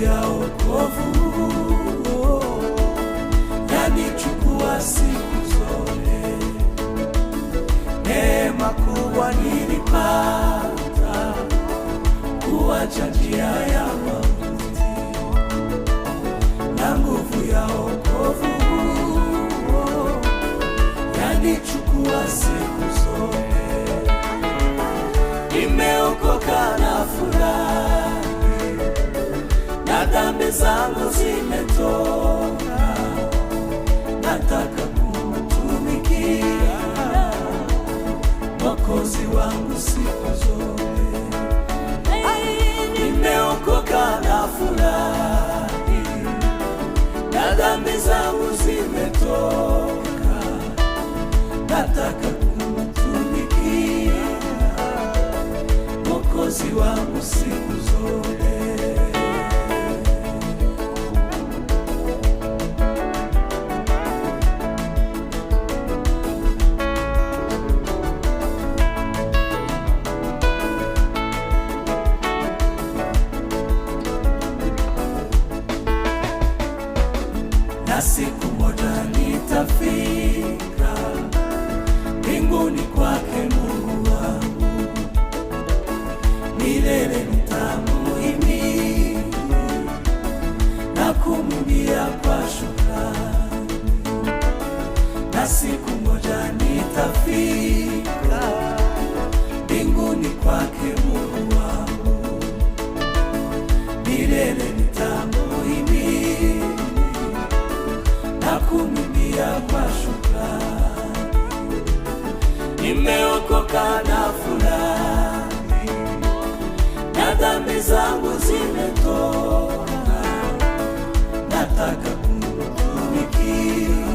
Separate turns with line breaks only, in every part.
ya wokovu yanichukua siku zote. Neema kubwa nilipata kuacha njia ya mauti, na nguvu ya wokovu yanichukua siku zote. Nimeokoka na furahi, na dhambi zangu zimetoka. Nataka kumtumikia Mwokozi wangu siku zote. Nimeokoka na furahi, na dhambi zangu zimetoka. Nataka kumtumikia Mwokozi wangu siku zote. Na siku moja nitafika mbinguni kwake Mungu wangu, milele nitamuhimidi na kumwimbia kwa shukrani. Na siku moja nitafika mbinguni kwake Mungu wangu, milele nitamuhimidi na kumwimbia kwa shukrani. Nimeokoka na furahi, na dhambi zangu zimetoka. Nataka kumtumikia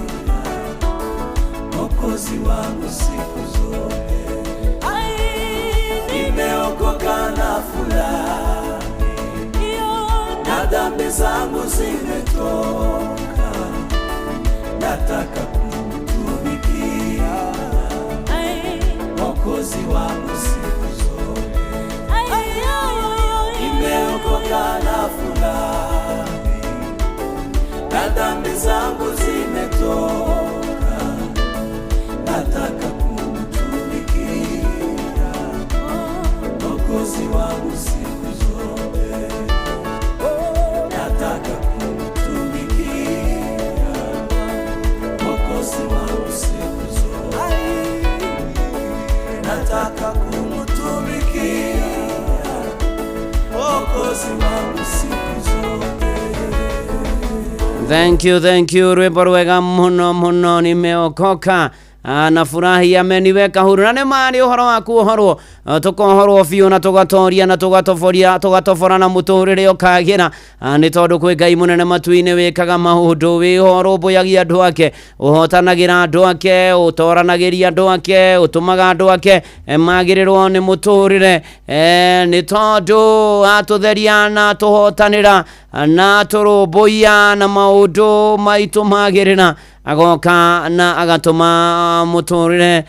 Mwokozi wangu siku zote. Nimeokoka na furahi, na dhambi zangu zimetoka. Nataka kumtumikia Mwokozi wangu siku zote. Nimeokoka na furahi, na dhambi zangu zimetoka. Nataka kumtumikia Mwokozi wangu siku zote. Nataka kumtumikia Mwokozi wangu siku zote. Nataka kumtumikia Mwokozi wangu siku zote.
Thank you, thank you. Rwimbo rwega muno muno, nimeokoka. Nafurahi ameniweka huru na nĩ marĩ ũhoro wa kuohorwo. Tũkohorwo biũ na tũgatoria na tũgatoboria tũgatobora na mũtũrĩre ũkagĩra. Nĩ tondũ kwĩ Ngai mũnene matu-inĩ wĩkaga maũndũ, wĩho ũrũmbũyagia andũ ake, ũhotanagĩra andũ ake, ũtoranagĩria andũ ake, ũtũmaga andũ ake magĩrĩrwo nĩ mũtũrĩre, nĩ tondũ atũtheria na atũhotanĩra na atũrũmbũiya na maũndũ maitũ magĩrĩra, agoka na agatũma mũtũrĩre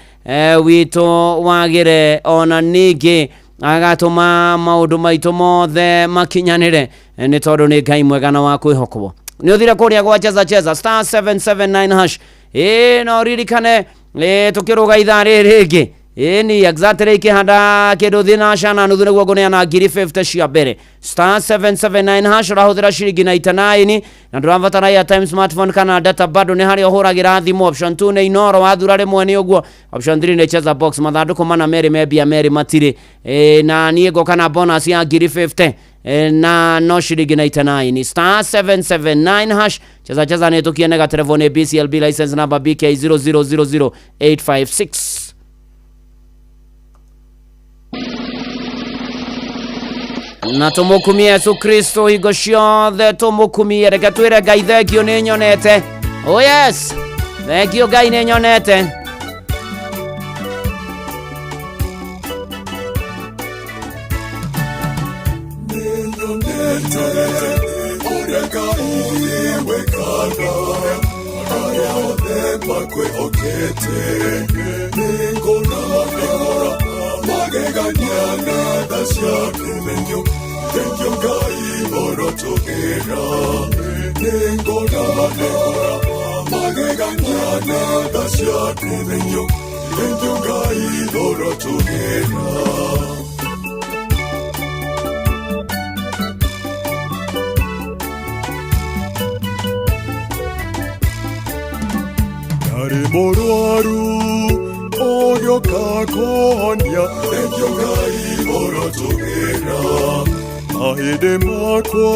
witũ wagĩre, ona ningĩ agatũma maũndũ maitũ mothe makinyanĩre, nĩ tondũ nĩ Ngai mwega na wa kwĩhokwo. Nĩ ũthire kũrĩa gwa Cheza Cheza *779#. Ĩ no ririkane ĩ tũkĩrũga ithaa rĩrĩ rĩngĩ, ĩ ni exactly ikĩhanda kĩndũ thinaca na nuthu nĩguo ngũneana ngiri 50 cia mbere. *779# ũrahũthĩra ciringi 99 na ndũrabatara airtime, smartphone kana data. Bado nĩ harĩa ũhũragĩra thimũ. Option 2 nĩ inoro, wathura rĩmwe nĩ ũguo. Option 3 nĩ cheza box, mathandũkũ mana merĩ me mbia merĩ matirĩ. Na niĩ ngoka na bonus ya ngiri 50, na no ciringi 99, *779#. Cheza Cheza nĩ tũkiene gaterebo nĩ BCLB license number BK 0000856. Na tũmũkumie Yesu Kristo hingo ciothe, tũmũkumie. Reke twĩre Ngai thengio nĩ nyonete. Oh yes, thengio Ngai nĩ nyonete.
Nĩnyonete ũrĩa Ngai wĩkaga arĩa othe makwĩhokete. Nĩngona magegania na tha ciake. Thengio, thengio Ngai orotũra. orotugera ningora ningora magegania na tha ciaku thengiũ thengiũ Ngai orotugera. Ndarĩ mũrwaru ũgĩũka kũhonia thengiũ Ngai orotugera mahĩndĩ makwa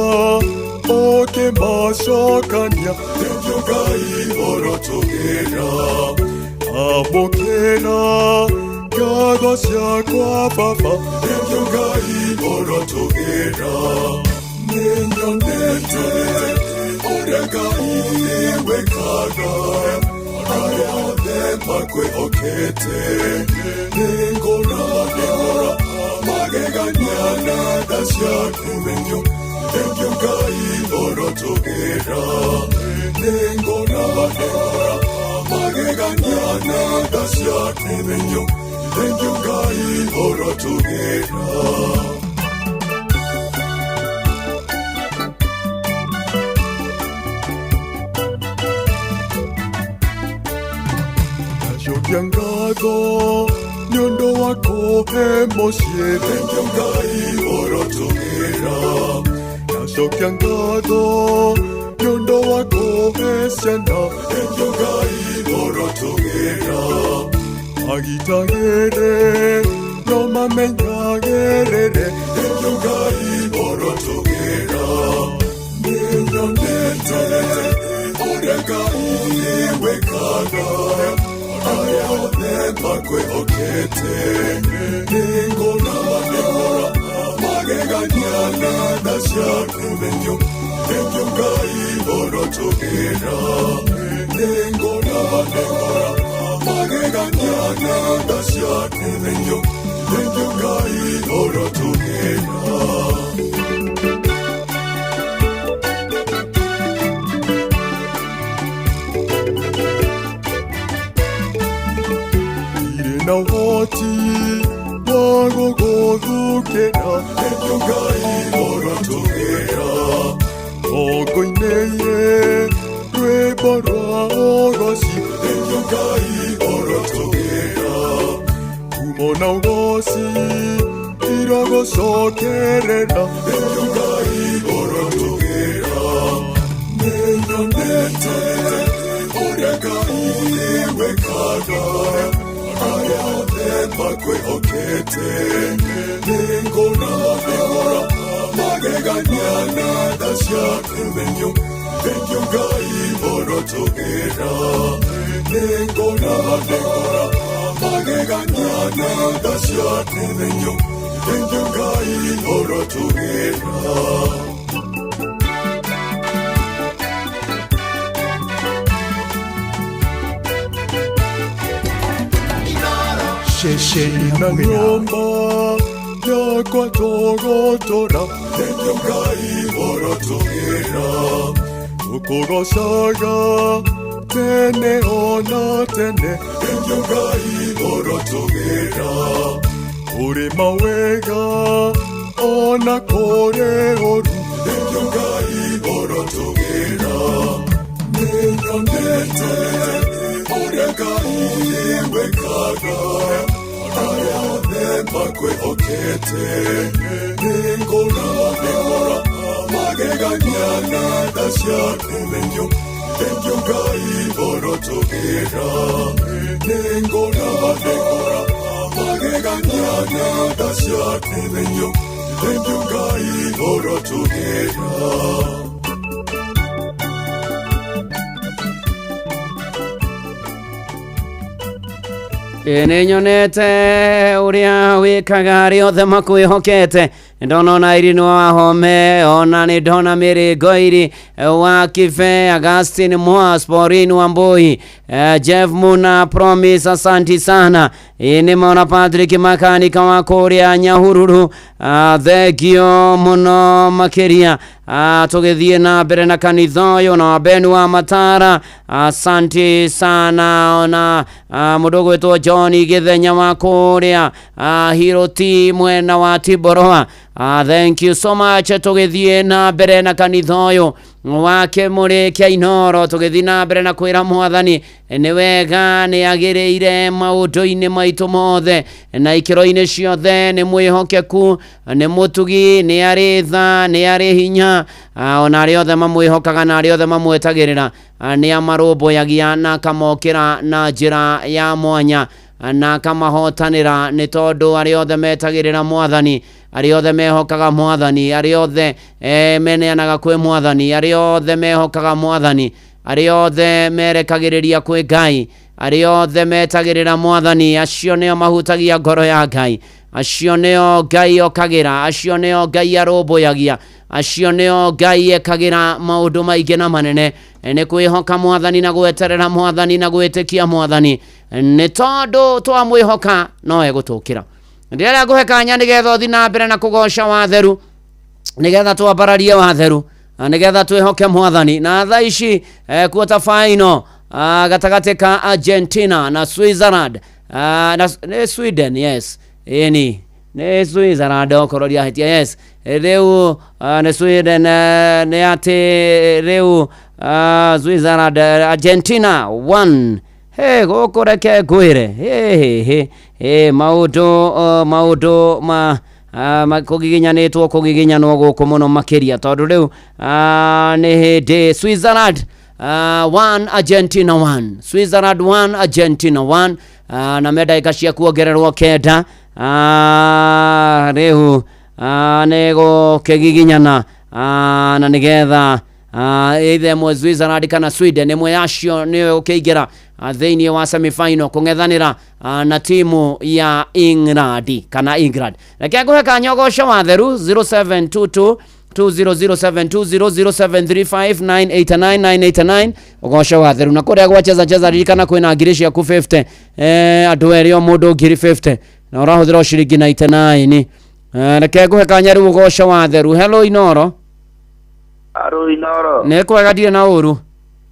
ũkĩmacokania thengiũ Ngai orotugera amũkĩra ngatho ciakwa Baba thengiũ Ngai orotugera nĩnyonete ũrĩa Ngai wĩkaga arĩa othe makwĩhokete nĩngora nĩngora magegania na tha ciaku thengiũ thengiũ Ngai orotugera nĩngora nĩngora magegania na tha ciaku thengiũ thengiũ Ngai orotugera. Ndacokia ngatho nĩ ũndũ wa kũhe mũciĩ thengiũ Ngai orotugera ndacokia ngatho nĩ ũndũ wa kũhe ciana thengiũ Ngai orotugera agitagĩre no mamenyagĩrĩre thengiũ Ngai orotugera nĩnyonete ũrĩa Ngai wĩkaga arĩa othe makwĩhokete nĩngora nĩngora magegania na tha ciaku thengiũ thengiũ Ngai orotugera nĩngora nĩngora magegania na tha ciaku thengiũ thengiũ Ngai orotugera. Ndirĩ na ũhoti wa gũgũthukĩra thengiũ Ngai orotugera ngũinĩire rwĩmbo rwa ũgoci thengiũ Ngai orotugera kumo na ũgoci irogũcokerera thengiũ Ngai orotugera nĩnyonete ũrĩa Ngai wĩkaga arĩa othe makwĩhokete nĩngora nĩngora magegania na tha ciaku thengiũ thengiũ Ngai orotugera nĩngora nĩngora magegania na tha ciaku thengiũ thengiũ Ngai orotugera.
Ceceni
Na
hakuhĩ nawe.
nyũmba yakwa tũgũtũra thengiũ Ngai orotugera tũkũgocaga tene ona tene thengiũ Ngai orotugera kũrĩ mawega ona kũrĩ ũru thengiũ Ngai orotugera nĩnyonete ũrĩa Ngai wĩkaga arĩa othe makwĩhokete nĩngora nĩngora magegania na tha ciaku thengiũ thengiũ Ngai orotugera nĩngora nĩngora magegania na tha ciaku thengiũ thengiũ Ngai orotugera.
Nĩ nyonete ũrĩa wĩkaga arĩa othe makwĩhokete ndona ona Irene Wahome ona nĩ ndona Mary Ngoiri wa Kibe Augustine Mwas Pauline Wambui Jeff Muna Promise asanti sana. Ĩ nĩmona Patrick Makanika wa kũrĩa Nyahururu, thengio mũno makĩria. Tũgĩthiĩ na mbere na kanitha ũyũ na wabeni wa Matara, asanti sana. Ona mũndũ ũgwĩtwo John Gĩthenya wa kũrĩa Hiroti mwena wa Tiboroa, thank you so much. Tũgĩthiĩ na mbere na kanitha ũyũ wa Kĩmũrĩ kĩa Inoro, tũgĩthiĩ na mbere na kwĩra mwathani nĩ wega, nĩ agĩrĩire maũndũ-inĩ maitũ mothe na ikĩro-inĩ ciothe, nĩ mwĩhokeku, nĩ mũtugi, nĩ arĩ tha, nĩ arĩ hinya. Ona arĩa othe mamwĩhokaga na arĩa othe mamwetagĩrĩra, nĩ amarũmbũyagia na akamokĩra na njĩra ya mwanya na akamahotanĩra, nĩ tondũ arĩa othe metagĩrĩra mwathani, arĩa othe mehokaga mwathani, arĩa othe meneanaga kwĩ mwathani, arĩa othe mehokaga mwathani, arĩa othe merekagĩrĩria kwĩ Ngai, arĩa othe metagĩrĩra mwathani, acio nĩo mahutagia ngoro ya Ngai, acio nĩo Ngai okagĩra, acio nĩo Ngai arũmbũyagia, acio nĩo Ngai ekagĩra maũndũ maingĩ na manene. Nĩ kwĩhoka mwathani na gweterera mwathani na gwĩtĩkia mwathani, nĩ tondũ twamwĩhoka no egũtũkĩra. Ndĩrenda ngũhe kanya nĩgetha ũthiĩ na mbere na kũgoca watheru, nĩgetha twambararie watheru na nĩgetha twĩhoke mwathani. Na thaa ici quarter final gatagatĩ ka Argentina na Switzerland, na nĩ Sweden, yes, ĩni nĩ Switzerland, okorwo ndiahĩtia, yes, rĩu nĩ Sweden, nĩ atĩ rĩu Switzerland, Argentina 1. He gũkũ reke ngwĩre, he he he he maũndũ maũndũ ma kũgiginyanĩtwo, kũgiginyanwo gũkũ mũno makĩria, tondũ rĩu nĩ hĩndĩ Switzerland 1 Argentina 1, Switzerland 1 Argentina 1, na me ndagĩka cia kuongererwo 9. Rĩu nĩ gũkĩgiginyana, na nĩgetha either ĩmwe Switzerland kana Sweden, ĩmwe yacio nĩyo ĩgũkĩingĩra thĩinĩ wa semifinal kũng'ethanĩra na timu ya England kana England. Reke ngũhe kanya ũgoce watheru 0722 2007200735989 ũgoce watheru. Na kũrĩa gwa cheza cheza, ririkana kwĩna ngiri ciaku 50, andũ erĩ o mũndũ ngiri 50, na ũrahũthĩra o ciringi 99. Reke ngũhe kanya rĩu ũgoce watheru. Hello Inoro.
Aro Inoro.
Nĩ kwega, ndirĩ na ũru.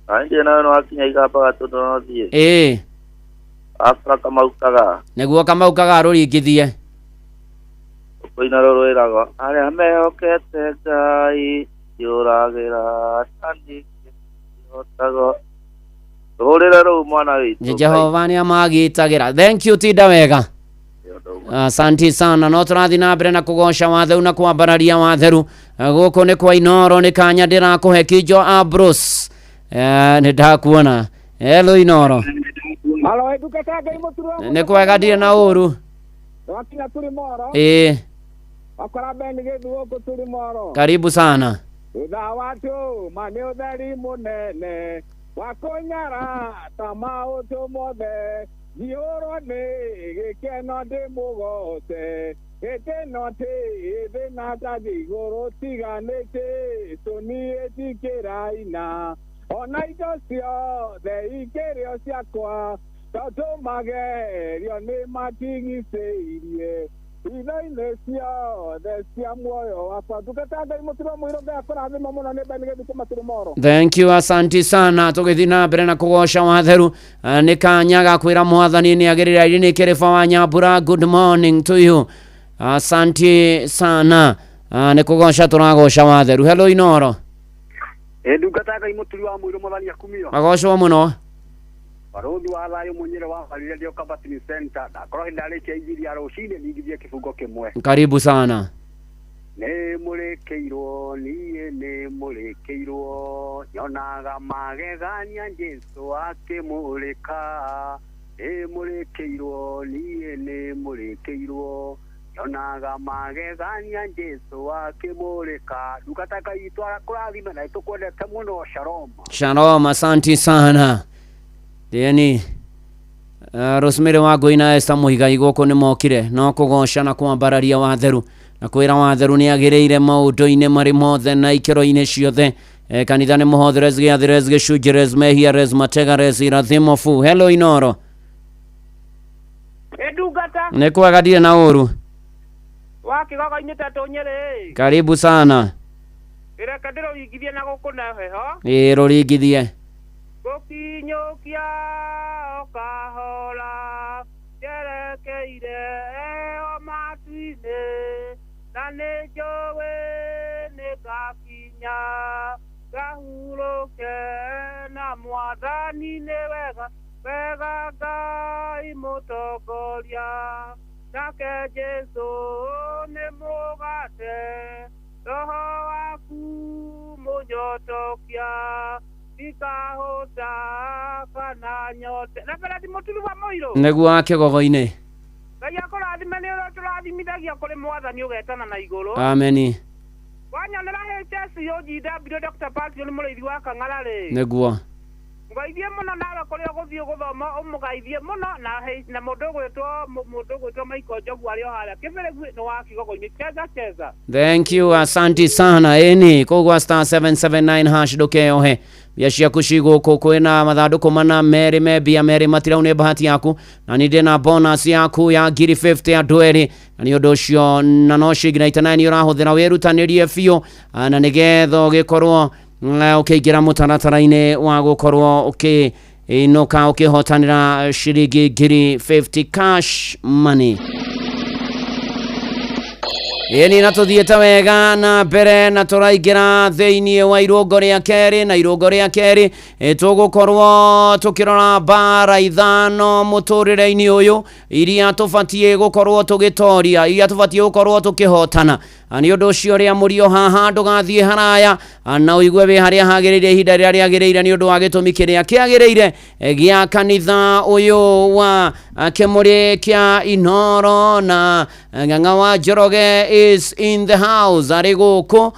Ainde nayo no wakinya igamba gatũndũ no thiĩ.
Ĩĩ.
Abra kamaukaga.
Nĩguo Kamau kagarũringithie.
Kũina rũrwĩrago arĩa mehokete Ngai yũragĩra na ningĩ Rũrĩre rũu mwana witũ.
Jehova nĩ amagitagĩra. Thank you, tinda wega. Asante sana. No tũrathiĩ na mbere na kũgoca watheru na kwambararia watheru. Gũkũ nĩ kwa Inoro, nĩ kanya ndĩrakũhe Kijo Ambrose. Nĩ ndakuona. Hello Inoro.
Alo, ndungata Ngai mũturwa.
Nĩ kwega, ndirĩ na ũru.
Wakinya tũrĩ moro.
Ĩĩ.
Wakora Ben gĩthu gũkũ tũrĩ moro.
Karibu sana.
Thutha wa tũma nĩ ũtheri mũnene wa kũnyara ta maũndũ mothe, njihũrwo nĩ gĩkeno ndĩmũgoce, hĩndĩ ĩno ndĩ thĩ na ndathiĩ igũrũ, tiga nĩ Jesũ niĩ ndingĩraina, ona indo ciothe ingĩrĩ o ciakwa, tondũ magerio nĩ mandigicĩirie hitho-inĩ ciothe cia muoyo wakwa. Ndungata Ngai mũtirwo mũirũ, Ngai akũrathima mũno. Nĩ Ben gĩthu kuma tũrĩ moro.
Thank you, asanti sana. Tũgĩthiĩ na mbere na kũgoca watheru, nĩ kanya ga kwĩra mwathani nĩ agĩrĩra. Iri nĩ kĩrĩba wa Nyambura, good morning to you, asanti sana. Nĩ kũgoca tũragoca watheru. Hello Inoro.
Ĩ ndungata Ngai mũturi wa mũirũ, mwathani akumio.
Agocwo mũno.
Barũthi wa thayũ mũnyĩre wa barire ndio Kabatini Center, ndakorwo hĩndĩ ndarĩkia injiri ya rũcinĩ ningithie kĩbungo kĩmwe.
Karibu sana.
Nĩ mũrĩkĩirwo, niĩ nĩ mũrĩkĩirwo, nyonaga magegania Jesũ akĩmũrĩka. Nĩ mũrĩkĩirwo, niĩ nĩ mũrĩkĩirwo, nyonaga magegania Jesũ akĩmũrĩka. Ndungata Ngai itũ kũrathime na ĩtũkwendete mũno. Shalom.
Shalom, asanti sana. Yani Rosemary wa Ngũi na Esther Muigai gũkũ nĩ mokire no kũgoca na kwambararia watheru na kwĩra watheru nĩ agĩrĩire maũndũ-inĩ marĩ mothe na ikĩro-inĩ ciothe. Kanitha nĩ mũhotheres, gĩathĩres, gĩcunjĩres, mehiares, mategares, irathimo fu. Hello Inoro.
Ĩ.
Nĩ kwega ndirĩ na ũru.
Wa kĩgogo-inĩ tetũ Nyĩrĩ.
Karibu sana.
Reke ndĩrũringithie na gũkũ na heho.
Ĩĩ rũringithie.
Gũkinyũkia o kahora njerekeire o matu-inĩ na nĩ njũĩ nĩ ngakinya ngahurũke na mwathani nĩ wega wega Ngai mũtongoria nake Jesũ nĩ mũgate roho waku mũnyotokia ndikahũta kana nyote na Beredi mũturu wa mũirũ.
Nĩguo wa kĩgogo-inĩ.
Ngai akũrathime nĩ ũrĩa tũrathimithagia kũrĩ mwathani ũgetana na igũrũ.
Ameni.
Wanyonera HSOGW Dr. Patrick nĩ mũrĩithi wa Kang'ara rĩ.
Nĩguo.
Mũgeithie mũno nawe kũrĩa ũgũthiĩ gũthoma ũmũgeithie mũno na na mũndũ ũgwĩtwo Michael Njogu arĩ o harĩa Kĩbĩrĩgu nĩ wa kĩgogo-inĩ. Cheza cheza.
Thank you, asanti sana. Ĩni koguo star 779 hash ndũkeyohe mbia ciaku cigũkũ kwĩna mathandũkũ mana merĩ me mbia merĩ matirau nĩ bahati yaku na nĩ ndĩna bonus yaku ya ngiri 50 andũ erĩ na nĩ ũndũ ũcio na no ciringi 99 ũrahũthĩra wĩrutanĩrie biũ na nĩgetha ũgĩkorwo ũkĩingĩra mũtaratara-inĩ wa gũkorwo ũkĩinũka ũkĩhotanĩra ciringi ngiri 50 cash money. Ĩni na tũthiĩte wega na mbere na tũraingĩra thĩinĩ wa irũngo rĩa kerĩ na irũngo rĩa kerĩ tũgũkorwo tũkĩrora mbara ithano mũtũrĩre-inĩ ũyũ iria tũbatiĩ gũkorwo tũgĩtoria iria tũbatiĩ gũkorwo tũkĩhotana. Nĩ ũndũ ũcio rĩa mũrio haha ndũgathiĩ haraya na ũigue wĩ harĩa hagĩrĩire ihinda rĩrĩa rĩagĩrĩire nĩ ũndũ wa gĩtũmi kĩrĩa kĩagĩrĩire gĩa kanitha ũyũ wa kĩmũrĩ kĩa Inoro na Ng'ang'a wa Njoroge is in the house arĩ gũkũ.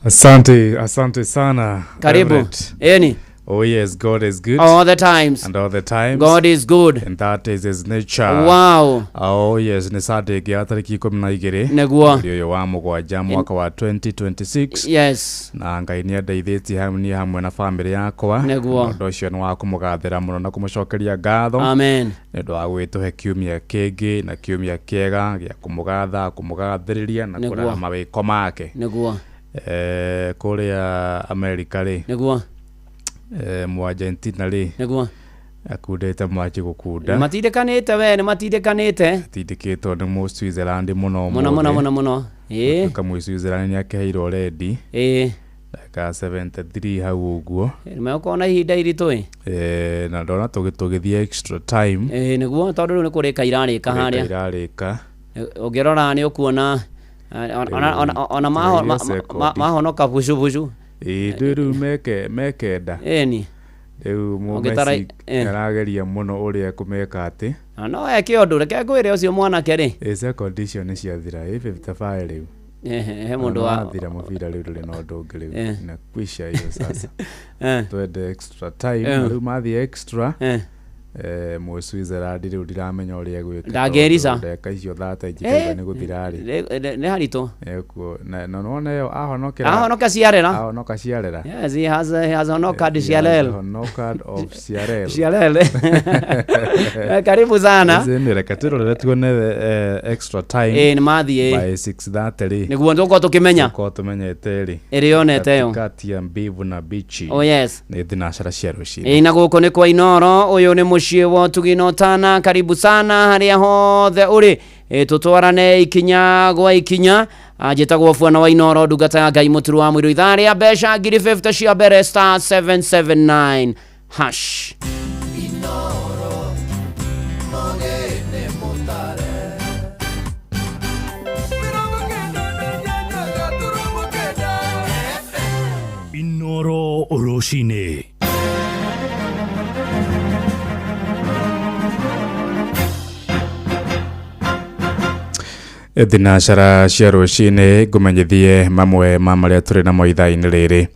Asante, asante sana.
Karibu.
Everett.
Ĩni.
Oh yes, God is good.
All the times.
And all the times.
God is good.
And that is his nature.
Wow.
Oh yes, nĩ Sunday ĩngĩ ya tarĩki 12.
Nĩguo.
Mweri ũyũ wa mũgwanja mwaka wa 2026.
Yes.
Na Ngai nĩ andeithĩtie niĩ hamwe na bamĩrĩ yakwa.
Nĩguo.
Ũndũ ũcio nĩ wa kũmũgathĩra mũno na kũmũcokeria ngatho.
Amen.
Nĩ ũndũ wa gwĩtũhe kiumia kĩngĩ na kiumia kĩega gĩa kũmũgatha, kũmũgathĩrĩria na
Nĩguo.
kũrora mawĩko make.
Nĩguo.
Kũrĩa Amerika rĩ.
Nĩguo.
Mu Argentina rĩ.
Nĩguo.
Akundĩte mwaki gũkunda.
Nĩmatindĩkanĩte we, nĩmatindĩkanĩte.
Atindĩkĩtwo nĩ mũ Switzerland mũno
Mũno mũno mũno mũno. Ĩĩ.
Gũtuĩka mũ Switzerland nĩakĩheirwo rendi.
Ĩĩ.
Ndagĩka 73 hau ũguo.
Nĩmegũkorwo na ihinda iritũ ĩ.
Na ndona tũgĩthiĩ extra time.
Ĩĩ nĩguo tondũ rĩu nĩ kũrĩka irarĩka harĩa.
Kũrĩka irarĩka.
Ũngĩrora nĩ ũkuona ona mahonoka bucu bucu.
Ĩĩ rĩu mekenda.
Ĩni.
Rĩu Messi arageria mũno ũrĩa ekũmeka atĩ.
No eke ũndũ reke ngwĩre ũcio mwanake rĩ.
Ĩ second icio nĩ ciathira ĩ 55 rĩu.
He mũndũ wa
athira mũbira rĩu ndũrĩ na ũndũ ũngĩ rĩu. Na kwisha hiyo sasa. Twende extra time rĩu mathiĩ extra. Mũ Switzerland rĩu ndiramenya ũrĩa egwĩka.
Ndangĩrica.
Ndagĩka icio thate njikaigua nĩ gũthira rĩ.
Nĩ haritũ.
Na nĩwona ĩyo ahonokera.
Ahonoka Ciarera.
Ahonoka Ciarera.
Yes, he has honokad Ciarel.
Honokad of Ciarel.
Ciarel. Karibu sana.
Reke twĩrorere tuone extra time.
Ĩĩ nĩ mathiĩ.
By 6:30 rĩ.
Nĩguo tũgũkorwo tũkĩmenya.
Tũgũkorwo tũmenyete rĩ.
Ĩrĩa yonete ĩyo.
Kati ya mbivu na bichi.
Oh yes.
Nĩ thinacara cia rũcinĩ.
Ĩĩ na gũkũ nĩ kwa Inoro ũyũ nĩ mũciĩ wa ũtugi na ũtana. Karibu sana harĩa hothe ũrĩ. Tũtwarane ikinya gwa ikinya. Njĩtagwo Bwana wa Inoro ndungata ya Ngai mũturu wa mũirũ ithaa rĩa mbeca ngiri 50 cia mbere star 779 hash.
Inoro mogene mutare
Inoro rũcinĩ.
Thinacara cia rũcinĩ ngũmenyithie mamwe ma marĩa tũrĩ namo ithaa-inĩ rĩrĩ.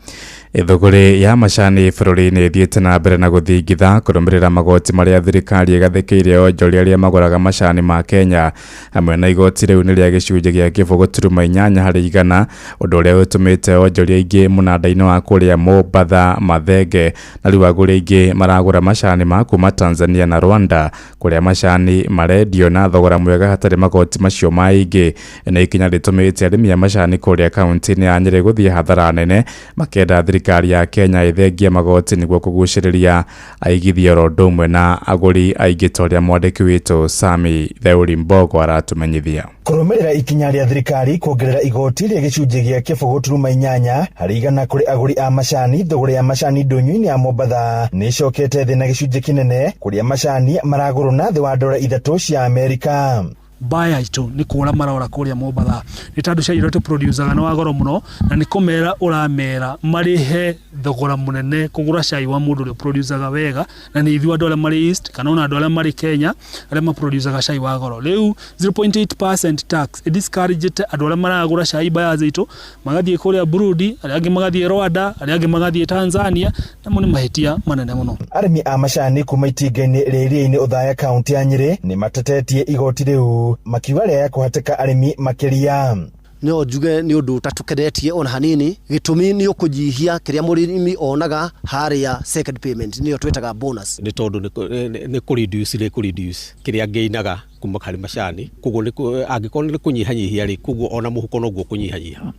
Thũgũrĩ ya macani bũrũri-inĩ ĩthiĩte na mbere na gũthingitha kũrũmĩrĩra magoti marĩa thirikari ĩgathĩkĩire onjoria arĩa magũraga macani ma Kenya hamwe na igoti rĩu nĩ rĩa gĩcunjĩ gĩa 0.8 harĩ igana, ũndũ ũrĩa ũtũmĩte onjoria aingĩ mũnanda-inĩ wa kũrĩa Mombatha mathenge na rĩu agũri aingĩ maragũra macani ma kuma Tanzania na Rwanda kũrĩa macani marendio na thogora mwega hatarĩ magoti macio maingĩ. Nĩ ikinya rĩtũmĩte arĩmi a macani kũrĩa kaunti-inĩ ya Nyĩrĩ gũthiĩ hathara nene makĩenda thirikari ya Kenya ĩthengie magoti nĩguo kũgucĩrĩria aigithia oro ũndũ ũmwe na agũri aingĩ ta ũrĩa mwandĩki witũ Sami Theuri Mbogo aratũmenyithia.
Kũrũmĩrĩra ikinya rĩa thirikari kuongerera igoti rĩa gĩcunjĩ gĩa 0.8 harĩ igana kũrĩ agũri a macani, thũgũrĩ ya macani ndũnyũ-inĩ ya Mombatha nĩ ĩcokete thĩ na gĩcunjĩ kĩnene kũrĩa macani maragũrwo na thĩ wa dola 3 cia Amerika.
Baya itu ni kura marora kuria Mombatha ni tondu cai uria tuproducaga ni wa goro muno na ni kumera uramera marihe thogora munene kugura cai wa mundu uria producaga wega na ni ithuĩ andu aria mari East kana ona andu aria mari Kenya aria maproducaga cai wa goro. Riu 0.8% tax discouragete andu aria maragura cai baya itu magathie kuria Burundi, aria angi magathie Rwanda, aria angi magathie Tanzania, namo ni mahitia manene muno.
Arĩmi a macani kuma itinga-inĩ rĩa Iria-inĩ Othaya kaunti ya Nyĩrĩ nĩ matetetie igoti rĩu makiuga rĩa kũhatĩka arĩmi makĩria.
No njuge nĩ ũndũ ũtatũkenetie ona hanini, gĩtũmi nĩ ũkũnyihia kĩrĩa mũrĩmi onaga harĩa second payment nĩyo twĩtaga bonus.
Nĩ tondũ nĩ kũ-reduce rĩ kũ-reduce kĩrĩa ngĩinaga kuma harĩ macani, koguo angĩkorwo nĩ kũnyihanyihia rĩ, koguo ona mũhuko noguo kũnyihanyiha,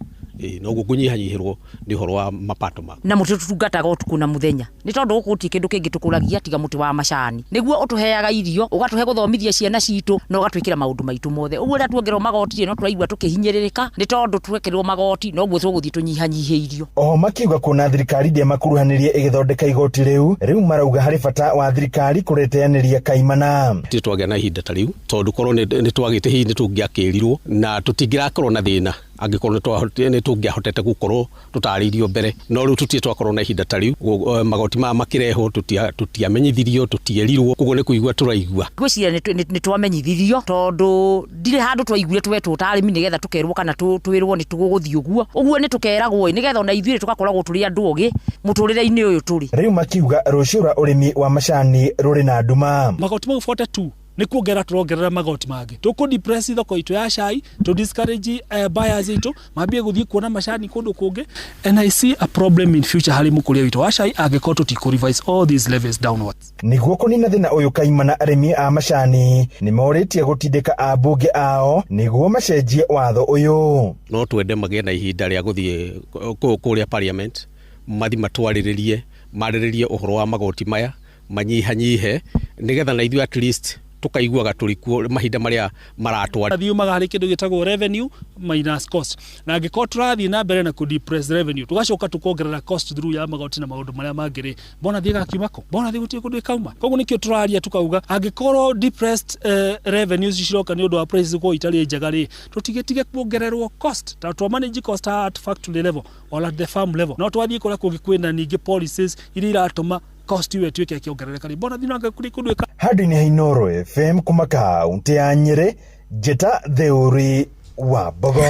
noguo kũnyihanyihĩrwo nĩ ũhoro wa mapato ma
na mũtĩ tũtungataga ũtukũ na mũthenya nĩ tondũ gũkũ gũtirĩ kĩndũ kĩngĩ tũkũragia tiga mũtĩ wa macani nĩguo ũtũheaga irio, ũgatũhe gũthomithia ciana citũ na ũgatwĩkĩra maũndũ maitũ mothe. Ũguo rĩrĩa tuongererwo magoti no tũraigua tũkĩhinyĩrĩrĩka nĩ tondũ twekĩrwo magoti noguo tũgũthiĩ tũnyihanyihĩirio.
Oho makiuga kuona thirikari ndĩamakuruhanirie ĩgĩthondeka igoti rĩu, rĩu marauga harĩ bata wa thirikari kũrĩteanĩria kaimana.
Tũtirĩ twagĩa na ihinda ta rĩu tondũ korwo nĩ twagĩte hihi nĩ tũngĩakĩrirwo na tũtingĩrakorwo na thĩna angĩkorwo nĩ tũngĩahotete gũkorwo tũtarĩirio mbere, no rĩu tũtirĩ twakorwo na ihinda ta rĩu. Magoti maya makĩrehwo tũtiamenyithirio, tũtierirwo, koguo nĩ kũigua tũraigua.
Ngwĩciria nĩ twamenyithirio tondũ ndirĩ handũ twaiguire twetwo ta arĩmi nĩgetha tũkerwo kana twĩrwo nĩ tũgũthiĩ ũguo ũguo nĩ tũkeragwo nĩgetha ona ithuĩ tũgakoragwo tũrĩ andũ ogĩ mũtũrĩre-inĩ ũyũ tũrĩ.
Rĩu makiuga rũciũ rwa ũrĩmi wa macani rũrĩ na nduma.
Magoti mau 42 nĩ kuongerera tũrongerera magoti mangĩ, tũkũ depress thoko itũ ya cai, tũ discourage buyers itũ mambie gũthiĩ kuona macani kũndũ kũngĩ, and I see a problem in future harĩ mũkũria witũ wa cai angĩkorwo tũtikũ revise all these levels downwards.
Nĩguo kũnina thĩna ũyũ kaimana, arĩmi a macani nĩ morĩtie gũtindĩka ambunge ao nĩguo macenjie watho ũyũ.
No twende magĩe na ihinda rĩa gũthiĩ kũrĩa parliament mathi matwarĩrĩrie marĩrĩrie ũhoro wa magoti maya manyihanyihe nĩgetha na ithuĩ at least tukaiguaga tũrĩ kuo mahinda marĩa maratwara.
Thiumaga harĩ kĩndũ gĩtagwo revenue minus cost, na angĩkorwo tũrathiĩ na mbere na kũ depress revenue tũgacoka tũkongerera cost through ya magoti na maũndũ marĩa mangĩ rĩ, mbona thiĩ gakiuma kũ, mbona thiĩ gũtirĩ kũndũ ĩkauma. Koguo nĩkĩo tũraria tukauga angĩkorwo depressed revenues ciroka nĩ ũndũ wa prices gũkorwo itarĩ njega rĩ, tũtigĩtige kuongererwo cost ta twa manage cost at factory level or at the farm level, no twathiĩ kũrĩa kũngĩ kwĩna ningĩ policies iria iratũma cost iwe tuike kiongerereka ri mbona thina kuri kundu ika.
Handũ-inĩ ha Inooro FM kuma kaunti ya Nyĩrĩ, Njĩta Theuri wa Mbogo.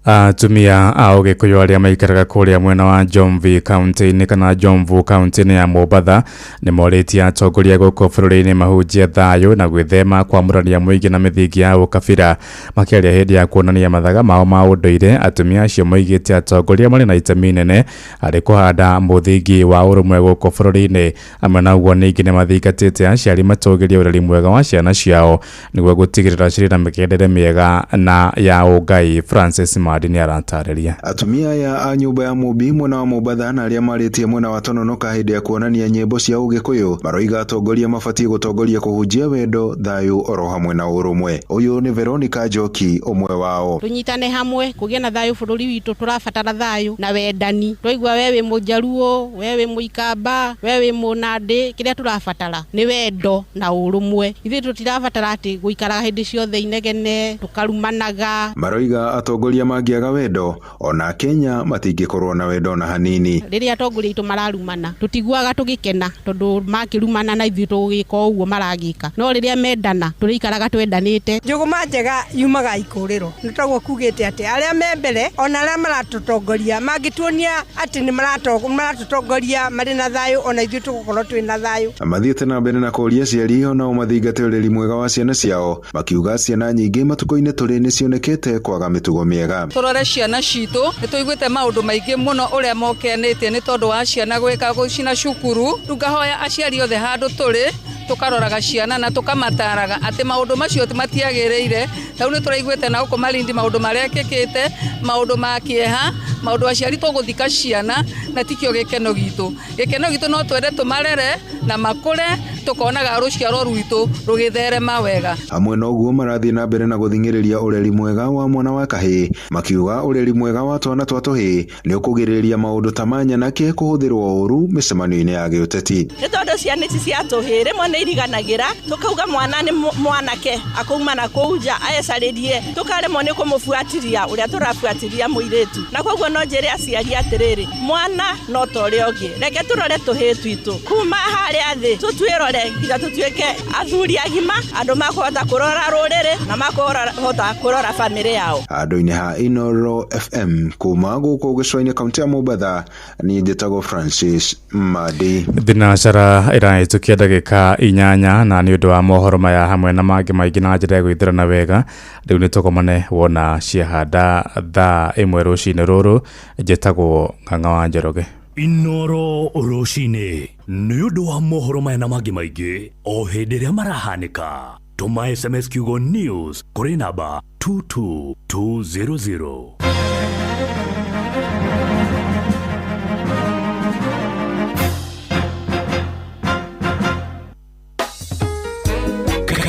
Atumia a Ũgĩkũyũ arĩa maikaraga kũrĩa mwena wa Jomvi kaunti-inĩ kana Jomvu kaunti-inĩ ya Mombatha nĩ morĩtie atongoria gũkũ bũrũri-inĩ mahunjie thayũ na gwĩthema kwamũrania mũingĩ na mĩthingi ya ũkabira. Makĩaria hĩndĩ ya kuonania mathaga mao ma ũndũire, atumia acio moigĩte atongoria marĩ na itemi inene harĩ kũhanda mũthingi wa ũrũmwe gũkũ bũrũri-inĩ. Hamwe na ũguo ningĩ nĩ mathingatĩte aciari matũgĩrie ũreri mwega wa ciana ciao nĩguo gũtigĩrĩra cirĩ na mĩgendere mĩega na ya ũngai. Francis Madi nĩ aratarĩria.
Atumia aya a nyũmba ya Mũmbi mwena wa Mombatha na arĩa marĩtie mwena wa Tononoka hĩndĩ ya kuonania nyĩmbo cia Ũgĩkũyũ maroiga atongoria mabatiĩ gũtongoria kũhunjia wendo, thayũ oro hamwe na ũrũmwe. Ũyũ nĩ Veronica Njoki, ũmwe wao.
Tũnyitane hamwe kũgĩe na thayũ bũrũri witũ, tũrabatara thayũ na wendani. Twaigua we wĩ Mũjaruo, we wĩ Mũikamba, we wĩ Mũnandĩ, kĩrĩa tũrabatara nĩ wendo na ũrũmwe. Ithuĩ tũtirabatara atĩ gũikara hĩndĩ ciothe inegene tũkarumanaga.
Maroiga atongoria mangĩaga wendo ona Kenya matingĩkorwo na wendo na hanini.
Rĩrĩa atongoria aitũ mararumana tũtiguaga tũgĩkena tondũ makĩrumana na ithuĩ tũgĩka ũguo maragĩka, no rĩrĩa mendana tũrĩikaraga twendanĩte.
Njũgũma njega yumaga ikũrĩro, nĩ toguo kugĩte atĩ arĩa me mbere ona arĩa maratũtongoria mangĩtuonia atĩ nĩ maratũtongoria marĩ na thayũ, ona ithuĩ tũgũkorwo twĩ na thayũ.
Mathiĩte na mbere na kũũria aciari onao mathingate ũreri mwega wa ciana ciao, makiuga ciana nyingĩ matukũ-inĩ tũrĩ nĩcionekete kwaga mĩtugo mĩega.
Tũrore ciana citũ, nĩ tũiguĩte maũndũ maingĩ mũno ũrĩa mokenĩtie nĩ tondũ wa ciana gwĩka gũcina cukuru. Rĩu ngahoya aciari othe handũ tũrĩ tũkaroraga ciana na tũkamataraga atĩ maũndũ macio matiagĩrĩire. Rĩu nĩ tũraiguĩte na gũkũ Malindi maũndũ marekĩkĩte, maũndũ ma kĩeha, maũndũ aciari tũgũthika ciana na tikĩo gĩkeno gitũ. Gĩkeno gitũ no twende tũmarere na makũre, tũkonaga rũciaro rwitũ rũgĩtherema wega.
Hamwe na ũguo marathiĩ na mbere na gũthing'ĩrĩria ũreri mwega wa mwana wa kahĩĩ, makiuga ũreri mwega wa twana twa tũhĩĩ nĩ ũkũgirĩrĩria maũndũ ta ma nyanake kũhũthĩrwo ũru mĩcemanio-inĩ ya gĩũteti.
Nĩ tondũ ciana ici cia tũhĩĩ rĩmwe nĩ iriganagĩra, tũkauga mwana nĩ mwanake akauma na kũu nja ecarĩrie, tũkaremwo nĩ kũmũbuatiria ũrĩa tũrabuatiria mũirĩtu. Na koguo no njĩre aciari atĩrĩrĩ, mwana no ta ũrĩa ũngĩ, reke tũrore tũhĩĩ twitũ kuma harĩa thĩ, tũtwĩrore nginya tũtuĩke athuri agima, andũ makũhota kũrora rũrĩrĩ na makũhota kũrora bamĩrĩ yao.
Handũ-inĩ ha Inoro FM kuma gũkũ gĩcũa-inĩ kaunti ya Mombatha, niĩ njĩtagwo Francis Madi.
Thinacara ĩrahĩtũkia ndagĩka 8 na nĩ ũndũ wa mohoro maya hamwe na mangĩ maingĩ na njĩra ya gwĩthĩrana wega. Rĩu nĩ tũkomane wona ciahanda thaa 1 rũcinĩ rũrũ. Njĩtagwo Ng'ang'a wa Njoroge.
Inoro rũcinĩ nĩ ũndũ wa mohoro maya na mangĩ maingĩ o hĩndĩ ĩrĩa marahanĩka. Tũma SMS kiugo news kũrĩ namba 22200.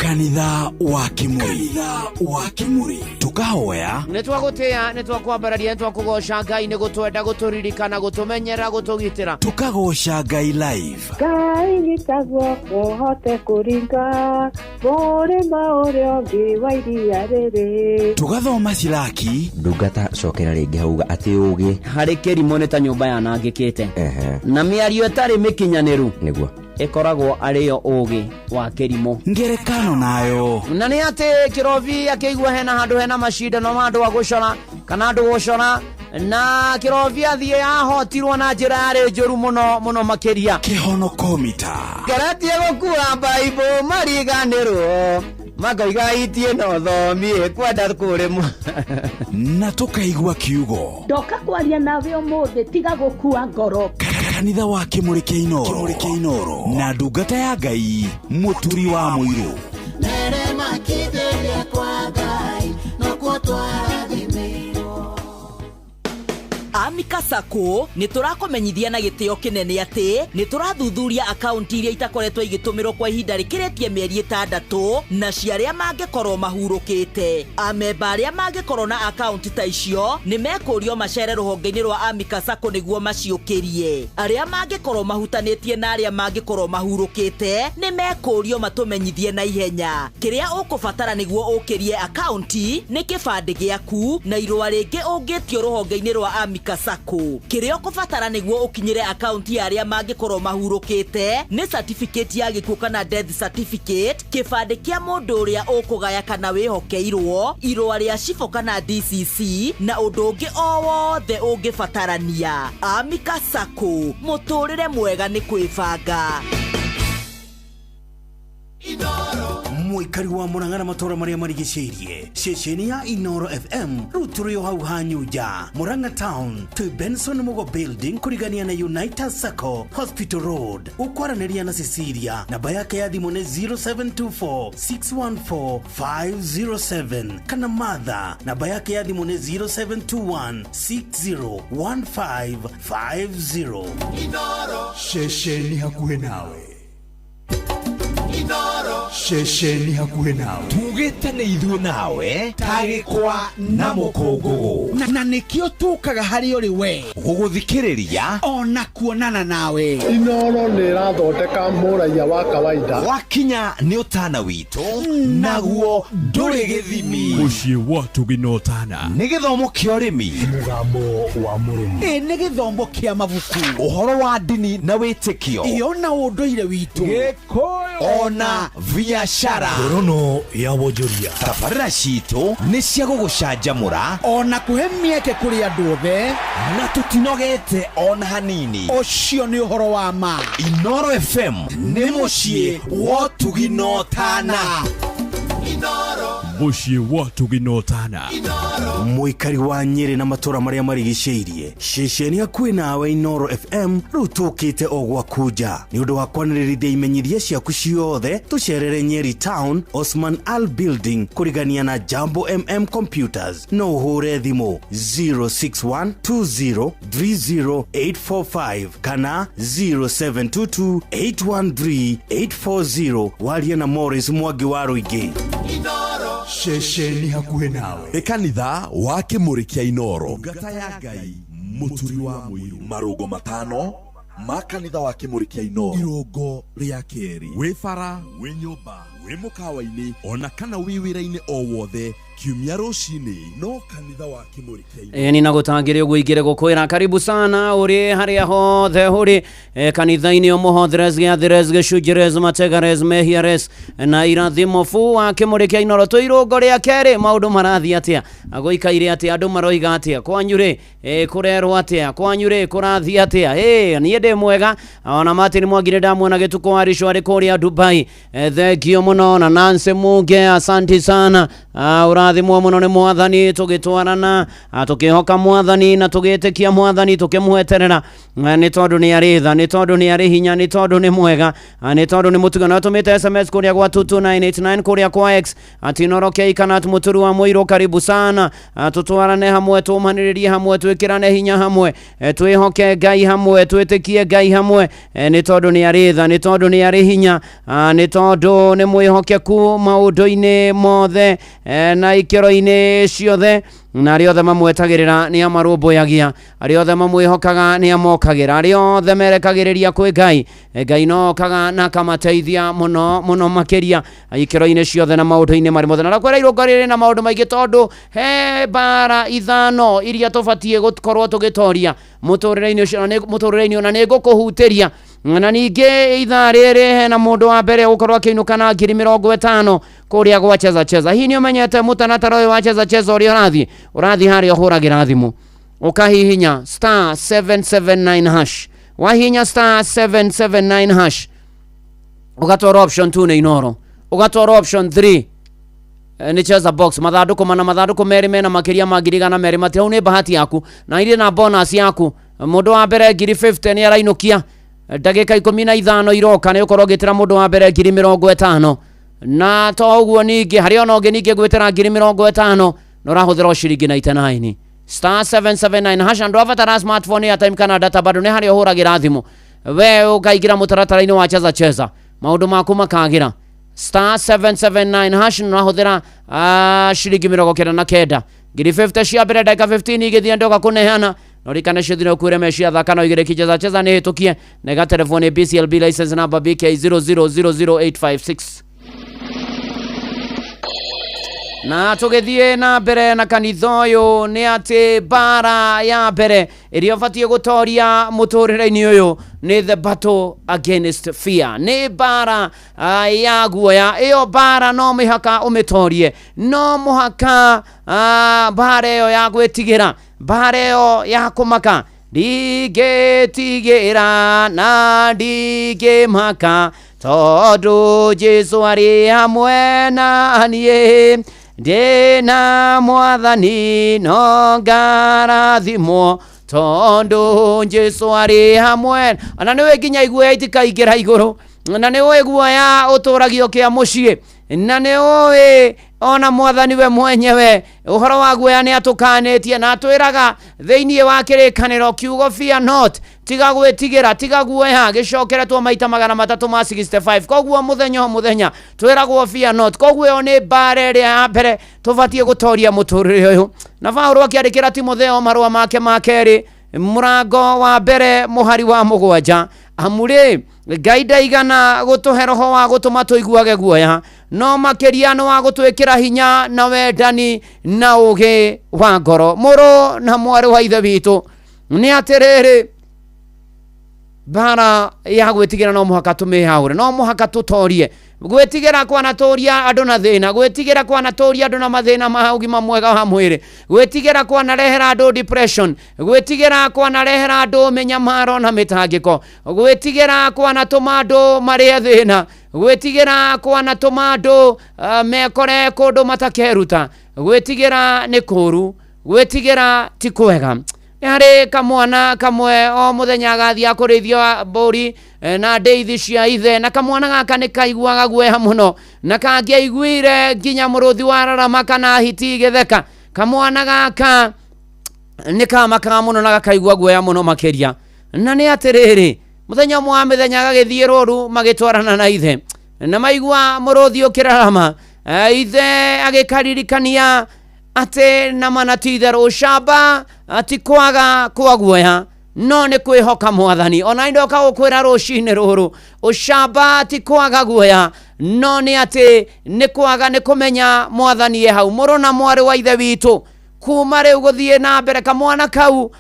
Kanitha wa Kimuri, tukahoya
nĩ twagũtĩĩa, nĩ twakwambararia, nĩ twakũgoca Ngai nĩ gũtwenda, gũtũririkana, gũtũmenyera, gũtũgitĩra.
Tukagoca Ngai live.
Ngai nyita guoko hote kũringa mũrĩma ũrĩa ũngĩ wa iria rĩrĩ.
Tugathoma Silaki.
Ndungata cokera rĩngĩ hauga atĩ ũgĩ
harĩ kĩrimũ nĩ ta nyũmba yanangĩkĩte, na mĩario ĩtarĩ mĩkinyanĩru
nĩguo
ĩkoragwo arĩyo ũgĩ wa kĩrimũ.
Ngerekano nayo
na nĩ atĩ kĩrobi akĩigua hena handũ hena macindano ma andũ a gũcora kana andũ gũcora, na kĩrobi athiĩ ahotirwo na njĩra yarĩ njũru mũno mũno makĩria.
Kĩhonokomita
ngeretie gũkua Baibũ mariganĩrwo makoiga itie no thomie kwenda kũrĩmwo
na tũkaigua kiugo
ndoka kwaria nawe ũmũthĩ, tiga gũkua ngoro.
Kanitha wa Kimuri kĩa Inoro na ndungata ya Ngai Mũturi wa Mũirũ.
Amika Sacco nĩ tũrakũmenyithia na gĩtĩo kĩnene atĩ nĩ tũrathuthuria akaunti iria itakoretwo igĩtũmĩrwo kwa ihinda rĩkĩrĩtie mĩeri 6 na cia arĩa mangĩkorwo mahurũkĩte. Amemba arĩa mangĩkorwo na akaunti ta icio nĩ mekũrio macere rũhonge-inĩ rwa Amika Sacco nĩguo maciũkĩrie. Arĩa mangĩkorwo mahutanĩtie na arĩa mangĩkorwo mahurũkĩte nĩ mekũrio matũmenyithie na ihenya. Kĩrĩa ũkũbatara nĩguo ũkĩrie akaunti nĩ kĩbandĩ gĩaku na irũa rĩngĩ ũngĩtio rũhonge-inĩ rwa Amika Sacco. Kĩrĩa ũkũbatara nĩguo ũkinyĩre akaunti ya arĩa mangĩkorwo mahurũkĩte nĩ certificate ya gĩkuũ kana death certificate, kĩbandĩ kĩa mũndũ ũrĩa ũkũgaya kana wĩhokeirwo, irũa rĩa cibũ kana DCC na ũndũ ũngĩ o wothe ũngĩbatarania. Amika Sacco, mũtũrĩre mwega nĩ kwĩbanga.
Mũikari wa Murang'a na matũra marĩa marigicĩirie, ceceni ya Inoro FM rĩu tũrĩ o hau Hanyunja, Murang'a Town, twĩ Benson Mugo Building kũrigania na United Sacco Hospital Road. Ũkwaranĩria na Cecilia, namba yake ya thimũ nĩ 0724 614 507 kana Martha, namba yake ya thimũ nĩ 0721 601550.
Inoro ceceni hakuhĩ nawe. Inoro. Ceceni hakuhĩ nawe. Tugĩte nĩ ithuĩ nawe ta gĩkwa na mũkũngũgũ.
Na nĩkĩo tũkaga harĩ ũrĩ we
gũgũthikĩrĩria
ona kuonana nawe.
Inoro nĩ ĩrathondeka mũraiya wa kawaida.
Wakinya nĩ ũtana witũ naguo ndũrĩ gĩthimi.
Mũciĩ wa Tũgina Ũtana.
Nĩ gĩthomo kĩa ũrĩmi.
Mũgambo wa mũrĩmi.
Ĩ nĩ gĩthomo kĩa mabuku.
Ũhoro wa ndini na wĩtĩkio.
Ĩyo na ũndũire witũ.
Gĩkũyũ ona biacara.
Ngorono ya wonjoria.
Tabarĩra citũ nĩ cia gũgũcanjamũra
ona kũhe mĩeke kũrĩ andũ othe,
na tũtinogete ona hanini.
Ũcio nĩ ũhoro wa ma.
Inoro FM nĩ mũciĩ wa ũtugi na ũtana.
Mũciĩ wa Ũtugi na Ũtana.
Mũikari wa Nyĩrĩ na matũra marĩa marigicĩirie, ceceni hakuhĩ nawe Inoro FM rĩu tũkĩte o gwaku nja nĩ ũndũ wa kwanĩrĩrithia imenyithia ciaku ciothe. Tũcerere Nyeri Town, Osman Al Building, kũrigania na Jambo MM Computers. No ũhũre thimũ 0612030845 kana 0722813840 warie na Morris Mwangi wa Rũingĩ.
Ceceni hakuhĩ nawe.
Ĩ kanitha wa Kĩmũrĩ kĩa Inoro. Ngata ya Ngai Mũturi wa Mũirũ. Marũngo matano ma kanitha wa Kĩmũrĩ kĩa Inoro. Irũngo rĩa kerĩ. Wĩ bara, wĩ nyũmba, wĩ mũkawa-inĩ ona kana wĩ wĩra-inĩ o wothe kiumia rũcinĩ no kanitha wa Kĩmũrĩ kĩa Inoro.
Ĩ ninagũtangĩrĩ ũguo ingĩrĩ gũkwĩra karibu sana ũrĩ harĩa hothe ũrĩ kanitha-inĩ ũmũhotheres gĩathĩres gĩcunjĩres mategares mehiares na irathimo fu wa Kĩmũrĩ kĩa Inoro. Twĩ irũngo rĩa kerĩ, maũndũ marathiĩ atĩa, gũikaire atĩa, andũ maroiga atĩa, kwanyu rĩ kũrerwo atĩa, kwanyu rĩ kũrathiĩ atĩa? Niĩ ndĩ mwega. Ona Martin Mwangire ndamuona gĩtukũ wa rico arĩ kũrĩa Dubai. Thengio mũno. Na Nancy Muge, asanti sana. Ũrathimwo mũno nĩ Mwathani. Tũgĩtwarana tũkĩhoka Mwathani na tũgĩtĩkia Mwathani, tũkĩmweterera nĩ tondũ nĩ arĩ tha, nĩ tondũ nĩ arĩ hinya, nĩ tondũ nĩ mwega, nĩ tondũ nĩ mũtugo. Na tũmĩte SMS kũrĩa gwa 22989 kũrĩa kwa X atinoro kana Mũturi wa Mũirũ, karibu sana. Tũtwarane hamwe, tũmanĩrĩrie hamwe, twĩkĩrane hinya hamwe, twĩhoke Ngai hamwe, twĩtĩkie Ngai hamwe, nĩ tondũ nĩ arĩ tha, nĩ tondũ nĩ arĩ hinya, nĩ tondũ nĩ mwĩhokeku maũndũ-inĩ mothe na ikĩro-inĩ ciothe. Na arĩa othe mamwetagĩrĩra nĩ amarũmbũyagia, arĩa othe mamwĩhokaga nĩ amokagĩra, arĩa othe merekagĩrĩria kwĩ Ngai, Ngai no okaga na akamateithia mũno mũno makĩria ikĩro-inĩ ciothe na maũndũ-inĩ marĩ mothe. Na ndakwĩra irũngo rĩrĩ na maũndũ maingĩ, tondũ he mbara ithano iria tũbatiĩ gũkorwo tũgĩtoria mũtũrĩre-inĩ ũcio, mũtũrĩre-inĩ ona nĩ ngũkũhutĩria. Na ningĩ ithaa rĩrĩ hena mũndũ wa mbere ũgũkorwo akĩinũka na 50,000 kũrĩa gwa Cheza Cheza. Hihi nĩ ũmenyete mũtaratara ũyũ wa Cheza Cheza ũrĩa ũrathiĩ? Ũrathiĩ harĩa ũhũragĩra thimũ, ũkahihinya star 779 hash. Wahihinya star 779 hash, ũgatwara option 2 nĩ Inoro, ũgatwara option 3 nĩ Cheza Box. Mathandũkũ mana, mathandũkũ merĩ mena makĩria ma 200,000. Mati hau nĩ bahati yaku na irĩ na bonus yaku. Mũndũ wa mbere 50,000 nĩ arainũkia ndagĩka 15 iroka, nĩ ũkorwo ũgĩtĩra mũndũ wa mbere 50,000. Na to ũguo, ningĩ harĩ ona ũngĩ ningĩ gwĩtĩra 50,000 na ũrahũthĩra o ciringi 99, star 779 hash. Andũ abatara smartphone, airtime kana data, bado nĩ harĩa ũhũragĩra thimũ we ũkaingĩra mũtaratara-inĩ wa Cheza Cheza, maũndũ maku makagĩra. Star 779 hash, na ũrahũthĩra ciringi 99. 50,000 cia mbere ndagĩka 15 igĩthiĩ ndoka kũneana. No rikane ciothe ũkwĩre mecia thaka no igĩrĩ Kicheza Cheza nĩ hĩtũkie na ĩgaterefwo nĩ BCLB license number BK 0000856. Na tũgĩthiĩ na mbere na kanitha ũyũ, nĩ atĩ mbara ya mbere ĩrĩa ũbatiĩ gũtoria mũtũrĩre-inĩ ũyũ nĩ the battle against fear, nĩ mbara ya guoya. Ĩyo mbara no mĩhaka ũmĩtorie, no mũhaka mbara ĩyo ya gwĩtigĩra, mbara ĩyo ya kũmaka. Ndingĩtigĩra na ndingĩmaka tondũ Jesu arĩ hamwe na niĩ, ndĩna Mwathani no ngarathimwo tondũ Jesu arĩ hamwe. Ona nĩwe nginya iguoya itikaingĩra igũrũ, na nĩwe guoya ũtũragio kĩa mũciĩ. Na nĩ ũĩ ona mwathani we mwenyewe ũhoro wa guoya nĩ atũkanĩtie na atwĩraga thĩinĩ wa kĩrĩkanĩro kiugo fear not, tiga gwĩtigĩra, tiga guoya, gĩcokeretwo maita 365. Koguo mũthenya o mũthenya twĩragwo fear not. Koguo ĩyo nĩ mbara ĩrĩa ya mbere tũbatiĩ gũtoria mũtũrĩre ũyũ. Na Paulo akĩandĩkĩra Timotheo marũa make ma kerĩ mũrango wa mbere mũhari wa 7, amu rĩ Ngai ndaigana gũtũhe roho wa gũtũma tũiguage guoya, no makĩria nĩ wa gũtwĩkĩra hinya na wendani na ũgĩ wa ngoro. Mũrũ na mwarĩ wa ithe witũ, nĩ atĩrĩrĩ, mbara ya gwĩtigĩra no mũhaka tũmĩhaũre, no mũhaka tũtorie. Gwĩtigĩra kwanatũria andũ na thĩna, gwĩtigĩra kwanatũria andũ na mathĩna ma ũgima mwega wa mwĩrĩ, gwĩtigĩra kwanarehera andũ depression, gwĩtigĩra kwanarehera andũ mĩnyamaro na mĩtangĩko, gwĩtigĩra kwanatũma andũ marĩe thĩna, gwĩtigĩra kwanatũma andũ mekore kũndũ matakeruta. Gwĩtigĩra nĩ kũũru, gwĩtigĩra ti kwega. Nĩ harĩ kamwana kamwe o mũthenya agathiaga kũrĩithia mbũri na ndeithi cia ithe, na kamwana gaka nĩ kaiguaga guoya mũno, na kangĩaiguire nginya mũrũthi wararama kana hiti igĩtheka, kamwana gaka nĩ kamakaga mũno na gakaigua guoya mũno makĩria. Na nĩ atĩrĩrĩ, mũthenya ũmwe wa mĩthenya gagĩthiĩ rũru magĩtwarana na ithe, na maigua mũrũthi ũkĩrarama, ithe agĩkaririkania atĩ nama na ti itherũ ũcamba ti kwaga kwa guoya, no nĩ kwĩhoka mwathani. Ona ndoka gũkwĩra rũcinĩ rũrũ, ũcamba ti kwaga guoya, no nĩ atĩ nĩ kwaga nĩ kũmenya mwathani e hau. Mũrũ na mwarĩ wa ithe witũ, kuma rĩu gũthiĩ na mbere kamwana kau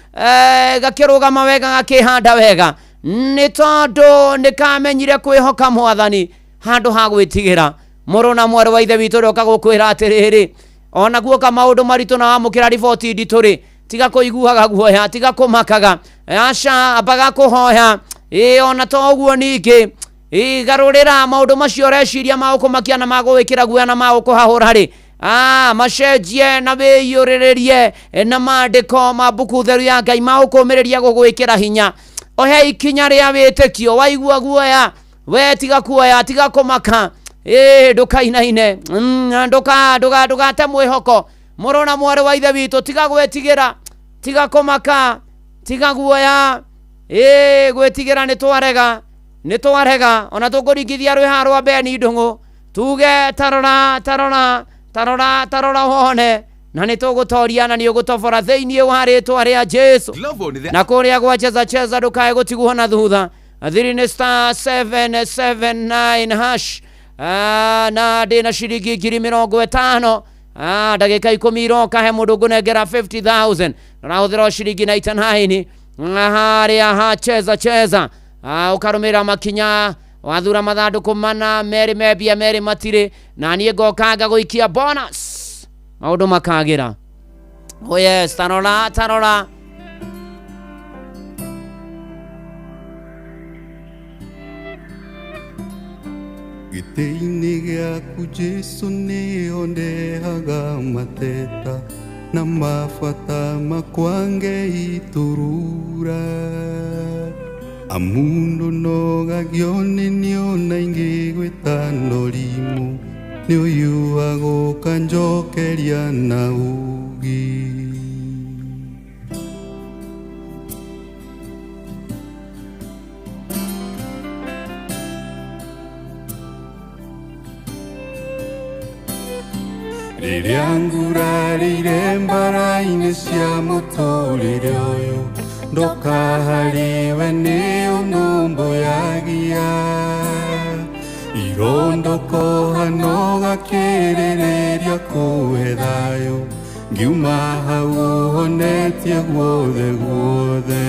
gakĩrũgama wega, gakĩhanda wega, nĩ tondũ nĩ kamenyire kwĩhoka mwathani handũ ha gwĩtigĩra. Mũrũ na mwarĩ wa ithe witũ, ndoka gũkwĩra atĩrĩrĩ, ona guoka maũndũ maritũ na wamũkĩra riboti nditũ rĩ, tiga kũiguaga guoya, tiga kũmakaga, aca, ambaga kũhoya. Ĩ ona to ũguo ningĩ, garũrĩra maũndũ macio ũreciria magũkũmakia na magũgwĩkĩra guoya na magũkũhahũra rĩ, macenjie na wĩiyũrĩrĩrie na maandĩko ma mbuku theru ya Ngai magũkũmĩrĩria gũgwĩkĩra hinya. Ohe ikinya rĩa wĩtĩkio, waigua guoya we tiga kuoya, tiga kũmaka, ndũkainaine, ndũgate mwĩhoko. Mũrũ na mwarĩ wa ithe witũ, tiga gwĩtigĩra, tiga kũmaka, tiga guoya. Gwĩtigĩra nĩ twarega, nĩ twarega. Ona tũkũringithia rwĩha rwa Beni Ndũng'ũ, tuge tarora tarora tarora tarora wone, na nĩ tũgũtoria na nĩ ũgũtobora thĩinĩ wa rĩtwa rĩa Jesu. Na kũrĩa gwa cheza cheza ndũkae gũtigwo na thutha. Thiri nĩ star 779 hash, na ndĩna ciringi 50,000. Ndagĩka 10 iroka he mũndũ ngũnengera 50,000, ũrahũthĩra o ciringi 99 harĩa ha cheza cheza. Ũkarũmĩrĩra makinya, wathura mathandũkũ mana, merĩ membia merĩ matirĩ, na niĩ ngoka ngagũikia bonus, maũndũ makagĩra. Oh yes, tarora tarora.
Gĩtĩ-inĩ gĩaku Jesũ nĩho ndehaga mateta na mabata makwa ngeiturura, amu ndũnogagio nĩ niona ingĩgwĩta norimũ, nĩ ũyũ agũka njokeria na ũũgĩ. Rĩrĩa ngurarĩire mbara-inĩ cia mũtũrĩre ũyũ, ndoka harĩwe nĩ ũnũmbũyagia, irondokoha no gakĩrĩrĩria kũhe thayũ, ngiuma hau ũhonetie guothe guothe.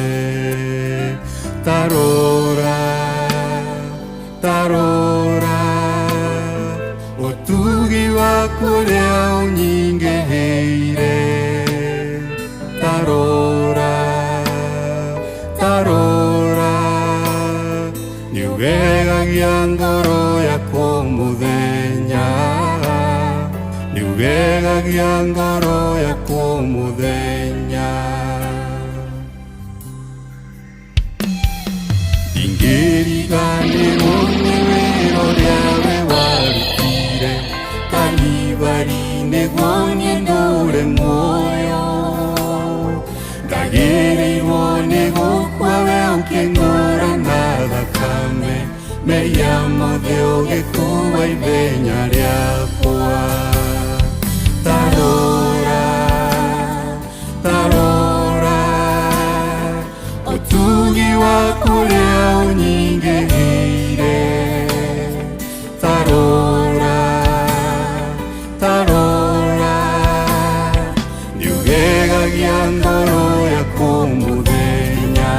Tarora tarora ũtugi waku ũrĩa ũnyingĩhĩire, tarora tarora nĩũgegagia ngoro yakwa mũthenya, nĩũgegagia ngoro yakwa mũthenya. Ingĩriganĩrwo nĩ wĩra ũrĩa we warutire, Ngũkua we ũkĩngũra na thakame mehia mothe ũgĩkua ithenya rĩakwa. Tarora, tarora, ũtugi waku ũrĩa ũnyingĩhĩire. Tarora, tarora, nĩũgegagia ngoro yakwa mũthenya,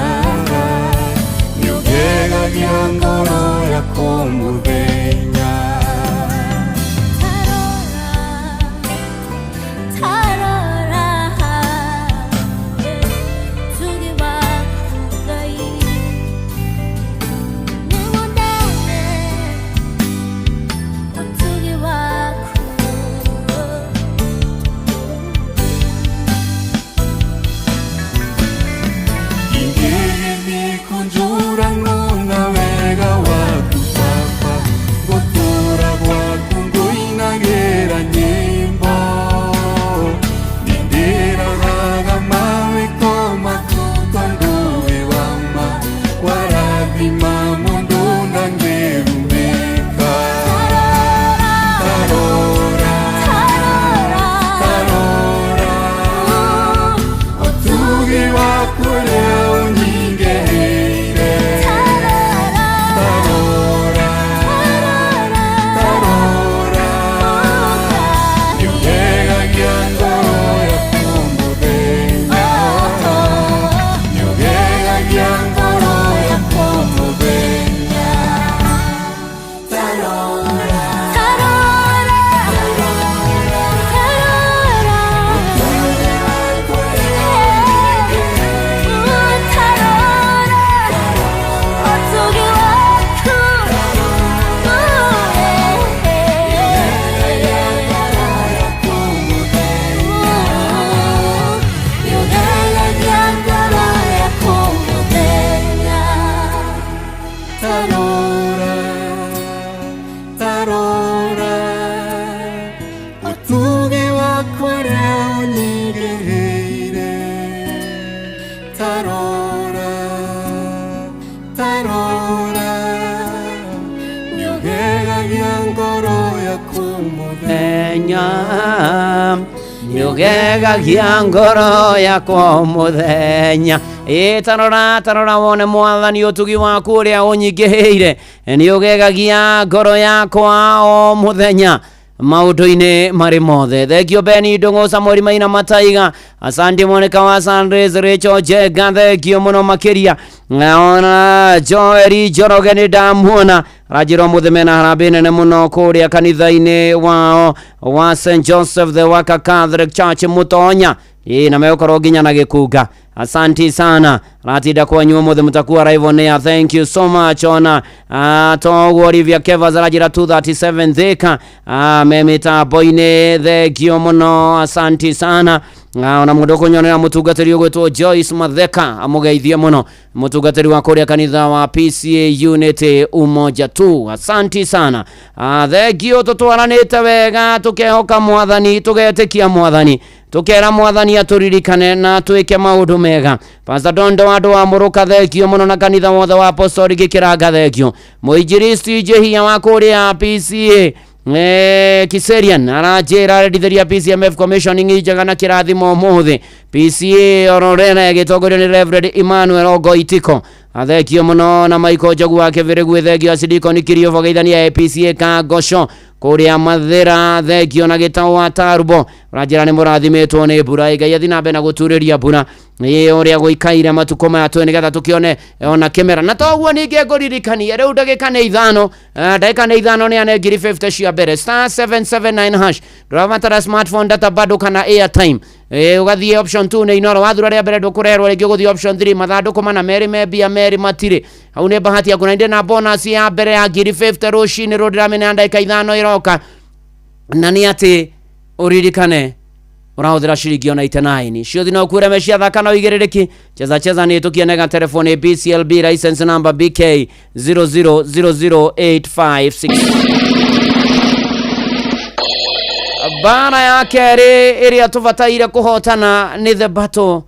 nĩũgegagia ngoro yakwa mũthenya.
Tarora, tugi waku Ngai, nĩwonete ũtugi waku.
Ingĩgĩthiĩ kũnjũragwo na wega waku Baba, ngũtũũra gwaku ngũinagĩra nyĩmbo. Nĩndĩroraga mawĩko maku tondũ wĩ wa ma, warathima mũndũ ndangĩrumĩka. Tarora, tarora, ũtugi waku ũrĩa ũnyingĩhĩire. Tarora, tarora, nĩũgegagia ngoro yakwa mũthenya, nĩũgegagia ngoro yakwa mũthenya. Tarora,
Tarora, tarora, ũtugi waku nĩũgegagia ngoro yakwa mũthenya.
Tarora, tarora, ũtugi waku ũrĩa ũnyingĩhĩire. Tarora, tarora, nĩũgegagia ngoro yakwa
Mũthenya nĩũgegagia ngoro yakwa mũthenya. Ĩ tarora, tarora wone mwathani ũtugi waku ũrĩa ũnyingĩhĩire, nĩũgegagia ngoro yakwa o mũthenya maũndũ-inĩ marĩ mothe. Thengio Beni Ndũng'ũ, Samuel Maina Mataiga, asante Monica wa Sundays, Rachel Jenga, thengio mũno makĩria. Naona Joel Njoroge nĩ ndamuona aranjĩra ũmũthĩ mena harambĩ nene mũno kũrĩa kanitha-inĩ wao wa St Joseph the Worker Catholic Church Mũtonya. Ĩ na megũkorwo nginya na gĩkunga. Asanti sana ratinda kwanyu ũmũthĩ mũtakuwa Raivonia, thank you so much. Ona toguo Olivia Kevas aranjĩra 237 Thika, me mĩtambo-inĩ, thengio mũno, asanti sana. Ona mũndũ ũkũnyonera mũtungatĩri ũgwĩtwo Joyce Matheka amũgeithie mũno, mũtungatĩri wa kũrĩa kanitha wa PCA Unity Umoja tu, asanti sana. Thengio, tũtwaranĩte wega tũkehoka mwathani, tũgetĩkia mwathani, tukera mwathani atũririkane na twĩke maũndũ mega. Pastor Dondo andũ wa Mũrũka, thengio mũno, na kanitha wothe wa Apostolic Kĩranga, thengio. Mũinjilisti Njĩhia wa kũrĩa PCA Kiserian aranjĩra arendithĩria PCMF commissioning njega na kĩrathimo ũmũthĩ. PCA Ororere gĩtongorio nĩ Reverend Emmanuel Ogoitiko, athengio mũno, na Michael Njogu wa Kĩbĩrĩgu, thengio. Acidikoni Kiriũbo geithania APCA Kangosho kũrĩa Mathĩra, thengio, na Gĩtaũ wa Tarubo ũranjĩra nĩ mũrathimĩtwo nĩ mbura. Ngai athi na mbere na gũturĩria mbura ĩ ũrĩa gũikaire matukũ maya twĩ nĩgetha tũkĩone ona kĩmera. Na toguo ningĩ ngũririkanie rĩu ndagĩka nĩ ithano, ndagĩka nĩ ithano nĩ ane ngiri 50 cia mbere star 779 hash. Ndũrabatara smartphone, data bado kana airtime. Ũgathiĩ option 2 nĩ Inoro, wathura rĩa mbere ndũkũrerwo rĩngĩ, ũgũthiĩ option 3 mathandũkũ mana merĩ me mbia merĩ matirĩ hau, nĩ bahati yaku. Na ndĩ na bonus ya mbere ya ngiri 50 rũcinĩ rũrũ ndĩramenya ndagĩka ithano ĩroka, na nĩ atĩ ũririkane ũrahũthĩra ciringi ona 89 ciothi no kuure mecia thaka no igĩrĩrĩki cheza cheza nĩ ĩtũkie nega telefoni BCLB license number BK 0000856. Bara ya kerĩ ĩrĩa tũbataire kũhotana nĩ the battle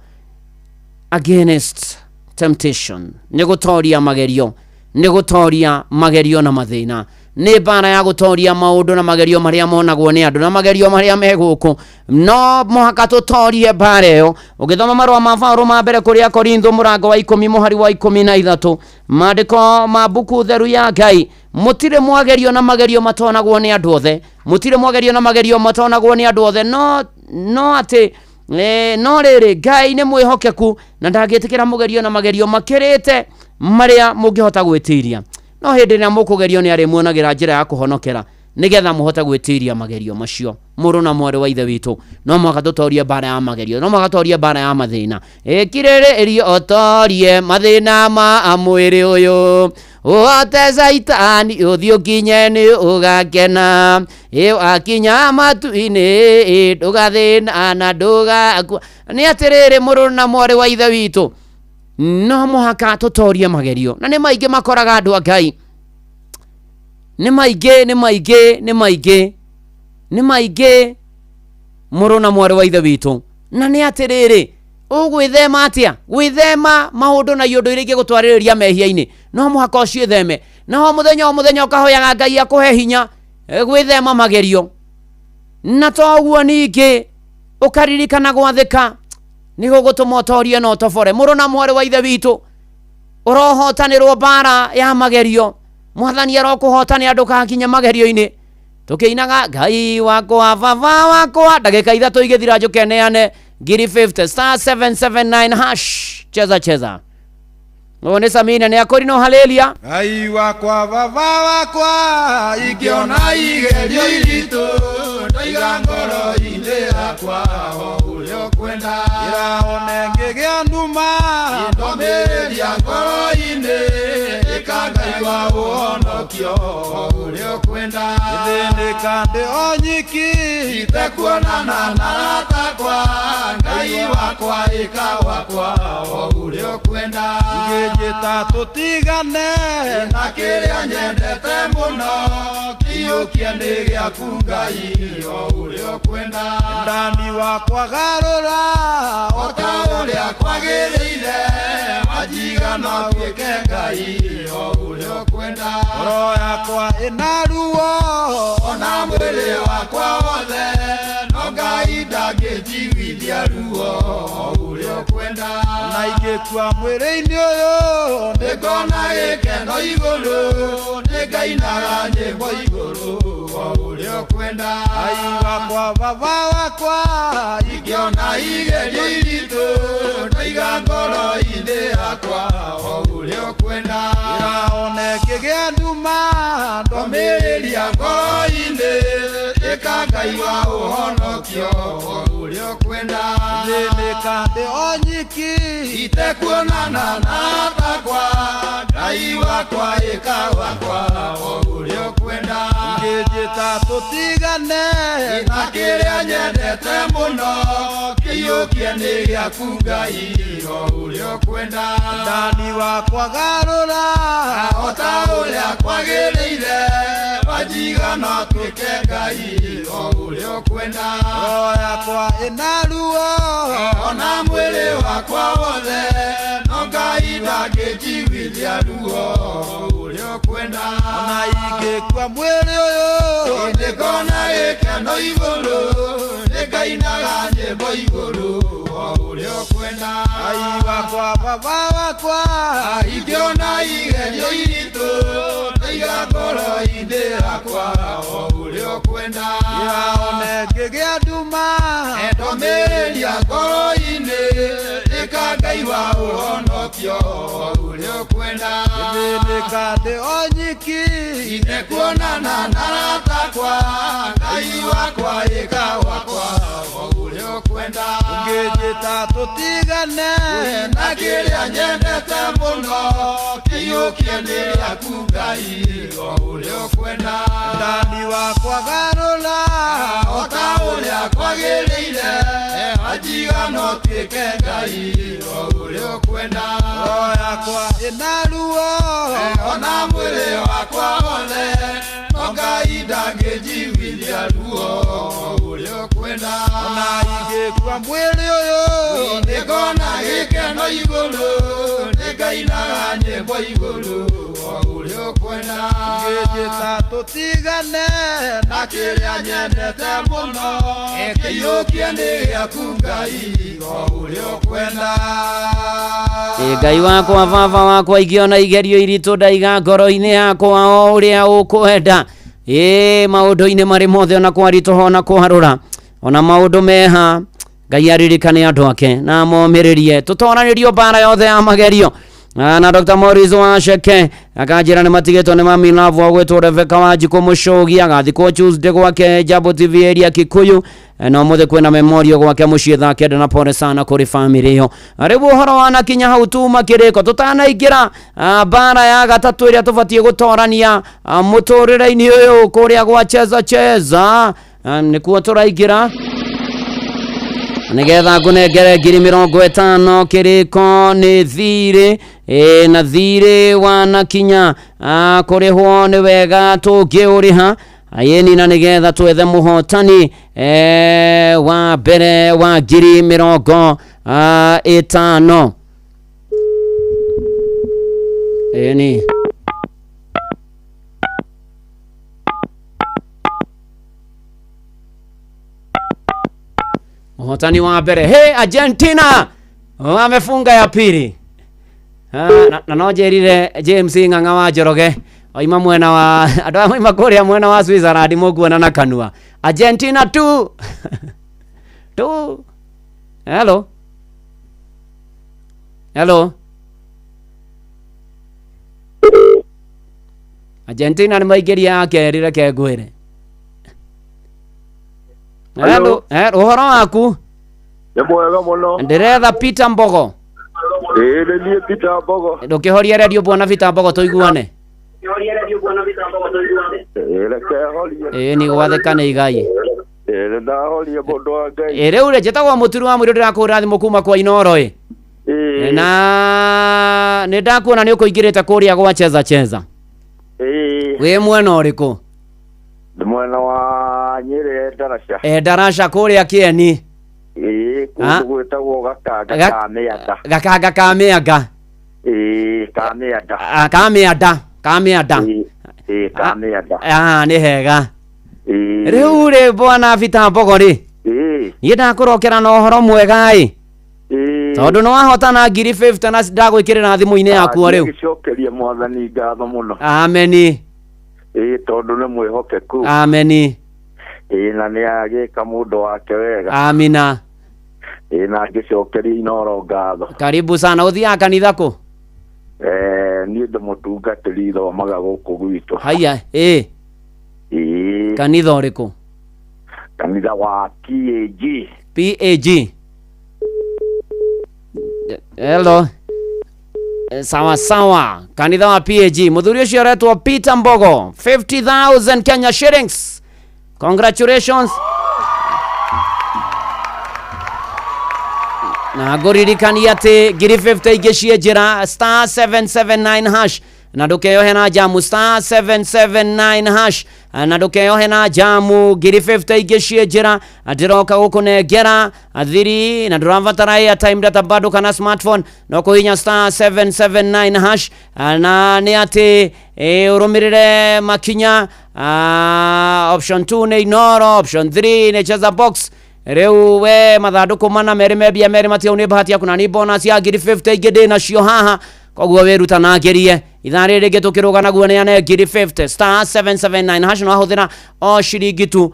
against Temptation nĩ gũtoria magerio, nĩ gũtoria magerio na mathĩna, nĩ mbara ya gũtoria maũndũ na magerio marĩa monagwo nĩ andũ na magerio marĩa me gũkũ. No mũhaka tũtorie mbara ĩyo. Ũgĩthoma marũa ma Paũlũ ma mbere kũrĩ Akorintho mũrango wa 10 mũhari wa 13, maandĩko ma mbuku theru ya Ngai, mũtirĩ mwagerio na magerio matonagwo nĩ andũ othe, mũtirĩ mwagerio na magerio matonagwo nĩ andũ othe, no atĩ no rĩrĩ, Ngai nĩ mwĩhokeku na ndangĩtĩkĩra mũgerio na magerio makĩrĩte marĩa mũngĩhota gwĩtiria. No hĩndĩ ĩrĩa mũkũgerio nĩ arĩmuonagĩra njĩra ya kũhonokera nĩgetha mũhote gwĩtiria magerio macio. Mũrũ na mwarĩ wa Ithe witũ, no mũhaka tũtorie mbara ya magerio, no mũhaka tũtorie mbara ya mathĩna. Ĩkirĩrĩrio ũtorie mathĩna ma mwĩrĩ ũyũ, ũhote Caitani ũthiĩ ũkinye nĩ ũgakena, ĩ wakinya matu-inĩ ndũgathĩna na ndũgakua. Nĩ atĩrĩrĩ, mũrũ na mwarĩ wa Ithe witũ, no mũhaka tũtorie magerio, na nĩ maingĩ makoraga andũ a Ngai, nĩ maingĩ, nĩ maingĩ, nĩ maingĩ, nĩ maingĩ, mũrũ na mwarĩ wa Ithe witũ. Na nĩ atĩrĩrĩ, ũgwĩthema atĩa? Gwĩthema maũndũ na iũndũ iria ingĩgũtwarĩrĩria mehia-inĩ, no mũhaka ũciĩtheme. Na o mũthenya o mũthenya ũkahoyaga Ngai akũhe hinya gwĩthema magerio. Na to ũguo ningĩ ũkaririkana gwathĩka nĩ gũgũtũma ũtorie na ũtobore. Mũrũ na mwarĩ wa Ithe witũ, ũrohotanĩrwo mbara ya magerio. Mwathani arokũhotanĩra ndũgakinye magerio-inĩ. Tũkĩinaga Ngai wakwa baba wakwa, ndagĩka 3 igĩthira njũke neane ngiri 50 star 779 hash. Cheza cheza. Ũyũ nĩ Samina nĩ akũrinwo haleluya.
Ngai wakwa baba wakwa, ingĩona igerio iritũ ndaiga ngoro-inĩ yakwa o ũrĩa ũkwenda. Ĩra one ngĩgĩa nduma ndomĩrĩria ngoro-inĩ, ĩka Ngai wa ũhonokio o ũrĩa ũkwenda. Ithĩnĩka ndĩ o nyiki itekuonana na aratakwa, Ngai wakwa ĩka wakwa o ũrĩa ũkwenda. Ingĩnjĩta tũtigane na kĩrĩa nyendete mũno, kĩiyũkie nĩ gĩaku Ngai o ũrĩa ũkwenda. Ndani wakwa garũra o ta ũrĩa kwagĩrĩire, wanjiga no tuĩke Ngai o ũrĩa ũkwenda. Ngoro yakwa ĩna ruo ona mwĩrĩ wakwa wothe, no Ngai ndangĩnjiguithia ruo o ũrĩa ũkwenda. Ona ingĩkua mwĩrĩ-inĩ ũyũ nĩngona gĩkeno igũrũ, nĩngainaga nyĩmbo igũrũ o ũrĩa ũkwenda. Ngai wakwa baba wakwa, ingĩona igerio iritũ ndaiga ngoro-inĩ yakwa o ũrĩa ũkwenda. Ĩra one ngĩgĩa nduma ndomĩrĩria ngoro-inĩ, ĩka Ngai wa ũhonokio o ũrĩa ũkwenda. Thĩnĩka ndĩ o nyiki itekuonana na aratakwa, Ngai wakwa ĩka wakwa o ũrĩa ũkwenda. Ingĩnjĩta tũtigane na kĩrĩa nyendete mũno, kĩiyũkie nĩ gĩaku Ngai o ũrĩa ũkwenda. Ndani wakwa garũra o ta ũrĩa kwagĩrĩire, wanjiga no tuĩke Ngai o ũrĩa ũkwenda. Ngoro yakwa ĩna ruo ona mwĩrĩ wakwa wothe, no Ngai ndangĩnjiguithia ruo o ũrĩa ũkwenda. Ona ingĩkua mwĩrĩ ũyũ nĩngona gĩkeno igũrũ, nĩngainaga nyĩmbo igũrũ o ũrĩa ũkwenda. Ngai wakwa baba wakwa, ingĩona igerio iritũ ndaiga ngoro-inĩ yakwa o ũrĩa ũkwenda. Ĩra one ngĩgĩa nduma ndomĩrĩria ngoro-inĩ, ĩka Ngai wa ũhonokio o ũrĩa ũkwenda. Ithĩnĩka ndĩ o nyiki itekuonana na aratakwa, Ngai wakwa ĩka wakwa o ũrĩa ũkwenda. Ũngĩnjĩta tũtigane na kĩrĩa nyendete mũno, kĩiyũkie nĩ gĩaku Ngai o ũrĩa ũkwenda. Ndani wakwa garũra o ta ũrĩa kwagĩrĩire, wanjiga no tuĩke Ngai o ũrĩa ũkwenda. Ngoro yakwa ĩna ruo ona mwĩrĩ wakwa wothe, no Ngai ndangĩnjiguithia ruo o ũrĩa ũkwenda. Ona ingĩkua mwĩrĩ ũyũ nĩngona gĩkeno igũrũ, nĩngainaga Ngainaga nyĩmbo igũrũ o ũrĩa ũkwenda. Ngĩnjĩta tũtigane na kĩrĩa nyendete mũno, kĩiyũkie nĩ gĩaku Ngai o ũrĩa ũkwenda.
Ĩ, Ngai wakwa, baba wakwa, ingĩona igerio iritũ ndaiga ngoro-inĩ yakwa o ũrĩa ũkwenda. Ĩ, maũndũ-inĩ marĩ mothe, ona kwaritũha, ona kwarũra, ona maũndũ meha, Ngai aririkane andũ ake na momĩrĩrie tũtoranĩrio mbara yothe ya magerio. Na Dr. Morris Wacheke akanjĩra nĩ matigĩtwo nĩ mami love agwĩtwo Rebecca Wanjikũ Mũcũgi, agathikwo Tuesday gwake Jambo TV area Kikuyu. Na ũmũthĩ kwĩna memorial gwake mũciĩ thaa 9, na pole sana kũrĩ family ĩyo. Rĩu ũhoro wanakinya hau, tuma kĩrĩko tũtanaingĩra mbara ya gatatũ ĩrĩa tũbatiĩ gũtorania mũtũrĩre-inĩ ũyũ kũrĩa gwa Cheza Cheza. Nĩkuo tũraingĩra nigetha ngũnengere 50,000. Kĩrĩko nĩ thirĩ. Ĩ, na thirĩ wanakinya kũrĩhwo nĩ wega tũngĩũrĩha ĩni, na nĩgetha twethe mũhotani wa mbere wa 50,000. Ĩni mũhotani wa mbere. Hey, Argentina wamefunga ya pili. Na no njĩrire James Ng'ang'a wa Njoroge oima mwena wa andũ aya moima kũrĩa mwena wa Switzerland mũkuona na kanua. Argentina 2 2. Hello, hello. Argentina nĩ maingĩria ya kerĩ, reke ngwĩre. Hello, ũhoro waku?
Nĩ mwega mũno.
Ndĩretha Peter Mbogo.
Ĩĩ, nĩ niĩ Peter Mbogo.
Ndũkĩhoria redio, bwana Peter Mbogo, tũiguane.
Ĩĩ, reke horie.
Ĩĩ, nĩ gwathĩka nĩ igai.
Ĩĩ, nĩ ndahoria, mũndũ wa Ngai.
Ĩ, rĩu rĩ, njĩtagwo Mũturi wa Mũirũ, ndĩrakũhũrĩra thimũ kuma kwa Inoro. Ĩ, na nĩ ndakuona nĩ ũkũingĩrĩte kũrĩa gwa Cheza Cheza.
Ĩĩ.
Wĩ mwena ũrĩkũ?
Nĩ mwena wa Nyĩrĩ, Ndaraca.
E, Ndaraca kũrĩa Kĩeni?
Ĩĩ, kũndũ gwĩtagwo Gakanga ka Mĩanda.
Gakanga ka Mĩanga?
Ĩĩ, ka Mĩanda.
Ah, ka Mĩanda, ka Mĩanda.
Ĩĩ, ka Mĩanda.
Ah, nĩ hega.
Ĩĩ.
Rĩu rĩ, bwana Peter Mbogo rĩ,
Ĩĩ.
niĩ ndakũrokera na ũhoro mwega ĩ,
Ĩĩ.
tondũ nĩ wahotana 50,000 na ndagwĩkĩrĩra thimũ-inĩ yaku o rĩu.
Ngĩcokeria Mwathani ngatho mũno.
Ameni.
Ĩĩ, tondũ nĩ mwĩhokeku.
Ameni.
Ĩĩ, na nĩ agĩka mũndũ wake wega.
Amina.
Ĩĩ, na ngĩcokeria Inoro ngatho.
Karibu sana. Ũthiaga kanitha kũ?
Niĩ ndĩ mũtungatĩri, thomaga gũkũ gwitũ.
Haiya, ĩ.
Ĩĩ.
Kanitha ũrĩkũ?
Kanitha wa PAG.
PAG. Hello. Sawa sawa, kanitha wa PAG. Mũthuri ũcio aretwo Peter Mbogo, 50,000 Kenya shillings. Congratulations. Na ngũririkania atĩ 50,000 ingĩ ciĩ njĩra, star 779 hash, na ndũkeyohe na jamu, star 779 hash, na ndũkeyohe na jamu. 50,000 ingĩ ciĩ njĩra, ndĩroka gũkũnengera thiri, na ndũrabatara airtime, data bado kana smartphone, no kũhinya star 779 hash, na nĩ atĩ ũrũmĩrĩre makinya. Option 2 nĩ Inoro, option 3 nĩ Cheza Box. Rĩu we mathandũkũ mana merĩ membia merĩ matiau, nĩ bahati yaku, na nĩ bonus ya 50,000 ingĩ ndĩ nacio haha. Koguo wĩrutanagĩrie ithaa rĩrĩ rĩngĩ tũkĩrũga naguo nĩane 50,000, star 779 hash, no ahũthĩra o ciringi tu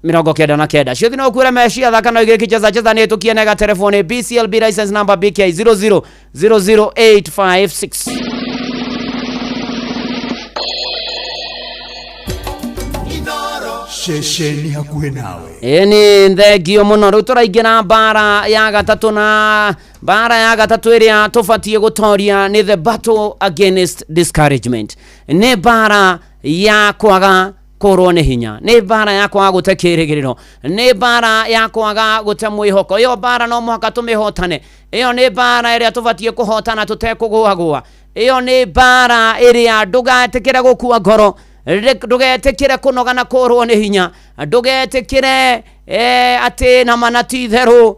99 ciũthi no kuĩre mecia thaka no igĩrĩ. Kicheza Cheza nĩ ĩtũkie nega telefoni BCLB license number BK 0000856.
Ceceni hakuhĩ nawe.
Ĩni, thengio mũno. Rĩu tũraingĩra mbara ya gatatũ, na mbara ya gatatũ ĩrĩa tũbatiĩ gũtoria nĩ the battle against discouragement. Nĩ mbara ya kwaga kũrwo nĩ hinya, nĩ mbara ya kwaga gũte kĩrĩgĩrĩro, nĩ mbara ya kwaga gũte mwĩhoko. Ĩyo mbara no mũhaka tũmĩhotane. Ĩyo nĩ mbara ĩrĩa tũbatiĩ kũhotana tũtekũgũagũa. Ĩyo nĩ mbara ĩrĩa ndũgetĩkĩre gũkua ngoro, ndũgetĩkĩre kũnoga na kũrwo nĩ hinya, ndũgetĩkĩre atĩ na mana ti itherũ.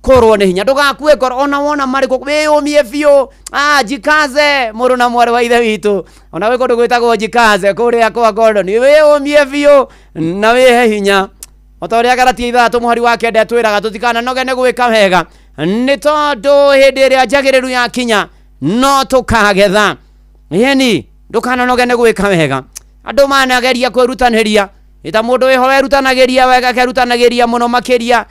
Kũrwo nĩ hinya, ndũgakue ngoro ona wona marĩkũ, wĩyũmie biũ. Ah, jikaze mũrũ na mwarĩ wa ithe witũ, ona gwĩ kũndũ gwĩtagwo jikaze kũrĩa kwa Gordon, wĩyũmie biũ na wĩhe hinya o ta ũrĩa Galatia 6 mũhari wa 9 twĩraga tũtikananoge nĩ gwĩka wega, nĩ tondũ hĩndĩ ĩrĩa njagĩrĩru yakinya no tũkagetha. Yeni ndũkananoge nĩ gwĩka wega. Andũ manageria kwĩrutanĩria, ĩta mũndũ wĩho werutanagĩria wega, akerutanagĩria mũno makĩria,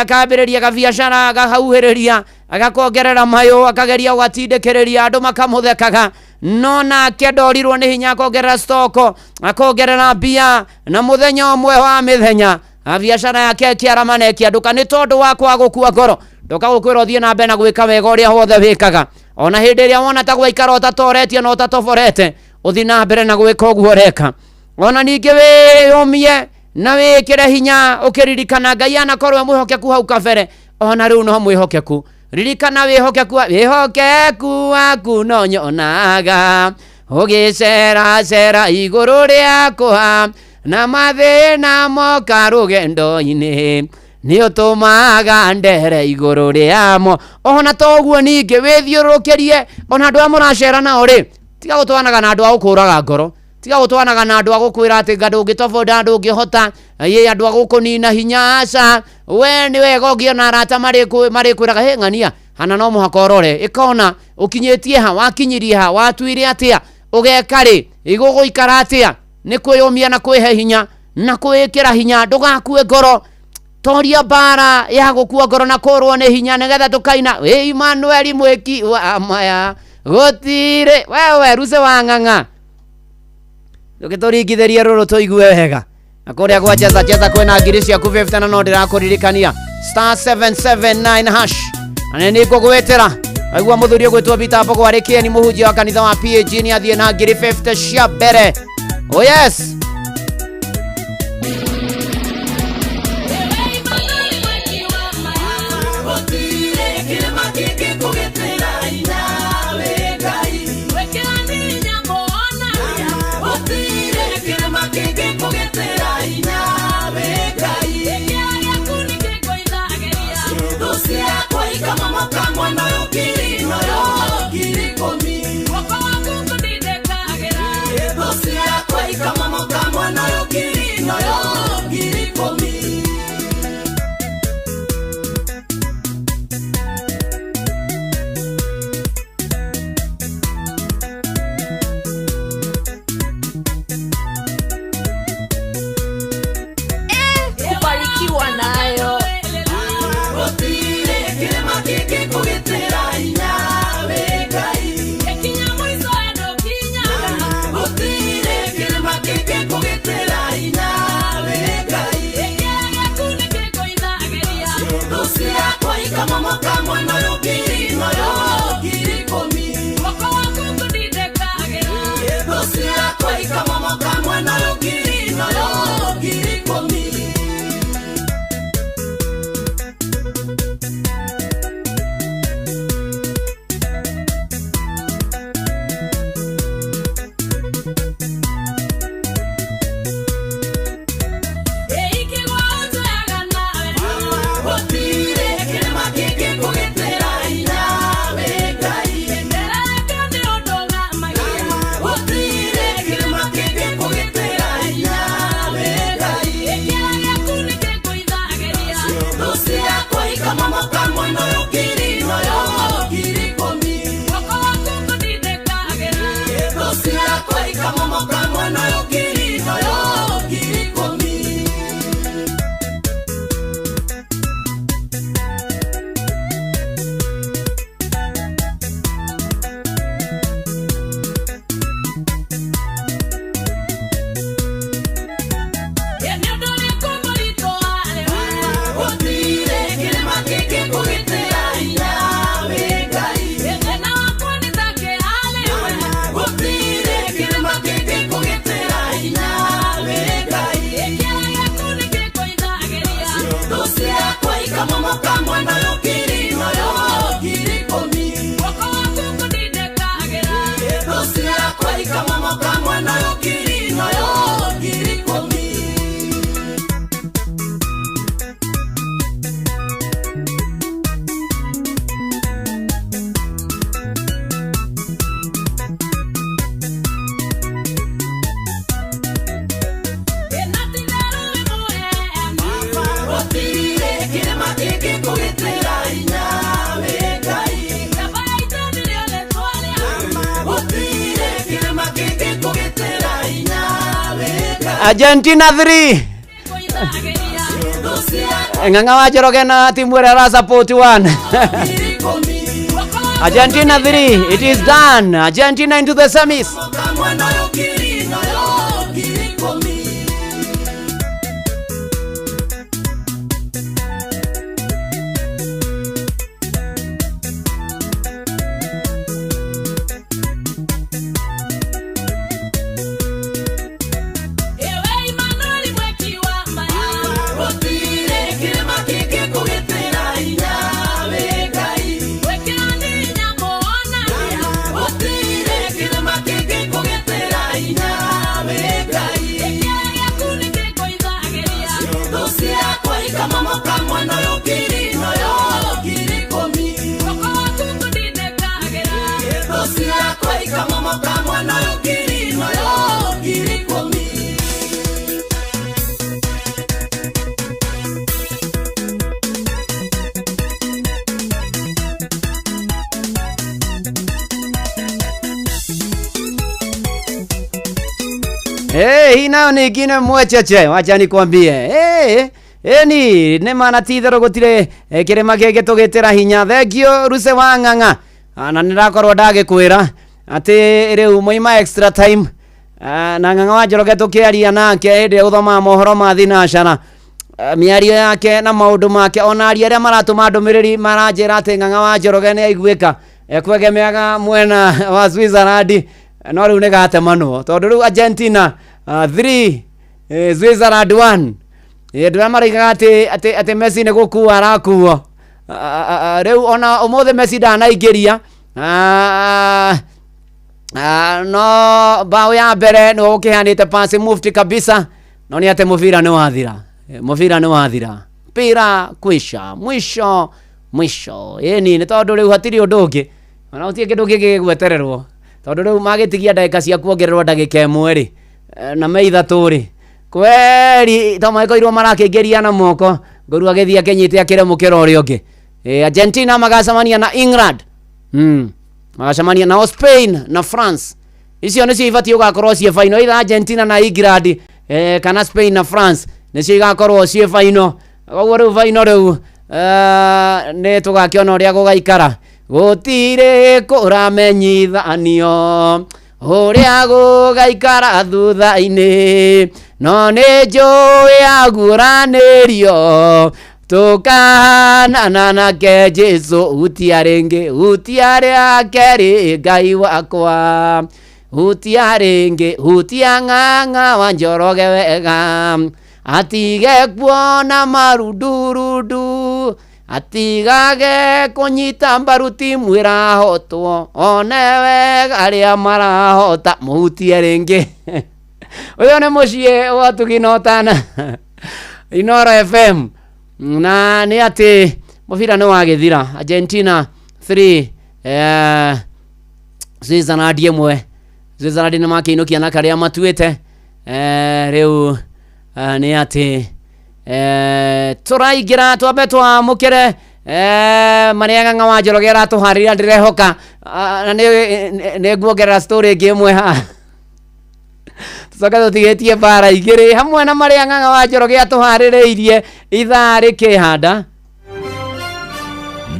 akambĩrĩria gabiacara, agahauhĩrĩria, agakongerera mayũ, akageria gũgatindĩkĩrĩria, andũ makamũthekaga, no nake ndorirwo nĩ hinya, akongerera stoko, akongerera mbia, na mũthenya ũmwe wa mĩthenya biacara yake ĩkĩarama na ĩkĩandũka nĩ tondũ wa kwaga gũkua ngoro. Ndoka gũkwĩra ũthiĩ na mbere na gwĩka wega ũrĩa wothe wĩkaga, ona hĩndĩ ĩrĩa wona ta gwaikara ũtatoretie na ũtatoborete, ũthiĩ na mbere na gwĩka ũguo ũreka. Ona ningĩ wĩyũmie na wĩkĩre hinya ũkĩririkana Ngai anakorwo e mwĩhokeku hau kabere, ona rĩu no mwĩhokeku. Ririkana wĩhokeku, wĩhokeku waku no nyonaga ũgĩceracera igũrũ rĩakwa, na mathĩna moka rũgendo-inĩ nĩ ũtũmaga ndere igũrũ rĩamo. Ona to ũguo ningĩ wĩthiũrũrũkĩrie ona andũ arĩa mũracera nao rĩ, tiga gũtwaranaga na andũ a gũkũraga ngoro, tiga gũtwaranaga na andũ a gũkwĩra atĩ nga ndũngĩtoboda, ndũngĩhota, ĩ andũ a gũkũnina hinya, aca. We nĩ wega ũngĩona arata marĩkwĩraga hĩ ng'ania hana no mũhaka ũrore ĩkona ũkinyĩtie ha, wakinyirie ha, watuire atĩa, ũgeka rĩ, ĩgũgũikara atĩa. Nĩ kwĩyũmia na kwĩhe hinya na kwĩĩkĩra hinya, ndũgakue ngoro. Toria mbara ya gũkua ngoro na kũrwo nĩ hinya, nĩgetha tũkaina wĩ Emmanuel mwĩki wa maya gũtirĩ wewe ruce wa ng'ang'a. Ndũgĩtũringithĩrie rũrũ tũigue wega. Na kũrĩa gwa cheza cheza kwĩna ngiri ciaku 50, na no ndĩrakũririkania star 779 hash, na nĩ nĩngũgwĩtĩra. Waigua mũthuri ũgwĩtwo Peter Mbogo arĩ kĩeni, mũhunjia wa kanitha wa PAG, nĩ athiĩ na ngiri 50 cia mbere. Oh yes.
Kama
Argentina 3 Ng'ang'a wa Njoroge na timu ĩrĩa arasupport 1. Argentina 3, it is done. Argentina into the semis. Hey, hii nayo ni ingine mwecheche, wacha nikwambie. Hey, eni nĩ mana ti itherũ gũtirĩ kĩrĩma kĩngĩ tũgĩtĩra hinya. Thengio Ruse wa Ng'ang'a. Na nĩndakorwo ndagĩkwĩra atĩ rĩu moima extra time. Na Ng'ang'a wa Njoroge tũkĩaria nake hĩndĩ ĩrĩa gũthomaga mohoro ma thinacara, mĩario yake na maũndũ make, ona aria arĩa maratũma ndũmĩrĩri maranjĩra atĩ Ng'ang'a wa Njoroge nĩ aiguĩka ekwegemeaga mwena wa Switzerland, no rĩu nĩ gatemanwo tondũ rĩu Argentina 3 Switzerland 1. Andũ arĩa maraigaga atĩ Messi nĩ gũkua arakuo, rĩu ona ũmũthĩ Messi ndanaingĩria, no bao ya mbere nĩ ũkĩheanĩte pasi mufti kabisa, no nĩ atĩ mũbira nĩ wathira, mũbira nĩ wathira, mpira kwisha, mwisho mwisho. Ĩni nĩ tondũ rĩu hatirĩ ũndũ ũngĩ, ona gũtirĩ kĩndũ kĩngĩ gĩgwetererwo tondũ rĩu magĩtigia ndagĩka cia kuongererwo ndagĩka ĩmwe rĩ, na me ithatũ rĩ, kweri to magĩkorirwo marakĩingĩria na moko ngũru agĩthiĩ akĩnyite akĩremũkĩra ũrĩa ũngĩ. Argentina magacemania na England, magacemania nao Spain na France. Icio nĩcio ibatiĩ gũgakorwo ciĩ final, either Argentina na England, kana Spain na France nĩcio igakorwo ciĩ final. Koguo rĩu final rĩu nĩ tũgakĩona ũrĩa gũgaikara. Gũtirĩ kũramenyithanio ũrĩa gũgaikara thutha-inĩ, no nĩ njũĩ aguũranĩrio tũkahanana nake Jesũ, hutia rĩngĩ, hutia rĩa kerĩ Ngai wakwa, hutia rĩngĩ, hutia Ng'ang'a wa Njoroge wega, atige kuona marundurundu, atigage kũnyita mbaru timu ĩrahotwo, one wega arĩa marahota, mũhutie rĩngĩ. Ũyũ nĩ mũciĩ wa Tugina Ũtana Inooro FM, na nĩ atĩ mũbira nĩ wagĩthira. Argentina 3 Switzerland 1. Switzerland nĩ makĩinũkia na karĩa matuĩte. Rĩu nĩ atĩ tũraingĩra twambe twamũkĩre marĩa Ng'ang'a wa Njoroge aratũharĩria, ndĩrehoka na nĩ nguongerera story ĩngĩ ĩmwe haha tũcoke tũtigĩtie bara igĩrĩ hamwe na marĩa Ng'ang'a wa Njoroge atũharĩrĩirie ithaa rĩkĩhanda.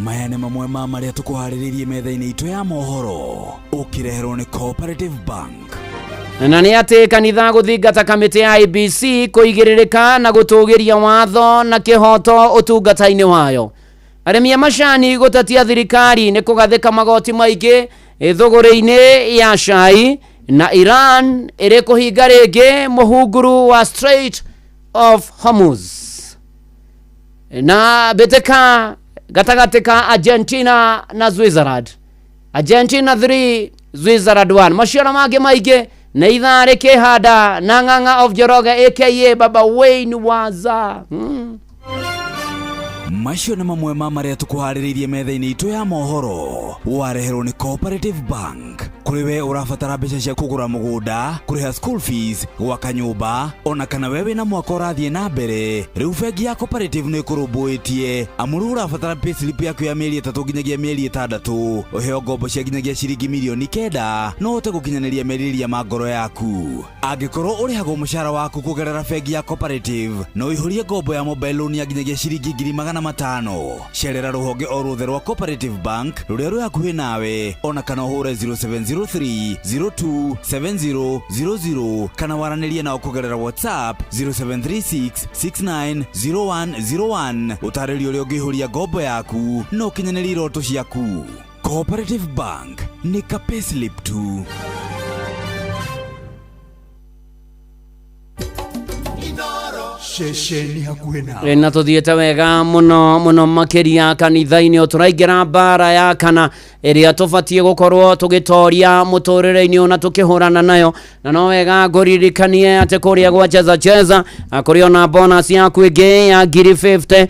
Maya nĩ mamwe ma marĩa tũkũharĩrĩirie metha-inĩ itũ ya mohoro ũkĩreherwo nĩ Cooperative Bank.
Na nĩ atĩ kanitha gũthingata kamĩtĩ ya IEBC kũigĩrĩrĩka na gũtũgĩria watho na kĩhoto ũtungata-inĩ wayo. Arĩmi a macani gũtetia thirikari nĩ kũgathĩka magoti maingĩ thũgũrĩ-inĩ ya cai, na Iran ĩrĩ kũhinga rĩngĩ mũhunguru wa Strait of Hormuz. Na mbĩtĩka gatagatĩ ka Argentina na Switzerland, Argentina 3 Switzerland 1. Macio na mangĩ maingĩ nĩ ithaa rĩkĩhanda na Ng'ang'a of Njoroge aka Baba Wayne Waza.
Macio nĩ mamwe ma marĩa tũkũharĩrĩirie metha-inĩ itũ ya mohoro wareherwo nĩ Cooperative Bank. Kũrĩ we ũrabatara mbeca cia kũgũra mũgũnda, kũrĩha school fees, gwaka nyũmba, ona kana we wĩna mwaka ũrathiĩ na mbere, rĩu bengi ya Cooperative nĩ ĩkũrũmbũĩtie. Amu rĩu ũrabatara payslip yaku ya mĩeri 3 nginyagia mĩeri 6, ũheo ngombo cia nginyagia ciringi mirioni 9 no ũhote gũkinyanĩria merirĩria ma ngoro yaku. Angĩkorwo ũrĩhagwo mũcara waku kũgerera bengi ya Cooperative, no ũihũrie ngombo ya mobile loan ya nginyagia ciringi 500,000. Cerera rũhonge o ruothe rwa Cooperative Bank rũrĩa rwĩ hakuhĩ nawe, ona kana ũhũre 0703 02 7000 kana waranĩrie nao kũgerera WhatsApp 0736 690101. Ũtarĩrio ũrĩa ũngĩihũria ngombo yaku na ũkinyanĩrie iroto ciaku. Cooperative Bank nĩ ka payslip tu.
Ceceni hakuhĩ nawe.
Na tũthiĩte wega mũno mũno makĩria kanitha-inĩ. Tũraingĩra mbara ya kana ĩrĩa tũbatiĩ gũkorwo tũgĩtoria mũtũrĩre-inĩ ona tũkĩhũrana nayo, na no wega ngũririkanie atĩ kũrĩa gwa cheza cheza kũrĩ ona bonus yaku ĩngĩ ya ngiri 50.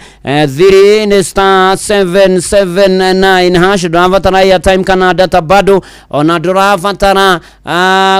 Thiri nĩ star 779 hash. Ndũrabatara airtime kana data bado, ona ndũrabatara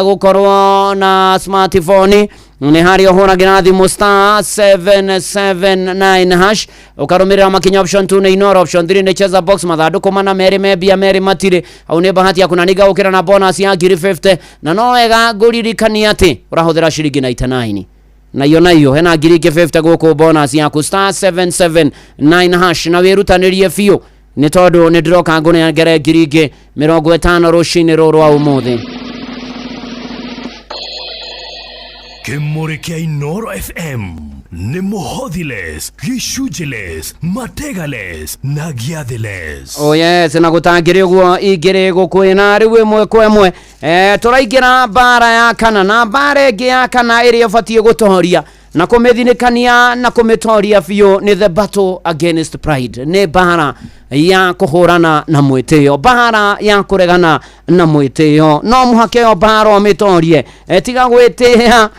gũkorwo na smartphone. Nĩ harĩa ũhũragĩra thimũ star 779 hash, ũkarũmĩrĩra makinya. Option 2 nĩ Inoro, option 3 nĩ cheza box. Mathandũkũ mana merĩ me mbia, merĩ matirĩ. Hau nĩ bahati yaku na nĩngagũkĩra na bonus ya ngiri 50. Na no wega ngũririkanie atĩ ũrahũthĩra ciringi 99 na iyo hena ngiri ingĩ 50 gũkũ bonus yaku star 779 hash, na wĩrutanĩrie biũ nĩ tondũ nĩ ndĩroka ngũnengere ngiri ingĩ 50 rũcinĩ rũrũ rwa ũmũthĩ.
Kĩmũrĩ kĩa Inoro FM nĩ mũhothiles, gĩcunjĩles, mategales na gĩathĩles.
Oh yes, na gũtangĩrĩ ũguo ingĩrĩ gũkwĩna rĩu ĩmwe kwa ĩmwe. Tũraingĩra mbara ya kana, na mbara ĩngĩ ya kana ĩrĩa ũbatiĩ gũtoria na kũmĩthinĩkania na kũmĩtoria biũ nĩ the battle against pride. Nĩ mbara ya kũhũrana na mwĩtĩo, mbara ya kũregana na mwĩtĩo. No mũhaka ĩyo mbara ũmĩtorie. Tiga gwĩtĩĩa.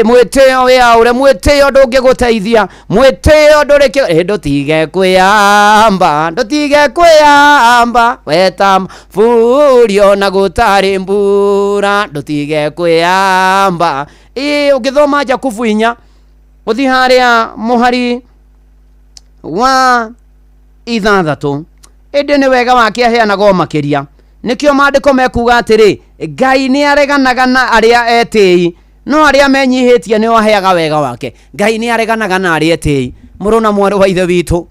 Mwĩtĩo wĩaũre, mwĩtĩo ndũngĩgũteithia, mwĩtĩo ndũrĩ kĩ. Ndũtige kwĩyamba, ndũtige kwĩyamba, weta burio na gũtarĩ mbura, ndũtige kwĩyamba. Ũngĩthoma Jakubu 4 ũthiĩ harĩa mũhari wa 6, ĩndĩ nĩ wega wake aheanaga o makĩria. Nĩkĩo maandĩko mekuga atĩrĩ, Ngai nĩ areganaga na arĩa etĩi, no arĩa menyihĩtie nĩo aheaga wega wake. Ngai nĩ areganaga na arĩa etĩi. Mũrũ na mwarĩ wa ithe witũ,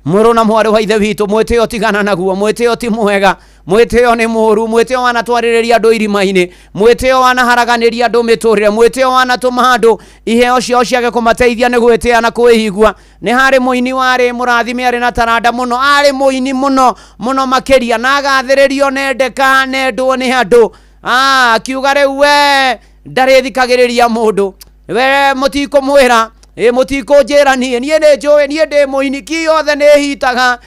mũrũ na mwarĩ wa ithe witũ, mwĩtĩo tigana naguo. Mwĩtĩo ti mwega, mwĩtĩo nĩ mũũru. Mwĩtĩo wanatwarĩrĩria andũ irima-inĩ, mwĩtĩo wanaharaganĩria andũ mĩtũrĩre, mwĩtĩo wanatũma andũ iheo ciao ciage kũmateithia nĩ gwĩtĩa na kwĩigua. Nĩ harĩ mũini warĩ mũrathime, arĩ na taranda mũno, arĩ mũini mũno mũno makĩria, na agathĩrĩrio, nendeka, nendwo nĩ andũ. Akiuga rĩu we ndarĩthikagĩrĩria mũndũ, we mũtikũmwĩra, mũtikũnjĩra niĩ, niĩ nĩ njũĩ, niĩ ndĩ mũini, ki yothe nĩ hitaga.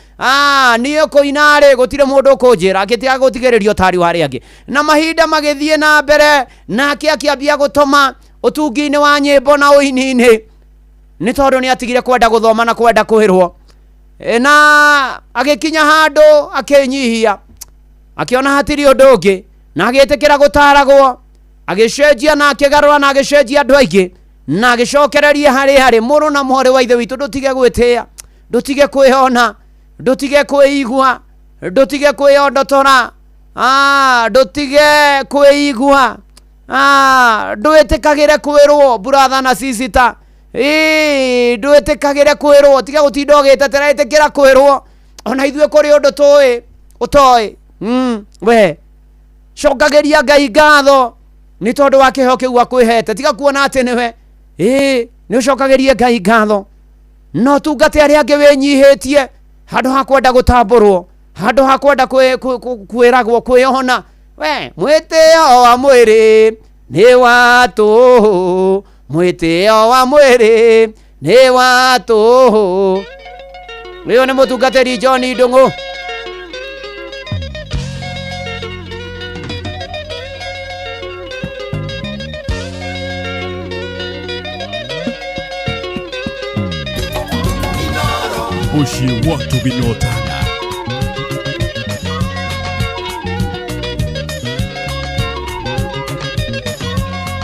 Niĩ kũina rĩ gũtirĩ mũndũ ũkũnjĩra. Akĩtiga gũtigĩrĩrio ũtari wa arĩa angĩ, na mahinda magĩthiĩ na mbere, nake akĩambia gũtoma ũtungi-inĩ wa nyĩmbo na ũini-inĩ, nĩ tondũ nĩ atigire kwenda gũthoma na kwenda kwĩrwo. Na agĩkinya handũ akĩnyihia, akĩona hatirĩ ũndũ ũngĩ, na agĩtĩkĩra gũtaragwo, agĩcenjia na akĩgarũra na agĩcenjia andũ aingĩ, na agĩcokereria harĩ harĩ. Mũrũ na mwarĩ wa ithe witũ, ndũtige gwĩtĩĩa, ndũtige kwĩona, ndũtige kwĩigua, ndũtige kwĩondotora, ndũtige kwĩigua, ndwĩtĩkagĩre kwĩrwo, brother na sister. Ndwĩtĩkagĩre kwĩrwo, tiga gũtinda ũgĩtetera, ĩtĩkĩra kwĩrwo. Ona ithuĩ kũrĩ ũndũ tũĩ ũtoĩ. We cokagĩria Ngai ngatho nĩ tondũ wa kĩheo kĩu akwĩhete. Tiga kuona atĩ nĩwe. Nĩ ũcokagĩrie Ngai ngatho, no tungate arĩa angĩ wĩnyihĩtie, handũ ha kwenda gũtambũrwo, handũ ha kwenda kwĩragwo, kwĩona. We mwĩtĩo wa mwĩrĩ nĩ wa tũhũ, mwĩtĩo wa mwĩrĩ nĩ wa tũhũ. Ũyũ nĩ mũtungatĩri John Ndung'u.
Mũciĩ wa Tũginotana.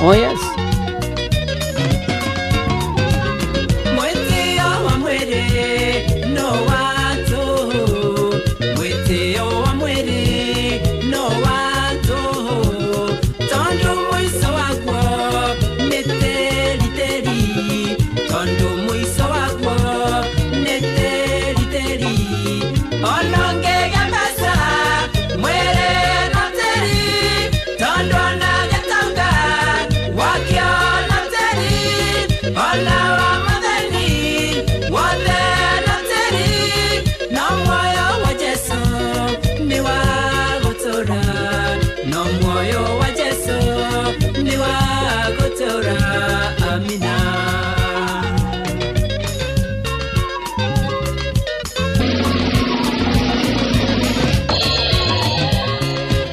Oh yes.
Mwĩtĩo wa mwĩrĩ no wa tũhũ, mwĩtĩo wa mwĩrĩ no wa tũhũ, tondũ mũico waguo nĩ tĩri tĩri, tondũ mũico waguo nĩ tĩri tĩri. Ona ũngĩgĩa mbeca mwĩrĩ no tĩri, tondũ ona gĩtonga wakĩo no tĩri, ona wa mũthĩni wothe no tĩri, no muoyo wa Jesũ nĩ wa gũtũũra, no muoyo wa Jesũ nĩ wa gũtũũra. Amina.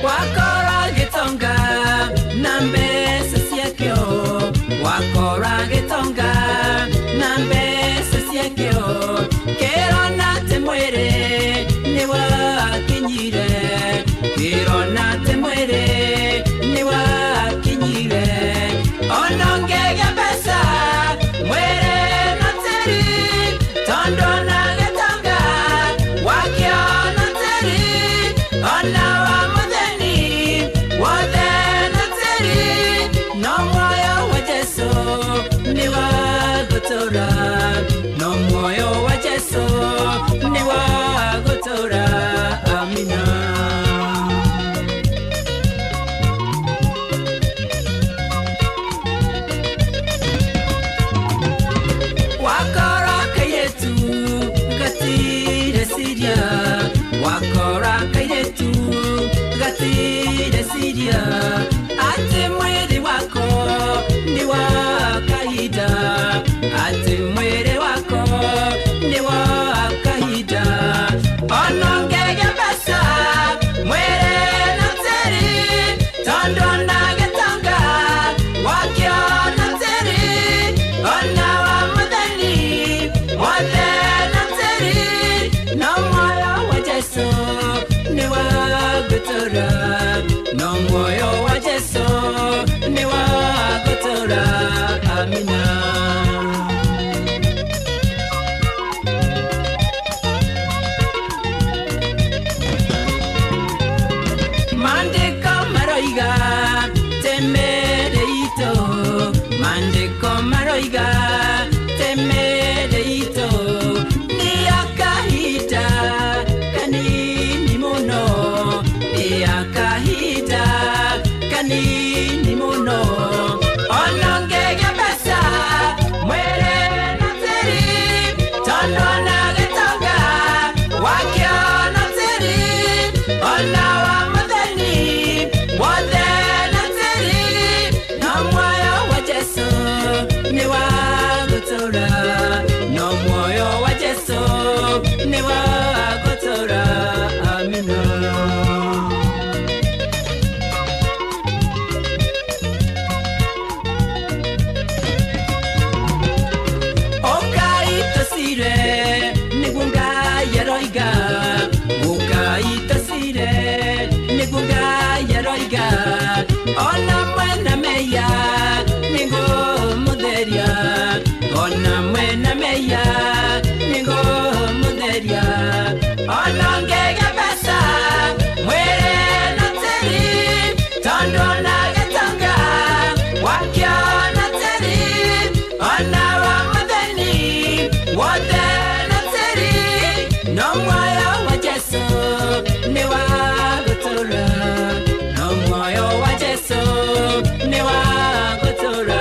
Wakora gĩtonga na mbeca ciakĩo, wakora gĩtonga na mbeca ciakĩo, kĩrona atĩ mwĩrĩ nĩ wakinyire, kĩrona atĩ mwĩrĩ nĩ wakinyire. Ona ũngĩgĩa mbeca mwĩrĩ no tĩri, tondũ ona gĩtonga wakĩo no tĩri, ona wa mũthĩni wothe no tĩri, no muoyo wa Jesũ nĩ wa gũtũũra, no muoyo wa Jesũ nĩ wa gũtũũra. Amina. Wakora kairetu gatire ciria, wakora kairetu gatire ciria, atĩ mwĩrĩ wako nĩ wa kahinda, atĩ mwĩrĩ wako nĩ wa kahinda. Ona ũngĩgĩa mbeca mwĩrĩ no tĩri, tondũ ona gĩtonga wakĩo no tĩri, ona wa mũthĩni wothe no tĩri, no muoyo wa Jesũ nĩ wa gũtũũra, no muoyo wa Jesũ nĩ wa gũtũũra. Amina. Maandĩko maroiga temere itũ, maandĩko maroiga temere itũ, nĩ ya kahinda kanini mũno, nĩ ya kahinda kanini mũno. Ona ũngĩgĩa mbeca mwĩrĩ no tĩri, tondũ ona gĩtonga wakĩo no tĩri, ona wa mũthĩni wothe no tĩri, no muoyo wa Jesũ nĩ wa gũtũũra, no muoyo wa Jesũ nĩ wa gũtũũra. Amina. Ũkai tũcire nĩguo Ngai aroiga, ũkai tũcire nĩguo Ngai aroiga, ona mwena meya nĩngũmũtheria, ona mwena meya nĩngũmũtheria. Ona ũngĩgĩa mbeca mwĩrĩ no tĩri, tondũ ona gĩtonga wakĩo no tĩri, ona wa mũthĩni wothe no tĩri, no muoyo wa Jesũ nĩ wa gũtũũra, no muoyo wa Jesũ nĩ wa gũtũũra.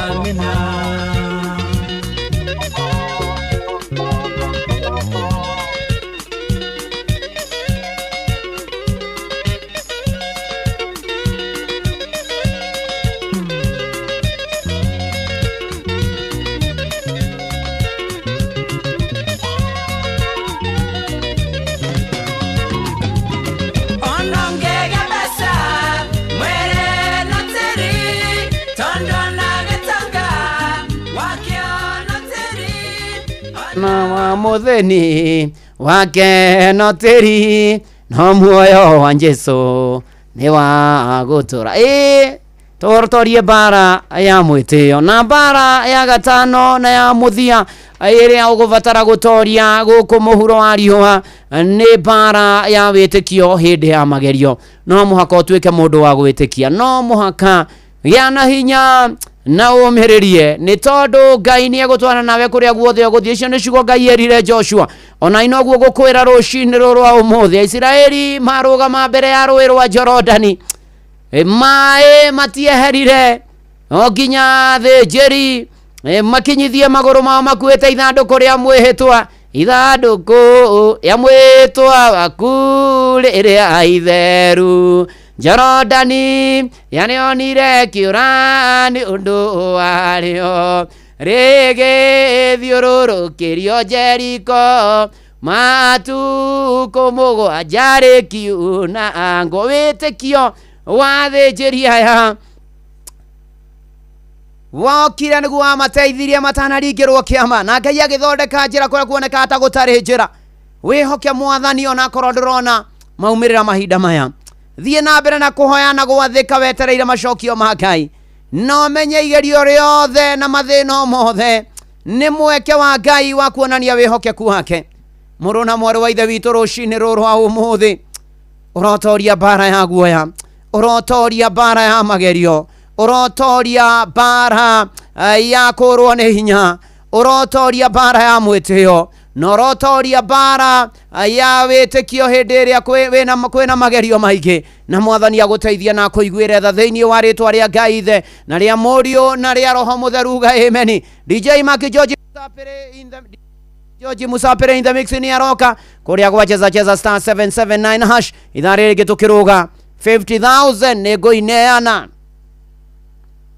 Amina. Ona ũngĩgĩa mbeca mwĩrĩ no tĩri, tondũ ona gĩtonga wakĩo no tĩri,
na wa mũthĩni wake no tĩri, no muoyo wa Jesũ nĩ wa gũtũũra. Ĩĩ Tũtorie mbara ya mwĩtĩo. Na mbara ya gatano na ya mũthia ĩrĩa ũgũbatara gũtoria gũkũ mũhuro wa riũa nĩ mbara ya wĩtĩkio hĩndĩ ya magerio. No mũhaka ũtuĩke mũndũ wa gwĩtĩkia, no mũhaka gĩa na hinya na ũmĩrĩrie, nĩ tondũ Ngai nĩ egũtwarana nawe kũrĩa guothe ũgũthiĩ. Icio nĩ ciugo Ngai erire Joshua, ona inoguo gũkwĩra rũcinĩ rũrũ rwa ũmũthĩ. Aisiraeli marũgama mbere ya rũĩ rwa Jorodani, maĩ matieherire o nginya thĩnjĩri makinyithie magũrũ mao makuĩte ithandũkũ rĩa mwĩhĩtwa, ithandũkũ rĩa mwĩhĩtwa waku rĩrĩa itheru. Jorodani yanĩonire kĩũra nĩ ũndũ warĩo, rĩgĩthiũrũrũkĩrio Jeriko matukũ mũgwanja rĩkiuna ngo. Wĩtĩkio wa thĩnjĩri aya wokire nĩguo wamateithirie matanaringĩrwo kĩama, na Ngai agĩthondeka njĩra kũrĩa kuonekaga ta gũtarĩ njĩra. Wĩhoke Mwathani onakorwo ndũrona maumĩrĩra mahinda maya. Thiĩ na mbere na kũhoya na gwathĩka wetereire macokio ma Ngai. No menye igerio rĩothe na mathĩna o mothe nĩ mweke wa Ngai wa kuonania wĩhokeku wake. Mũrũ na mwarĩ wa Ithe witũ, rũcinĩ rũrũ rwa ũmũthĩ ũrotoria mbara ya guoya, ũrotoria mbara ya magerio, ũrotoria mbara ya kũrwo nĩ hinya, ũrotoria mbara ya mwĩtĩo, na ũrotoria mbara ya wĩtĩkio hĩndĩ ĩrĩa kwĩna magerio maingĩ. Na Mwathani agũteithia na akũiguĩre tha thĩinĩ wa rĩtwa rĩa Ngai Ithe na rĩa Mũriũ na rĩa Roho Mũtheru. Ga ameni. DJ Maki George in the George Musapere in the mix ni aroka kuria gwa cheza cheza star 779 hash. Ithaa rĩrĩ tũkĩrũga 50,000 nĩ ngũineana.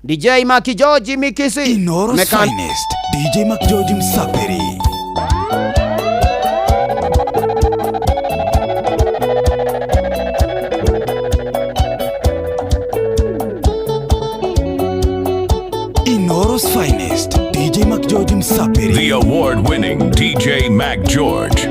DJ Maki George Mikisi
Inoro's finest DJ Mac George Msaperi. Inoro's finest DJ Mac George Msaperi.
The award-winning DJ Mac George.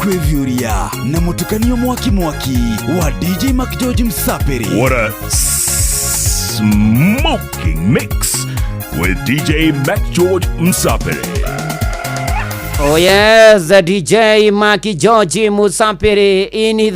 Kwĩviũria na mũtukanio mwaki mwaki wa DJ Mac George Msaperi.
What a smoking mix with DJ Mac George Msaperi.
Oh yes, the DJ Mac George Musapiri in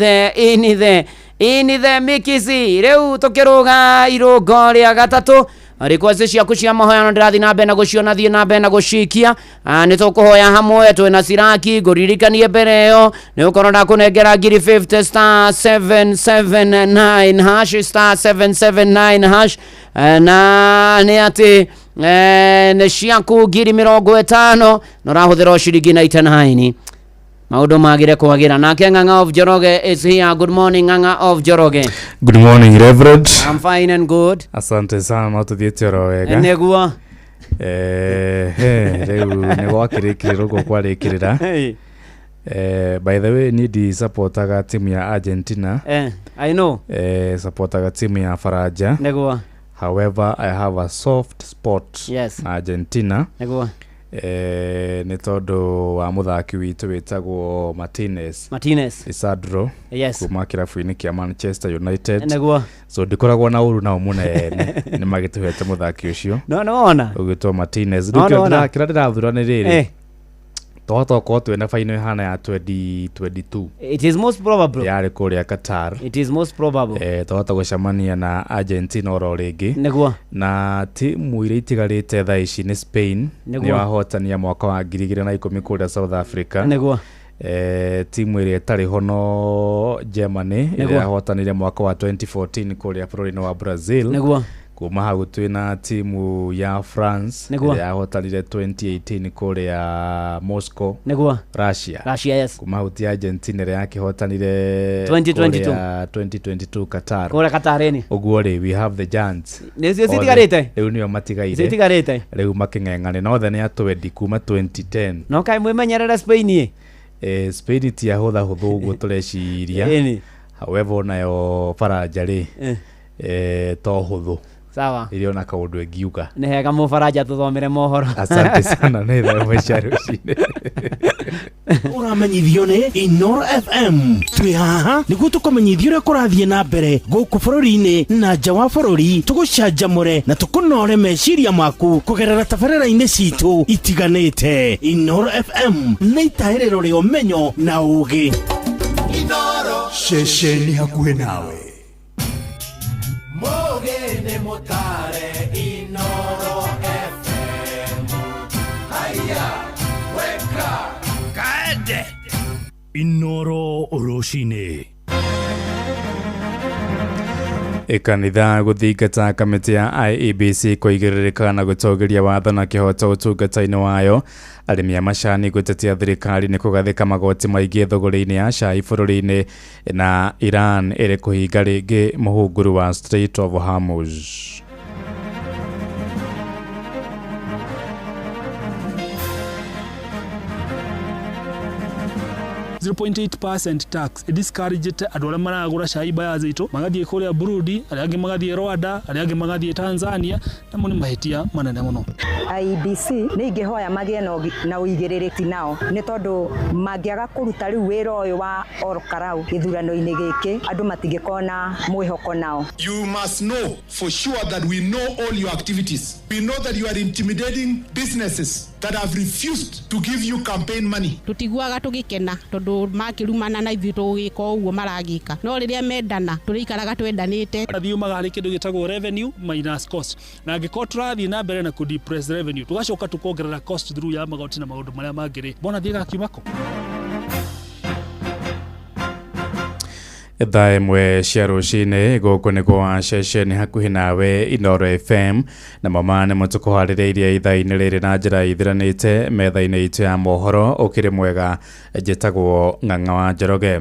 the mikisi. Rĩu tũkĩrũga irũngo rĩa gatatũ. Request ciaku cia mahoya ndĩrathiĩ na mbere na gũciona, thiĩ na mbere na gũcikia. Nĩ tũkũhoya hamwe twĩna Siraki, ngũririkanie mbere ĩyo nĩ gũkorwo ndakũnengera ngiri 50 star 779 hash star 779 hash, na nĩ atĩ nĩ ciaku ngiri 50 na ũrahũthĩra o ciringi 99. Maũndũ magire kwagĩra. Nake Ng'ang'a of Njoroge is here. Good morning, Ng'ang'a of Njoroge.
Good morning, Reverend.
I'm fine and good.
Asante sana, no tuthiĩte oro wega.
Nĩguo.
Rĩu nĩ gwakĩrĩkĩrĩra ũguo kwarĩkĩrĩra. By the way, niĩ ndisapotaga timu ya Argentina.
I know.
Sapotaga timu ya Faranja.
Nĩguo.
However, I have a soft spot na Argentina.
Nĩguo.
Nĩ tondũ wa mũthaki witũ wĩtagwo Martinez.
Martinez.
Lisandro.
Yes.
Kuma kĩrabu-inĩ kĩa Manchester United.
Nĩguo.
So ndikoragwo na ũru nao mũnene nĩ magĩtũhete mũthaki ũcio.
No nĩwona.
Ũgĩtwo Martinez.
No
Rĩu kĩrĩa
nĩwona.
kĩrĩa ndĩrathura nĩ rĩrĩ. Twahota gũkorwo twĩna final ĩhana ya 2022.
It is most probable.
Yarĩ kũrĩa Qatar.
It is most probable.
Twahota gũcemania na Argentina oro rĩngĩ.
Nĩguo.
Na timu iria itigarĩte thaa ici nĩ Spain.
Nĩguo.
Nĩyo ahotani a mwaka wa 2010 kũrĩa South Africa.
Nĩguo.
Timu ĩrĩa ĩtarĩ ho no Germany ĩrĩa
Nĩguo.
yahotanire mwaka wa 2014 kũrĩa bũrũri-inĩ wa Brazil.
Nĩguo.
Kuma hau twĩna timu ya France
Nĩguo.
ĩrĩa yahotanire 2018 kũrĩa Moscow.
Nĩguo.
Russia.
Russia, yes.
Kuma hau ti Argentina ĩrĩa yakĩhotanire
2022.
kũrĩa 2022 Qatar.
Kũrĩa Qatar ĩni.
Ũguo rĩ, we have the Giants.
Nĩcio
Othe.
citigarĩte?
Rĩu nĩo matigaire.
Citigarĩte?
Rĩu makĩng'eng'ane na othe nĩ atwendi kuma 2010.
No kaĩ mwĩmenyerere Spain ĩ.
Spain ti ahũtha hũthũ ũguo tũreciria.
Ĩni.
However, onayo Faranja rĩ, to hũthũ.
Sawa.
Ĩrĩ ona kaũndũ ĩngiuga.
Nĩ hega mũbaranja tũthomere mohoro.
Asante sana, nĩ thaa ĩmwe cia rũcinĩ.
Ũramenyithio nĩ Inoro FM. Twĩ haha nĩguo tũkũmenyithia ũrĩa kũrathiĩ na mbere gũkũ bũrũri-inĩ na nja wa bũrũri, tũgũcanjamũre na tũkũnore meciria maku kũgerera tabarĩra-inĩ citũ itiganĩte. Inoro FM nĩ itahĩrĩro rĩa ũmenyo na ũgĩ.
Ceceni hakuhĩ nawe.
Mũgĩ nĩ mũtare Inoro FM. Haya, weka kaende.
Inoro rũcinĩ.
Kanitha gũthingata kamĩtĩ ya IEBC kũigĩrĩrĩka na gũtũgĩria watho na kĩhoto ũtungata-inĩ wayo. Arĩmi a macani gũtetia thirikari nĩ kũgathĩka magoti maingĩ thũgũrĩ-inĩ ya cai bũrũri-inĩ, na Iran ĩrĩ kũhinga rĩngĩ mũhunguru wa Strait of Hormuz.
0.8% tax discouraged andũ arĩa maragũra cai buyers aitũ magathiĩ kũrĩa Burundi, arĩa angĩ magathiĩ Rwanda, arĩa angĩ magathiĩ Tanzania, namo nĩ mahĩtia manene mũno.
IEBC nĩ ingĩhoya magĩe na ũigĩrĩrĩki nao, nĩ tondũ mangĩaga kũruta rĩu wĩra ũyũ wa Ol Kalou gĩthurano-inĩ gĩkĩ, andũ matingĩkorwo na mwĩhoko nao.
You must know for sure that we know all your activities. We know that you are intimidating businesses that have refused to give you campaign money.
Tũtiguaga tũgĩkena tondũ makĩrumana na ithuĩ tũgĩka ũguo maragĩka, no rĩrĩa mendana tũrĩikaraga twendanĩte.
Thiumaga harĩ kĩndũ gĩtagwo revenue minus cost, na angĩkorwo tũrathiĩ na mbere na kũ depress revenue tũgacoka tũkongerera cost through ya magoti na maũndũ marĩa mangĩ rĩ, mbona thiĩ gakiuma kũ?
Thaa ĩmwe cia rũcinĩ gũkũ nĩ kwa ceceni hakuhĩ nawe Inoro FM, na mama nĩmo tũkũharĩrĩirie ithaa-inĩ rĩrĩ na njĩra ithiranĩte metha-inĩ itũ ya mohoro. Ũkĩrĩ mwega, njĩtagwo Ng'ang'a wa Njoroge.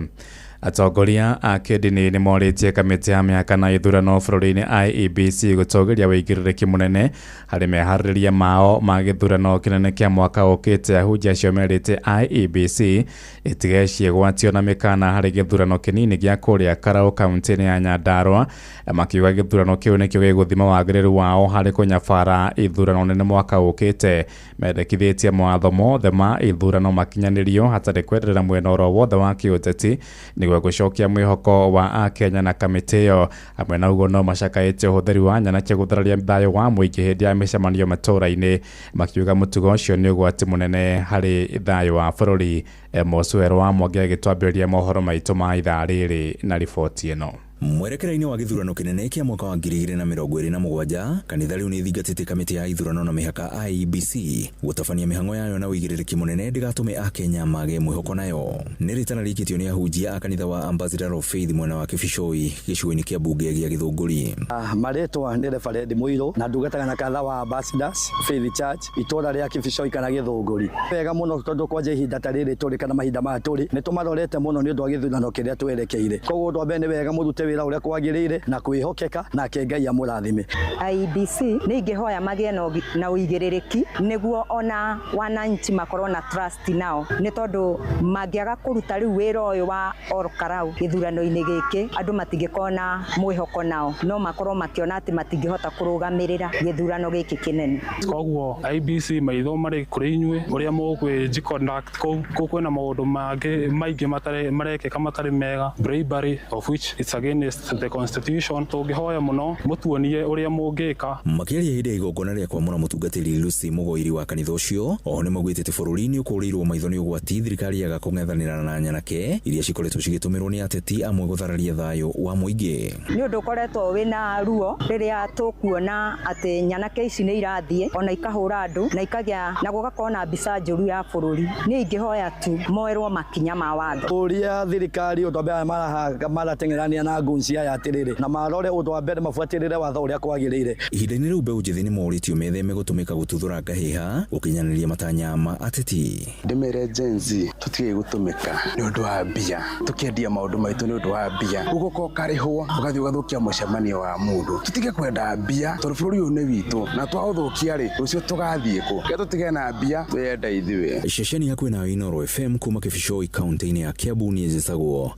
Atongoria a kĩndini nĩ morĩtie kamĩtĩ ya mĩhaka na ithurano bũrũri-inĩ IEBC gũtũgĩria wĩigĩrĩrĩki mũnene harĩ meharĩrĩria mao ma gĩthurano kĩnene kĩa mwaka ũkĩte. Ahunjia acio merĩte IEBC ĩtige ciĩgwatio na mĩkana harĩ gĩthurano kĩnini gĩa kũrĩa Karau kaunti-inĩ ya Nyandarua, makiuga gĩthurano kĩu nĩkĩo gĩgũthima wagĩrĩru wao harĩ kũnyabara ithurano nene mwaka ũkĩte. Mendekithĩtie mawatho mothe ma ithurano makinyanĩrio hatarĩ kwenderera mwena oro wothe wa kĩũteti nĩguo gũcokia mwĩhoko wa akenya na kamĩtĩ ĩyo. Hamwe na ũguo no macakaĩte ũhũthĩri wa nyanake gũthararia thayũ wa mũingĩ hĩndĩ ya mĩcemanio matũũra-inĩ, makiuga mũtugo ũcio nĩ ũgwati mũnene harĩ thayũ wa bũrũri. Moswero wa Mwangi agĩtwambĩrĩria mohoro maitũ ma ithaa rĩrĩ na riboti ĩno.
Mwerekera-inĩ wa gĩthurano kĩnene kĩa mwaka wa 2027, kanitha rĩu nĩ ĩthingatĩte kamĩtĩ ya ithurano na mĩhaka IEBC gũtabania mĩhang'o yayo na ũigĩrĩrĩki mũnene ndĩgatũme akenya mage mwĩhoko nayo. Nĩ rĩtana rĩikĩtio nĩ ahunjia a kanitha wa Ambassador of Faith mwena wa Kĩbicoi gĩcigo-inĩ kĩa mbunge gĩa Gĩthũngũri.
Marĩtwa nĩ Reverend Mũirũ na ndungataga na kanitha wa Ambassadors Faith Church itũra rĩa Kĩbicoi kana Gĩthũngũri. Wega mũno tondũ kwanja ihinda ta rĩrĩ tũrĩ kana mahinda maya tũrĩ nĩ tũmarorete mũno nĩ ũndũ wa gĩthurano kĩrĩa twerekeire. Koguo ũndũ wa mbere nĩ wega mũrute wĩra ũrĩa kwagĩrĩire na kwĩhokeka, nake Ngai amũrathime.
IEBC nĩ ingĩhoya magĩe na ũigĩrĩrĩki nĩguo ona wananchi makorwo na trust nao, nĩ tondũ mangĩaga kũruta rĩu wĩra ũyũ wa Ol Kalou gĩthurano-inĩ gĩkĩ, andũ matingĩkorwo na mwĩhoko nao, no makorwo makĩona atĩ matingĩhota kũrũgamĩrĩra gĩthurano gĩkĩ kĩnene.
Koguo IEBC maitho marĩ kũrĩ inyuĩ ũrĩa mũgwĩji conduct kũu. Kũu kwĩna maũndũ mangĩ maingĩ matarĩ marekĩka matarĩ mega, bribery of which it's against the constitution. Tũngĩhoya mũno mũtuonie ũrĩa mũngĩka.
Makĩaria hĩndĩ ya igongona rĩa kwamũra mũtungatĩri Lucy Mũgoiri wa kanitha ũcio, oho nĩ maugĩte atĩ bũrũri nĩ ũkũrĩirwo maitho nĩ ũgwati thirikari yaga kũng'ethanĩra na nyanake iria cikoretwo cigĩtũmĩrwo nĩ ateti amwe gũthararia thayũ wa mũingĩ.
Nĩ ũndũ ũkoretwo wĩna ruo rĩrĩa tũkuona atĩ nyanake ici nĩ irathiĩ ona ikahũra andũ na ikagĩa na gũgakorwo na mbica njũru ya bũrũri. Niĩ ingĩhoya tu moerwo makinya ma watho.
Ũria thirikari ũndũ wa mbere marateng'erania na ngunci aya atĩrĩrĩ, na marore ũndũ wa mbere mabuatĩrĩre watho ũrĩa kwagĩrĩire.
Ihinda-inĩ rĩu mbeũ njĩthĩ nĩ morĩtio metheme gũtũmĩka gũtuthũra ngahĩha gũkinyanĩria matanya ma ateti.
Ndĩmere Gen Z tũtige gũtũmĩka nĩ ũndũ wa mbia, tũkĩendia maũndũ maitũ nĩ ũndũ wa mbia, ũgoka ũkarĩhwo ũgathiĩ ũgathũkia mũcemanio wa mũndũ. Tũtige kwenda mbia tondũ bũrũri ũyũ nĩ witũ, na twaũthũkia rĩ, rũciũ tũgathiĩ kũ? Reke tũtige na mbia twĩyende ithuĩ.
Ceceni hakuhĩ nayo Inooro FM kuma Kibicoi kaunti-inĩ ya Kiambu niĩ njĩtagwo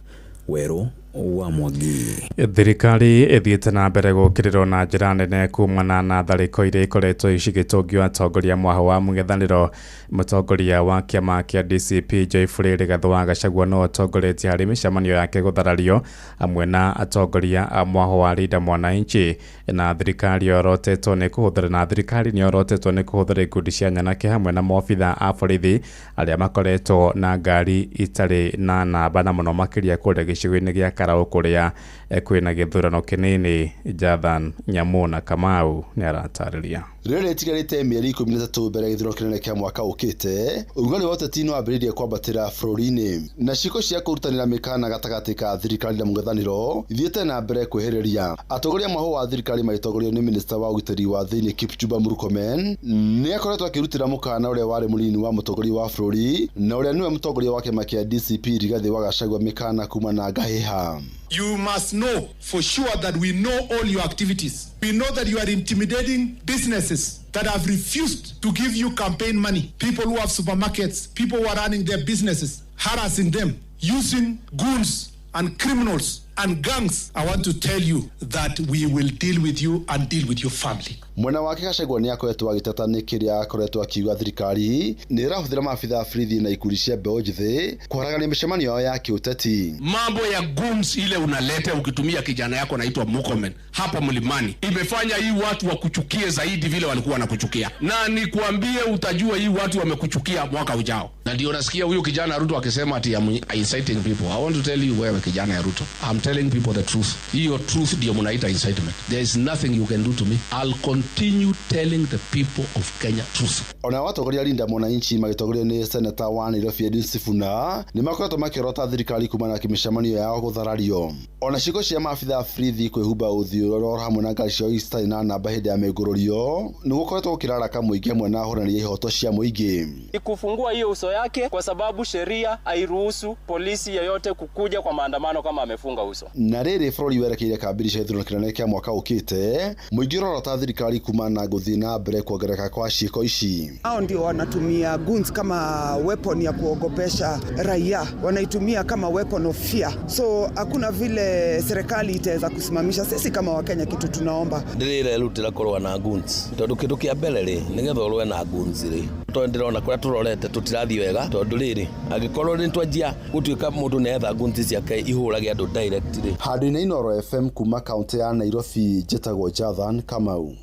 Werũ wa Mwangi.
Thirikari ĩthiĩte na mbere gũkĩrĩrwo na njĩra nene kumana na tharĩko iria ikoretwo cigĩtũngio atongoria mwaho wa mũng'ethanĩro. Mũtongoria wa kĩama kĩa DCP Geoffrey Rigathĩ wa Gachagua no atongoretie harĩ mĩcemanio yake gũtharario hamwe na atongoria a mwaho wa Linda Mwananchi, na thirikari yorotetwo nĩ kũhũthĩra na thirikari nĩ yorotetwo nĩ kũhũthĩra ikundi cia nyanake hamwe na maobitha a borithi arĩa makoretwo na ngari itarĩ na namba, na mũno makĩria kũrĩa gĩcigo-inĩ gĩa Karau kũrĩa kwĩna gĩthurano kĩnini. Jathan Nyamuna Kamau nĩ aratarĩria.
Rĩrĩa rĩtigarĩte mĩeri 13 mbere ya gĩthurano kĩnene kĩa mwaka ũkĩte, ũrugarĩ wa ũteti nĩ wambĩrĩirie kwambatĩra bũrũri-inĩ, na ciĩko cia kũrutanĩra mĩkana gatagatĩ ka thirikari na mũng'ethanĩro ithiĩte na mbere kwĩhĩrĩria. Atongoria mwaho wa thirikari magĩtongorio nĩ minista wa ũgitĩri wa thĩinĩ Kipchumba Murkomen nĩ akoretwo akĩrutĩra mũkana ũrĩa warĩ mũnini wa mũtongoria wa bũrũri na ũrĩa nĩwe mũtongoria wa kĩama kĩa DCP Rigathĩ wa Gachagua mĩkana kumana na ngahĩha.
You must know for sure that we know all your activities. We know that you are intimidating businesses that have refused to give you campaign money. People who have supermarkets, people who are running their businesses, harassing them, using goons and criminals and gangs. I want to tell you that we will deal with you and deal with your family.
Mwena wake Gachagua nĩ akoretwo agĩteta nĩ kĩrĩa akoretwo akiuga thirikari nĩ ĩrahũthĩra maabitha a borithi na ikundi cia mbeũ njĩthĩ kũharagania mĩcemanio yao ya kĩũteti.
Mambo ya goons ile unaleta ukitumia kijana yako anaitwa Murkomen hapa mlimani imefanya hii watu wakuchukie zaidi vile walikuwa wanakuchukia, na nikuambie, utajua hii watu wamekuchukia mwaka ujao. Na ndio nasikia huyu kijana Ruto akisema ati I'm inciting people. I want to tell you, wewe kijana ya Ruto, I'm telling people the truth. Hiyo truth ndio mnaita incitement. There is nothing you can do to me. I'll continue telling the people of Kenya truth.
Ona atongoria Linda Mwananchi magĩtongorio nĩ seneta wa Nairobi Edwin Sifuna nĩ makoretwo makĩrota thirikari kumana na mĩcemanio yao gũtharario. Ona ciĩko cia maabitha a borithi kwĩhumba ũthiũ hamwe na ngari ciao citarĩ na namba hĩndĩ ya mĩngũrũrio nĩ gũkoretwo gũkĩraraka mũingĩ hamwe na ahũranĩri a ihoto cia mũingĩ.
Kufungua hiyo uso yake kwa sababu sheria hairuhusu polisi yeyote kukuja kwa maandamano kama amefunga uso.
Na rĩrĩ bũrũri werekeire kambĩini cia gĩthurano kĩnene kĩa mwaka ũkĩte, mũingĩ ũrorota thirikari kumana na gũthiĩ na mbere kuongerereka kwa ciĩko ici.
Hao ndio wanatumia guns kama weapon ya kuogopesha raia, wanaitumia kama weapon of fear. So hakuna vile serikali itaweza kusimamisha. Sisi kama Wakenya kitu tunaomba,
Ndĩrĩrerutĩra kũrũa na goons tondũ kĩndũ kĩa mbere rĩ, nĩgetha ũrũe na goons rĩ, tondũ ndĩrona kũrĩa tũrorete tũtirathiĩ wega, tondũ rĩrĩ angĩkorwo nĩ twanjia gũtuĩka mũndũ nĩetha goons ciake ihũrage andũ direct rĩ.
Handũ-inĩ Inooro FM kuma kaunti ya Nairobi, njĩtagwo Jathan Kamau.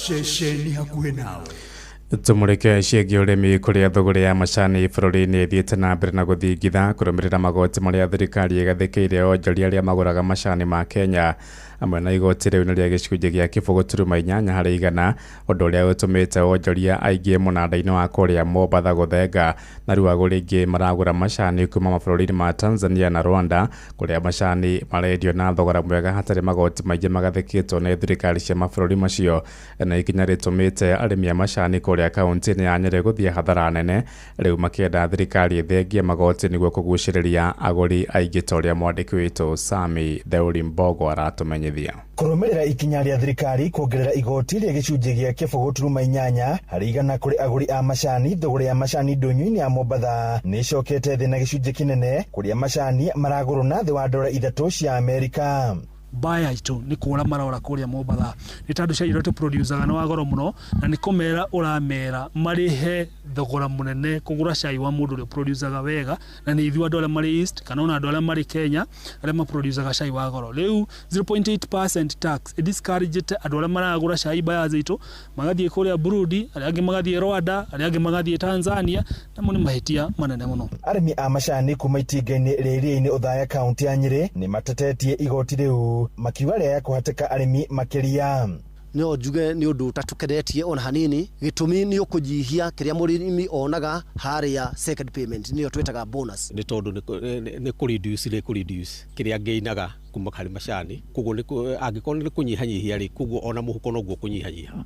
Ceceni hakuhĩ nawe.
Tumũrĩke ciĩgiĩ ũrĩmi kũrĩa thũgũrĩ ya macani bũrũri-inĩ ĩthiĩte na mbere na gũthingitha kũrũmĩrĩra magoti marĩa thirikari ĩgathĩkĩire onjoria arĩa magũraga macani ma Kenya. Hamwe na igoti rĩu nĩ rĩa gĩcunjĩ gĩa 0.8 harĩ igana, ũndũ ũrĩa ũtũmĩte wonjoria aingĩ mũnanda-inĩ wa kũrĩa Mombatha gũthenga. Na rĩu agũri aingĩ maragũra macani kuma mabũrũri-inĩ ma Tanzania na Rwanda, kũrĩa macani marendio na thogora mwega hatarĩ magoti maingĩ magathĩkĩtwo nĩ thirikari cia mabũrũri macio. Na ikinya rĩtũmĩte arĩmi a macani kũrĩa kaunti-inĩ ya Nyĩrĩ gũthiĩ hathara nene, rĩu makĩenda thirikari ĩthengie magoti nĩguo kũgucĩrĩria agũri aingĩ ta ũrĩa mwandĩki witũ Sami Theuri Mbogo aratũmenyithia.
Kũrũmĩrĩra ikinya rĩa thirikari kuongerera igoti rĩa gĩcunjĩ gĩa 0.8 harĩ igana kũrĩ agũri a macani, thogora ya macani ndũnyũ-inĩ ya Mombatha nĩ ĩcokete thĩ na gĩcunjĩ kĩnene, kũrĩa macani maragũrwo na thĩ wa dola 3 cia Amerika.
Mbaya itũ nĩ kũra marora kũrĩa Mombatha nĩ tondũ cai ũrĩa tũproducaga nĩ wa goro mũno, na nĩ kũmera ũramera marĩhe thogora mũnene kũgũra cai wa mũndũ ũrĩa ũproducaga wega, na nĩ ithuĩ andũ arĩa marĩ East kana ona andũ arĩa marĩ Kenya arĩa maproducaga cai wa goro. Rĩu 0.8% tax ĩdiscouragete andũ arĩa maragũra cai buyers aitũ magathiĩ kũrĩa Burundi, arĩa angĩ magathiĩ Rwanda, arĩa angĩ magathiĩ Tanzania, namo nĩ mahĩtia manene mũno.
Arĩmi a macani kuma itinga-inĩ rĩa Iria-inĩ Othaya kaunti ya Nyĩrĩ nĩ matetetie igoti rĩu, makiuga rĩaya kũhatĩka arĩmi makĩria.
No njuge nĩ ũndũ ũtatũkenetie ona hanini, gĩtũmi nĩ ũkũnyihia kĩrĩa mũrĩmi onaga harĩa second payment, nĩyo twĩtaga bonus.
Nĩ tondũ nĩ kũ-reduce nĩ kũ-reduce kĩrĩa ngĩinaga kuma harĩ macani, koguo angĩkorwo nĩ kũnyihanyihia rĩ, koguo ona mũhuko noguo kũnyihanyiha,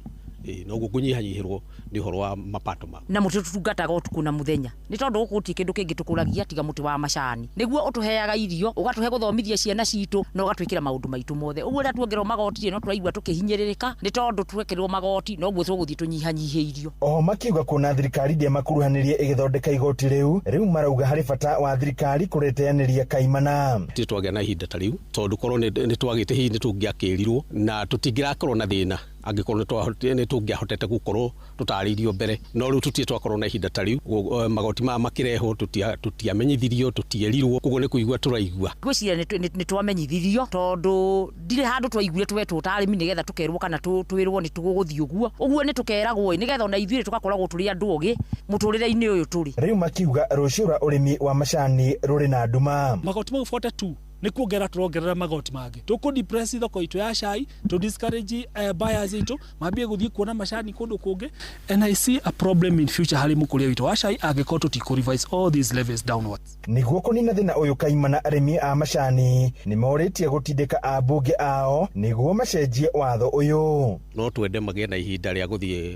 noguo kũnyihanyihĩrwo nĩ ũhoro wa mapato ma
na mũtĩ tũtungataga ũtukũ na mũthenya, nĩ tondũ gũkũ gũtirĩ kĩndũ kĩngĩ tũkũragia tiga mũtĩ wa macani, nĩguo ũtũheaga irio, ũgatũhe gũthomithia ciana citũ na ũgatwĩkĩra maũndũ maitũ mothe. Ũguo rĩrĩa tuongererwo magoti no tũraigua tũkĩhinyĩrĩrĩka, nĩ tondũ twekĩrwo magoti noguo tũgũthiĩ tũnyihanyihĩirio.
Oho makiuga kuona thirikari ndĩamakuruhanirie ĩgĩthondeka igoti rĩu, rĩu marauga harĩ bata wa thirikari kũrĩteanĩria kaimana.
Tũtirĩ twagĩa na ihinda ta rĩu, tondũ korwo nĩ twagĩte hihi nĩ tũngĩakĩrirwo na tũtingĩrakorwo na thĩna angĩkorwo nĩ tũngĩahotete gũkorwo tũtarĩirio mbere, no rĩu tũtirĩ twakorwo na ihinda ta rĩu. Magoti maya makĩrehwo tũtiamenyithirio, tũtierirwo, koguo nĩ kũigua tũraigua.
Ngwĩciria nĩ twamenyithirio, tondũ ndirĩ handũ twaiguire twetwo ta arĩmi nĩgetha tũkerwo kana twĩrwo nĩ tũgũthiĩ ũguo. Ũguo nĩ tũkeragwo nĩgetha ona ithuĩ tũgakoragwo tũrĩ andũ ogĩ mũtũrĩre-inĩ ũyũ tũrĩ.
Rĩu makiuga rũciũ rwa ũrĩmi wa macani rũrĩ na nduma.
Magoti mau 42 nĩ kuongerera tũrongerera magoti mangĩ, tũkũ depress thoko itũ ya cai, tũ discourage buyers itũ mambie gũthiĩ kuona macani kũndũ kũngĩ, and I see a problem in future harĩ mũkũria witũ wa cai angĩkorwo tũtikũ revise all these levels downwards.
Nĩguo kũnina thĩna ũyũ kaimana, arĩmi a macani nĩ morĩtie gũtindĩka ambunge ao nĩguo macenjie watho ũyũ.
No twende magĩe na ihinda rĩa gũthiĩ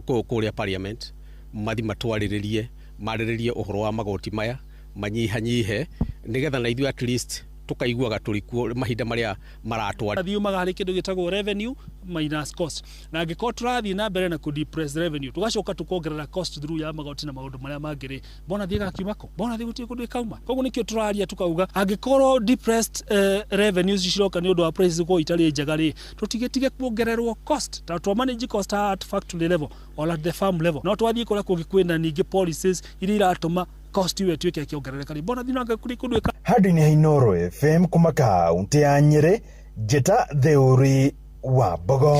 kũrĩa parliament, mathi matwarĩrĩrie, marĩrĩrie ũhoro wa magoti maya manyihanyihe, nĩgetha na ithuĩ at least tukaiguaga tũrĩ kuo mahinda marĩa maratwara.
Thiumaga harĩ kĩndũ gĩtagwo revenue minus cost, na angĩkorwo tũrathiĩ na mbere na kũ depress revenue tũgacoka tũkongerera cost through ya magoti na maũndũ marĩa mangĩ rĩ, mbona thiĩ gakiuma kũ, mbona thiĩ gũtirĩ kũndũ ĩkauma. Koguo nĩkĩo tũraria tukauga angĩkorwo depressed revenues ciroka nĩ ũndũ wa prices gũkorwo itarĩ njega rĩ, tũtigetige kuongererwo cost ta twa manage cost at factory level or at the farm level, no twathiĩ kũrĩa kũngĩ kwĩna ningĩ policies iria iratũma cost iwe tuĩke ĩkĩongerereka rĩ, mbona thiĩ na kũrĩ kũndũ ĩka.
Handũ-inĩ ha Inooro FM kuma kaunti ya Nyĩrĩ, Njĩta Theuri wa Mbogo.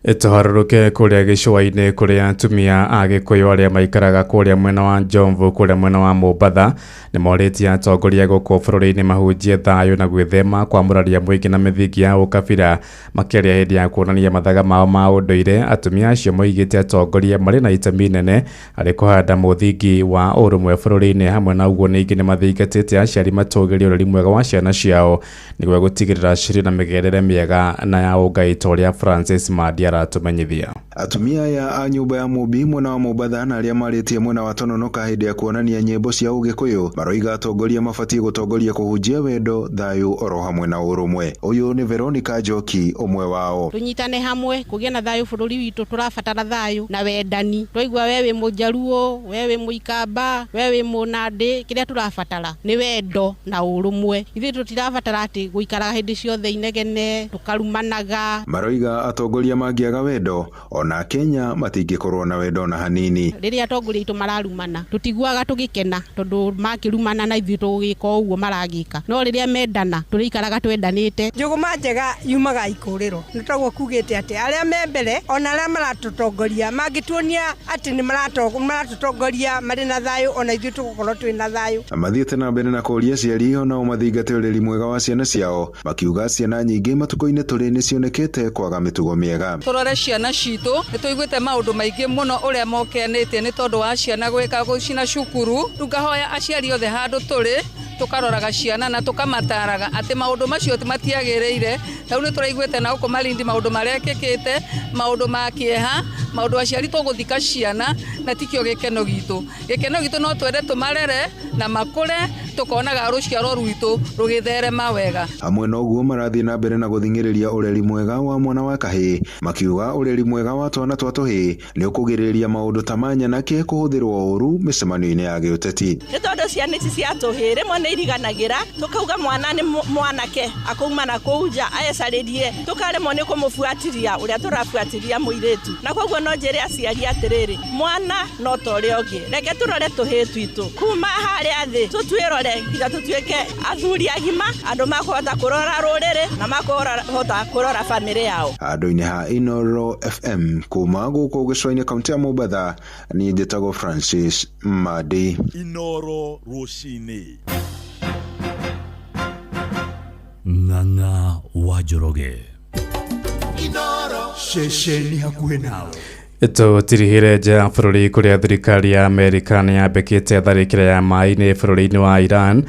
Tũharũrũke kũrĩa gĩcũa-inĩ kũrĩa atumia a Gĩkũyũ arĩa maikaraga kũrĩa mwena wa Njomvu kũrĩa mwena wa Mombatha nĩ morĩtie atongoria gũkũ bũrũri-inĩ mahunjie thayũ na gwĩthema kwamũraria mũingĩ na mĩthingi ya ũkabira. Makĩaria hĩndĩ ya kuonania mathaga mao ma ũndũire, atumia acio moigĩte atongoria marĩ na itemi inene harĩ kũhanda mũthingi wa ũrũmwe bũrũri-inĩ. Hamwe na ũguo ningĩ nĩ mathingatĩte aciari matũgĩrie ũreri mwega wa ciana ciao nĩguo gũtigĩrĩra cirĩ na mĩgendere mĩega na ya ũngai ta ũrĩa Francis Mandi aratumenyithia.
Atumia aya a nyũmba ya Mũmbi mwena wa Mombatha na arĩa marĩtie mwena wa Tononoka hĩndĩ ya kuonania nyĩmbo cia Ũgĩkũyũ maroiga atongoria mabatiĩ gũtongoria kũhunjia wendo, thayũ oro hamwe na ũrũmwe. Ũyũ nĩ Veronica Njoki, ũmwe wao.
Tũnyitane hamwe kũgĩe na thayũ bũrũri witũ, tũrabatara thayũ na wendani. Twaigua we wĩ Mũjaruo, we wĩ Mũikamba, we wĩ Mũnandĩ, kĩrĩa tũrabatara nĩ wendo na ũrũmwe. Ithuĩ tũtirabatara atĩ gũikaraga hĩndĩ ciothe inegene tũkarumanaga.
Maroiga atongoria mangĩaga wendo ona Kenya matingĩkorwo na wendo na hanini.
Rĩrĩa atongoria aitũ mararumana tũtiguaga tũgĩkena tondũ makĩrumana na ithuĩ tũgĩka ũguo maragĩka, no rĩrĩa mendana tũrĩikaraga twendanĩte.
Njũgũma njega yumaga ikũrĩro, nĩ toguo kugĩte atĩ arĩa me mbere ona arĩa maratũtongoria mangĩtuonia atĩ nĩ maratũtongoria marĩ na thayũ, ona ithuĩ tũgũkorwo twĩ na thayũ.
Mathiĩte na mbere na kũũria aciari onao mathingate ũreri mwega wa ciana ciao, makiuga ciana nyingĩ matukũ-inĩ tũrĩ nĩcionekete kwaga mĩtugo mĩega.
Tũrore ciana citũ, nĩ tũiguĩte maũndũ maingĩ mũno ũrĩa mokenĩtie nĩ tondũ wa ciana gwĩka gũcina cukuru. Rĩu ngahoya aciari othe handũ tũrĩ tũkaroraga ciana na tũkamataraga atĩ maũndũ macio matiagĩrĩire. Rĩu nĩ tũraiguĩte na gũkũ Malindi maũndũ marekĩkĩte, maũndũ ma kĩeha, maũndũ aciari tũgũthika ciana na tikĩo gĩkeno gitũ. Gĩkeno gitũ no twende tũmarere na makũre, tũkonaga rũciaro rwitũ rũgĩtherema wega.
Hamwe na ũguo marathiĩ na mbere na gũthing'ĩrĩria ũreri mwega wa mwana wa kahĩĩ, makiuga ũreri mwega wa twana twa tũhĩĩ nĩ ũkũgirĩrĩria maũndũ ta ma nyanake kũhũthĩrwo ũru mĩcemanio-inĩ ya gĩũteti.
Nĩ tondũ ciana ici cia tũhĩĩ rĩmwe nĩ iriganagĩra, tũkauga mwana nĩ mwanake akauma na kũu nja ecarĩrie, tũkaremwo nĩ kũmũbuatiria ũrĩa tũrabuatiria mũirĩtu. Na koguo no njĩre aciari atĩrĩrĩ, mwana no ta ũrĩa ũngĩ, reke tũrore tũhĩĩ twitũ kuma harĩa thĩ, tũtwĩrore nginya tũtuĩke athuri agima, andũ makũhota kũrora rũrĩrĩ na makũhota kũrora bamĩrĩ yao.
Handũ-inĩ ha Inooro FM kuma gũkũ gĩcũa-inĩ kaunti ya Mombatha, niĩ njĩtagwo Francis Madi.
Inooro rũcinĩ. Ng'ang'a wa Njoroge. Inooro ceceni hakuhĩ nawe.
Tũtirihire nja ya bũrũri kũrĩa thirikari ya Amerika nĩ yambĩkĩte tharĩkĩra ya maĩ-inĩ bũrũri-inĩ wa Iran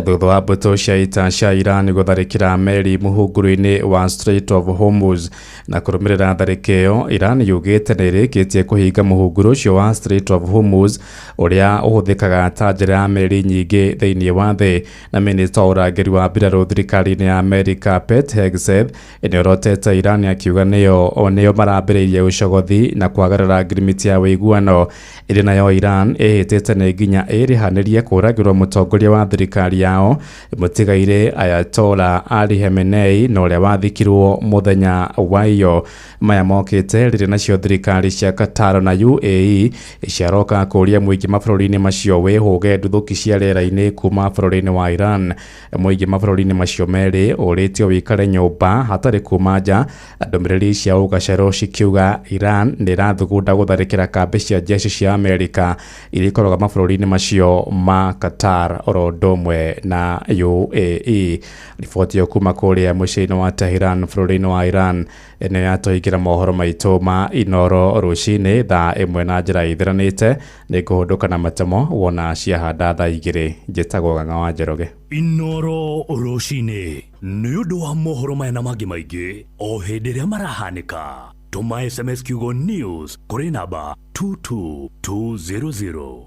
thutha wa mbũtũ cia ita cia Iran gũtharĩkĩra meri mũhunguru-inĩ wa Strait of Hormuz. Na kũrũmĩrĩra tharĩkĩro ĩyo, Iran yugĩte nĩ ĩrĩkĩtie kũhinga mũhunguru ũcio wa Strait of Hormuz ũrĩa ũhũthĩkaga ta njĩra ya meri nyingĩ thĩinĩ wa thĩ. Na minista wa ũrangĩri wa mbirarũ thirikari-inĩ ya Amerika Pete Hegseth nĩorotete Iran akiuga nĩo marambĩrĩirie ũcogothi na kwagarara ngirimiti ya ũiguano. Ĩrĩ nayo Iran ĩhĩtĩte nĩ nginya ĩrĩhanĩrie kũragĩrwo mũtongoria wa thirikari yao mũtigaire Ayatollah Ali Khamenei na ũrĩa wathikirwo mũthenya wa iyo. Maya mokĩte rĩrĩ nacio thirikari cia Qatar na UAE ciaroka kũũria mũingĩ mabũrũri-inĩ macio wĩhũge nduthũki cia rĩera-inĩ kuma bũrũri-inĩ wa Iran. Mũingĩ mabũrũri-inĩ macio merĩ ũrĩtio wĩikare nyũmba hatarĩ kuma nja, ndũmĩrĩri cia ũgacerũ cikiuga Iran nĩ ĩrathugunda gũtharĩkĩra kambĩ cia jeshi cia Amerika iria ikoragwo mabũrũri-inĩ macio ma Qatar oro ũndũ ũmwe na UAE. Riboti ĩyo kuma kũrĩa mũciĩ-inĩ wa Tehran bũrũri-inĩ wa Iran nĩ yatũhingĩra mohoro maitũ ma Inooro rũcinĩ thaa 1 na njĩra ĩtheranĩte. Nĩ ngũhũndũka na matemo wona ciahanda thaa 2. Njĩtagwo Ng'ang'a wa Njoroge.
Inooro rũcinĩ nĩ ũndũ wa mohoro maya na mangĩ maingĩ o hĩndĩ ĩrĩa marahanĩka. Tũma SMS kiugo news kũrĩ namba 22200.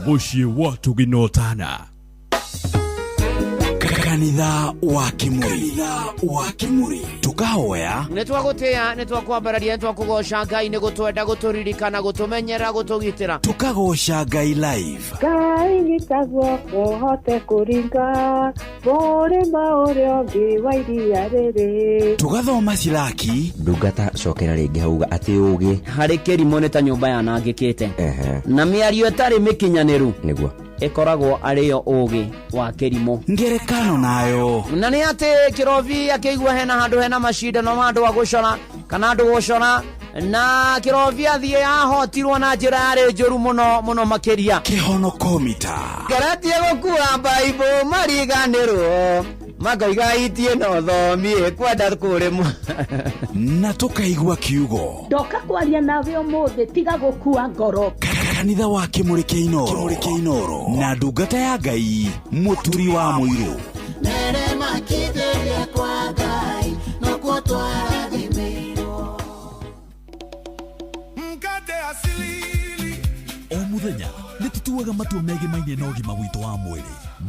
Mũciĩ wa tũginotana.
Kanitha wa Kimuri. Wa Kimuri. Tukahoya
nĩ twagũtĩĩa, nĩ twakwambararia, nĩ twakũgoca Ngai nĩ gũtwenda, gũtũririkana, gũtũmenyera, gũtũgitĩra.
Tukagoca Ngai live.
Ngai nyita guoko hote kũringa mũrĩma ũrĩa ũngĩ wa iria rĩrĩ.
Tugathoma Silaki.
Ndungata cokera rĩngĩ hauga atĩ ũgĩ
harĩ kĩrimũ nĩ ta nyũmba yanangĩkĩte na mĩario ĩtarĩ mĩkinyanĩru
nĩguo
ĩkoragwo arĩyo ũgĩ wa kĩrimũ.
Ngerekano nayo
na nĩ atĩ kĩrobi akĩigua hena handũ hena macindano ma andũ a gũcora kana andũ gũcora, na kĩrobi athiĩ ahotirwo na njĩra yarĩ njũru mũno mũno makĩria.
Kĩhonokomita
ngeretie gũkua baibũ mariganĩrwo makoiga itie no thomie kwenda kũrĩmwo
na tũkaigua kiugo
ndoka kwaria nawe ũmũthĩ, tiga gũkua ngoro.
Kanitha wa Kimuri kĩa Inooro na ndungata ya Ngai mũturi wa mũirũ.
O mũthenya nĩ tũtuaga matua megimaine na ũgima witũ wa mwĩrĩ,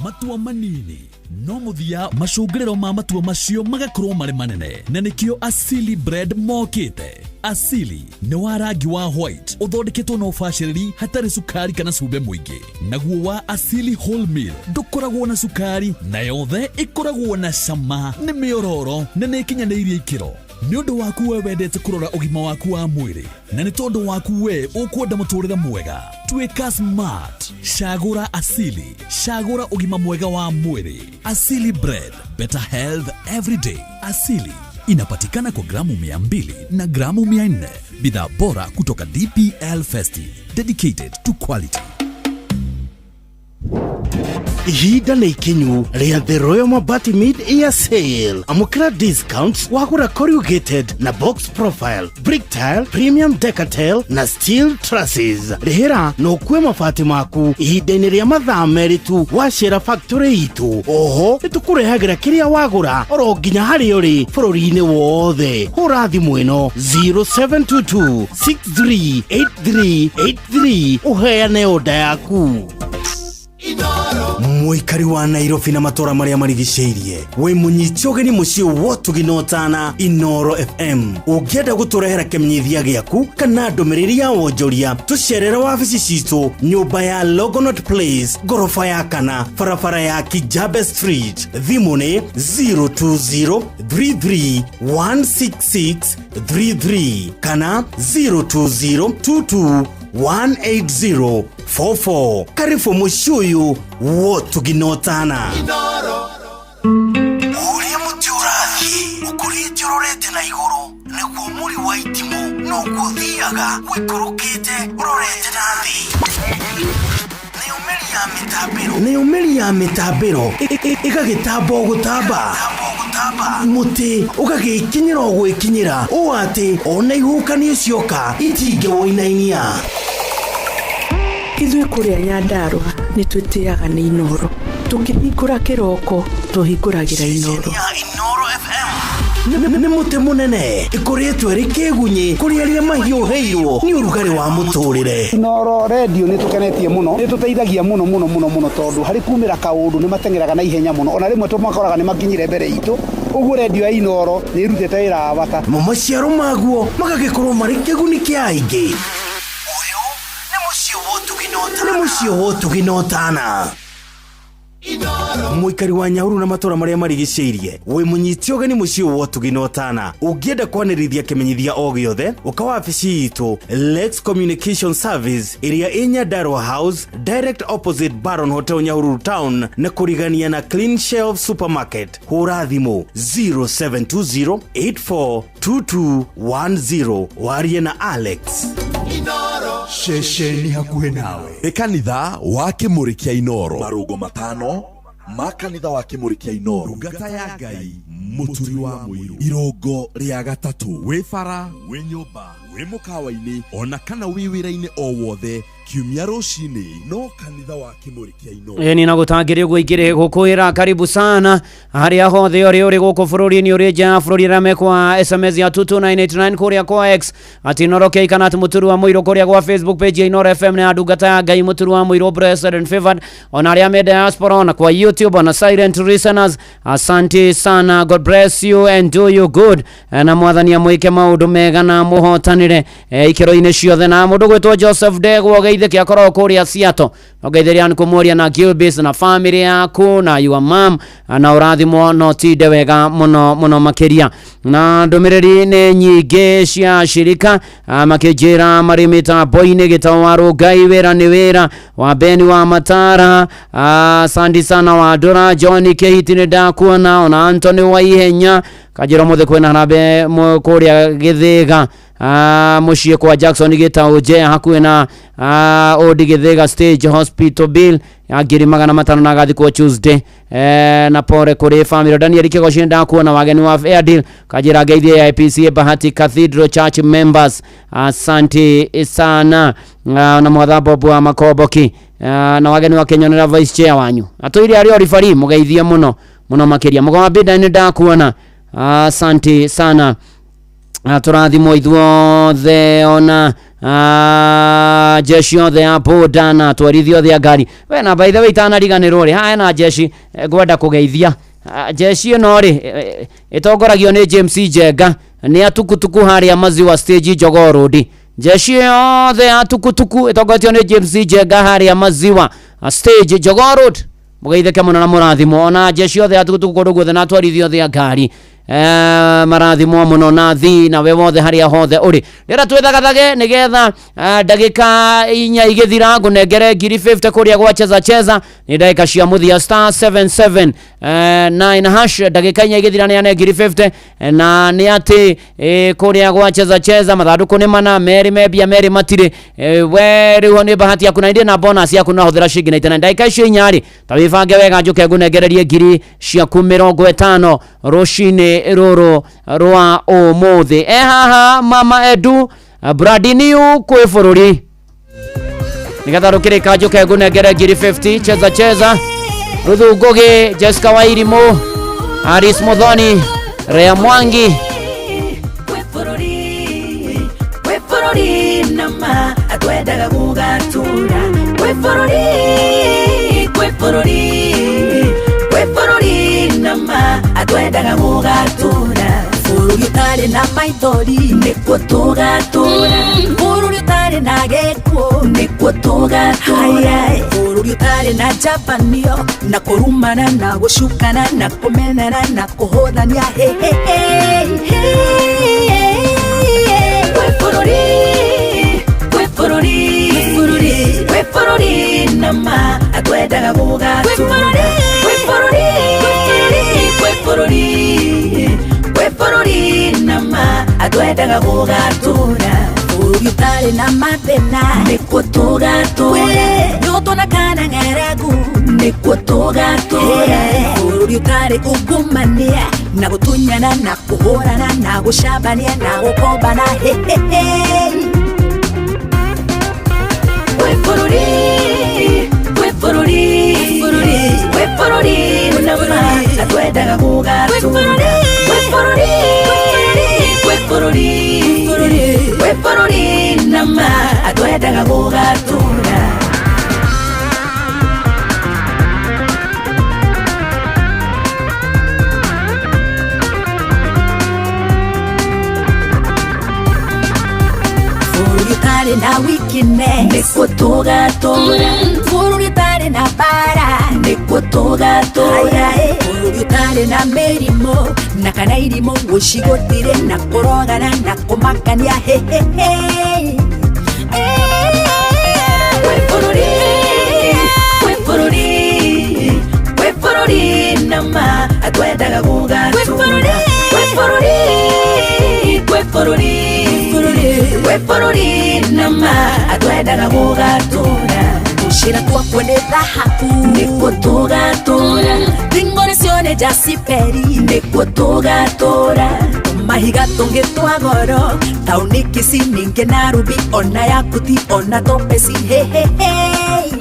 matua manini no mũthia macũngĩrĩro ma matua macio magakorwo marĩ manene, na nĩkĩo Asili Bread mokĩte. Asili nĩ wa rangi wa white ũthondeketwo na ũbacĩrĩri hatarĩ cukari kana cumbĩ mũingĩ. Naguo wa Asili wholemeal ndũkoragwo na cukari na yothe ĩkoragwo na cama, nĩ mĩororo na nĩ ĩkinyanĩirie ikĩro. Nĩ ũndũ waku we wendete kũrora ũgima waku wa mwĩrĩ na nĩ tondũ waku we ũkwenda mũtũrĩre mwega, tuĩka smart, cagũra Asili, cagũra ũgima mwega wa mwĩrĩ. Asili Bread, better health every day. Asili inapatikana kwa gramu 200 na gramu 400, bidhaa bora kutoka DPL Festive, dedicated to quality.
Ihinda nĩ ikinyu rĩa The Royal Mabati Mid Year Sale. Amũkĩra discounts wagũra corrugated na box profile, brick tile, premium decatile na steel trusses. Rĩhĩra na ũkue mabati maku ihinda-inĩ rĩa mathaa 2 tu wacera factory itũ. Oho nĩ tũkũrehagĩra kĩrĩa wagũra oro nginya harĩa ũrĩ bũrũri-inĩ wothe. Hũra thimũ ĩno 0722 638383 ũheane oda yaku. Mũikari wa Nairobi na matũra marĩa marigicĩirie, wĩ mũnyiti ũgeni mũciĩ wotugi na ũtana Inoro FM. Ũngĩenda gũtũrehera kĩmenyithia gĩaku kana ndũmĩrĩri ya wonjoria, tũcerere wabici citũ nyũmba ya Longonot Place, ngoroba ya 4, barabara ya Kijabe Street. Thimũ nĩ 020 33 166 33 kana 020 22 18044. Karibu mũciĩ ũyũ wotugi na ũtana. Ũrĩa mũtĩ ũrathiĩ ũkũrĩte ũrorete na igũrũ, nĩguo mũri wa itimũ noguo ũthiaga ũikũrũkĩte ũrorete na thĩ. Nayo mĩri ya mĩtambĩro ĩgagĩtamba o gũtamba, mũtĩ ũgagĩkinyĩra o gwĩkinyĩra, ũũ atĩ ona ihuhũkanio cioka itingĩwũinainia.
Ithuĩ kũrĩa Nyandarũa nĩ twĩtĩaga nĩ Inoro. Tũkĩhingũra kĩroko tũhingũragĩra Inoro.
Nĩ mũtĩ mũnene ĩkũrĩtwo ĩrĩ kĩgunyĩ kũrĩ arĩa mahiũhĩirwo nĩ ũrugarĩ wa mũtũrĩre.
Inoro radio nĩ tũkenetie mũno, nĩ tũteithagia mũno mũno mũno mũno, tondũ harĩ kumĩra kaũndũ nĩ mateng'eraga na ihenya mũno, ona rĩmwe tũmakoraga nĩ makinyire mbere itũ. Ũguo radio ya Inoro nĩ ĩrutĩte wĩra wa bata.
Mo maciaro maguo magagĩkorwo marĩ kĩguni kĩa aingĩ. Ũyũ nĩ mũciĩ wa ũtugi na ũtana. Mũikari wa Nyahururu na matũra marĩa marigicĩirie, wĩ mũnyiti ũgeni mũciĩ wa ũtugi na ũtana. Ũngĩenda kwanĩrithia kĩmenyithia o gĩothe, ũka wabici itũ Lex Communication Service ĩrĩa ĩ Nyandarua House, direct opposite Baron Hotel, Nyahururu Town, na kũrigania na Clean Shelf Supermarket. Hũra thimũ 0720 842210 warie na Alex.
Ceceni hakuhĩ nawe nĩ kanitha wa Kĩmũrĩ kĩa Inoro. Marũngo 5 ma kanitha wa Kĩmũrĩ kĩa Inoro. Ndungata ya Ngai Mũturi wa Mũirũ. Irũngo rĩa gatatũ. Wĩ bara, wĩ nyũmba, wĩ mũkawa-inĩ, ona kana wĩ wĩra-inĩ o wothe, kiumia rũcinĩ no kanitha wa Kĩmũrĩ kĩa Inoro.
Ĩni na gũtangĩrĩ ũguo ingĩrĩ gũkwĩra karibu sana harĩa hothe ũrĩ ũrĩ gũkũ bũrũri-inĩ, ũrĩ nja ya bũrũri, arĩa mekwa SMS ya 22989 kũrĩa kwa X ati Inoro K kana ati Mũturu wa Mũirũ, kũrĩa gwa Facebook page ya Inoro FM na ndungata ya Ngai Mũturu wa Mũirũ, blessed and favored, ona arĩa me diaspora, ona kwa YouTube, ona silent listeners, asante sana. God bless you and do you good, na mwathani amwĩke maũndũ mega na mũhotanĩre ikĩro-inĩ ciothe. Na mũndũ gwĩtwo Joseph Ndegwa ũgeithĩke akorwo kũrĩa Seattle, ũgeithĩria nĩ kũmũria na Gilbis na family yaku na your mom, na ũrathimwo no tinde wega mũno mũno makĩria. Na ndũmĩrĩri nĩ nyingĩ cia shirika, makĩnjĩra marĩ mĩtambo-inĩ gĩtao wa Rũngai, wĩra nĩ wĩra wa Beni wa Matara, asante sana wa Ndũra John Kĩhiti nĩ ndakuona, ona Anthony wa Ihenya kanjĩra ũmũthĩ kwĩna harambee kũrĩa Gĩthĩga, mũciĩ kwa Jackson Gĩtaũ Njea hakuhĩ na Old Gĩthĩga Stage Hospital, bill ya 500,000 na agathikwo Tuesday, na pore kũrĩ family. Daniel Kĩgoci ndakuona, wageni wa Fairdeal kanjĩra ngeithie ya IPCA Bahati Cathedral Church members, asante sana, na mwatha Bob wa Makomboki, na wageni wa Kenyonera vice chair wanyu atũire arĩ oribari, mũgeithie mũno mũno makĩria. Mũgo wa Binda nĩ ndakuona, asante sana. Tũrathimwo ithuothe, ona jeshi othe ya boda na atwarithia othe a ngari. We na by the way itanariganĩrwo rĩ, haha hena jeshi ngwenda kũgeithia. Jeshi ĩno rĩ, ĩtongoragio nĩ James Njenga. Nĩ a tukutuku harĩa Maziwa stage Jogoo Road. Jeshi yothe ya tukutuku ĩtongoretio nĩ James Njenga harĩa Maziwa stage Jogoo Road, mũgeithĩke mũno na mũrathimwo. Ona jeshi yothe ya tukutuku kũndũ guothe na atwarithia othe a ngari marathimwo mũno na thi na we wothe harĩa hothe ũrĩ. Rĩra twĩthagathage nĩgetha ndagĩka 4 igĩthira ngũnengere ngiri 50 kũrĩa gwa cheza cheza. Nĩ ndagĩka cia mũthia star 77 9 hash. Ndagĩka 4 igĩthira nĩ ane ngiri 50 na nĩ atĩ kũrĩa gwa cheza cheza mathandũkũ nĩ mana, merĩ membia merĩ matirĩ. We rĩu nĩ bahati yaku na ndĩ na bonus yaku no hũthĩra ciringi 99. Ndagĩka icio 4 rĩ, ta wĩbange wega njũke ngũnengererie ngiri ciaku 50 rũcinĩ rũrũ rwa ũmũthĩ. Haha Mama Edu Bradiniu kwĩ bũrũri nĩgetha rũkĩrĩka njũke ngũnengere ngiri 50. Cheza cheza Ruthu Ngugi, Jessica Wairimu, Aris Muthoni, Rea Mwangi.
Kwĩ bũrũri nama atwendaga gũgatũra. Kwĩ bũrũri, kwĩ bũrũri, kwĩ bũrũri nama atwendaga gũgatũra. Bũrũri ũtarĩ na maithori nĩkuo tũgatũra. Bũrũri ũtarĩ na gĩkuũ nĩkuo tũgatũra. Bũrũri ũtarĩ na njabanio na kũrumana na gũcukana na kũmenana na kũhũthania. Hey, hey, hey, hey. Kwĩ bũrũri, kwĩ bũrũri, kwĩ bũrũri nama atwendaga gũgatũra. Kwĩ bũrũri, kwĩ bũrũri, kwĩ bũrũri nama atwendaga gũgatũra. Bũrũri ũtarĩ na mathĩna nĩkuo tũgatũra. Nyoto na kana ng'aragu nĩkuo tũgatũra. Bũrũri ũtarĩ ungumania na gũtunyana na kũhũrana na gũcambania na gũkombana. Hey, hey, hey. Kwĩ bũrũri, kwĩ bũrũri, kwĩ bũrũri nama atwendaga gũgatũra. Kwĩ bũrũri, kwĩ bũrũri, kwĩ bũrũri nama atwendaga gũgatũra. Bũrũri ũtarĩ na weakness nĩkuo tũgatũra. Bũrũri ũtarĩ na mbara nĩkuo tũgatũra. Bũrũri ũtarĩ na mĩrimũ na kana irimũ gũcigũtire na kũrogana na kũmakania. Hey, hey, hey. Kwĩ bũrũri, kwĩ bũrũri, kwĩ bũrũri nama atwendaga gũgatũra. Kwĩ bũrũri, kwĩ bũrũri, kwĩ bũrũri nama atwendaga gũgatũra. Tũcĩra twakwo nĩ thahabu nĩkuo tũgatũra. Thing'ore cio nĩ jasiperi nĩkuo tũgatũra. Mahiga tũngĩ twa goro taũni Kisii ningĩ na Ruby ona Yakuti ona Topesi. Hey, hey, hey.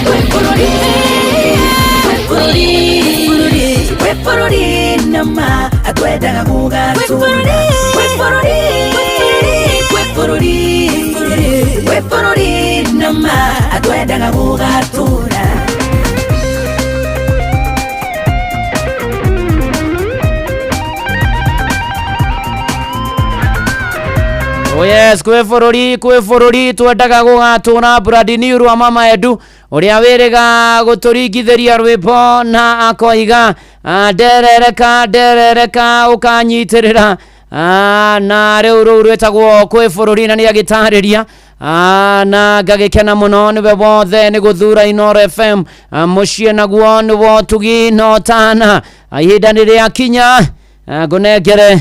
Kwĩ bũrũri, kwĩ bũrũri, kwĩ bũrũri nama atwendaga gũgatũra. Kwĩ bũrũri, kwĩ bũrũri, kwĩ bũrũri nama atwendaga gũgatũra.
Oh yes, kwĩ bũrũri twendaga gũgatũra. Bradiniu rwa Mama Edu ũrĩa wĩrĩga gũtũringithĩria rwĩmbo na akoiga nderereka nderereka ũkanyitĩrĩra. Na rĩu rũu rwĩtagwo kwĩ bũrũri na nĩ agĩtarĩria na ngagĩkena mũno nĩwe wothe nĩ gũthura Inooro FM. Mũciĩ naguo nĩ wotugi no tana. Ihinda nĩ rĩakinya ngũnengere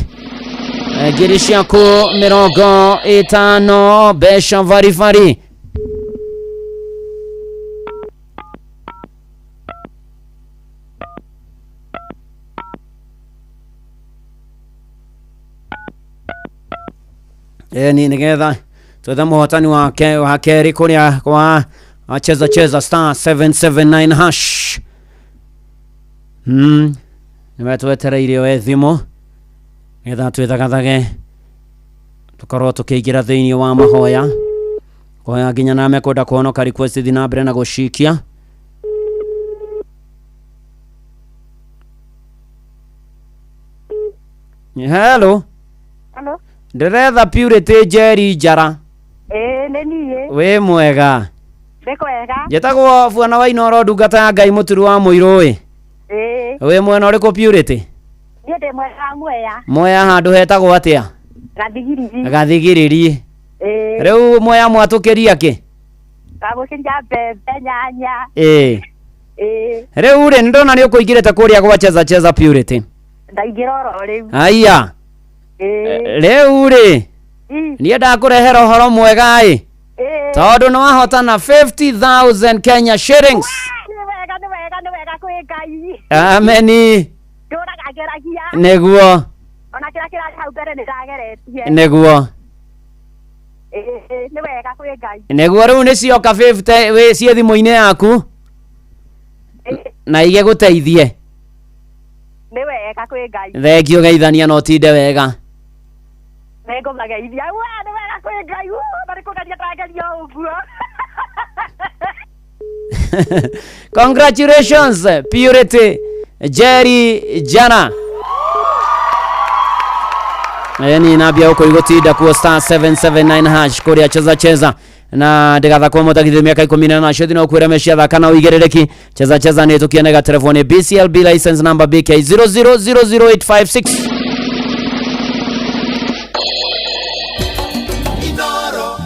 ngiri ciaku 50 mbeca baribari. Ni nigetha twetha mũhotani wake wa kerĩ kũrĩa kwa cheza cheza star 779 hash. Nĩmetwetereire we thimũ nĩgetha twĩthagathage tũkorwo tũkĩingĩra thĩinĩ wa mahoya kũhoya nginya na mekwenda kũhonoka request thiĩ na mbere na gũcikia. Hello.
Hello.
Ndĩretha Purity Njeri Njara.
Ĩĩ nĩ niĩ.
Wĩ mwega?
Nĩ kwega.
Njĩtagwo Bwana wa Inoro, ndungata ya Ngai mũturu wa mũirũ ĩ.
Ĩĩ.
Wĩ mwena ũrĩkũ Purity?
Niĩ ndĩ mwena wa Mwea.
Mwea handũ hetagwo atĩa?
Gathigiriri.
Gathigiriri.
Ĩĩ.
Rĩu Mwea mwatũkĩria kĩ?
Twamũkĩria mbembe, nyanya.
Ĩĩ.
Ĩĩ.
Rĩu rĩ, nĩndona nĩ ũkũingĩrĩte kũrĩa gwa Cheza Cheza Purity.
Ndaingĩra oro rĩu.
Aya.
Ĩĩ.
Rĩu rĩ, niĩ ndakũrehera ũhoro mwega ĩ.
Ĩĩ.
Tondũ nĩ wahotana 50,000 Kenya shillings.
Nĩ wega, nĩ wega, nĩ wega kwĩ Ngai.
Ameni.
Ndũraga ngeragia.
Nĩguo.
Ona kĩrĩa kĩrarĩ hau mbere nĩ ndageretie.
Nĩguo.
Ĩĩ, nĩ wega kwĩ Ngai.
Nĩguo rĩu nĩ cioka 50 wĩ ciĩ thimũ-inĩ yaku na igĩgũteithie.
Nĩ wega kwĩ Ngai.
Thengio geithania na ũtinde wega.
Nĩngũmageithia. Wa, nĩ wega kwĩ Ngai. Na nĩ kũgeria ndageria ũguo.
Congratulations Purity Jerry Jana. Ni nambia huko igutinda kuo star 779 hash kuria Cheza Cheza na ndigathakwo mutagithio miaka 18 ciothe no kwira mecia thaka na uigirĩrĩki. Cheza Cheza nĩ tũkionega telefoni BCLB license number BK 0000856.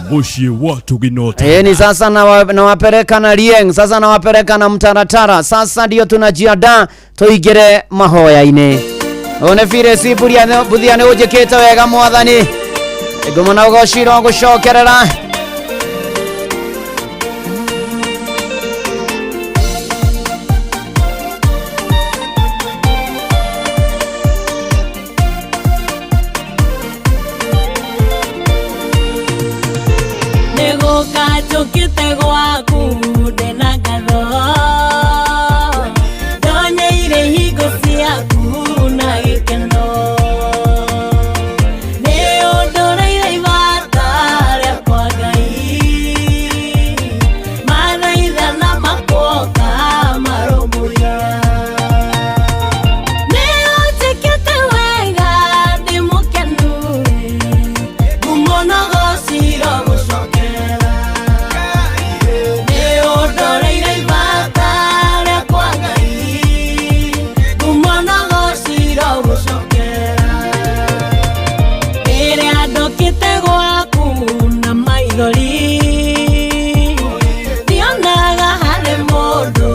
Muciĩ wa Tuginota.
Ni sasa nawapeleka na Rieng, sasa nawapeleka na mtaratara. Sasa ndio tunajiandaa tuingire mahoya-inĩ. One bire si buthia nĩ ũnjĩkĩte wega mwathani. Ngumo na ũgocirwo gũcokerera.
Nĩgũka njũkĩte gwaku ndĩna ngatho, ndonyeire hingo ciaku na gĩkeno. Nĩ ũndũrĩire ibata rĩakwa Ngai, mathaithana makuoka marũmbũiya. Nĩ ũnjĩkĩte wega ndĩ mũkenu, ngumo na ũgocirwo gũcokera. Nĩ ũndoreire ibata rĩakwa Ngai, ngumo na ũgocirwo gũcokera. Rĩrĩa ndokĩte gwaku na maithori, ndionaga harĩ mũndũ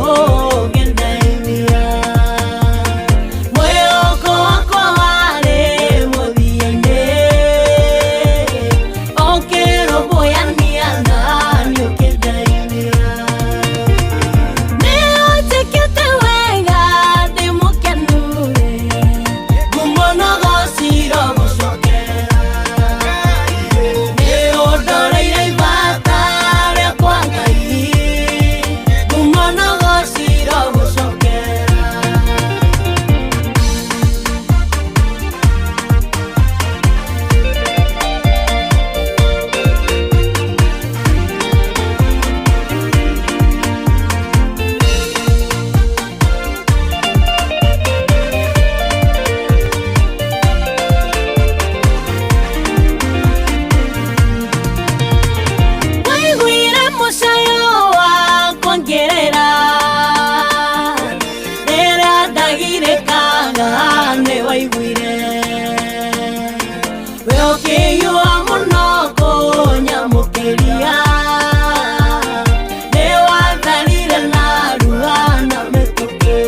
ũngĩndeithia. Mwĩhoko wakwa warĩ mũthia-inĩ, ũkĩrũmbũyania naniĩ ũkĩndeithia. Nĩ ũnjĩkĩte wega ndĩ mũkenu, ngumo na ũgocirwo gũcokera. Nĩ ũndoreire ibata rĩakwa Ngai, ngumo na ũgocirwo gũcokera. Waiguire mũcayo wakwa ngĩrĩra, rĩrĩa ndagirĩkaga nĩ waiguire. We ũkĩhiũha mũno kũnyamũkĩria, nĩ watharire narua na mĩtũkĩ.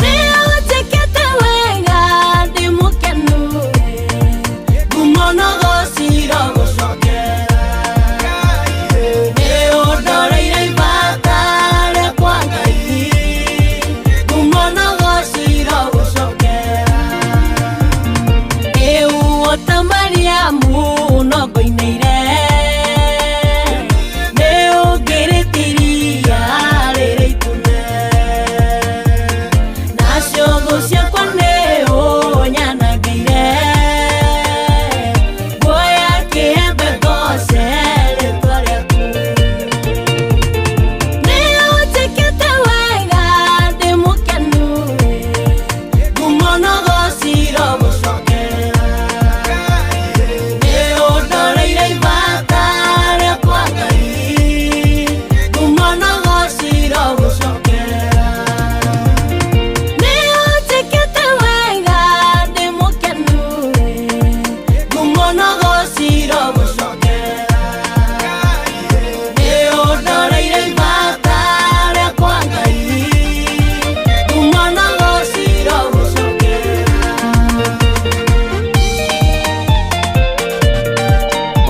Nĩ ũnjĩkĩte wega ndĩ mũkenu, ngumo na ũgocirwo gũcokera. Nĩ ũndoreire ibata rĩakwa Ngai, ngumo na ũgocirwo gũcokera.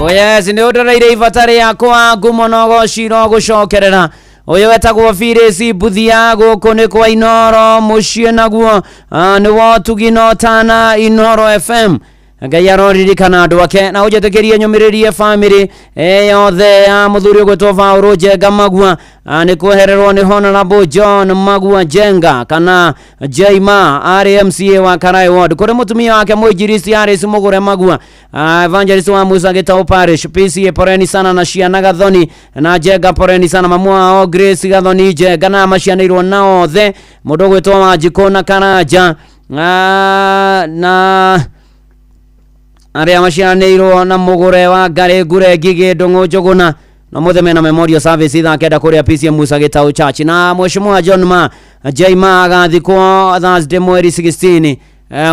Oh yes, nĩ ũndoreire ibata rĩakwa ngumo na ũgociro gũcokerera. Ũyũ wetagwo Phyllis Mbuthia, gũkũ nĩ kwa Inoro mũciĩ naguo nĩ wotugi na ũtana Inoro FM. Ngai aroririkana andũ ake na ũnjĩtĩkĩrie nyũmĩrĩrie bamĩrĩ yothe ya mũthuri ũgwĩtwo Paũlũ Njenga Magua, nĩ kwehererwo nĩ Honorable John Magua Njenga kana Jaima arĩ MCA wa Karai Ward, kũrĩ mũtumia wake mũinjilisti Alice Mũgũre Magua, evangelist wa Musa Gitau Parish PCA, poreni sana na ciana Gathoni na Njenga, poreni sana mamu wao Grace Gathoni Njenga na macianĩirwo na othe mũndũ ũgwĩtwo Wanjikũ na Karanja, na arĩa maciaranĩirwo na mũgũre wa Ngarĩ Ngure Ngigĩ Ndũng'ũ Njũgũna na mothe mena memorial service thaa 9 kũrĩa PCM Musa Gitau Church. Na Mheshimiwa John Ma Jaima agathikwo Thursday mweri 16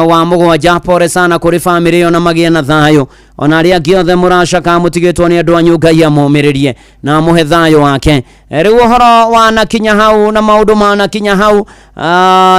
wa mũgwanja. Pore sana kũrĩ bamĩrĩ ĩyo na magĩe na thayũ, ona arĩa angĩ othe mũracaka mũtigĩtwo nĩ andũ anyu, Ngai amũmĩrĩrie na amũhe thayũ wake. Rĩu ũhoro wanakinya hau na maũndũ manakinya hau,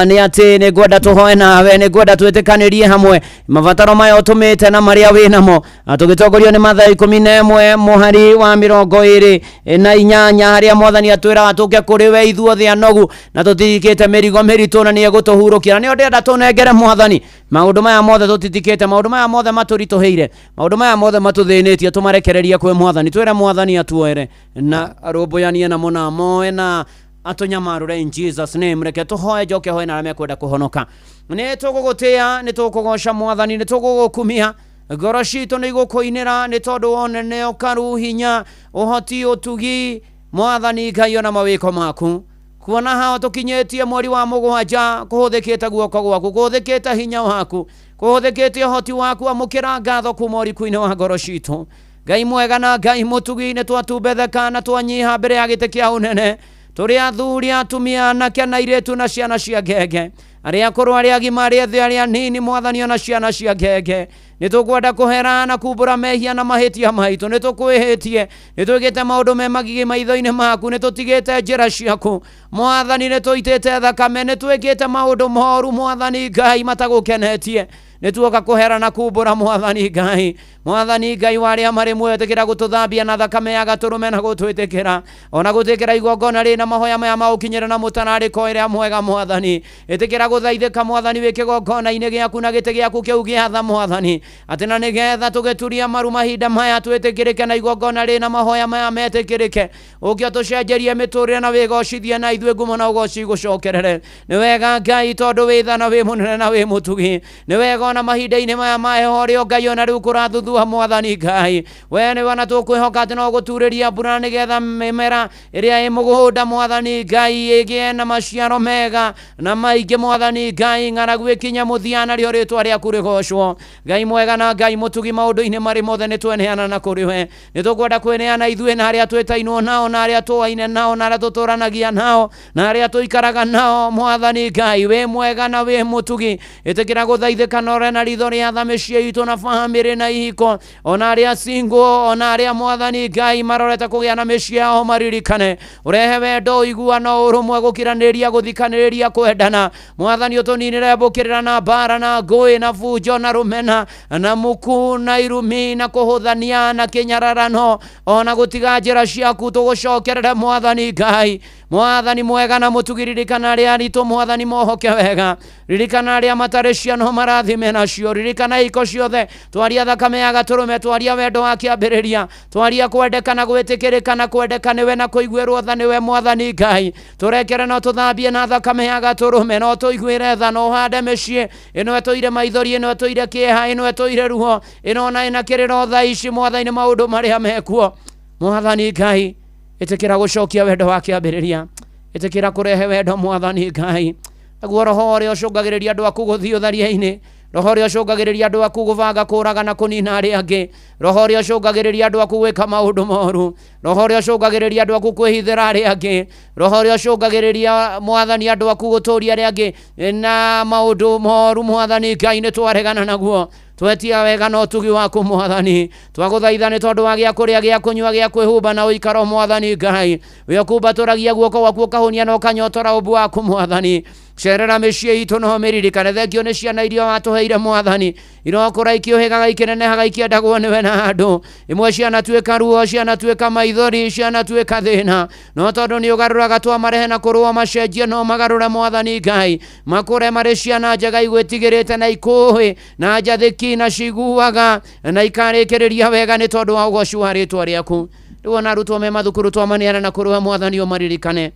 nĩ atĩ nĩ ngwenda tũhoe nawe, nĩ ngwenda twĩtĩkanĩrie hamwe mabataro maya ũtũmĩte na marĩa wĩ namo, tũgĩtongorio nĩ Mathayo 11 mũhari wa 28 harĩa Mwathani atwĩraga tũke kũrĩ we ithuothe anogu na tũtirikĩte mĩrigo mĩritũ na nĩ egũtũhurũkia. Na nĩo ndĩrenda tũnengere Mwathani maũndũ maya mothe tũtitikĩte, maũndũ maya mothe matũritũhĩire, maũndũ maya mothe matũthĩnĩtie, tũmarekererie kwĩ Mwathani, twĩre Mwathani atuoere na arũmbũyanie namo na amoe na atũnyamarũre in Jesus name. Reke tũhoe, njoke hoe na arĩa mekwenda kũhonoka. Nĩ tũgũgũtĩĩa, nĩ tũkũgoca Mwathani, nĩ tũgũgũkumia, ngoro citũ nĩ igũkũinĩra nĩ tondũ wa ũnene, ũkaru, hinya, ũhoti, ũtugi, Mwathani Ngai ona mawĩko maku. Kuona hao tũkinyĩtie mweri wa mũgwanja kũhũthĩkĩte guoko gwaku, kũhũthĩkĩte hinya waku, kũhũthĩkĩte ũhoti waku, amũkĩra ngatho kuma ũriku-inĩ wa ngoro citũ. Ngai mwega na Ngai mũtugi, nĩ twatumbetheka na twanyiha mbere ya gĩtĩ kĩa ũnene, tũrĩ athuri, atumia, anake na airĩtu na ciana cia ngenge, arĩa akũrũ, arĩa agima, arĩa ethĩ, arĩa anini, Mwathani ona ciana cia ngenge. Nĩ tũkwenda kũhera na kumbũra mehia na mahĩtia maitũ, nĩ tũkwĩhĩtie, nĩ twĩkĩte maũndũ me magigi maitho-inĩ maku, nĩ tũtigĩte njĩra ciaku Mwathani, nĩ tũitĩte thakame, nĩ twĩkĩte maũndũ moru Mwathani Ngai matagũkenetie. Nĩ tuoka kũhera na kumbũra Mwathani Ngai. Mwathani Ngai wa arĩa marĩ muoyo, ĩtĩkĩra gũtũthambia na thakame ya gatũrũme na gũtwĩtĩkĩra, ona gũtĩkĩra igongona rĩna mahoya maya ma ũkinyĩra na mũtararĩko ĩrĩa mwega Mwathani. Ĩtĩkĩra gũthaithĩka Mwathani wĩ kĩgongona-inĩ gĩaku na gĩtĩ gĩaku kĩu gĩa tha Mwathani, atĩ na nĩgetha tũgĩturia maru mahinda maya twĩtĩkĩrĩke na igongona rĩna mahoya maya metĩkĩrĩke, ũke ũtũcenjerie mĩtũrĩre na wĩgocithie na ithuĩ ngumo na ũgoci gũcokerere. Nĩ wega Ngai tondũ wĩ tha na wĩ mũnene na wĩ mũtugi. Nĩ wega ona mahinda-inĩ maya ma heho ũrĩa Ngai ona rĩu kũrathuthuha Mwathani Ngai, we nĩwe na tũkwĩhoka atĩ no gũturĩria mbura nĩgetha mĩmera ĩrĩa ĩ mũgũnda Mwathani Ngai ĩgĩe na maciaro mega na maingĩ Mwathani Ngai, ng'aragu ĩkinye mũthia narĩo rĩtwa rĩaku rĩgocwo. Ngai mwega na Ngai mũtugi, maũndũ-inĩ marĩ mothe nĩ tweneana na kũrĩ we, nĩ tũkwenda kwĩneana ithuĩ na arĩa twĩtainwo nao na arĩa tũaine nao na arĩa tũtũranagia nao na arĩa tũikaraga nao Mwathani Ngai, wĩ mwega na wĩ mũtugi. Ĩtĩkĩra gũthaithĩka na ũre na ritho rĩa tha mĩciĩ itũ na bamĩrĩ na ihiko, ona arĩa single, ona arĩa Mwathani Ngai marorete kũgĩa na mĩciĩ yao maririkane, ũrehe wendo, ũiguano, ũrũmwe, gũkiranĩria, gũthikanĩrĩria, kwendana Mwathani. Ũtũninĩre mbũkĩrĩra na mbara na ngũĩ na bunjo na rũmena na muku na irumi na kũhũthania na kĩnyararano ona gũtiga njĩra ciaku, tũgũcokerere Mwathani Ngai. Mwathani mwega na mũtugi, ririkana arĩa aritũ Mwathani mohoke wega, ririkana arĩa matarĩ ciana marathime nacio, ririkana iko ciothe, twaria thakame ya gatũrũme, twaria wendo wa kĩambĩrĩria, twaria kwendeka na gwĩtĩkĩrĩka na kwendeka nĩwe na kũiguĩrwo tha nĩwe Mwathani Ngai. Tũrekere no tũthambie na thakame ya gatũrũme, no tũiguĩre tha, no ũhande mĩciĩ ĩno ĩtũire maithori, ĩno ĩtũire kĩeha, ĩno ĩtũire ruo, ĩno ona ĩna kĩrĩro thaa ici Mwathani, maũndũ marĩa mekuo Mwathani Ngai. Ĩtĩkĩra gũcokia wendo wa kĩambĩrĩria, ĩtĩkĩra kũrehe wendo Mwathani Ngai, naguo roho ũrĩa ũcũngagĩrĩria andũ aku gũthiĩ ũtharia-inĩ, roho ũrĩa ũcũngagĩrĩria andũ aku gũbanga kũraga na kũnina arĩa angĩ, roho ũrĩa ũcũngagĩrĩria andũ aku gwĩka maũndũ moru, roho ũrĩa ũcũngagĩrĩria andũ aku kwĩhithĩra arĩa angĩ, roho ũrĩa ũcũngagĩrĩria Mwathani andũ aku gũtũria arĩa angĩ na maũndũ moru Mwathani Ngai, nĩ twaregana naguo. Twetia wega na ũtugi waku Mwathani. Twagũthaitha nĩ tondũ wa gĩa kũrĩa, gĩa kũnyua, gĩa kwĩhumba na ũikaro Mwathani Ngai. Wĩ ũkumbatũragia guoko gwaku ũkahũnia na ũkanyotora ũmbu waku Mwathani. Cerera mĩciĩ itũ no mĩririkane. Thengio nĩ ciana iria watũheire Mwathani, irokũra ikĩũhĩgaga ikĩnenehaga ikĩendagwo nĩwe na andũ. Imwe cianatuĩka ruo, cianatuĩka maithori, cianatuĩka thĩna, no tondũ nĩ ũgarũraga twamarehe na kũrũa macenjie no magarũre Mwathani Ngai, makũre marĩ ciana njega igwĩtigĩrĩte na ikũĩ na njathĩki na ciguaga na ikarĩkĩrĩria wega nĩ tondũ wa ũgoci wa rĩtwa rĩaku. Rĩu ona arutwo me mathukuru twamaneana na kũrũa Mwathani ũmaririkane,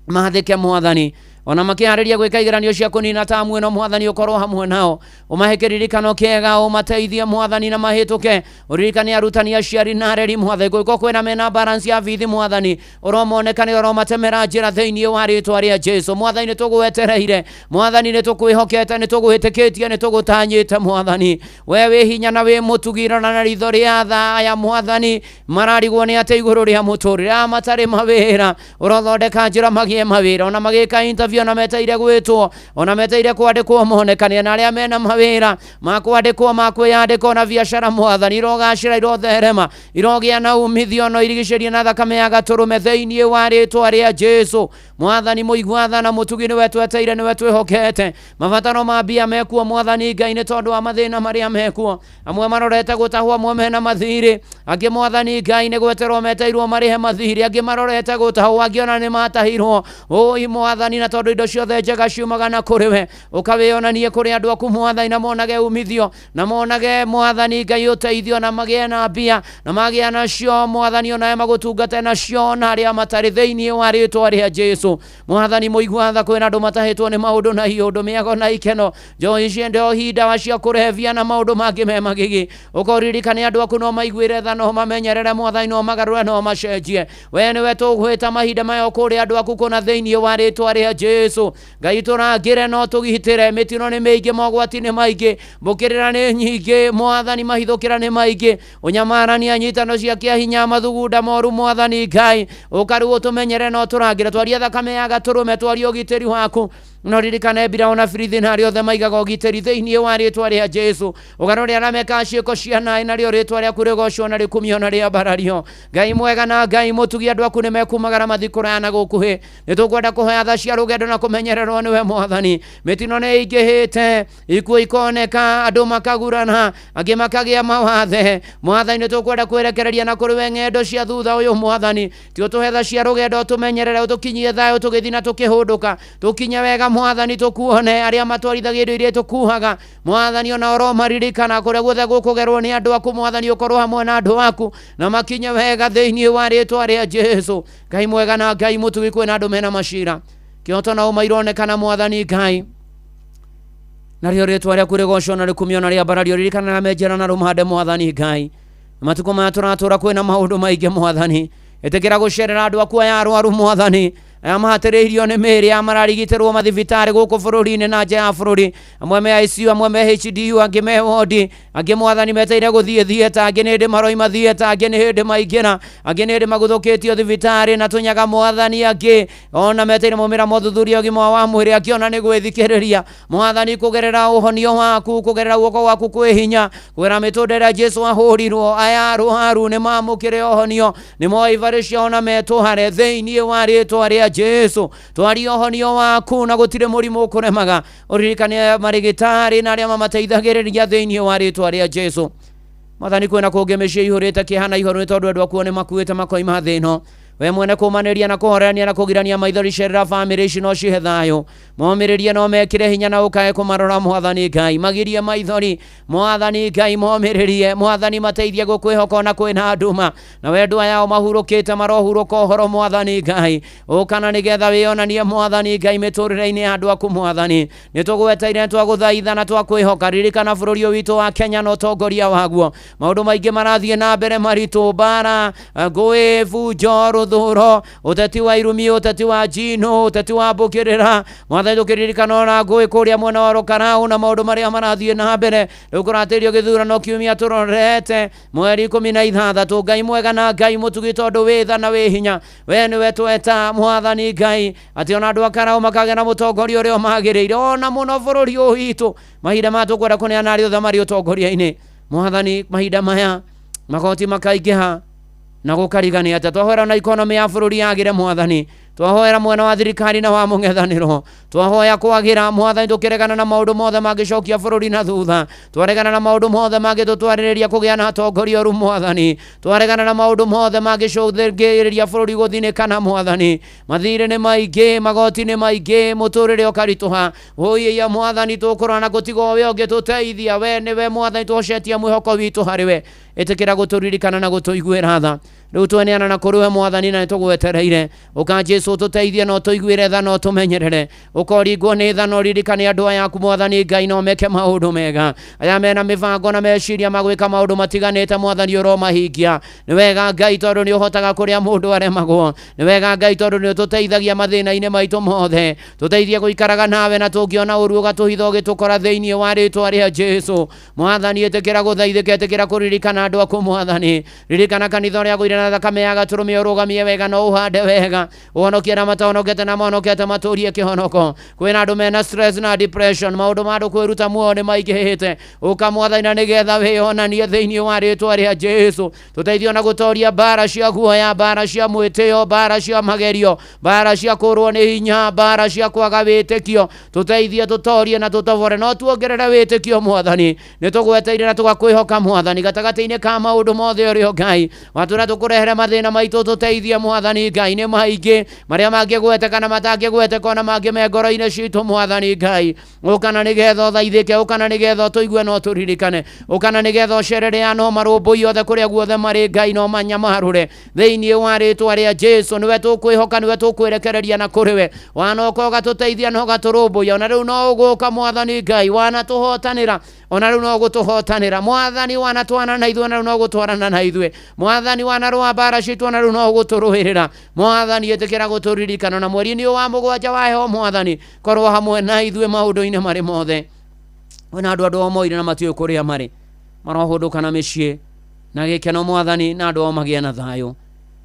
mathĩke Mwathani, ona makĩharĩria gwĩka igeranio cia kũnina tamu ĩno Mwathani ũkorwo hamwe nao, ũmahe kĩririkano kĩega, ũmateithie Mwathani na mahĩtũke. Ũririkane arutani, aciari na areri Mwathani, gũgĩkorwo kwĩna mena balance ya bithi Mwathani, ũromonekane, ũromatemera njĩra thĩinĩ wa rĩtwa rĩa Jesu. Mwathani nĩ tũgwetereire Mwathani, nĩ tũkwĩhokete, nĩ tũgwĩtĩkĩtie, nĩ tũgũtanyĩte Mwathani. We wĩ hinya na wĩ mũtugi, rora na ritho rĩa tha aya Mwathani mararigwo nĩ atĩ igũrũ rĩa mũtũrĩre, aya matarĩ mawĩra ũrothondeka njĩra magĩe mawĩra, ona magĩka interview, ona meteire gwĩtwo, ona meteire kwandĩkwo monekane, na arĩa mena mawĩra makwandĩkwo makwĩyandĩka na biacara Mwathani irogacĩra, irotherema, irogĩa na umithio, no irigicĩrie na thakame ya gatũrũme thĩinĩ wa rĩtwa rĩa Jesu. Mwathani mũigua tha na mũtugi, nĩwe tweteire, nĩwe twĩhokete. Mabataro ma mbia mekuo Mwathani Ngai nĩ tondũ wa mathĩna marĩa mekuo, amwe marorete gũtahwo, amwe mena mathirĩ, angĩ Mwathani Ngai nĩ gweterwo meteirwo marĩhe mathirĩ, angĩ marorete gũtahwo, angĩ ona nĩ matahirwo. Ũi Mwathani, na tondũ indo ciothe njega ciumaga na kũrĩ we, ũkawĩonanie kũrĩ andũ aku Mwathani, na monage umithio, na monage Mwathani Ngai ũteithio, na magĩe na mbia, na magĩa nacio Mwathani, onawe magũtungate nacio na arĩa matarĩ thĩinĩ wa rĩtwa rĩa Jesu. Mwathani mũigua tha, kwĩna andũ matahĩtwo nĩ maũndũ na iũndũ, mĩago na ikeno, njohi cia ndohi, ndawa cia kũrebia na maũndũ mangĩ me magigi. Ũkoririkane andũ aku, no maiguĩre tha, no mamenyerere Mwathani, no magarũre, no macenjie. We nĩwe tũgwĩta mahinda maya kũrĩ andũ aku kũna thĩinĩ wa rĩtwa rĩa Jesu. Ngai tũrangĩre no tũgitĩre, mĩtino nĩ mĩingĩ, mogwati nĩ maingĩ, mbũkĩrĩra nĩ nyingĩ Mwathani, mahithũkĩra nĩ maingĩ, ũnyamarania, nyitano cia kĩahinya, mathugunda moru Mwathani Ngai, ũkarĩu ũtũmenyere no tũrangĩre, twaria thakame ya gatũrũme, twaria ũgitĩri waku, no ririkane mbira ona birithi na arĩa othe maigaga ũgitĩri thĩinĩ wa rĩtwa rĩa Jesu. Ũgarũre arĩa mekaga ciĩko cia naĩ, narĩo rĩtwa rĩaku rĩgocwo na rĩkumio na rĩambarario. Ngai mwega na Ngai mũtugi, andũ aku nĩ mekumagara mathiĩ kũraya na gũkuhĩ. Nĩ tũkwenda kũhoya tha cia rũgendo na kũmenyererwo nĩwe Mwathani. Mĩtino nĩ ĩingĩhĩte, ikuũ ikoneka, andũ makagurana, angĩ makagĩa mawathe. Mwathani nĩ tũkwenda kwĩrekereria na kũrĩ we ng'endo cia thutha ũyũ Mwathani, ti ũtũhe tha cia rũgendo, ũtũmenyerere, ũtũkinyie thayũ tũgĩthiĩ na tũkĩhũndũka, tũkinye wega Mwathani, tũkuone arĩa matwarithagia indo iria tũkuhaga Mwathani, ona ũromaririkana kũrĩa guothe gũkũgerwo nĩ andũ aku Mwathani, ũkorwo hamwe na andũ aku na makinye wega thĩinĩ wa rĩtwa rĩa Jesu. Ngai mwega na Ngai mũtugi, kwĩna andũ mena macira, kĩhoto na ũma ironekana Mwathani Ngai, narĩo rĩtwa rĩaku rĩgocwo na rĩkumio na rĩambarario. Ririkana na menjera na rũmande Mwathani Ngai, matukũ maya tũratũra kwĩna maũndũ maingĩ Mwathani, ĩtĩkĩra gũcerera andũ aku aya arwaru Mwathani, aya mahatĩrĩirio nĩ mĩĩrĩ, aya mararigitĩrwo mathibitarĩ gũkũ bũrũri-inĩ na nja ya bũrũri, amwe me ICU, amwe me HDU, angĩ me wodi, angĩ Mwathani meteire gũthiĩ theatre, angĩ nĩ hĩndĩ maroima theatre, angĩ nĩ hĩndĩ maingĩra, angĩ nĩ hĩndĩ maguthũkĩtio thibitarĩ na tũnyaga Mwathani, angĩ ona meteire maumĩra mothuthuria ũgima wa mwĩrĩ, angĩ ona nĩ gwĩthikĩrĩria Mwathani kũgerera ũhonio waku, kũgerera guoko gwaku kwĩ hinya, kũgerera mĩtũnda ĩrĩa Jesu ahũrirwo, aya arwaru nĩ mamũkĩre ũhonio, nĩ moe ibarĩ ciao na metũhare thĩinĩ wa rĩtwa rĩa Jesu. Twaria ũhonio waku na gũtirĩ mũrimũ ũkũremaga. Ũririkane marĩgĩtarĩ na arĩa mamateithagĩrĩria thĩinĩ wa rĩtwa rĩa Jesu. Mwathani kwĩna kũngĩ mĩciĩ ihũrĩte kĩeha na ihoru nĩ tondũ andũ akuo nĩ makuĩte makoima thĩ ĩno. We mwene kũmanĩria na kũhorerania na kũgirania maithori, cerera bamĩrĩ ici no cihe thayũ, momĩrĩrie no mekĩre hinya na ũkae kũmarora Mwathani Ngai, magirie maithori Mwathani Ngai, momĩrĩrie Mwathani, mateithie gũkwĩhoka ona kwĩna nduma, na wendo aya mahurũkĩte marohurũka ũhoro Mwathani Ngai, ũkana nĩgetha wĩonanie Mwathani Ngai mĩtũrĩre-inĩ ya andũ aku Mwathani. Nĩ tũgweteire, twagũthaitha na twakwĩhoka. Ririkana bũrũri ũyũ witũ wa Kenya na ũtongoria waguo, maũndũ maingĩ marathiĩ na mbere maritũ, mbara, ngũĩ, bunjo, rũthũro, ũteti wa irumi, ũteti wa njino, ũteti wa mbũkĩrĩra. Mwathani tũkĩririkana ona ngũĩ kũrĩa mwena wa Rũkarau na maũndũ marĩa marathiĩ na mbere. Rĩu kũratĩrio gĩthurano kiumia tũrorete mweri 16. Ngai mwega na Ngai mũtugi, tondũ wĩ tha na wĩ hinya, we nĩwe tweta Mwathani Ngai, atĩ ona andũ a Karau makagĩa na mũtongoria ũrĩa ũmagĩrĩire, ona mũno bũrũri ũyũ witũ mahinda maya tũkwenda kũneana arĩa othe marĩ ũtongoria-inĩ. Mwathani, mahinda maya magoti makaingĩha na gũkarigania atĩa. Twahoera na ikonomi ya bũrũri yagĩre Mwathani, twahoera mwena wa thirikari na wa mũng'ethanĩro, twahoya kwagĩra Mwathani, tũkĩregana na maũndũ mothe mangĩcokia bũrũri na thutha, twaregana na maũndũ mothe mangĩtũtwarĩrĩria kũgĩa na atongoria oru Mwathani, twaregana na maũndũ mothe mangĩcũthĩrĩria bũrũri gũthinĩkana Mwathani. Mathirĩ nĩ maingĩ, magoti nĩ maingĩ, mũtũrĩre ũkaritũha. Ũiya Mwathani, tũkũrora na gũtiga we ũngĩtũteithia. We nĩwe Mwathani, tũhocetie mwĩhoko witũ harĩ we. Ĩtĩkĩra gũtũririkana na gũtũiguĩra tha. Rĩu tweneana na kũrĩ we Mwathani, na nĩtũgwetereire. Ũka Jesũ, ũtũteithie na ũtũiguĩre tha na ũtũmenyerere. Ũkoringwo nĩ tha na ũririkane andũ aya aku Mwathani Ngai, na ũmeke maũndũ mega. Aya mena mĩbango na meciria ma gwĩka maũndũ matiganĩte Mwathani, ũromahingia. Nĩ wega Ngai, tondũ nĩ ũhotaga kũrĩa mũndũ aremagwo. Nĩ wega Ngai, tondũ nĩ ũtũteithagia mathĩna-inĩ maitũ mothe. Tũteithie gũikaraga nawe, na tũngĩona ũru ũgatũhitha ũgĩtũkora thĩinĩ wa rĩtwa rĩa Jesũ. Mwathani, ĩtĩkĩra gũthaithĩka, ĩtĩkĩra kũririkana andũ aku Mwathani. Ririkana kanitha ũrĩa agũire na thakame ya gatũrũme, ũrũgamie wega na ũhande wega, ũhonokie arĩa matahonokete na mahonokete matũrie kĩhonoko. Kwĩna andũ mena stress na depression, maũndũ ma andũ kwĩruta muoyo nĩ maingĩhĩte. Ũka Mwathani, na nĩgetha wĩyonanie thĩinĩ wa rĩtwa rĩa Jesũ. Tũteithie ona gũtoria mbara cia guoya, mbara cia mwĩtĩo, mbara cia magerio, mbara cia kũrwo nĩ hinya, mbara cia kwaga wĩtĩkio. Tũteithie tũtorie na tũtobore, no tuongerere wĩtĩkio Mwathani. Nĩ tũgweteire na tũgakwĩhoka Mwathani gatagatĩ-inĩ ka maũndũ mothe ũrĩa Ngai watũra tũkũrehere mathĩna maitũ. Tũteithie Mwathani Ngai, nĩ maingĩ marĩa mangĩgweteka na matangĩgweteka, ona mangĩ me ngoro-inĩ citũ Mwathani Ngai. Ũkana nĩgetha ũthaithĩke, ũkana nĩgetha ũtũigue na ũtũririkane, ũkana nĩgetha ũcerere ano marũmbũi othe kũrĩa guothe marĩ Ngai, no manyamarũre thĩinĩ wa rĩtwa rĩa Jesũ. Nĩwe tũkwĩhoka, nĩwe tũkwĩrekereria na kũrĩ we. Wanoka ũgatũteithia na ũgatũrũmbũiya, ona rĩu no ũgũka Mwathani Ngai. Wanatũhotanĩra, ona rĩu no ũgũtũhotanĩra Mwathani. Wanatwana na ithuĩ, ona rĩu no ũgũtwarana na ithuĩ Mwathani. Wanarũa mbara citũ, ona rĩu no ũgũtũrũĩrĩra Mwathani. Ĩtĩkĩra gũtũririkana na mweri-inĩ ũyũ wa 7 wa heho Mwathani, korwo hamwe na ithuĩ maũndũ-inĩ marĩ mothe. Kwĩna andũ o moire na matiũĩ kũrĩa marĩ, marohũndũka na mĩciĩ na gĩkeno Mwathani, na andũ ao magĩe na thayũ.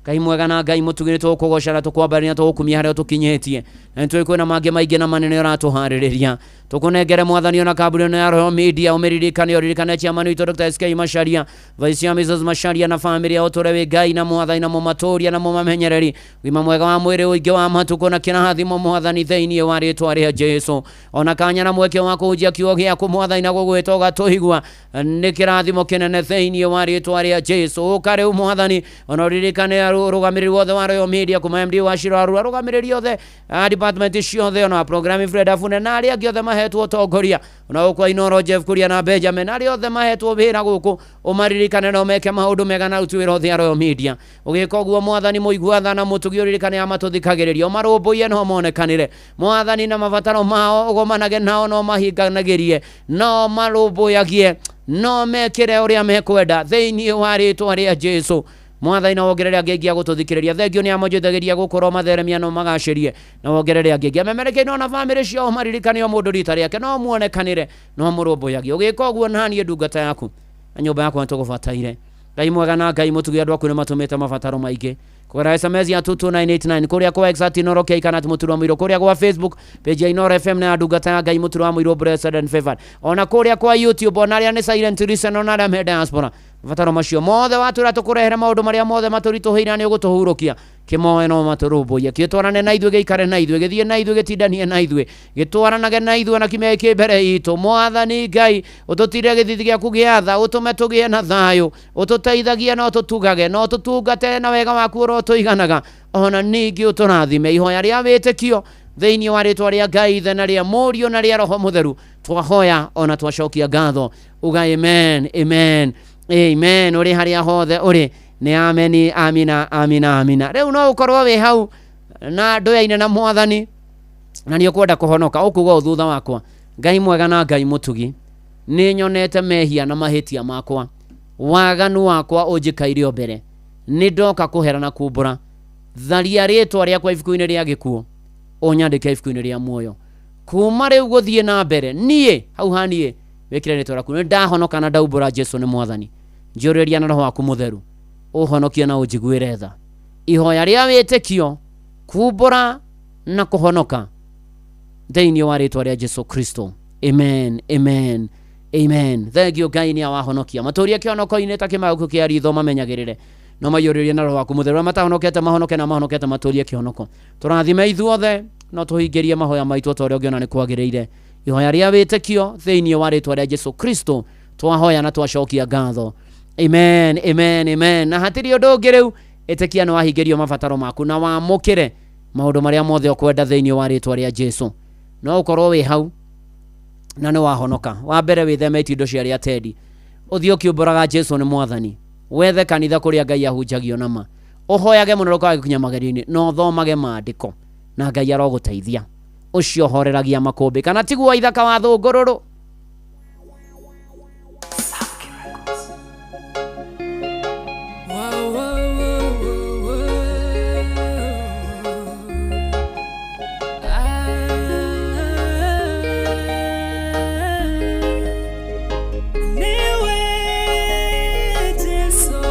Ngai mwega na Ngai mũtugi, nĩ tũgũkũgoca na tũkwambarĩria na tũgũkumia harĩa ũtũkinyĩtie, na nĩ tũĩ kwĩna mangĩ maingĩ na manene ũratũharĩrĩria. Tũkũnengere Mwathani ona kambuni ĩno ya Royal Media, ũmĩririkane, ũririkane chairman witũ Dr. SK Macharia, Vice Chair Mrs. Macharia na famĩlĩ yao. Ũtũre wĩ Ngai na Mwathani na mũmatũria na mũmamenyereri, ũgima mwega wa mwĩrĩ, ũingĩ wa matukũ na kĩrathimo Mwathani, thĩinĩ wa rĩtwa rĩa Jesũ. Ona kanya na mweke wa kũhunjia kiugo gĩaku Mwathani na gũgwĩta ũgatũigua nĩ kĩrathimo kĩnene thĩinĩ wa rĩtwa rĩa Jesũ. Ũka rĩu Mwathani, ona ũririkane arũgamĩrĩri wothe wa Royal Media, kuma MD wa Shiro Arura, arũgamĩrĩri othe a department ciothe, ona wa programming Fred Afune na arĩa angĩ othe mahetwo ũtongoria, ona gũkũ Inoro Jeff Kuria na Benjamin, arĩa othe mahetwo wĩra gũkũ, ũmaririkane na ũmeke maũndũ mega na aruti wĩra othe a Royal Media. Ũgĩka ũguo Mwathani mũigua tha na mũtugi, ũririkane amatũthikagĩrĩria, ũmarũmbũiye na ũmonekanĩre Mwathani na mabataro mao, ũgomanage nao na ũmahinganagĩrie, no marũmbũyagie, no mekĩre ũrĩa mekwenda thĩinĩ wa rĩtwa rĩa Jesũ. Mwathani, na wongerere angĩ aingĩ a gũtũthikĩrĩria. Thengio nĩ amonjithagĩria gũkorwo matheremia, no magacĩrie na wongerere angĩ aingĩ amemerekeire, ona bamĩrĩ ciao maririkane o mũndũ rita rĩake, no muonekanĩre no mũrũmbũyagie. Ũgĩka ũguo, naniĩ ndungata yaku na nyũmba yakwa nĩtũgũbataire. Ngai mwega na Ngai mũtugi, andũ aku nĩ matũmĩte mabataro maingĩ kũgerera SMS ya 22989, kũrĩa kwa X at Inoro K kana Mũturi wa Mũirũ, kũrĩa gwa Facebook page ya Inoro FM na ya ndungata ya Ngai Mũturi wa Mũirũ, blessed and favored, ona kũrĩa kwa YouTube, ona arĩa nĩ silent listen, ona arĩa me diaspora. Mabataro macio mothe watwĩra tũkũrehere maũndũ marĩa mothe matũritũhĩire, na nĩ ũgũtũhurũkia. Kĩmoe no matũrũmbũiye, kĩtwarane na ithuĩ, gĩikare na ithuĩ, gĩthiĩ na ithuĩ, gĩtindanie na ithuĩ, gĩtwaranage na ithuĩ, na kiumia gĩkĩ mbere itũ Mwathani Ngai, ũtũtire gĩthithi gĩaku gĩa tha, ũtũme tũgĩe na thayũ, ũtũteithagie na ũtũtugage na ũtũtungate na wega waku ũrotũiganaga, ona ningĩ ũtũrathime. Ihoya rĩa wĩtĩkio thĩinĩ wa rĩtwa rĩa Ngai Ithe na rĩa Mũriũ na rĩa Roho Mũtheru twahoya ona twacokia ngatho. Uga amen, amen, amen. Ũrĩ harĩa hothe ũrĩ, nĩ ameni, amina, amina, amina. Rĩu no ũkorwo wĩ hau na ndũyaine na Mwathani na nĩ ũkwenda kũhonoka, ũkuga ũũ thutha wakwa: Ngai mwega na Ngai mũtugi, nĩ nyonete mehia na mahĩtia makwa, waganu wakwa ũnjĩkaire o mbere. Nĩ ndoka kũhera na kumbũra. Tharia rĩtwa rĩakwa ibuku-inĩ rĩa gĩkuũ, ũnyandĩke ibuku-inĩ rĩa muoyo. Kuma rĩu gũthiĩ na mbere, niĩ hau ha niĩ wĩkĩre rĩtwa rĩaku. Nĩ ndahonoka na ndaumbũra Jesu nĩ Mwathani. Njiyũrĩrĩria na Roho waku Mũtheru, ũhonokie na ũnjiguĩre tha. Ihoya rĩa wĩtĩkio, kumbũra na kũhonoka thĩinĩ wa rĩtwa rĩa Jesu Kristo. Amen, amen, amen. Thank you Ngai nĩ awahonokia. Matũrie kĩhonoko-inĩ ta kĩmagũkũ kĩa ritho mamenyagĩrĩre. No maiyũrĩrie na Roho waku Mũtheru. Arĩa matahonokete mahonoke na mahonokete matũrie kĩhonoko. Tũrathime ithuothe no tũhingĩrie mahoya maitũ ta ũrĩa ũngĩona nĩ kwagĩrĩire. Ihoya rĩa wĩtĩkio thĩinĩ wa rĩtwa rĩa Jesu Kristo twahoya na twacokia ngatho. Amen, amen, amen. Na hatirĩ ũndũ ũngĩ rĩu, ĩtĩkia nĩ wahingĩrio mabataro maku na wamũkĩre maũndũ marĩa mothe ũkwenda thĩinĩ wa rĩtwa rĩa Jesu. No ũkorwo wĩ hau na nĩ wahonoka. Wa mbere wĩtheme itindo cia arĩa atendi. Ũthiĩ ũkiumbũraga Jesu nĩ Mwathani. Wethe kanitha kũrĩa Ngai ahunjagio na ma. Ũhoyage mũno ndũkage gũkinya magerio-inĩ na ũthomage maandĩko na Ngai arogũteithia. Ũcio ũhoreragia makũmbĩ kana tiguo ithaka wa thũngũrũrũ.
Niwe Jesu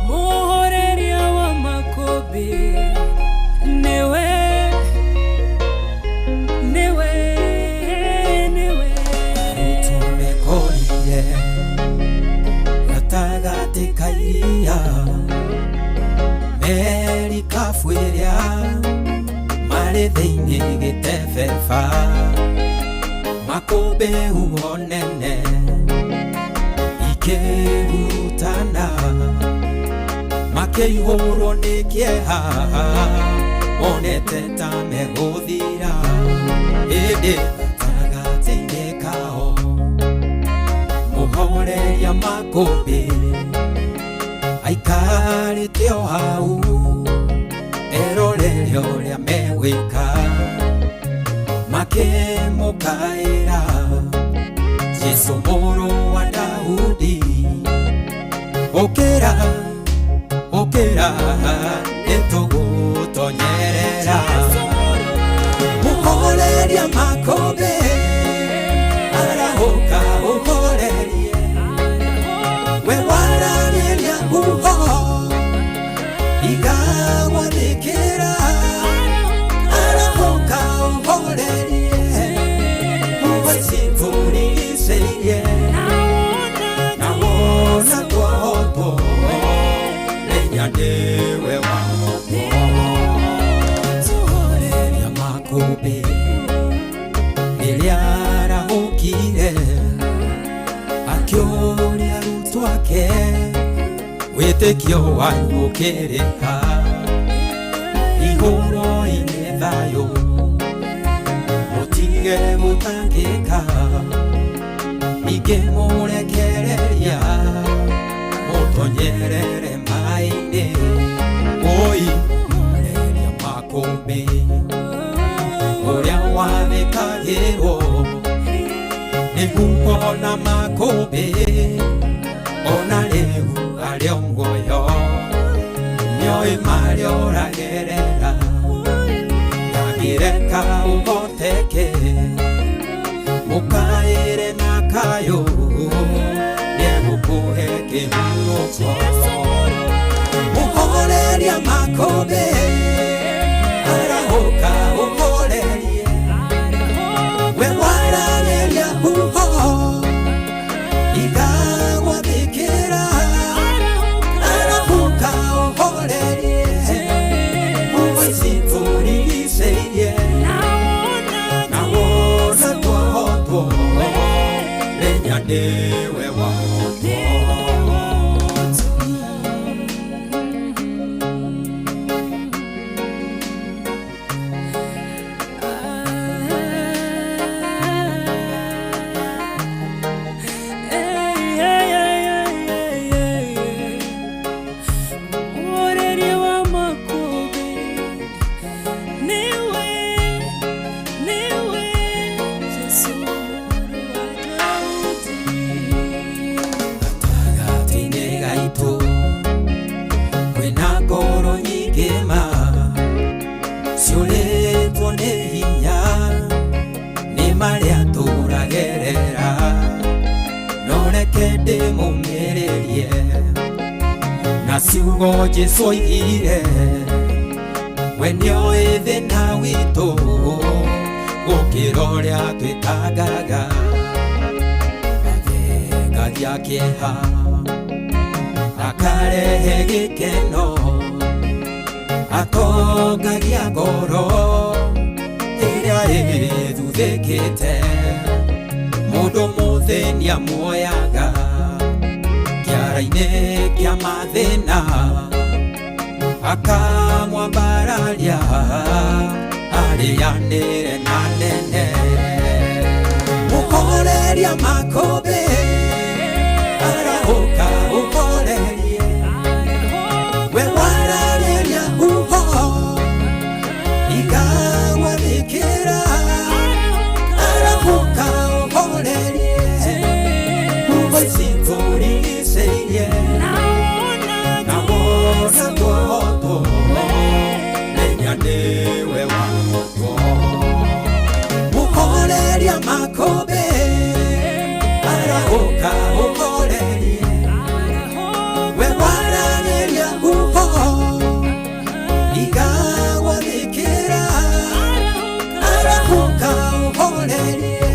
muhoreria wa makũmbĩ, niwe, niwe, niwe.
Tũmekorire gatagatĩ ka iria, merikabu ĩrĩa marĩ thĩinĩ gĩtebeba, makũmbĩ huho nene ikĩhurutana, makĩihũrwo nĩ kĩeha, monete ta megũthira, ĩndĩ gatagatĩ-inĩ kao mũhoreria makũmbĩ aikarĩte o hau erorere ũrĩa megwĩka, makĩmũkaĩra Jesu mũrũ wa Daudi, ũkĩra, ũkĩra, nĩtũgũtonyerera. Mũhoreria makũmbĩ arahũka ũhorerie, we waragĩria huho igagwathĩkĩra, arahũka ũhorerie, huho ici tũrigicĩirie, na wona twohotwo, menya nĩwe wahotwo. Mũhoreria makũmbĩ rĩrĩa arahũkire, akĩũria arutwo ake, wĩtĩkio wanyu ũkĩrĩ ha? Igũrũ-inĩ thayũ, mũtige gũtangĩka, ningĩ mũrekereria mũtonyerere maĩ-inĩ, woi mũhoreria makũmbĩ ũrĩa wathĩkagĩrwo nĩ huho na makũmbĩ, ona rĩu arĩ o muoyo, nĩoĩ marĩa ũragerera, ndangĩreka ũhoteke, mũkaĩre na kayũ, nĩegũkũhe kĩhurũko. Mũhoreria makũmbĩ arahũka ũhorerie, we waragĩria huho igagwathĩkĩra, arahũka ũhorerie, huho ici tũrigicĩirie, na wona twohotwo, menya nĩwe wahotwo.
Mũhoreria wa makũmbĩ, niwe, niwe, Jesu mũrũ wa Daudi.
Kiugo Jesu oigire we nĩoĩ thĩna witũ gũkĩra ũrĩa twĩtangaga athengagia kĩeha akarehe gĩkeno atongagia ngoro ĩrĩa ĩthuthĩkĩte mũndũ mũthĩni amuoyaga kĩara-inĩ kĩa mathĩna akamwambararia arĩanĩre na nene mũhoreria makũmbĩ arahũka ũhorerie we wararĩria huho ikagwathĩkĩra arahũka ũhorerie huho ici tũrigicĩirie na wona twohotwo menya nĩwe wahotwo mũhoreria makũmbĩ arahũka ũhorerie we wararĩria huho ikagwathĩkĩra arahũka ũhorerie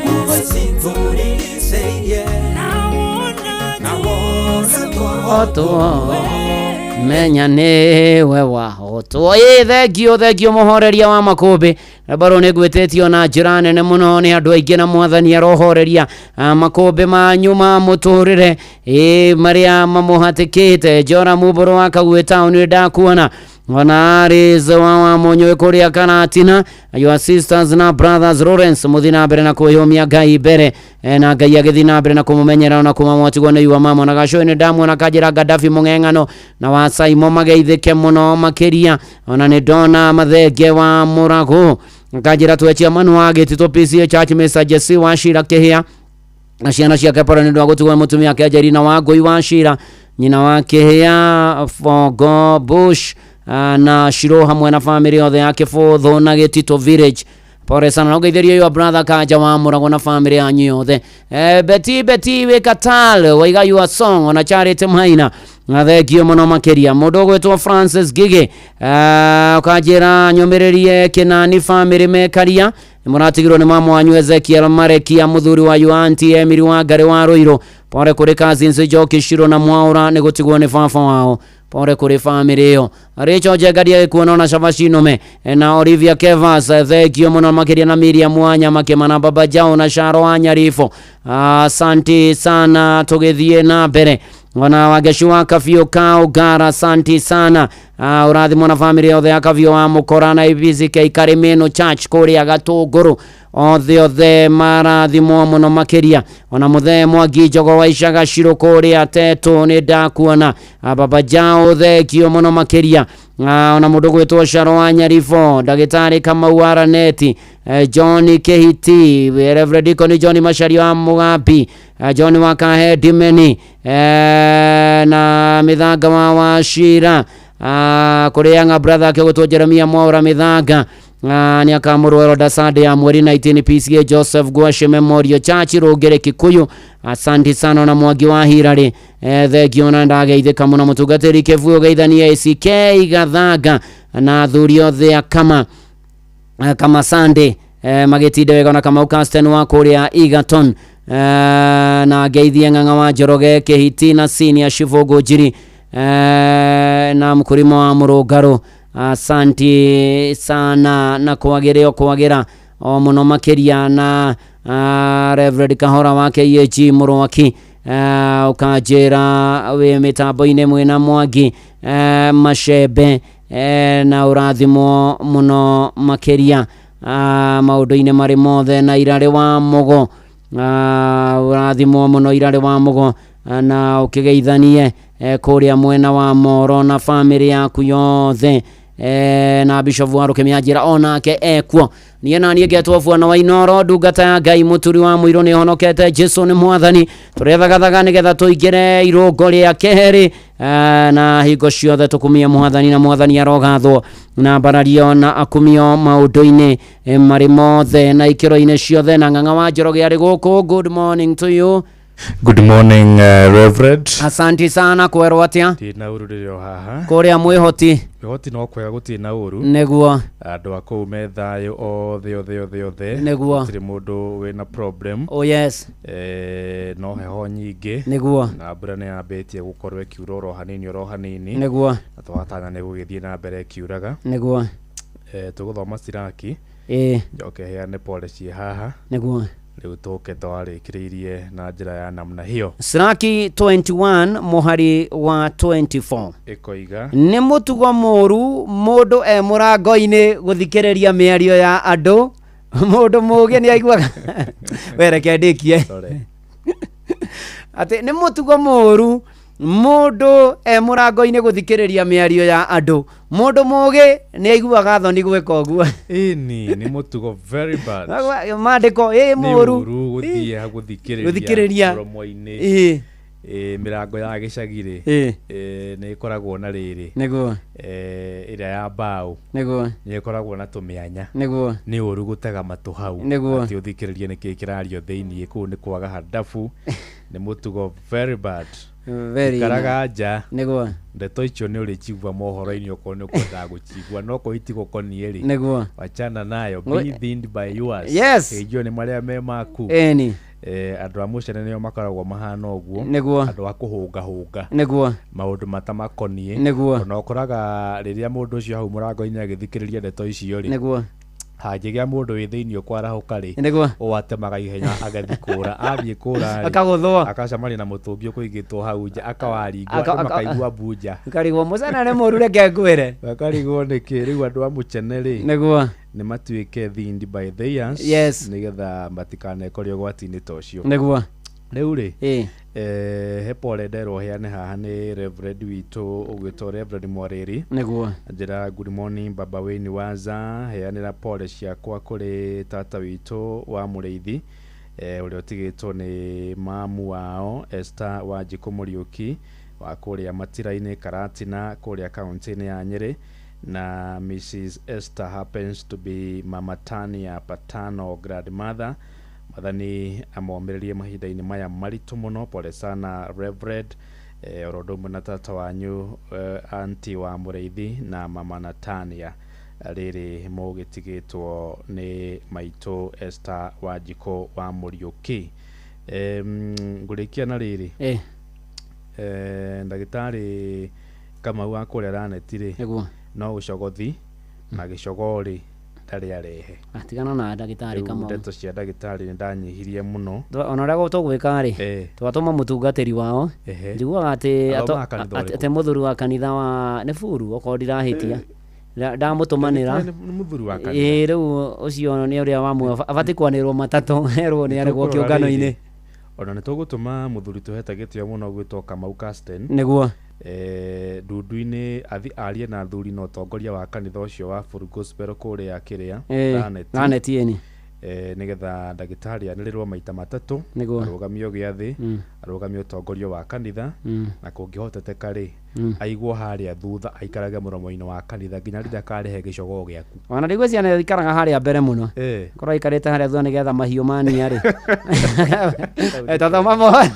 huho ici tũrigicĩirie na wona twohotwo
menya nĩwe wahotwo. Ĩ thengio thengio mũhoreria wa makũmbĩ na bado nĩ ngwĩtĩtio na njĩra nene mũno nĩ andũ aingĩ na mwathani arohoreria makũmbĩ manyu ma mũtũrĩre ĩ marĩa mamũhatĩkĩte. Njora Mumbũrũ wa Kaguĩ town nĩ ndakuona ona Aris wa Wamunyũ kũrĩa Karatina, your sisters na brothers Lawrence mũthiĩ na mbere na kwĩyũmia Ngai mbere na Ngai agĩthiĩ na mbere na kũmũmenyera na kũmamwatigwo nĩ yua mama na gacũĩ nĩ ndamuona kanjĩra Gaddafi mũng'eng'ano na wa Saimo mageithĩke mũno makĩria ona nĩ ndona Mathenge wa Mũragũ kanjĩra twechia manu wa Gĩtitũ PCA Church Mr. Jesse wa Shira Kĩhĩa na ciana ciake pore nĩ ũndũ wa gũtigwo nĩ mũtumia wake Angelina wa Ngũi wa Shira nyina wa Kĩhĩa Fogo Bush na Shiro hamwe na family yothe ya Kĩbũthũ na Gĩtitũ Village. Pore sana na ũgeithĩrie your brother Kanja wa Mũragũ na family yanyu yothe. Beti Beti wĩ Katal waiga your song ona Charity Maina na thengio mũno makĩria. Mũndũ ũgwĩtwo Francis Gigi ũkanjĩra nyũmĩrĩrie Kĩnani family mekaria nĩ mũratigirwo nĩ mama wanyu Ezekiel Marekia mũthuri wa your auntie Emily wa Ngarĩ wa Rũirũ. Pore kũrĩ cousins Njoki Shiro na Mwaũra nĩ gũtigwo nĩ baba wao. Pore kũrĩ family ĩyo. Rachel Njengaria gĩkuona ona Cabaci Nũme na Olivia Kevas thengio mũno makĩria na Miriam Wanyama Kĩmana Baba Jao na Sharo wa Nyarifo. Asante sana tũgĩthiĩ na mbere ona Wangecu wa Kabiũ ka Ũngara asanti sana. Ũrathimwo na family yothe ya Kabiũ wa Mũkora na IBCK Karimeno Church kũrĩa Gatũngũrũ othe othe marathimwo mũno makĩria. Ona mũthee Mwangi Njogo wa Icaga Cirũ kũrĩa Tetũ nĩ ndakuona. Baba Jao thengio mũno makĩria. Ona mũndũ gwĩtwo Sharo wa Nyarifo ndagĩtarĩ Kamau wa Raneti John Kĩhiti Reverend Deacon John Macharia wa Mũgambi John wa Kahe Dimeni na Mĩthanga wa Wachira kũrĩ younger brother ake gwĩtwo Jeremia Mwaũra Mĩthanga nĩ akamũrwo Elder Sunday ya mweri 19 PCA Joseph Gwashe Memorial Church Rũngĩrĩ Kikuyu. Asante sana na Mwangi wa Hirarĩ thengio na ndageithĩka mũno. Mũtungatĩri Kĩbuũ geithania ACK Gathanga na athuri othe a Kama Kama Sunday magĩtinde wega na Kamau Casten wa kũrĩa Egerton na ngeithie Ng'ang'a wa Njoroge Kĩhiti na Senior Shivũngũ Njiri na Mũkũrima wa Mũrũngarũ. Asanti sana na kwagĩre o kwagĩra o mũno makĩria na Reverend Kahora wa KAG Mũrwaki ũkanjĩra wĩ mĩtambo-inĩ mwĩna Mwangi Macembe na ũrathimwo mũno makĩria maũndũ-inĩ marĩ mothe na Irarĩ wa Mũgo ũrathimwo mũno Irarĩ wa Mũgo na ũkĩgeithanie kũrĩa mwena wa Moro na family yaku yothe na Bishop wa Rũkĩmĩ anjĩra onake ekuo. Niĩ na niĩ ngetwo Bwana wa Inoro ndungata ya Ngai mũturi wa mũirũ nĩ honokete Jesu nĩ mwathani tũrethagathagaga nĩgetha tũingĩre irũngo rĩa kerĩ na hingo ciothe tũkumie mwathani na mwathani arogathwo na mbarario na akumio maũndũ-inĩ marĩ mothe na ikĩro-inĩ ciothe. Na Ng'ang'a wa Njoroge arĩ gũkũ. Good morning to you.
Good morning, Reverend.
Asanti sana kwerwo atia
Ndĩ na ũru rĩrĩ o haha.
Kũrĩa mwĩhoti?
Mwĩhoti no kwega, gũtirĩ na ũru.
Nĩguo.
Andũ a kũu me thayũ othe othe othe othe.
Nĩguo.
Gũtirĩ mũndũ wĩna problem.
Oh yes.
No heho nyingĩ.
Nĩguo.
Na mbura nĩ yambĩtie gũkorwo ĩkiura oro hanini oro hanini.
Nĩguo.
Na tũgatanya nĩ gũgĩthiĩ na mbere ĩkiuraga.
Nĩguo.
Tũgũthoma Siraki.
Ĩĩ.
Njoke heane pole ciĩ haha.
Nĩguo.
Rĩu tũke twarĩkĩrĩirie na njĩra ya namna hiyo.
Siraki 21 mũhari wa 24.
Ĩkoiga.
Nĩ mũtugo mũũru mũndũ e mũrango-inĩ gũthikĩrĩria mĩario ya andũ. Mũndũ mũũgĩ nĩ aiguaga. We reke ndĩkie. Atĩ nĩ mũtugo mũũru mũndũ e mũrango-inĩ gũthikĩrĩria mĩario ya andũ. Mũndũ mũũgĩ nĩ aiguaga thoni gwĩka ũguo.
Ĩni nĩ mũtugo very bad.
Maandĩko ĩ
Nĩ
mũũru.
ũru gũthiĩ gũthikĩrĩria
Gũthikĩrĩria.
mũromo-inĩ.
Ĩĩ.
Mĩrango ya gĩcagi rĩ,
Ĩĩ.
Nĩ ĩkoragwo na rĩrĩ.
Nĩguo.
Ĩrĩa ya mbaũ.
Nĩguo.
Nĩ ĩkoragwo na tũmĩanya.
Nĩguo.
Nĩ ũru gũtega matũ hau.
Nĩguo.
Atĩ ũthikĩrĩrie nĩkĩĩ kĩrario thĩiniĩ kũu nĩ kwaga handabu. Nĩ mũtugo very bad.
Very.
Ikaraga nja.
Nĩguo.
Ndeto icio nĩ ũrĩcigua mohoro-inĩ okorwo nĩ ũkwendaga gũcigua, no okorwo itigũkoniĩ rĩ,
Nĩguo.
wachana nayo. Be thinned by yours.
Yes.
Ĩnjio nĩ marĩa me maku.
Ĩni.
Andũ a mũcene nĩo makoragwo mahana ũguo.
Nĩguo.
Andũ a kũhũngahũnga.
Nĩguo.
Maũndũ matamakoniĩ.
Nĩguo.
Ona ũkoraga rĩrĩa mũndũ ũcio hau mũrango-inĩ agĩthikĩrĩria ndeto icio rĩ,
Nĩguo.
Hangĩgĩa mũndũ wĩ thĩiniĩ ũkwarahũka rĩ,
Nĩguo.
ũũ atemaga ihenya agathiĩ kũra. Athiĩ kũra rĩ,
Akagũthwo.
Akacemania na mũtũngi ũkũigĩtwo hau nja, akawaringwo, andũ makaigua mbunja.
Ũkarigwo mũcene nĩ mũũru, reke ngwĩre.
Makarigwo nĩkĩ. Rĩu andũ a mũcene rĩ,
Nĩguo.
Nĩ matuĩke thinned by the years.
Yes.
Nĩgetha matikanekore ũgwati-inĩ ta ũcio.
Nĩguo.
Rĩu rĩ,
Ĩĩ.
He pole nderwo heane haha nĩ Reverend witũ ũgwĩtwo Reverend Mwarĩri.
Nĩguo.
Njĩra good morning baba Wayne Waza, heanĩra pole ciakwa kũrĩ tata witũ wa Mũrĩithi, ũrĩa ũtigĩtwo nĩ mamu wao Esther Wanjikũ Mũriũki wa kũrĩa Matira-inĩ Karatina kũrĩa kaunti-inĩ ya Nyĩrĩ, na Mrs Esther happens to be Mama Tania patano grandmother. Mwathani amomĩrĩrie mahinda-inĩ maya maritũ mũno. Pole sana Reverend, oro ũndũ ũmwe na tata wanyu, auntie wa Mũrĩithi na mama Natania, rĩrĩ mũgĩtigĩtwo nĩ maitũ Esther Wanjikũ wa Mũriũki. Ngũrĩkia na rĩrĩ. Ndagĩtarĩ Kamau wa kũrĩa Raneti rĩ,
Nĩguo.
No ũcogothi na gĩcogo rĩ ndarĩ arehe.
Tigana na ndagĩtarĩ
Rĩu
Kamau.
Ndeto cia ndagĩtarĩ nĩ ndanyihirie mũno.
Ona ũrĩa tũgwĩka rĩ, twatũma mũtungatĩri wao. Njiguaga atĩ
Athomaga kanitha ũrĩkũ?
Atĩ mũthuri wa kanitha wa nĩ buru okorwo ndirahĩtia. Ndamũtũmanĩra.
Ndagĩtarĩ nĩ mũthuri wa kanitha.
Ĩĩ, rĩu ũcio nĩ ũrĩa wa muoyo abatiĩ kwanĩrwo matatũ erwo nĩ arĩ gwo
Nĩtũkũrora
kĩũngano-inĩ.
rĩrĩ, ona nĩ tũgũtũma mũthuri tũhete gĩtĩo mũno gwĩtwo Kamau Casten.
Nĩguo.
Ndundu-inĩ athi arie na athuri na ũtongoria wa kanitha ũcio wa Full Gospel kũrĩa kĩrĩa Raneti.
Raneti ĩni.
Nĩgetha ndagĩtarĩ anĩrĩrwo maita matatũ.
Nĩguo.
Arũgamio gĩathĩ, arũgamio ũtongoria wa kanitha, na kũngĩhoteteka rĩ, aigwo harĩa thutha aikarage mũromo-inĩ wa kanitha nginya rĩrĩa akarehe gĩcogoo gĩaku.
Ona ndigwe ciana ikaraga harĩa mbere mũno. Korwo aikarĩte harĩa thutha nĩgetha mahiũ mania rĩ. Tathoma mohoro.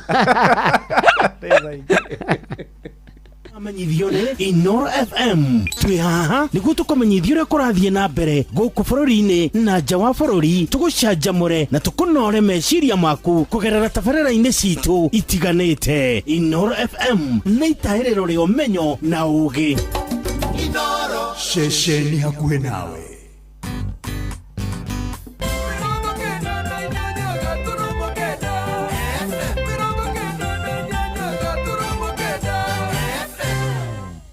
Amenyithio nĩ Inoro FM. Twĩ haha nĩguo tũkũmenyithia ũrĩa kũrathiĩ na mbere gũkũ bũrũri-inĩ na nja wa bũrũri, tũgũcanjamũre na tũkũnore meciria maku kũgerera tabarĩra-inĩ citũ itiganĩte. Inoro FM nĩ itahĩrĩro rĩa ũmenyo na ũũgĩ.
Ceceni hakuhĩ nawe.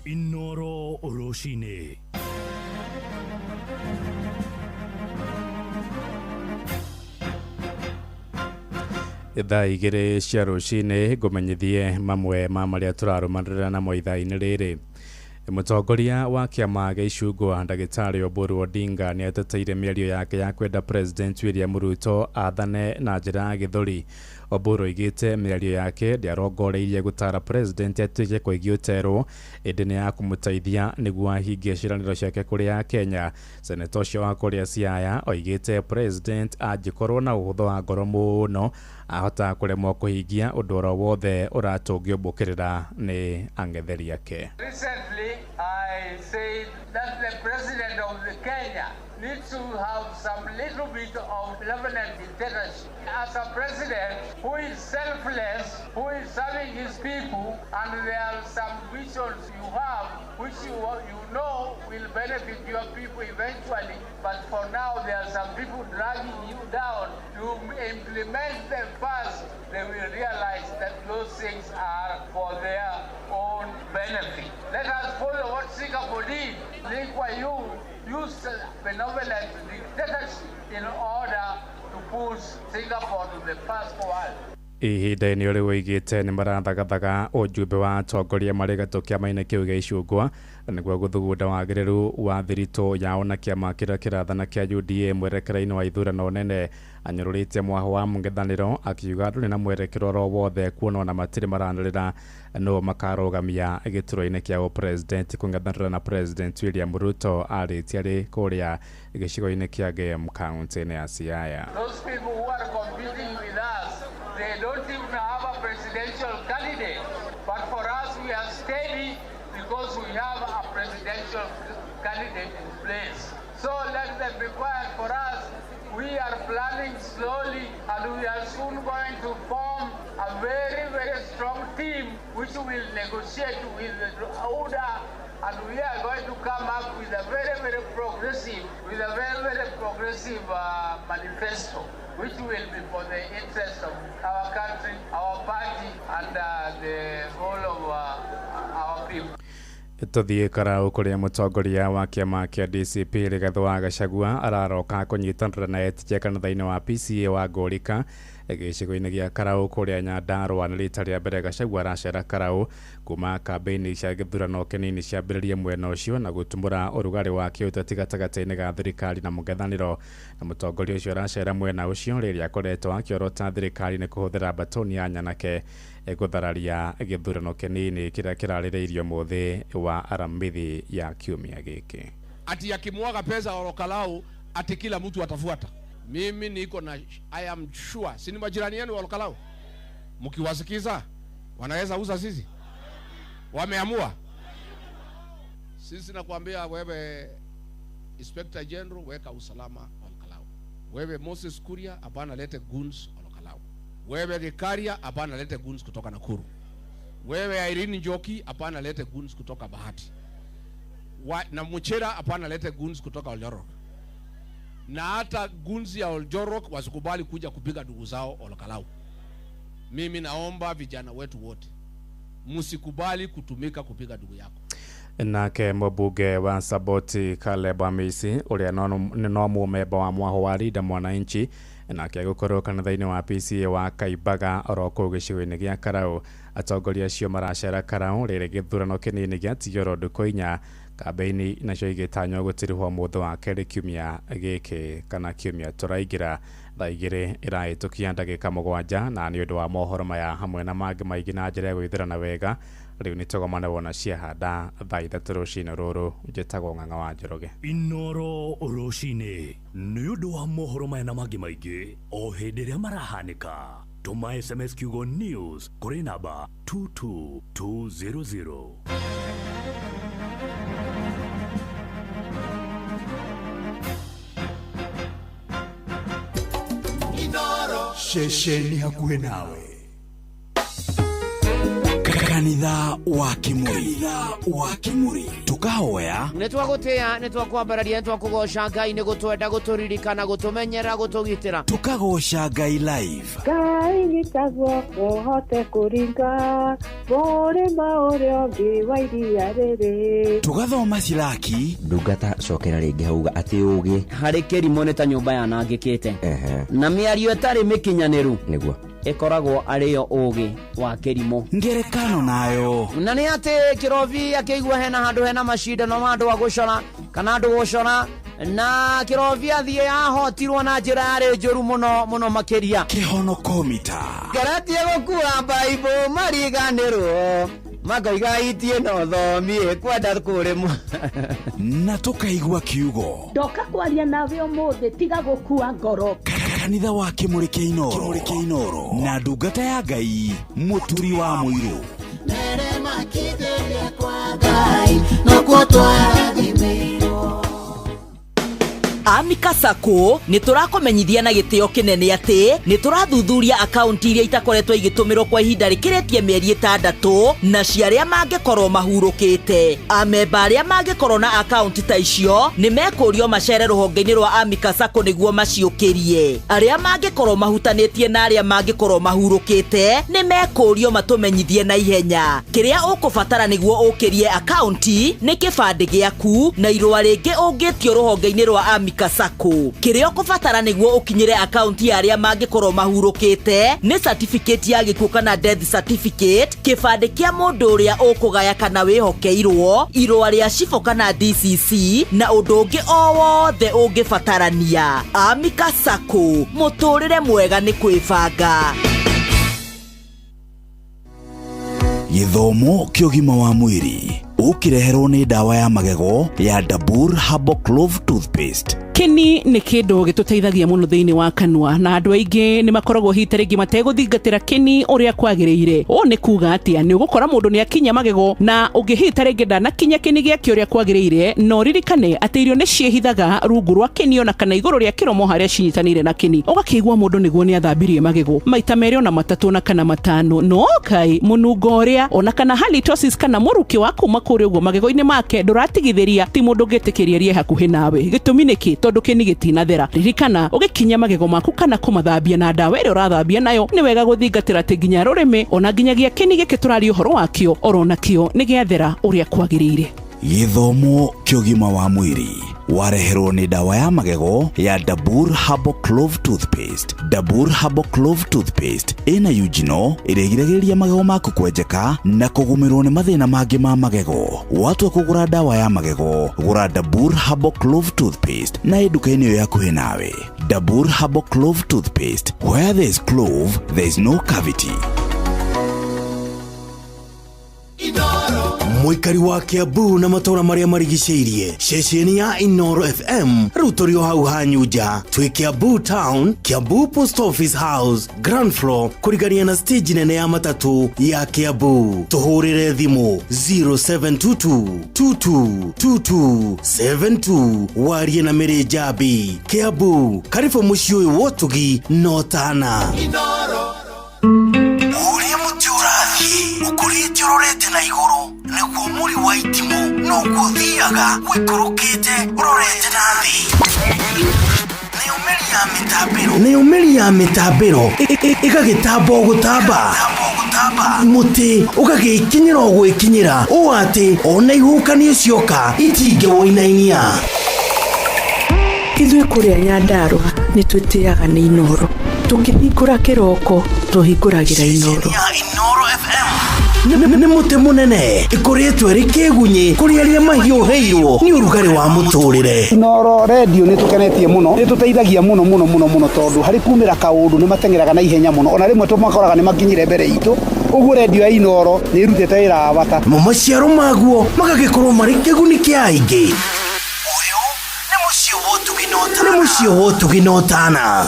Inoro rũcinĩ.
Thaa igĩrĩ cia rũcinĩ ngũmenyithie mamwe ma marĩa tũrarũmanĩrĩra namo ithaa-inĩ rĩrĩ. Mũtongoria wa kĩama gĩa icungwa ndagĩtarĩ Oburu Odinga nĩ ateteire mĩario yake ya kwenda President William Ruto athane na njĩra ya gĩthũri. Oburu oigĩte mĩario yake ndĩarongoreirie gũtara President atuĩke koigi ũterwo, ĩndĩ nĩ ya kũmũteithia nĩguo ahingie ciĩranĩro ciake kũrĩ Akenya. Seneta ũcio wa kũrĩa Siaya oigĩte President angĩkorwo na ũhũthũ wa ngoro mũno ahota kũremwo kũhingia ũndũ oro wothe ũratũngĩũmbũkĩrĩra nĩ ang'etheri ake.
Recently, I said that the president of the Kenya needs to have some little bit of benevolent dictatorship. As a president who is selfless, who is serving his people, and there are some visions you have which you know will benefit your people eventually, but for now there are some people dragging you down. To implement them first, they will realize that those things are for their own benefit. Let us follow what Singapore did. Lee Kuan Yew used benevolent dictatorship in order to push Singapore to the first world.
Ihinda-inĩ rĩu oigĩte nĩ marathagathaga ũjumbe wa atongoria marĩ gatũ kĩama-inĩ kĩu gĩa icungwa nĩguo gũthugunda wagĩrĩru wa thiritũ yao na kĩama kĩrĩa kĩrathana kĩa UDA mwerekera-inĩ wa ithurano nene. Anyũrũrĩtie mwaho wa mũng'ethanĩro akiuga ndũrĩ na mwerekero oro wothe kuona ona matirĩ maranĩrĩra no makarũgamia gĩturwa-inĩ kĩa ũpresident kũng'ethanĩra na President William Ruto arĩtie arĩ kũrĩa gĩcigo-inĩ kĩa Gem kaunti-inĩ ya Siaya.
Those people who are competing with us, they don't even have a presidential candidate. But for us, we are steady because we have a presidential candidate in place. So let them be quiet. For us, we are planning slowly, and we are soon going to form a very, very strong team which will negotiate with the ODA, and we are going to come up with a very, very progressive, manifesto, which will be for the interest of our country, our party, and the whole of our people.
Tuthiĩ Karau kũrĩa mũtongoria wa kĩama kĩa DCP Rigathĩ wa Gachagua araroka kũnyitanĩra na etĩkia kanitha-inĩ wa PCA wa Ngũrika gĩcigo-inĩ gĩa Karau kũrĩa Nyandarũa. Nĩ rita rĩa mbere Gachagua aracera Karau kuma kambĩini cia gĩthurano kĩnini ciambĩrĩrie mwena ũcio na gũtumũra ũrugarĩ wa kĩũteti gatagatĩ-inĩ ga thirikari na mũng'ethanĩro. Na mũtongoria ũcio aracera mwena ũcio rĩrĩa akoretwo akĩorota thirikari nĩ kũhũthĩra batoni ya nyanake gũthararia gĩthurano kĩnini kĩrĩa kĩrarĩrĩirio mũthĩ wa Aramithi ya kiumia gĩkĩ.
Ati akimwaga pesa Olokalou ati kila mtu atafuata. Mimi niko na I am sure, si ni majirani yenu wa Olokalou? Mkiwasikiza wanaweza uza sisi. Wameamua. Sisi nakwambia wewe Inspector General, weka usalama Olokalou. Wewe Moses Kuria, hapana lete goons Olokalou. Wewe Gikaria, hapana lete goons kutoka Nakuru. Wewe Irene Njoki, hapana lete goons kutoka Bahati. Na Muchera, hapana lete goons kutoka Oljorok. Na hata goons ya Oljorok wasikubali kuja kupiga ndugu zao Olokalou. Mimi naomba vijana wetu wote, msikubali kutumika kupiga ndugu yako.
Nake mũmbunge wa Saboti Caleb Amisi ũrĩa no mũmemba wa mwaho wa Linda Mwananchi nake gũkorwo kanitha-inĩ wa PCA wa Kaimbaga oro kũu gĩcigo-inĩ gĩa Karau. Atongoria acio maracera Karau rĩrĩ gĩthurano kĩnini gĩatigĩrwo ndukũ inya, kambĩini nacio igĩtanywo gũtirihwo mũthĩ wa kerĩ kiumia gĩkĩ kana kiumia tũraingĩra thaa igĩrĩ ĩrahĩtũkia ndagĩka 7. Na nĩ ũndũ wa mohoro maya hamwe na mangĩ maingĩ na njĩra ya gwĩthĩrana wega, rĩu nĩ tũgomane wona ciahanda thaa 3 rũcinĩ rũrũ. Njĩtagwo Ng'ang'a wa Njoroge.
Inoro rũcinĩ nĩ ũndũ wa mohoro maya na mangĩ maingĩ o hĩndĩ ĩrĩa marahanĩka, tũma SMS kiugo news kũrĩ namba 22200. Ceceni hakuhĩ nawe.
Kanitha wa Kimuri. Wa Kimuri. Tukahoya.
Nĩ twagũtĩĩa, nĩ twakwambararia, nĩ twakũgoca Ngai, nĩ gũtwenda, gũtũririkana, gũtũmenyera, gũtũgitĩra.
Tukagoca Ngai live.
Ngai nyita guoko hote kũringa mũrĩma ũrĩa ũngĩ wa iria rĩrĩ.
Tugathoma Silaki.
Ndungata cokera rĩngĩ hauga atĩ ũgĩ
harĩ kĩrimũ nĩ ta nyũmba yanangĩkĩte na mĩario ĩtarĩ mĩkinyanĩru
nĩguo
Ĩkoragwo arĩ yo ũũgĩ wa kĩrimũ.
Ngerekano nayo.
Na nĩ atĩ kĩrobi akĩigua hena handũ hena macindano ma andũ a gũcora kana andũ gũcora, na kĩrobi athiĩ ahotirwo na njĩra yarĩ njũru mũno mũno makĩria.
Kĩhonokomita.
Ngeretie gũkua baibũ mariganĩrwo makoiga itie no thomie kwenda kũrĩmwo.
Na tũkaigua kiugo.
Ndoka kwaria nawe ũmũthĩ, tiga gũkua ngoro.
Kanitha wa Kĩmũrĩ kĩa Inooro. Kĩmũrĩ kĩa Inooro na ndungata ya Ngai Mũturi wa Mũirũ.
Nokuo twarathimĩirwo.
Amika Sacco nĩ tũrakũmenyithia na gĩtĩo kĩnene atĩ nĩ tũrathuthuria akaunti iria itakoretwo igĩtũmĩrwo kwa ihinda rĩkĩrĩtie mĩeri 6 na cia arĩa mangĩkorwo mahurũkĩte. Amemba arĩa mangĩkorwo na akaunti ta icio nĩ mekũrio macere rũhonge-inĩ rwa Amika Sacco nĩguo maciũkĩrie. Arĩa mangĩkorwo mahutanĩtie na arĩa mangĩkorwo mahurũkĩte nĩ mekũrio matũmenyithie na ihenya. Kĩrĩa ũkũbatara nĩguo ũkĩrie akaunti nĩ kĩbandĩ gĩaku na irũa rĩngĩ ũngĩtio rũhonge-inĩ rwa Amika Sacco. Kĩrĩa ũkũbatara nĩguo ũkinyĩre akaunti ya arĩa mangĩkorwo mahurũkĩte nĩ certificate ya gĩkuũ kana death certificate, kĩbandĩ kĩa mũndũ ũrĩa ũkũgaya kana wĩhokeirwo, irũa rĩa cibũ kana DCC, na ũndũ ũngĩ o wothe ũngĩbatarania. Amika Sacco, mũtũrĩre mwega nĩ kwĩbanga.
Gĩthomo kĩa ũgima wa mwĩrĩ ũkĩreherwo nĩ ndawa ya magego ya Dabur Herbal Clove Toothpaste.
Kĩni nĩ kĩndũ gĩtũteithagia mũno thĩinĩ wa kanua, na andũ aingĩ nĩ makoragwo hihi ta rĩngĩ mategũthingatĩra kĩni ũrĩa kwagĩrĩire. Ũũ nĩ kuga atĩa? Nĩ ũgũkora mũndũ nĩ akinya magego na ũngĩ hihi ta rĩngĩ ndanakinya kĩni gĩake ũrĩa kwagĩrĩire, na ũririkane atĩ irio nĩ ciĩhithaga rungu rwa kĩni ona kana igũrũ rĩa kĩromo harĩa cinyitanĩire na kĩni. Ũgakĩigua mũndũ nĩguo nĩ athambirie magego maita 2 ona 3 ona kana 5, no kai mũnungo ũrĩa ona kana halitosis kana mũrukĩ wa kuma kũrĩa ũguo magego-inĩ make ndũratigithĩria, ti mũndũ ũngĩtĩkĩria rie hakuhĩ nawe. Gĩtũmi nĩ kĩ? Tondũ kĩni gĩtinathera. Ririkana ũgĩkinya magego maku kana kũmathambia na ndawa ĩrĩa ũrathambia nayo, nĩ wega gũthingatĩra atĩ nginya rũrĩmĩ ona nginyagia kĩni gĩkĩ tũraria ũhoro wakĩo oro nakĩo nĩ gĩathera ũrĩa kwagĩrĩire.
Gĩthomo kĩa ũgima wa mwĩrĩ wareherwo nĩ ndawa ya magego ya Dabur Herbal Clove Toothpaste. Dabur Herbal Clove Toothpaste ĩna eugenol ĩrĩa ĩgiragĩrĩria magego maku kwenjeka na kũgũmĩrwo nĩ mathĩna mangĩ ma magego. Watua kũgũra ndawa ya magego, gũra Dabur Herbal Clove Toothpaste na ĩ nduka-inĩ ĩyo hakuhĩ nawe. Dabur Herbal Clove Toothpaste, where there is clove, there is no cavity.
Mũikari wa Kiambu na matũra marĩa marigicĩirie, ceceni ya Inooro FM rĩu tũrĩ o hau hanyu nja. Twĩ Kiambu Town, Kiambu Post Office House, ground floor, kũrigania na stage nene ya matatũ ya Kiambu. Tũhũrĩre thimũ 0722 2222 72 warie na Mĩrĩ Njambi. Kiambu, karibu mũciĩ ũyũ wa ũtugi na ũtana. Ũrĩa mũtĩ ũrathiĩ ũkũrĩte ũrorete na igũrũ, nĩguo mũri wa itimũ noguo ũthiaga ũikũrũkĩte ũrorete na thĩ. Nayo mĩri ya mĩtambĩro ĩgagĩtamba o gũtamba, mũtĩ ũgagĩkinyĩra o gwĩkinyĩra, ũũ atĩ ona ihuhũkanio cioka itingĩwũinainia.
Ithuĩ kũrĩa Nyandarũa nĩ twĩtĩaga nĩ Inooro. Tũkĩhingũra kĩroko tũhingũragĩra Inooro.
Nĩ mũtĩ mũnene ĩkũrĩtwo ĩrĩ kĩgunyĩ kũrĩ arĩa mahiũhĩirwo nĩ ũrugarĩ wa mũtũrĩre.
Inooro redio nĩ tũkenetie mũno, nĩ tũteithagia mũno mũno mũno mũno, tondũ harĩ kumĩra kaũndũ nĩ mateng'eraga na ihenya mũno, ona rĩmwe tũmakoraga nĩ makinyire mbere itũ. Ũguo redio ya Inooro nĩ ĩrutĩte wĩra wa bata.
Namo maciaro maguo magagĩkorwo marĩ kĩguni kĩa aingĩ. Nĩ mũciĩ wa ũtugi na ũtana.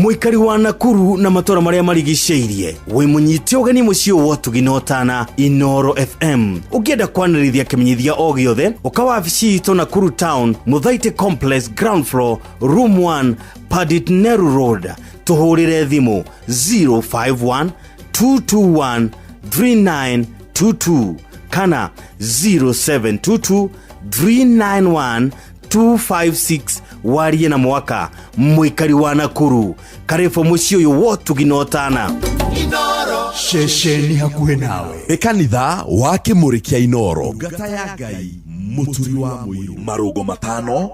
Mũikari wa Nakuru na matũra marĩa marigicĩirie, wĩ mũnyite ũgeni mũciĩ wa ũtugi na ũtana Inooro FM. Ũngĩenda kwanĩrithia kĩmenyithia o gĩothe, ũka wabici itũ Nakuru Town, Mũthaitĩ Complex, ground floor, room 1, Pandit Nehru Road. Tũhũrĩre thimũ 051 221 3922 kana 0722 391 256 warie na mwaka. Mũikari wa Nakuru, karibu mũciĩ ũyũ wa ũtugi na ũtana.
Ceceni hakuhĩ nawe ĩ kanitha wa Kĩmũrĩ kĩa Inooro, ndungata ya Ngai Mũturi wa Mũirũ. Marũngo 5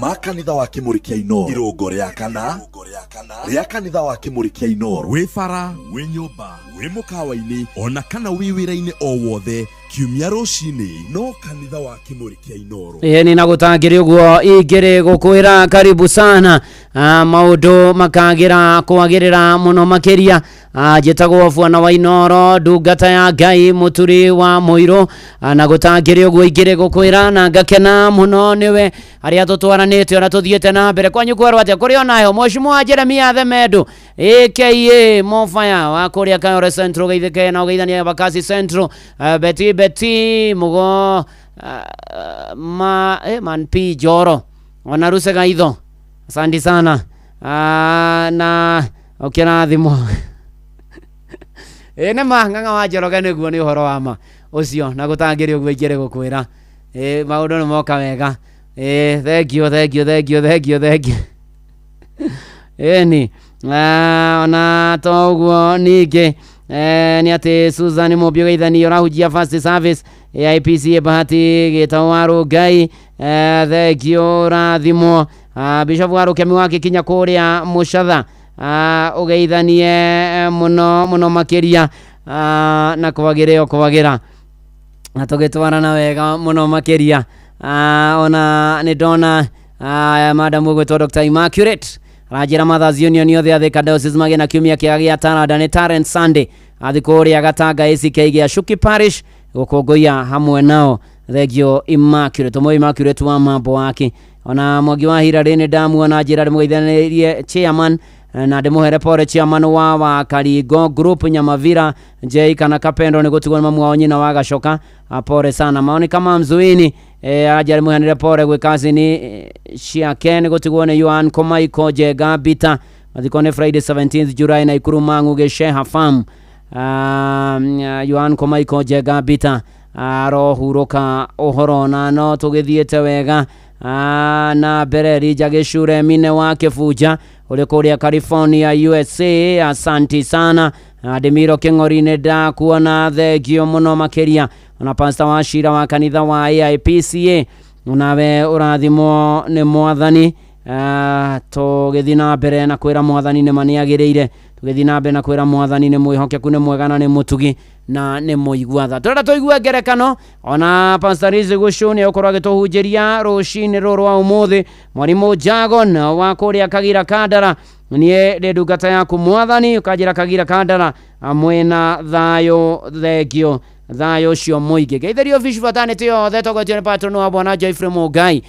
ma kanitha wa Kĩmũrĩ kĩa Inooro, irũngo rĩa kana. rĩa kana rĩa kanitha wa Kĩmũrĩ kĩa Inooro. Wĩ bara, wĩ nyũmba, wĩ mũkawa-inĩ ona kana wĩ wĩra-inĩ o wothe, kiumia rũcinĩ no kanitha wa Kĩmũrĩ kĩa Inooro.
Ĩni na gũtangĩrĩ ũguo ingĩrĩ gũkwĩra karibu sana, maũndũ makagĩra kwagĩrĩra mũno makĩria. Njĩtagwo Bwana wa Inooro, ndungata ya Ngai, mũturi wa mũirũ, na gũtangĩrĩ ũguo ingĩrĩ gũkwĩra na ngakena mũno nĩwe arĩa tũtwaranĩte ona tũthiĩte na mbere. Kwanyu kwerwo atĩa? Kũrĩ onayo Mheshimiwa Jeremia Themendo aka Mofaya wa kũrĩa Kayore Central, geithĩke na ũgeithanie Bakasi Central, Beti Beti Mugo, ma man P Joro ona Rusega itho, asante sana, na ũkĩrathimwo. Nĩ ma ng'ang'a wa Njoroge nĩguo, nĩ ũhoro wa ma ũcio, na gũtangĩrĩ ũguo ingĩrĩ gũkwĩra maũndũ nĩ moka wega. Thank you, thank you, thank you, thank you, thank you. Ĩni ona to ũguo ningĩ nĩ atĩ Susan Mũmbi ũgeithania ũrahunjia first service AIPCA Bahati Gĩtaũ wa Rũngai, thank you, rathimwo. Bishop wa Rũkemi wa Gĩkinya kũrĩa Mũcatha, ũgeithanie mũno mũno makĩria, na kwagĩre o kwagĩra na tũgĩtwarana wega mũno makĩria. Ona nĩ ndona madam ũgwĩtwo Dr. Immaculate aranjĩra Mothers Union yothe ya Thika Diocese magĩe na kiumia kĩega gĩa taranda, nĩ Talent Sunday, athi kũrĩa Gatanga ACK gĩa Shuki Parish gũkũngũiya hamwe nao. Thengio Immaculate, ũmwe Immaculate wa mambo wake. Ona Mwangi wa Hirarĩ nĩ ndamuona, njĩra ndĩmũgeithanĩrie chairman na ndĩmũhere pore chairman wa Karingo Group Nyamavira J kana Kapendo nĩ gũtigwo nĩ mamu wao nyina wa Gacoka, pore sana. Maoni kama mzuini aja ndĩmũheanĩre pore gwĩ kazini ciake nĩ gũtigwo nĩ Yohan Komaiko Njenga Bita, mathiko nĩ Friday 17th July Naikuru Mang'u Gĩceha Farm. Yohan Komaiko Njenga Bita arohurũka ũhoro, na no tũgĩthiĩte wega na mbere. Rija Gĩcure Mine wa Kĩbunja ũrĩ kũrĩa California USA, asanti sana. Ndĩmiro Kĩng'ori nĩ ndakuona, thengio mũno makĩria. Ona pastor wa Cira wa kanitha wa AIPCA, nawe ũrathimwo nĩ Mwathani. Tũgĩthiĩ na mbere na kwĩra Mwathani nĩ ma nĩagĩrĩire, tũgĩthiĩ na mbere na kwĩra Mwathani nĩ mwĩhokeku, nĩ mwega na nĩ mũtugi na nĩ mũigua tha. Tũrenda tũigue ngerekano. Ona Pastor Liz Gũcũ nĩ egũkorwo agĩtũhunjĩria rũcinĩ rũrũ rwa ũmũthĩ. Mwarimũ Jagon wa kũrĩa Kagira Kandara, niĩ ndĩ ndungata yaku Mwathani, ũkanjĩra Kagira Kandara mwĩna thayũ, thengio thayũ ũcio mũingĩ. Ngeithĩrio Fish Fraternity yothe tongoretio nĩ patron wa Bwana Joyfrey Mũngai,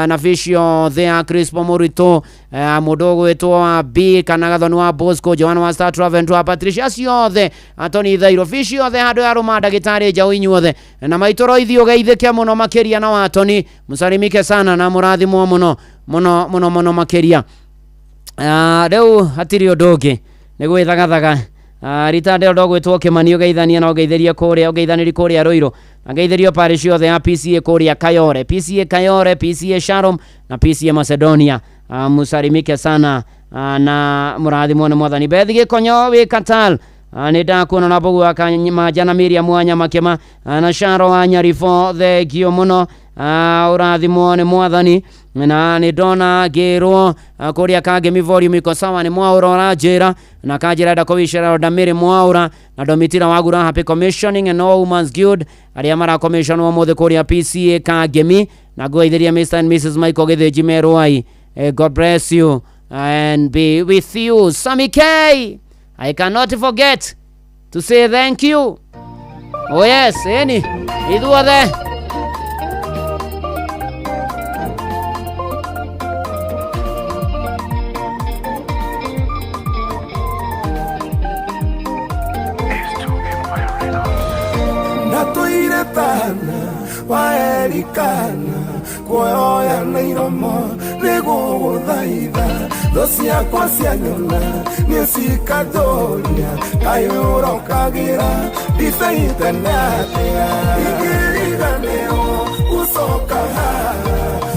na fish yothe ya Crispo Mũritũ, mũndũ ũgwĩtwo wa B kana Gathoni wa Bosco, Joan wa Star Travel wa Patricia, acio othe, Anthony Thairo, fish yothe handũ ya rũma ndagĩtarĩ njaũ inyuothe, na maitũ Roithi ũgeithĩke mũno makĩria, na wa Tony mũsalimike sana na mũrathimwo mũno mũno mũno mũno makĩria. Rĩu hatirĩ ũndũ ũngĩ nĩ gwĩthagathaga. Rita ndĩro ndogwĩtwo Kĩmani ũgeithania na ũgeithĩrie kũrĩa, ũgeithanĩri kũrĩa Rũirũ, na ngeithĩrio parish yothe ya PCA kũrĩa Kayore, PCA Kayore, PCA Sharom na PCA Macedonia, mũsalimike sana, na mũrathimwo nĩ Mwathani. Bethi Gĩkonyo wĩ Katal, nĩ ndakuona na Mbogu wa Kamaja na Miriam wa Nyamakĩma, na Sharo wa Nyarifo, thengio mũno, ũrathimwo nĩ Mwathani. Na nĩ ndona ngĩrwo kũrĩa Kangemi volume iko sawa, nĩ Mwaũra ũranjĩra na kanjĩra enda kũwicera Ndamĩrĩ Mwaũra na Domitira Wagura, happy commissioning and all women's guild arĩa marakommissionwo ũmũthĩ kũrĩa PCA Kangemi, na ngũgeithĩria Mr and Mrs Michael Gĩthĩnji Merũai. God bless you and be with you. Sammy K, I cannot forget to say thank you. Oh yes, ĩni ithuothe.
Natũire tana waerikana kuoya na iromo nĩgũgũthaitha, thũ ciakwa cianyona nĩ cikatũria, kaĩ ũrokagĩra ndibei tene atĩa, ingĩriganĩrwo gũcoka haha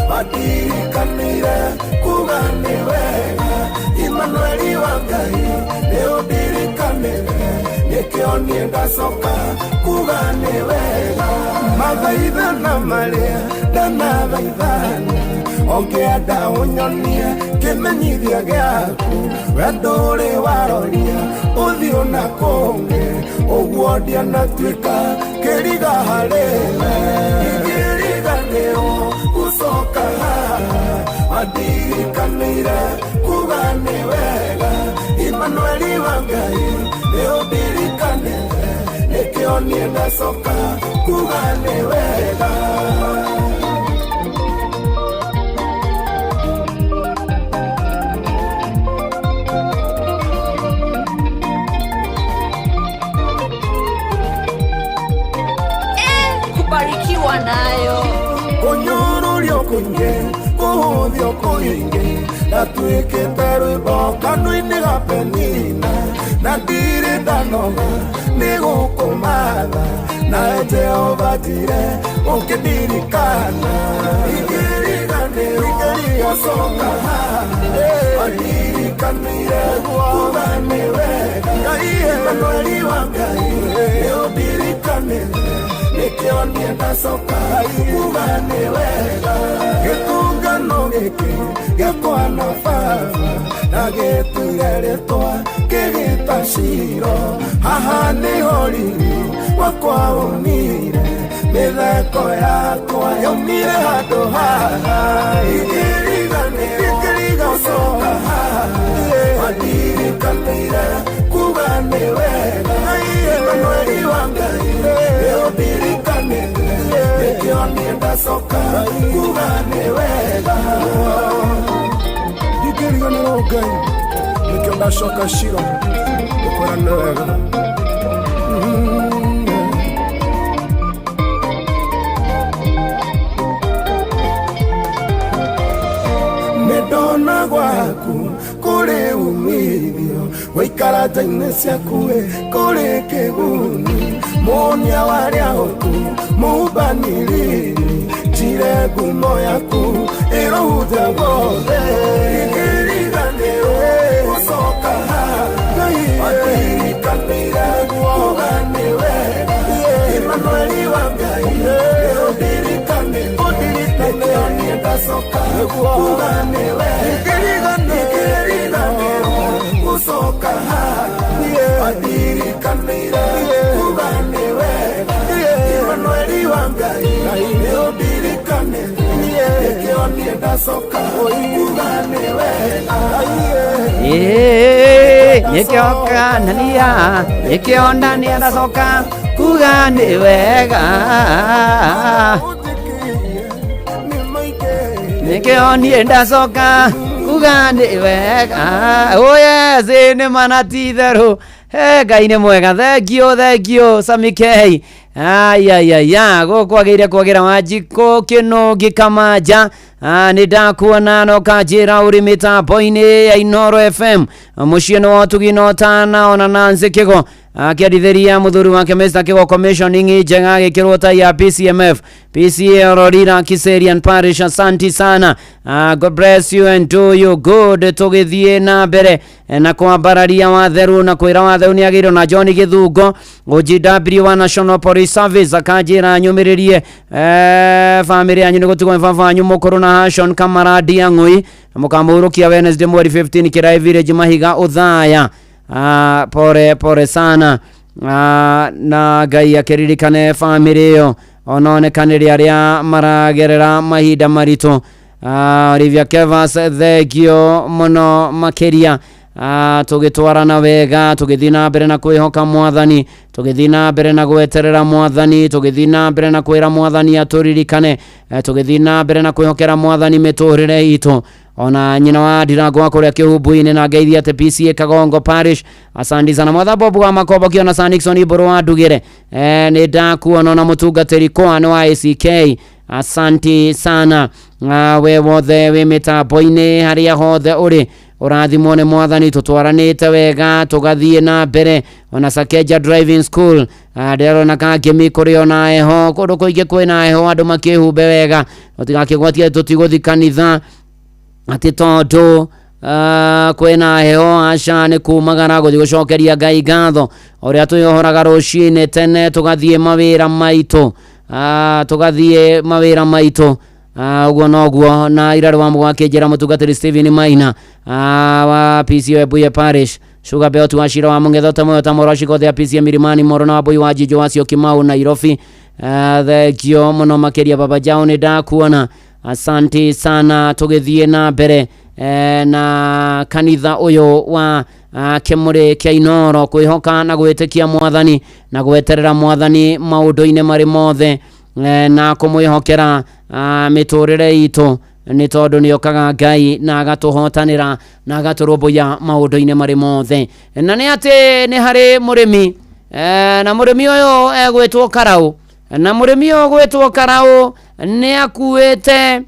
mandirikanĩire kuga nĩ wega, Imanueli wa Ngai nĩ ũndirikanĩre, nĩkĩo niĩ ndacoka kuga nĩ wega, mathaithana marĩa ndanathaithana Ũngĩenda ũnyonie kĩmenyithia gĩaku, we ndũrĩ waroria ũthiũ na kũngĩ, ũguo ndianatuĩka kĩriga harĩ we. Ingĩriganĩrwo gũcoka haha, wandirikanĩire kuga nĩ wega. Imanueli wa Ngai nĩ ũndirikanĩte, nĩkĩo niĩ ndacoka kuga nĩ wega.
Kubarikiwa nayo.
Kũnyũrũrio kũingĩ, kũhũthio kũingĩ, ndatuĩkĩte rwĩmbo kanua-inĩ ga Penina, na ndirĩ ndanoga nĩ gũkũmatha, nawe Jehova njire ũkĩndirikana. Ingĩriganĩrwo gũcoka haha, wandirikanĩire kuga nĩ wega. Imanueli wa Ngai nĩ ũndirikanĩte, nĩkĩo niĩ ndacoka kuga nĩ wega. Gĩtũngano gĩkĩ gĩakwa na baba, na gĩtuire rĩtwa kĩgĩta Shilo, haha nĩho riri wakwa umire, mĩtheko yakwa yaumire handũ haha. Ingĩriganĩrwo gũcoka haha, wandirikanĩire kuga nĩ wega. Imanueli wa Ngai nĩ ũndirikanĩte, nĩkĩo niĩ ndacoka kuga nĩ wega. Ndingĩriganĩrwo Ngai, nĩkĩo ndacoka Shilo gũkwĩra nĩ wega. Nĩndona gwaku kũrĩ umithio, gũikara nja-inĩ ciaku kũrĩ kĩguni, mũnia warĩa ũku mũmbanĩrĩri, njire ngumo yaku ĩrohunja guothe. Ingĩriganĩrwo gũcoka haha, wandirikanĩire kuga nĩ wega. Imanueli wa Ngai nĩ ũndirikanĩte, nĩkĩo niĩ ndacoka kuga nĩ wega. Ingĩriganĩrwo gũcoka haha, wandirikanĩire kuga nĩ wega. Imanueli wa Ngai nĩ ũndirikanĩte, nĩkĩo niĩ ndacoka kuga nĩ wega.
Nĩkĩoka nania, nĩkĩo ndania ndacoka kuga nĩ wega. Nĩkĩo niĩ ndacoka kuga nĩ wega. Oh yes, nĩ mana ti itherũ. Ngai nĩ mwega. Thank you, thank you, Sami K. Ayayaya, gũkũ agĩire kwagĩra Wanjikũ Kĩnũngi Kamanja. Nĩ ndakuona no kanjĩra ũrĩ mĩtambo-inĩ ya Inooro FM, mũciĩ nĩ wa ũtugi na ũtana ona Nancy Kĩgo akĩendithĩria mũthuri wake Mr. Kĩgo commissioning njega agĩkĩrwo tai ya PCMF PCA Rorira Kiserian Parish. Asante sana. God bless you and do you good. Tũgĩthiĩ na mbere na kwambararia watheru na kwĩra watheru nĩ agĩirwo na John Gĩthungo OGW wa National Police Service akanjĩra nyũmĩrĩrie bamĩrĩ yanyu nĩ gũtigwo nĩ baba wanyu mũkũrũ na Hashon Kamaradi Ang'ui mũkamũhurũkia Wednesday mweri 15 Kĩraĩ Village Mahiga Ũthaya. Pore pore sana. Na Ngai akĩririkane bamĩrĩ ĩyo ononekanĩre arĩa maragerera mahinda maritũ. Olivia Kevas, thengio mũno makĩria. Tũgĩtwarana wega, tũgĩthiĩ na mbere na kwĩhoka mwathani, tũgĩthiĩ na mbere na gweterera mwathani, tũgĩthiĩ na mbere na kwĩra mwathani atũririkane, tũgĩthiĩ na mbere na kwĩhokera mwathani mĩtũrĩre itũ. Ona nyina wa Ndirango wa kũrĩa kĩhumbu-inĩ na ngeithia atĩ PCA Kagongo Parish. Asante sana Mwatha Bob wa Makombo kĩona Sir Nixon Ibũrũ wa Ndugĩre. Nĩ ndakuona na mũtungatĩri Kwan wa ACK. Asante sana. We wothe wĩ mĩtambo-inĩ harĩa hothe ũrĩ, ũrathimwo nĩ mwathani, tũtwaranĩte wega tũgathiĩ na mbere. Ona Sakeja Driving School, ndĩrona Kangemi kũrĩ ona heho, kũndũ kũingĩ kwĩna heho, andũ makĩhumbe wega, tũtigakĩgwatie tũtigũthiĩ kanitha atĩ tondũ kwĩna heho. Aca, nĩ kumagara gũthiĩ gũcokeria Ngai ngatho ũrĩa twĩohoraga rũcinĩ tene tũgathiĩ mawĩra maitũ, tũgathiĩ mawĩra maitũ. Ũguo noguo na irarĩ wa mũgwakĩnjĩra mũtungatĩri Stephen Maina wa PCO Ebuye Parish, Sugar Belt wa Shira wa Mũng'etho Tamoyo Tamoro Shikothe ya PCO Milimani Moro na Wambui wa Jijo wa Syokimau Nairobi. Thengio mũno makĩria Baba Jao, nĩ ndakuona, asante sana. Tũgĩthiĩ na mbere na kanitha ũyũ wa kĩmũrĩ kĩa Inoro, kwĩhoka na gwĩtĩkia mwathani na gweterera mwathani maũndũ-inĩ marĩ mothe, na kũmwĩhokera mĩtũrĩre itũ, nĩ tondũ nĩ okaga Ngai na agatũhotanĩra na agatũrũmbũiya maũndũ-inĩ marĩ mothe. Na nĩ atĩ nĩ harĩ mũrĩmi, na mũrĩmi ũyũ egwĩtwo Karau, na mũrĩmi ũyũ gwĩtwo Karau nĩ akuĩte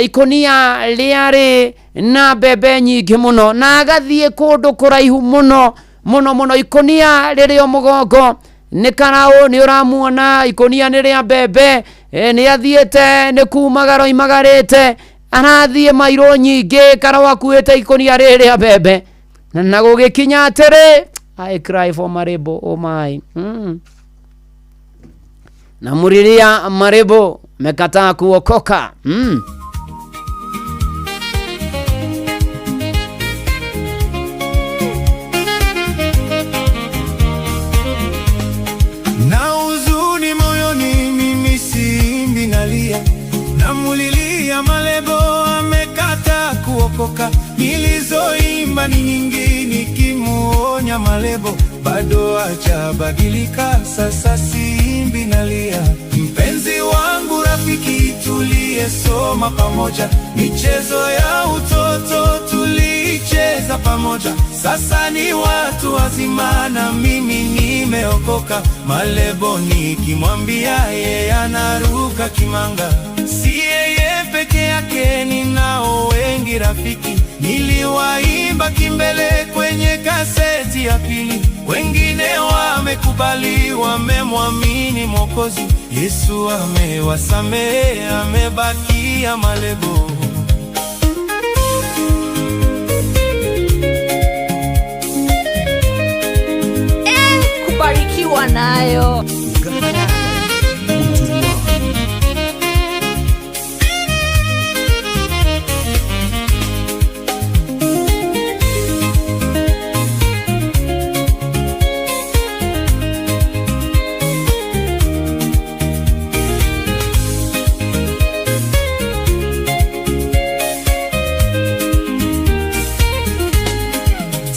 ikonia rĩarĩ na mbembe nyingĩ mũno na agathiĩ kũndũ kũraihu mũno mũno mũno. Ikonia rĩrĩ o mũgongo nĩ Karau, nĩ ũramuona, ikonia nĩ rĩa mbembe. Nĩ athiĩte, nĩ kumagara imagarĩte, arathiĩ mairũ nyingĩ. Karau akuĩte ikonia rĩrĩ rĩa mbembe na gũgĩkinya atĩrĩ, I cry for Marebo, oh my. Namuriria Marebo, mekataa kuokoka.
Na huzuni moyoni, mimi siimbi, nalia, namulilia Malebo amekata kuokoka. Nilizoimba ni nyingi nikimuonya Malebo, bado hajabadilika. Sasa siimbi, nalia. Mpenzi wangu, rafiki, tuliyesoma pamoja, michezo ya utoto tulicheza pamoja, sasa ni watu wazima na mimi nimeokoka. Malebo nikimwambia yeye anaruka kimanga. Si yeye peke yake, ninao wengi rafiki, niliwaimba kimbele kwenye kaseti ya pili. Wengine wamekubali, wamemwamini Mwokozi Yesu, amewasamehe, amebakia Malebo.
Kubarikiwa nayo.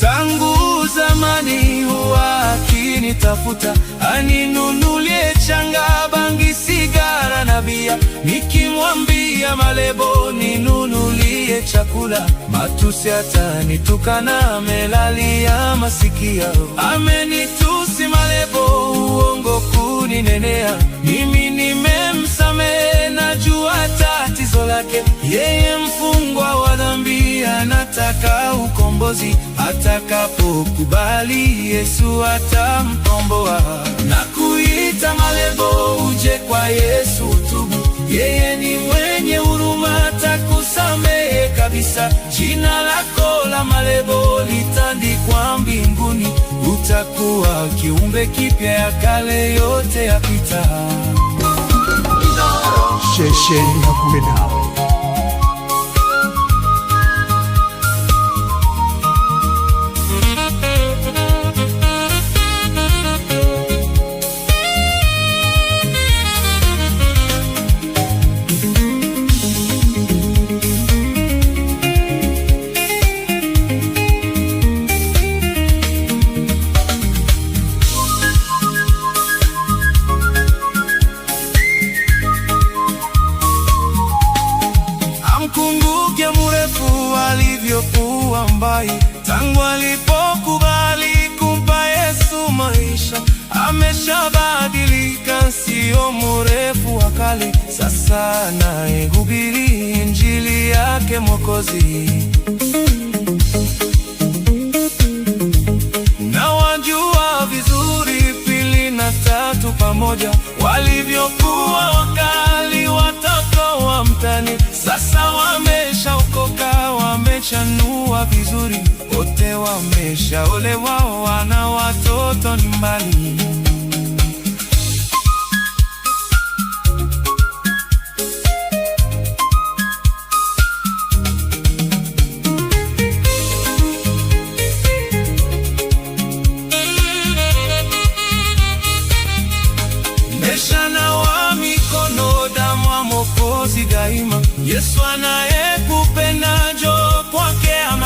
Tangu zamani huwa akinitafuta aninunulie changa, bangi, sigara na bia. Nikimwambia Malebo ninunulie chakula, matusi atanitukana, amelalia masikio. Amenitusi Malebo, uongo kuninenea. Mimi nimemsamehe, najua tatizo lake. Yeye mfungwa wa dhambi, anataka ukombozi. Atakapokubali Yesu atamkomboa. Na kuita Malebo, uje kwa Yesu tubu. Yeye ni mwenye huruma, atakusamehe kabisa. Jina lako la Malebo litandikwa mbinguni, utakuwa kiumbe kipya, ya kale yote yapita.
Ceceni hakuhĩ nawe.
Amkumbuke mrefu alivyokuwa mbai, tangu alipokubali kumpa Yesu maisha, ameshabadilika, sio mrefu wa kale. Sasa anayehubiri injili yake Mwokozi. Na wajua vizuri pili na tatu pamoja, walivyokuwa wakali watoto wa mtani, sasa wameshaokoka, wamechanua vizuri, wote wameshaolewa, wana watoto nyumbani.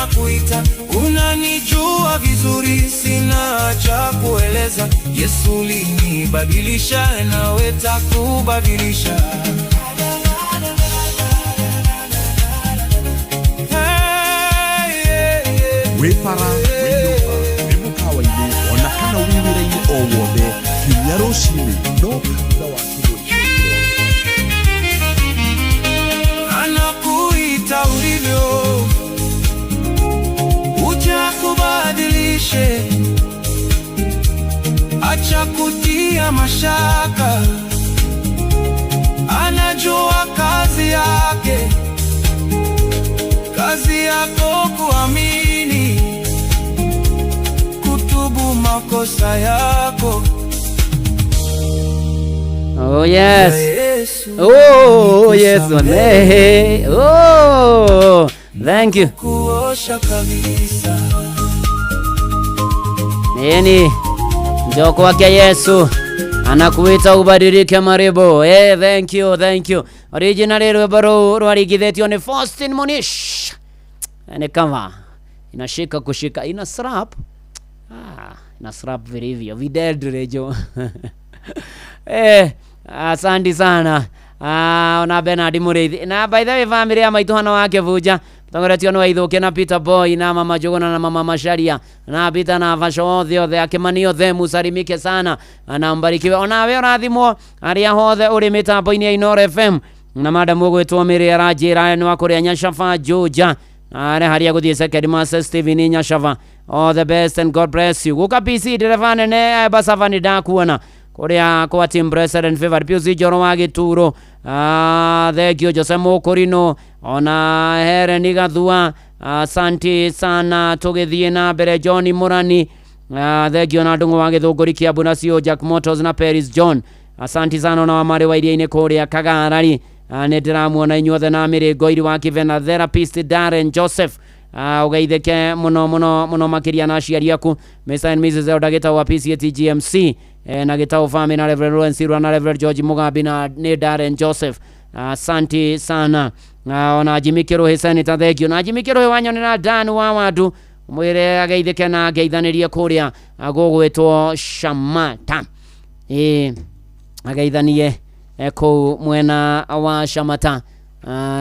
anakuita, unanijua vizuri, sina cha kueleza. Yesu ulinibadilisha, nawe takubadilisha. Hey, yeah, yeah.
Wĩ bara, wĩ nyũmba, wĩ mũkawa-inĩ ona kana wĩ wĩra-inĩ o wothe kiumia rũcinĩ no kanitha wa Kĩmũrĩ.
Anakuita ulivyo, uje akubadilishe, acha kutia mashaka, anajua kazi yake, kazi yako kuamini, kutubu makosa yako.
Oh yes. Oh yes. Hey. Oh, thank you.
Kuosha kabisa.
Nini? Njoo kwake Yesu anakuita ubadilike maribo. Hey, thank you, thank you. Original rwimbo rũu rwarigithĩtio nĩ Faustin Monish. Ni kama inashika kushika ina slap. Ah, ina slap vilivyo videdrejo. Eh, asante sana. Ah, ona Bernard Mũrĩithi. Na by the way family ya maitũ hana wake vunja tongoretio nĩ Waithũkia na Peter Boy na mama Njũgũna na mama Macharia na Peter na Vasho othe othe akĩmani othe musalimike sana na mbarikiwe onawe ũrathimwo arĩa hothe ũrĩ mĩtambo-inĩ ya Inooro FM na madam ũgwĩtwo Mĩrĩ aranjĩra nĩ wa kũrĩa Nyashaba Juja arĩ harĩa gũthiĩ second master Steven Nyashaba. All the best and God bless you. Gũka PC ndereba nene Basava nĩ ndakuona kuria kwa team president Favored Pius Njoro wa Gituro, thengio Jose Mukurino ona Helen Gathua, asanti sana. Tugithie na mbere John Murani, thengio na Ndung'u wa Githunguri Kiambu na CEO Jack Motors na Paris John, asanti sana ona wa Mari wa iria-inĩ kuria Kagarari, nĩ ndĩramuona inyuothe na Mĩrĩ Ngoiri wa Kivena therapist Darren Joseph, ugeithĩke mũno mũno mũno makĩria na aciari aku Mr and Mrs Elda Gĩtaũ wa PCAT GMC, na Gĩtaũ family na Reverend Lawrence Irua na Reverend George Mugambi na nĩ Darren Joseph, asanti sana. Ona Jimmy Kĩrũhĩ Senator thengio na Jimmy Kĩrũhĩ wanyonera Dan wa Wandu mwĩre ageithĩke na ngeithanĩrie kũrĩa gũgwĩtwo Shamata, ageithanie kũu mwena wa Shamata.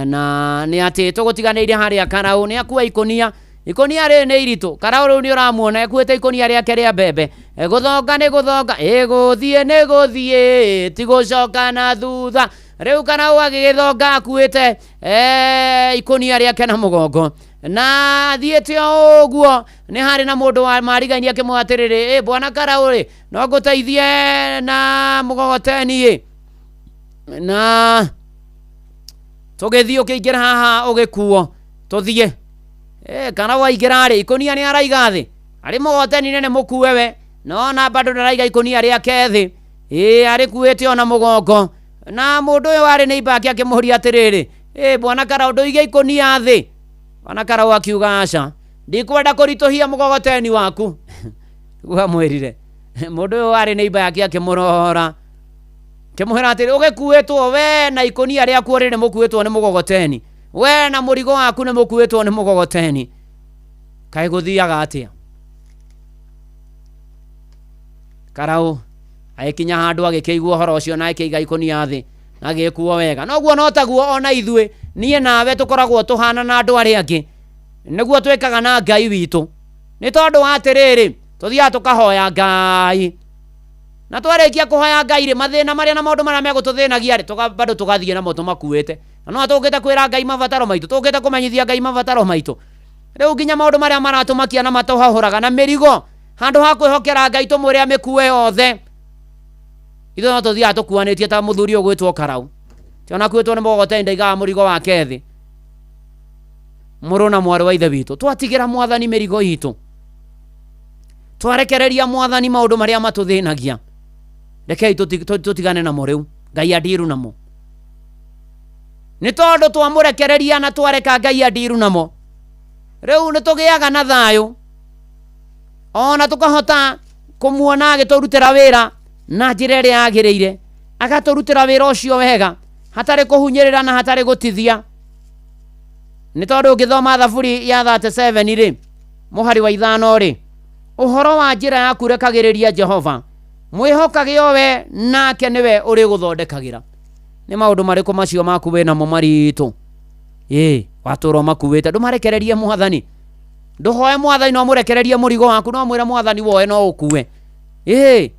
Na nĩ atĩ tũgũtiganĩire harĩa Karau nĩ akua ikũnia ikũnia rĩ nĩ iritũ. Karau rĩu nĩ ũramuona ekuĩte ikũnia rĩake rĩa mbembe, gũthonga nĩ gũthonga, gũthiĩ nĩ gũthiĩ, ti gũcoka na thutha. Rĩu Karau agĩgĩthonga akuĩte ikũnia rĩake na mũgongo na thiĩte o ũguo nĩ harĩ na mũndũ wa marigainie akĩmwĩra atĩrĩrĩ, bwana Karau rĩ, no ngũteithie na mũgogoteni ĩ na tũgĩthiĩ ũkĩingĩra haha ũgĩkuo tũthiĩ. Karau aingĩra rĩ, ikũnia nĩ araiga thĩ, arĩ mũgogoteni nĩ mũkue we, no na bado ndaraiga ikũnia rĩake thĩ, arĩkuĩte ona mũgongo. Na mũndũ ũyũ warĩ nĩ ibaki akĩmũria atĩrĩrĩ, bwana Karau ndũige ikũnia thĩ. Bwana Karau akiuga aca, ndikwenda kũritũhia mũgogoteni waku. Nĩguo amwĩrire. Mũndũ ũyũ warĩ nĩ ibaki akĩmũrora kĩmwĩra atĩrĩ, ũgĩkuĩtwo we na ikũnia rĩaku rĩrĩ mũkuĩtwo nĩ mũgogoteni, we na mũrigo waku nĩ mũkuĩtwo nĩ mũgogoteni, kaĩ gũthiaga atĩa? Karau agĩkinya handũ agĩkĩigua ũhoro ũcio na akĩiga ikũnia thĩ na agĩkuo wega. Noguo no taguo ona ithuĩ niĩ nawe tũkoragwo tũhana na andũ arĩa angĩ, nĩguo twĩkaga na Ngai witũ. Nĩ tondũ wa atĩrĩrĩ, tũthiaga tũkahoya Ngai na twarĩkia kũhoya Ngai rĩ, mathĩna marĩa na maũndũ marĩa megũtũthĩnagia rĩ, bado tũgathiĩ namo tũmakuĩte. Na no tũkĩte kwĩra Ngai mabataro maitũ, tũkĩte kũmenyithia Ngai mabataro maitũ. Rĩu nginya maũndũ marĩa maratũmakia na matũhahũraga na mĩrigo, handũ ha kwĩhokera Ngai tũmwĩre amĩkue yothe, ithuĩ no tũthiaga tũkuanĩtie ta mũthuri ũgwĩtwo Karau. Ti ona akuĩtwo nĩ mũgogoteni ndaigaga mũrigo wake thĩ. Mũrũ na mwarĩ wa ithe witũ, twatigĩra mwathani mĩrigo itũ, twarekereria mwathani maũndũ marĩa matũthĩnagia, rekei tũtigane namo rĩu, Ngai andiru namo. Nĩ tondũ twamũrekereria na twareka Ngai andiru namo, rĩu nĩ tũgĩaga na thayũ, ona tũkahota kũmuona agĩtũrutĩra wĩra na njĩra ĩrĩa yagĩrĩire, agatũrutĩra wĩra ũcio wega hatarĩ kũhunyĩrĩra na hatarĩ gũtithia. Nĩ tondũ ũngĩthoma Thaburi ya 37 rĩ, mũhari wa 5 rĩ, ũhoro wa njĩra yaku rekagĩrĩria Jehova, mwĩhokage o we nake nĩwe ũrĩgũthondekagĩra. Nĩ maũndũ marĩkũ macio maku wĩnamo maritũ? Ĩĩ, watũra ũmakuĩte, ndũmarekererie mwathani. Ndũhoe mwathani no mũrekererie mũrigo waku, no mwĩre mwathani woe no ũkue. Ĩĩ,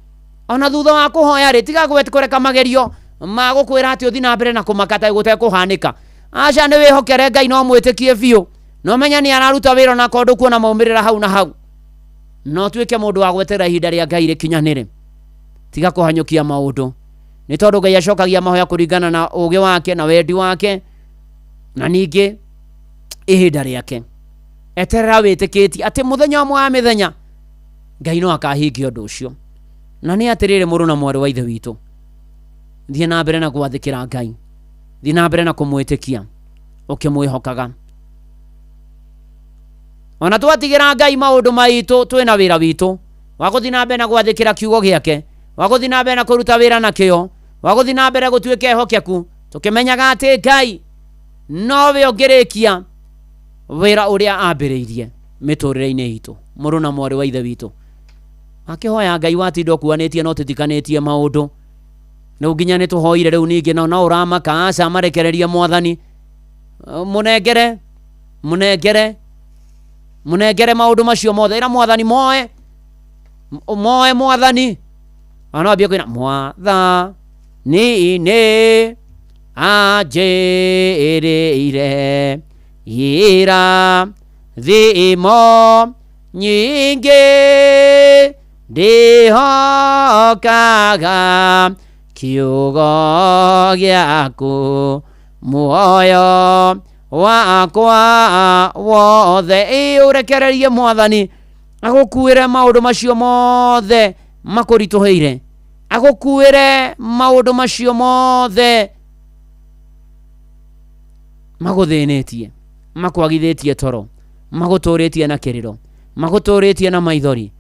ona thutha wa kũhoya rĩ, tiga kũreka magerio ma gũkwĩra atĩ ũthiĩ na mbere na kũmaka ta gũtekũhanĩka. Aca, nĩ wĩhokere Ngai no mwĩtĩkie biũ, na ũmenye nĩ araruta wĩra ona korwo ndũkuona maumĩrĩra hau na hau. No tuĩke mũndũ wa gweterera ihinda rĩa Ngai rĩkinyanĩre. Tiga kũhanyũkia maũndũ, nĩ tondũ Ngai acokagia mahoya kũringana na ũũgĩ wake na wendi wake na ningĩ ihinda rĩake. Eterera wĩtĩkĩtie atĩ mũthenya ũmwe wa mĩthenya Ngai no akahingia ũndũ ũcio. Na nĩ atĩrĩrĩ, mũrũ na mwarĩ wa Ithe witũ, thiĩ na mbere na gwathĩkĩra Ngai, thiĩ na mbere na kũmwĩtĩkia ũkĩmwĩhokaga. Ona twatigĩra Ngai maũndũ maitũ, twĩna wĩra witũ wa gũthiĩ na mbere na gwathĩkĩra kiugo gĩake, wa gũthiĩ na mbere na kũruta wĩra na kĩo, wa gũthiĩ na mbere gũtuĩka ehokeku, tũkĩmenyaga atĩ Ngai nowe ũngĩrĩkia wĩra ũrĩa ambĩrĩirie mĩtũrĩre-inĩ itũ. Mũrũ na mwarĩ wa Ithe witũ, akĩhoya Ngai watinda ũkuanĩtie no tũtikanĩtie maũndũ, rĩu nginya nĩ tũhoire rĩu ningĩ no no ũramaka. Aca, marekererie mwathani, mũnengere mũnengere mũnengere maũndũ macio mothe. Ĩra mwathani moe moe mwathani, ona ambie kwĩna mwathani nĩ anjĩrĩire ira thimo nyingĩ, ndĩhokaga kiugo gĩaku muoyo wakwa wothe. Ĩ, ũrekererie mwathani agũkuĩre maũndũ macio mothe makũritũhĩire, agũkuĩre maũndũ macio mothe magũthĩnĩtie, makwagithĩtie toro, magũtũrĩtie na kĩrĩro, magũtũrĩtie na maithori,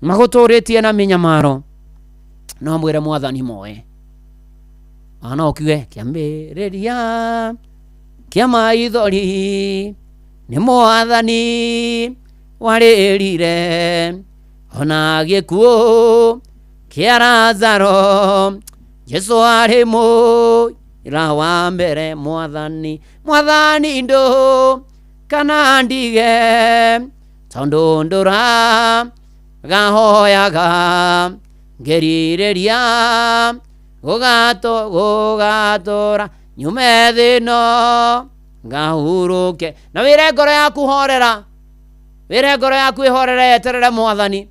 magũtũrĩtie na mĩnyamaro. No mwĩre mwathani moe. Ona no ũkiuge kĩambĩrĩria kĩa maithori nĩ mwathani warĩrire, ona gĩkuũ kĩa Lazaro Jesu arĩ mũira wa mbere. Mwathani, mwathani ndũ kana ndige, tondũ ndũra gahoyaga ngĩrirĩria gũgatũra nyume thĩno ngahurũke. Na wĩre ngoro yaku horera, wĩre ngoro yaku ĩhorere, yeterere mwathani.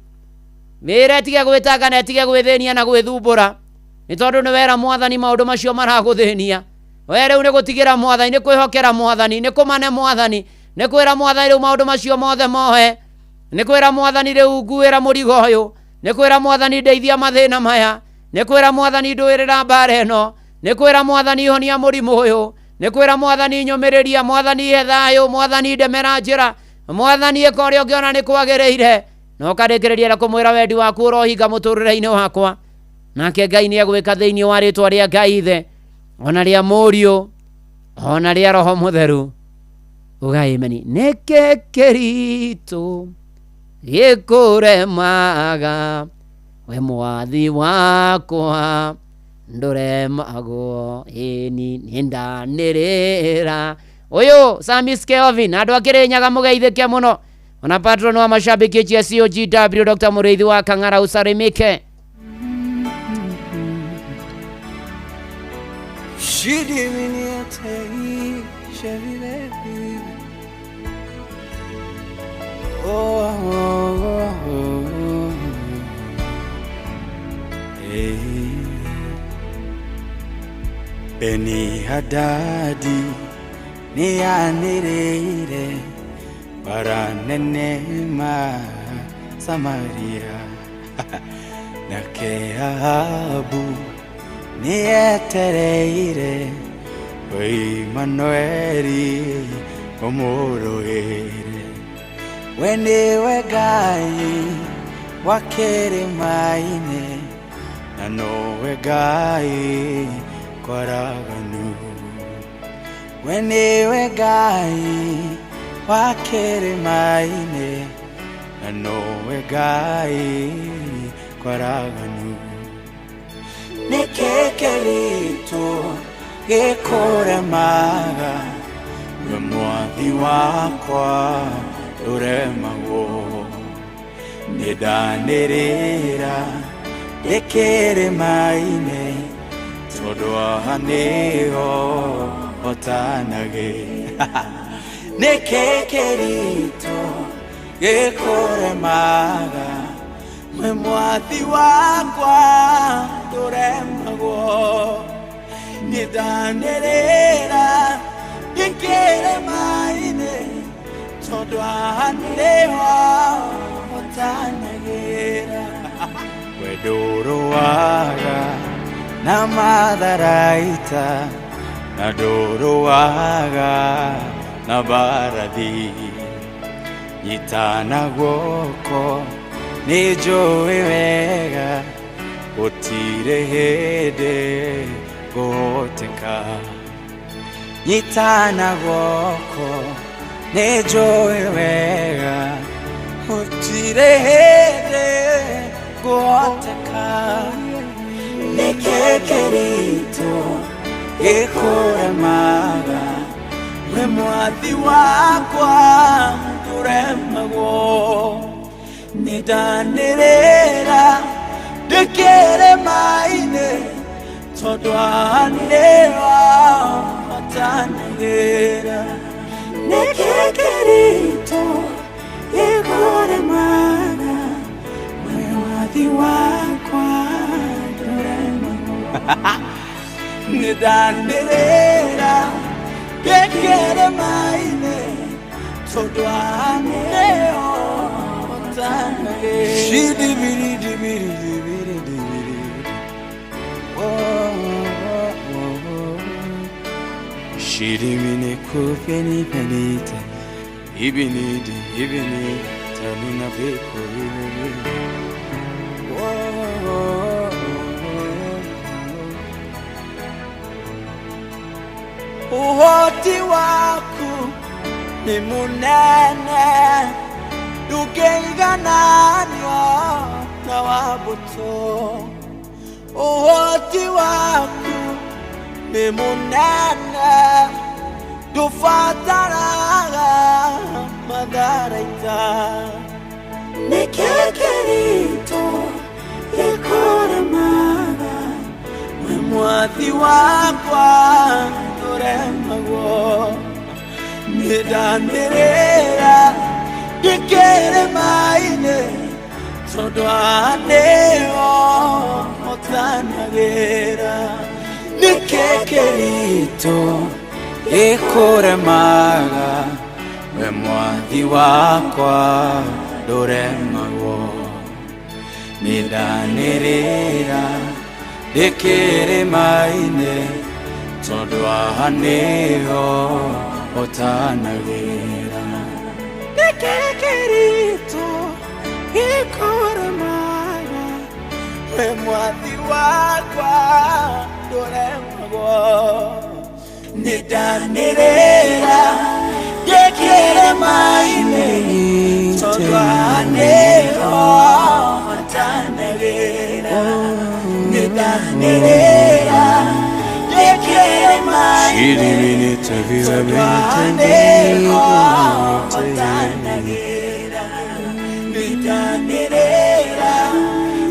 Wĩre tige gwĩtanga na ĩtige gwĩthĩnia na gwĩthumbũra, nĩ tondũ nĩ wera mwathani maũndũ macio maragũthĩnia. We rĩu nĩ gũtigĩra mwathani, nĩ kwĩhokera mwathani, nĩ kũmane mwathani, nĩ kwĩra mwathani rĩu maũndũ macio mothe mohe, nĩ kwĩra mwathani rĩu nguĩra mũrigo ũyũ, nĩ kwĩra mwathani ndeithia mathĩna maya, nĩ kwĩra mwathani ndũĩrĩra mbara ĩno, nĩ kwĩra mwathani honia mũrimũ ũyũ, nĩ kwĩra mwathani nyũmĩrĩria, mwathani he thayũ, mwathani ndemera njĩra, mwathani ĩka ũrĩa ũngĩona nĩ kwagĩrĩire. Na ũkarĩkĩrĩria na kũmwĩra wendi waku ũrohinga mũtũrĩre-inĩ wakwa. Nake Ngai nĩ egwĩka thĩinĩ wa rĩtwa rĩa Ngai Ithe, ona rĩa Mũriũ, ona rĩa Roho Mũtheru. Uga ameni. Nĩkĩ kĩritũ gĩkũremaga, we mwathi wakwa ndũremagwo, ĩni nĩndanĩrĩra. Ũyũ Samis Kelvin, andũ a Kĩrĩnyaga mũgeithĩke mũno. Ona patron wa mashabiki HSCOGW Dr. Mũrĩithi wa Kang'ara usalimike.
Beni Hadadi nĩyanĩrĩire bara nene ma Samaria, nake Ahabu nĩetereire Imanueli ũmũrũĩre. We nĩwe Ngai wa kĩrĩma-inĩ, na nowe Ngai kwaraganu. We nĩwe Ngai wa kĩrĩma-inĩ, na nowe Ngai kwaraganu. Nĩkĩ kĩritũ gĩkũremaga, we mwathi wakwa ndũremagwo. Nĩndanĩrĩra ndĩ kĩrĩma-inĩ, tondũ haha nĩho hotanagĩra. Nĩkĩ kĩritũ gĩkũremaga, we mwathi wakwa ndũremagwo. Nĩndanĩrĩra ndĩ kĩrĩma-inĩ, tondũ haha nĩho hotanagĩra. We ndũrũaga na matharaita, na ndũrũaga na mbarathi. Nyitana guoko nĩnjũĩ wega, gũtirĩ hĩndĩ ngũhoteka. Nyitana guoko nĩnjũĩ wega, gũtirĩ hĩndĩ ngũhoteka. Nĩkĩ kĩritũ gĩkũremaga, we mwathi wakwa ndũremagwo. Nĩndanĩrĩra ndĩ kĩrĩma-inĩ, tondũ haha nĩho hotanagĩra. Nĩkĩ kĩritũ gĩkũremaga, we mwathi wakwa ndũremagwo. Nĩndanĩrĩra ndĩ kĩrĩma-inĩ, tondũ haha nĩho hotanagĩra. Shidibiri-dibiri-dibiri-dibiri. Oh, oh, oh, oh. Shirimini kupeni penita, ibinidi ibini tanina beko ibini. Oh, oh, oh, oh. Uhoti waku ni munene, ndũngĩigananio na wa mbũtũ. Ũhoti waku nĩ mũnene, ndũbataraga matharaita. Nĩkĩ kĩritũ gĩkũremaga, we mwathi wakwa ndũremagwo. Nĩndanĩrĩra ndĩ kĩrĩma-inĩ, tondũ haha nĩho hotanagĩra. Nĩkĩ kĩritũ gĩkũremaga, we mwathi wakwa ndũremagwo. Nĩndanĩrĩra ndĩ kĩrĩma-inĩ, tondũ haha nĩho hotanagĩra. Nĩkĩ kĩritũ gĩkũremaga, we mwathi wakwa ndũremagwo. Nĩndanĩrĩra ndĩ kĩrĩma-inĩ, tondũ haha nĩho hotanagĩra. Nĩndanĩrĩra ndĩ kĩrĩma-inĩ, tondũ haha nĩho hotanagĩra. Nĩndanĩrĩra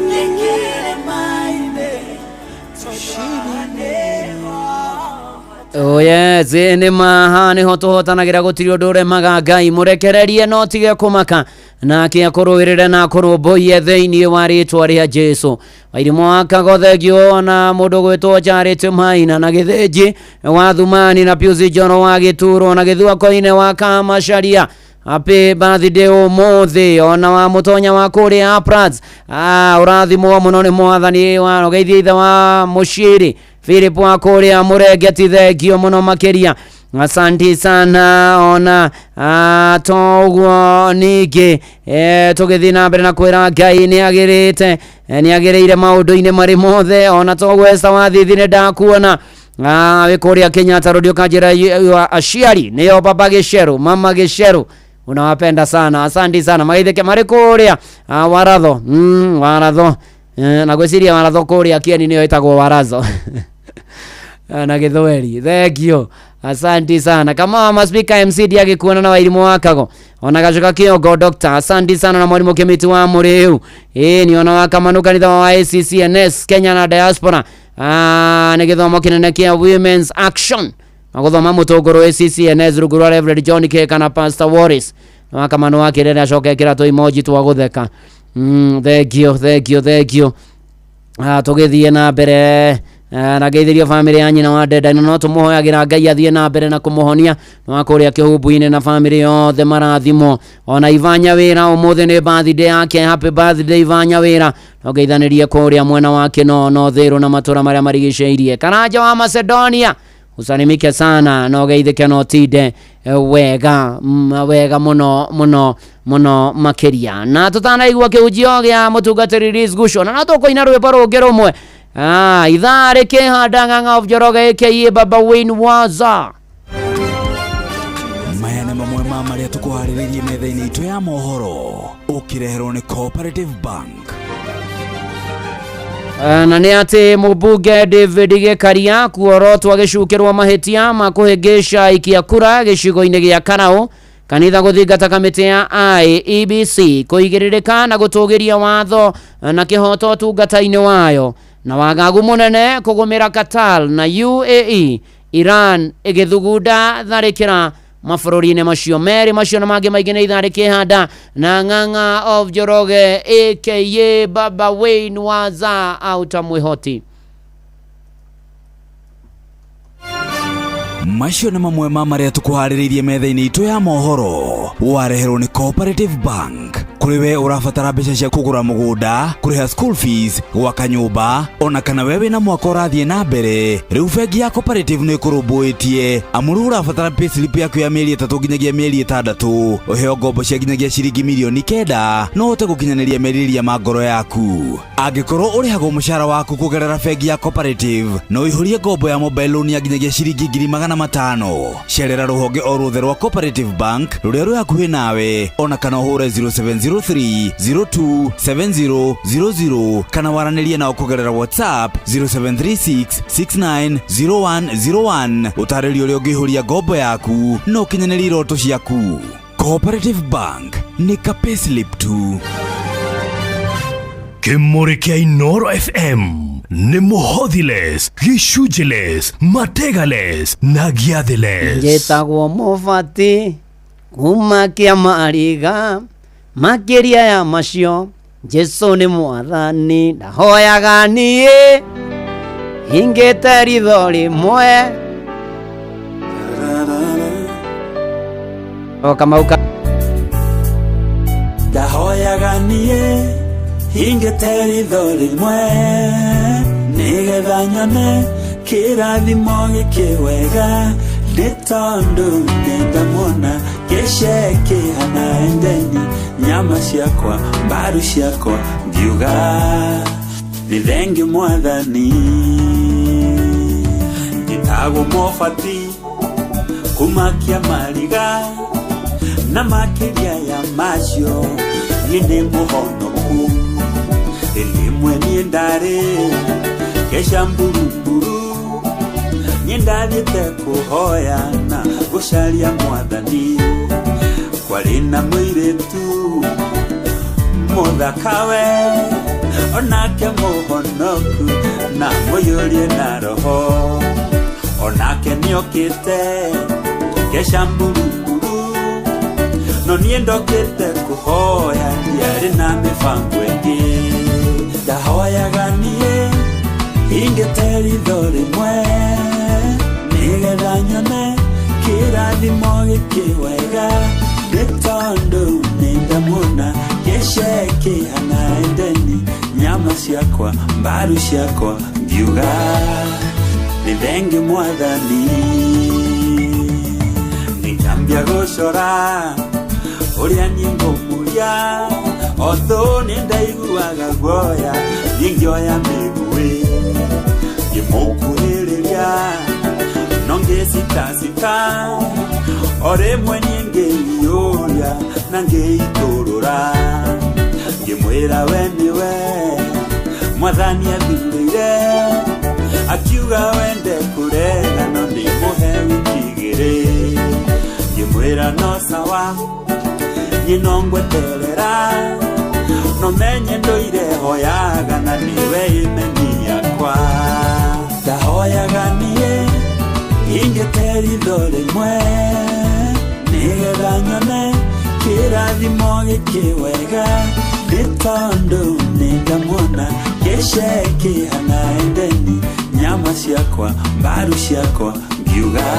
ndĩ kĩrĩma-inĩ, tondũ haha nĩho.
Oh yes, nĩ maha nĩho tũhotanagira gũtirĩ ũndũ ũremaga Ngai mũrekererie no tige kũmaka, nake akũrũĩrĩre na akũrũmbũiye thĩinĩ wa rĩtwa rĩa Jesu. Wairimũ wa Kagothegio na mũndũ gwĩtwo Charity Maina na Gĩthĩnji wa Thumani na Pius Njoro wa Gĩturo na Gĩthua Koine wa Kamacharia. Happy birthday ũmũthĩ ona wa mũtonya wa kũrĩa Prats. Ũrathimwo mũno nĩ mwathani wa ũgeithie ithe wa Mũciri Philip wa kũrĩa Mũrengeti, thengio mũno makĩria. Asanti sana ona toguo ningĩ tũgĩthiĩ na mbere na kwĩra Ngai nĩ agĩrĩte, nĩ agĩrĩire maũndũ-inĩ marĩ mothe. Ona toguo Esther wa Thithi nĩ ndakuona. Wĩ kũrĩa Kenyatta Road ũkanjĩra aciari nĩo baba Gĩceru, mama Gĩceru, unawapenda sana, asante sana. Magaithĩke marĩ kũrĩa Waratho, Waratho, na gwĩciria Waratho kũrĩa Kieni nĩyo ĩtagwo Warazo na Gĩthweri. Thank you, asante sana. Kama maspika MC ndiagĩkuona na Wairimũ wa Kago ona Gacoka Kĩongo Doctor, asante sana. Na mwarimũ Kĩmĩti wa Mũrĩu, ĩĩ nĩ ona wa Kamanu kanitha wa ACCNS Kenya na diaspora, nĩ gĩthomo kĩnene kĩa Women's Action magũthoma mũtũngũrũ ACCNS rungu rwa Reverend John K kana Pastor Warris wa Kamanu wa Kĩrere, acoka ekĩra tũ emoji twa gũtheka. Thank you, thank you, thank you. Tũgĩthiĩ na mbere na ngeithĩrio bamĩrĩ ya nyina wa Denda no tũmũhoyagĩra Ngai athiĩ na mbere na kũmũhonia wa kũrĩa kĩhumbu-inĩ na bamĩrĩ yothe marathimo. Ona Ivanya wĩra ũmũthĩ nĩ birthday yake, happy birthday Ivanya wĩra, no ngeithanĩrie kũrĩa mwena wa Kĩnono, Thĩrũ na matũra marĩa marigicĩirie. Karanja wa Macedonia, usalimike sana, no geithĩke no tinde wega, wega mũno mũno mũno makĩria. Na tũtanaigua kĩhunjio gĩa mũtungatĩri Liz Gusho, na no tũkũina rwĩmbo rũngĩ rũmwe. Ithaa rĩkĩhanda Ng'ang'a of Njoroge aka Baba Wayne Waza.
Maya nĩ mamwe ma marĩa tũkũharĩrĩirie metha-inĩ itũ ya mohoro, ũkĩreherwo nĩ Cooperative Bank.
Na nĩ atĩ mũmbunge David Gĩkaria kuorotwo agĩcukĩrwo mahĩtia ma kũhĩngĩca ikia kura gĩcigo-inĩ gĩa Karau, kanitha gũthingata kamĩtĩ ya IEBC kũigĩrĩrĩka na gũtũgĩria watho na kĩhoto ũtungata-inĩ wayo, na wagagu mũnene kũgũmĩra Qatar na UAE, Iran ĩgĩthugunda tharĩkĩra mabũrũri-inĩ macio merĩ. Macio na mangĩ maingĩ nĩ ithaa rĩkĩhanda na Ng'ang'a of Njoroge aka Baba Wayne Waza auta mwĩhoti.
Macio nĩ mamwe ma marĩa tũkũharĩrĩirie metha-inĩ itũ ya mohoro, wareherwo nĩ Cooperative Bank. Kũrĩ we ũrabatara mbeca cia kũgũra mũgũnda, kũrĩha school fees, gwaka nyũmba, ona kana we wĩna mwaka ũrathiĩ na mbere, rĩu bengi ya Cooperative nĩ ĩkũrũmbũĩtie. Amu rĩu ũrabatara payslip yaku ya mĩeri 3 nginyagia mĩeri 6, ũheo ngombo cia nginyagia ciringi mirioni 9, no ũhote gũkinyanĩria merirĩria ma ngoro yaku. Angĩkorwo ũrĩhagwo mũcara waku kũgerera bengi ya Cooperative, no ũihũrie ngombo ya mobile loan ya nginyagia ciringi 500,000. Cerera rũhonge o ruothe rwa Cooperative Bank rũrĩa rwĩ hakuhĩ nawe, ona kana ũhũre 0703 027000 kana waranĩrie nao kũgerera WhatsApp 0736 690101. Ũtarĩrio ũrĩa ũngĩihũria ngombo yaku na ũkinyanĩrie iroto ciaku. Cooperative Bank nĩ ka payslip tu.
Kĩmũrĩ kĩa Inoro FM nĩ mũhothiles, gĩcunjĩles, mategales na gĩathĩles.
Njĩtagwo mũbati kuma kĩa mariga, makĩria ya macio Jesu nĩ mwathani, ndahoyaga niĩ hingĩte ritho rĩmwe. O Kamau ka
ndahoyaga niĩ hingĩte ritho rĩmwe, nĩgetha nyone kĩrathimo gĩkĩ wega, nĩ tondũ nĩndamuona gĩcekĩhana endeni, nyama ciakwa mbaru ciakwa ngiuga nĩ thengi mwathani. Njĩtagwo mũbati kuma kĩa mariga, na makĩria ya macio niĩ nĩ mũhonoku. Rĩmwe niĩ ndarĩ keca mburumburu, niĩ ndathiĩte kũhoya na gũcaria mwathani. Kwarĩ na mũirĩtu mũthaka we, onake mũhonoku na mũiyũrie na roho, onake nĩokĩte keca mburumburu, no niĩ ndokĩte kũhoya, ndiarĩ na mĩbango ĩngĩ. Ndahoyaga niĩ hingĩte ritho rĩmwe, nĩgetha nyone kĩrathimo gĩkĩ wega, nĩ tondũ nĩndamuona gĩcekĩhana endeni, nyama ciakwa mbaru ciakwa ngiuga nĩ thengi mwathani. Nĩngambia gũcora ũrĩa niĩ ngũmũria, otho nĩ ndaiguaga guoya, niĩ ngĩoya mĩguĩ ngĩmũkuhĩrĩria. ngĩyũria no ngĩcitasita o rĩmwe niĩ ngĩiyũria na ngĩitũrũra ngĩmwĩra we nĩwe mwathani athurĩire akiuga wende kũrega no ndĩmũhe wiki igĩrĩ ngĩmwĩra no sawa niĩ no ngweterera no menye ndũire hoyaga na nĩwe imeni yakwa ndahoyaga niĩ ingĩte ritho rĩmwe nĩgetha nyone kĩrathimo gĩkĩ wega nĩ tondũ nĩndamuona gĩcekĩhana endeni nyama ciakwa mbaru ciakwa ngiuga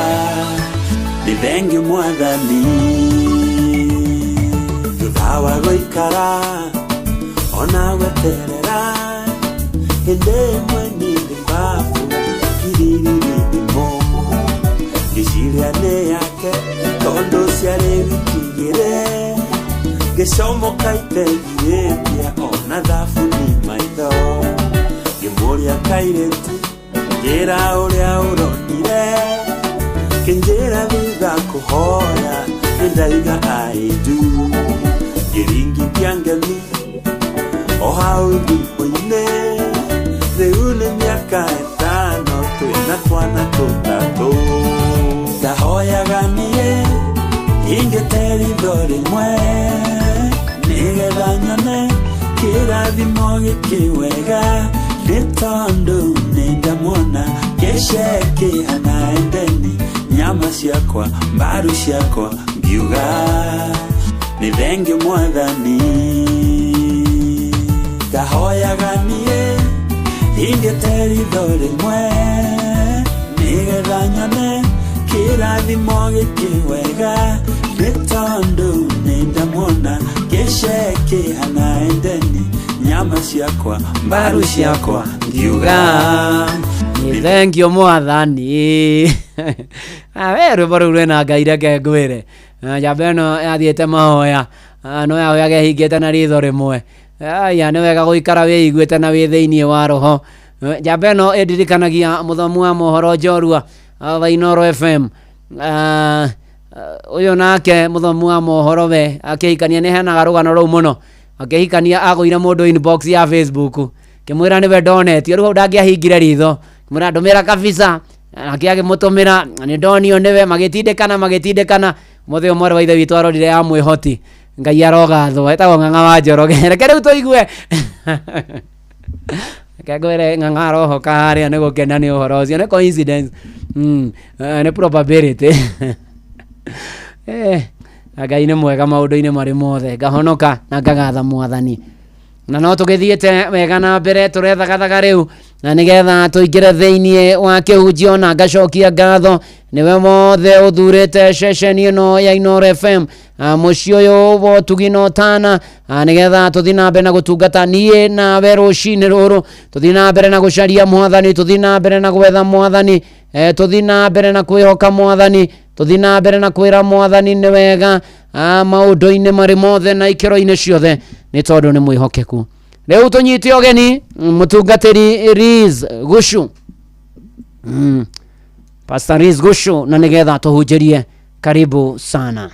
nĩ thengiũ mwathani thutha wa gũikara ona gweterera hĩndĩ ĩmwe niĩ ndĩ babu kiririri ngĩciria nĩ yake tondũ ciarĩ wiki igĩrĩ ngĩcomoka itegirĩtie ona thabuni maitho ngĩmũria kairĩtu njĩra ũrĩa ũronire kĩnjĩra thutha kũhoya nĩndaiga I do ngĩringithia ngemi o hau thimũ-inĩ rĩu nĩ mĩaka ĩtano twĩna twana tũtatũ ndahoyaga niĩ ingĩte ritho rĩmwe nĩgetha nyone kĩrathimo gĩkĩ wega nĩ tondũ nĩndamuona gĩcekĩhana endeni nyama ciakwa mbaru ciakwa ngiuga nĩ thengiũ mwathani ndahoyaga niĩ ingĩte ritho rĩmwe nĩgetha nyone kĩrathimo gĩkĩ wega nĩ tondũ nĩndamuona gĩcekĩhana endeni nyama ciakwa mbaru ciakwa ngiuga
nĩ thengiũ mwathani. We rwĩmbo rũu rwĩna Ngai reke ngwĩre njamba ĩno yathiĩte mahoya no yahoyaga ĩhingĩte na ritho rĩmwe. Aya nĩ wega gũikara wĩiguĩte na wĩ thĩinĩ wa roho. Njamba ĩno ĩndirikanagia mũthomi wa mohoro njorua wa Inooro FM. Ũyũ nake mũthomi wa mohoro we akĩhikania nĩ heanaga rũgano rũu mũno. Akĩhikania agũire mũndũ inbox ya Facebook kĩmwĩra nĩwe ndonetio rĩu hau ndangĩahingire ritho kĩmwĩra ndũmĩra kabisa nake agĩmũtũmĩra nĩ ndonio nĩwe magĩtindĩkana mũthĩ ũmwe mwarĩ wa ithe witũ arorire ya mwĩhoti Ngai arogathwo etagwo Ng'ang'a wa Njoroge. Reke rĩu tũigue reke ngwĩre Ng'ang'a arohoka harĩa nĩ gũkena nĩ ũhoro ũcio nĩ coincidence nĩ probability. Ngai nĩ mwega maũndũ-inĩ marĩ mothe ngahonoka na ngagatha mwathani na no tũgĩthiĩte wega na mbere tũrethagathaga rĩu na nĩgetha tũingĩre thĩinĩ wa kĩhunjio na ngacokia ngatho nĩwe mothe ũthurĩte ceceni ĩno ya Inooro FM mũciĩ ũyũ wa ũtugi na ũtana nĩgetha tũthiĩ na mbere na gũtungata niĩ nawe rũcinĩ rũrũ tũthiĩ na mbere na gũcaria mwathani tũthiĩ na mbere na gwetha mwathani tũthiĩ na mbere na kwĩhoka mwathani tũthiĩ na mbere na kwĩra mwathani nĩ wega maũndũ-inĩ marĩ mothe na ikĩro-inĩ ciothe nĩ tondũ nĩ mwĩhokeku. Rĩu tũnyite ũgeni mũtungatĩri Liz Gushu Pastor Liz Gushu na nĩgetha tũhunjĩrie. Karibu sana.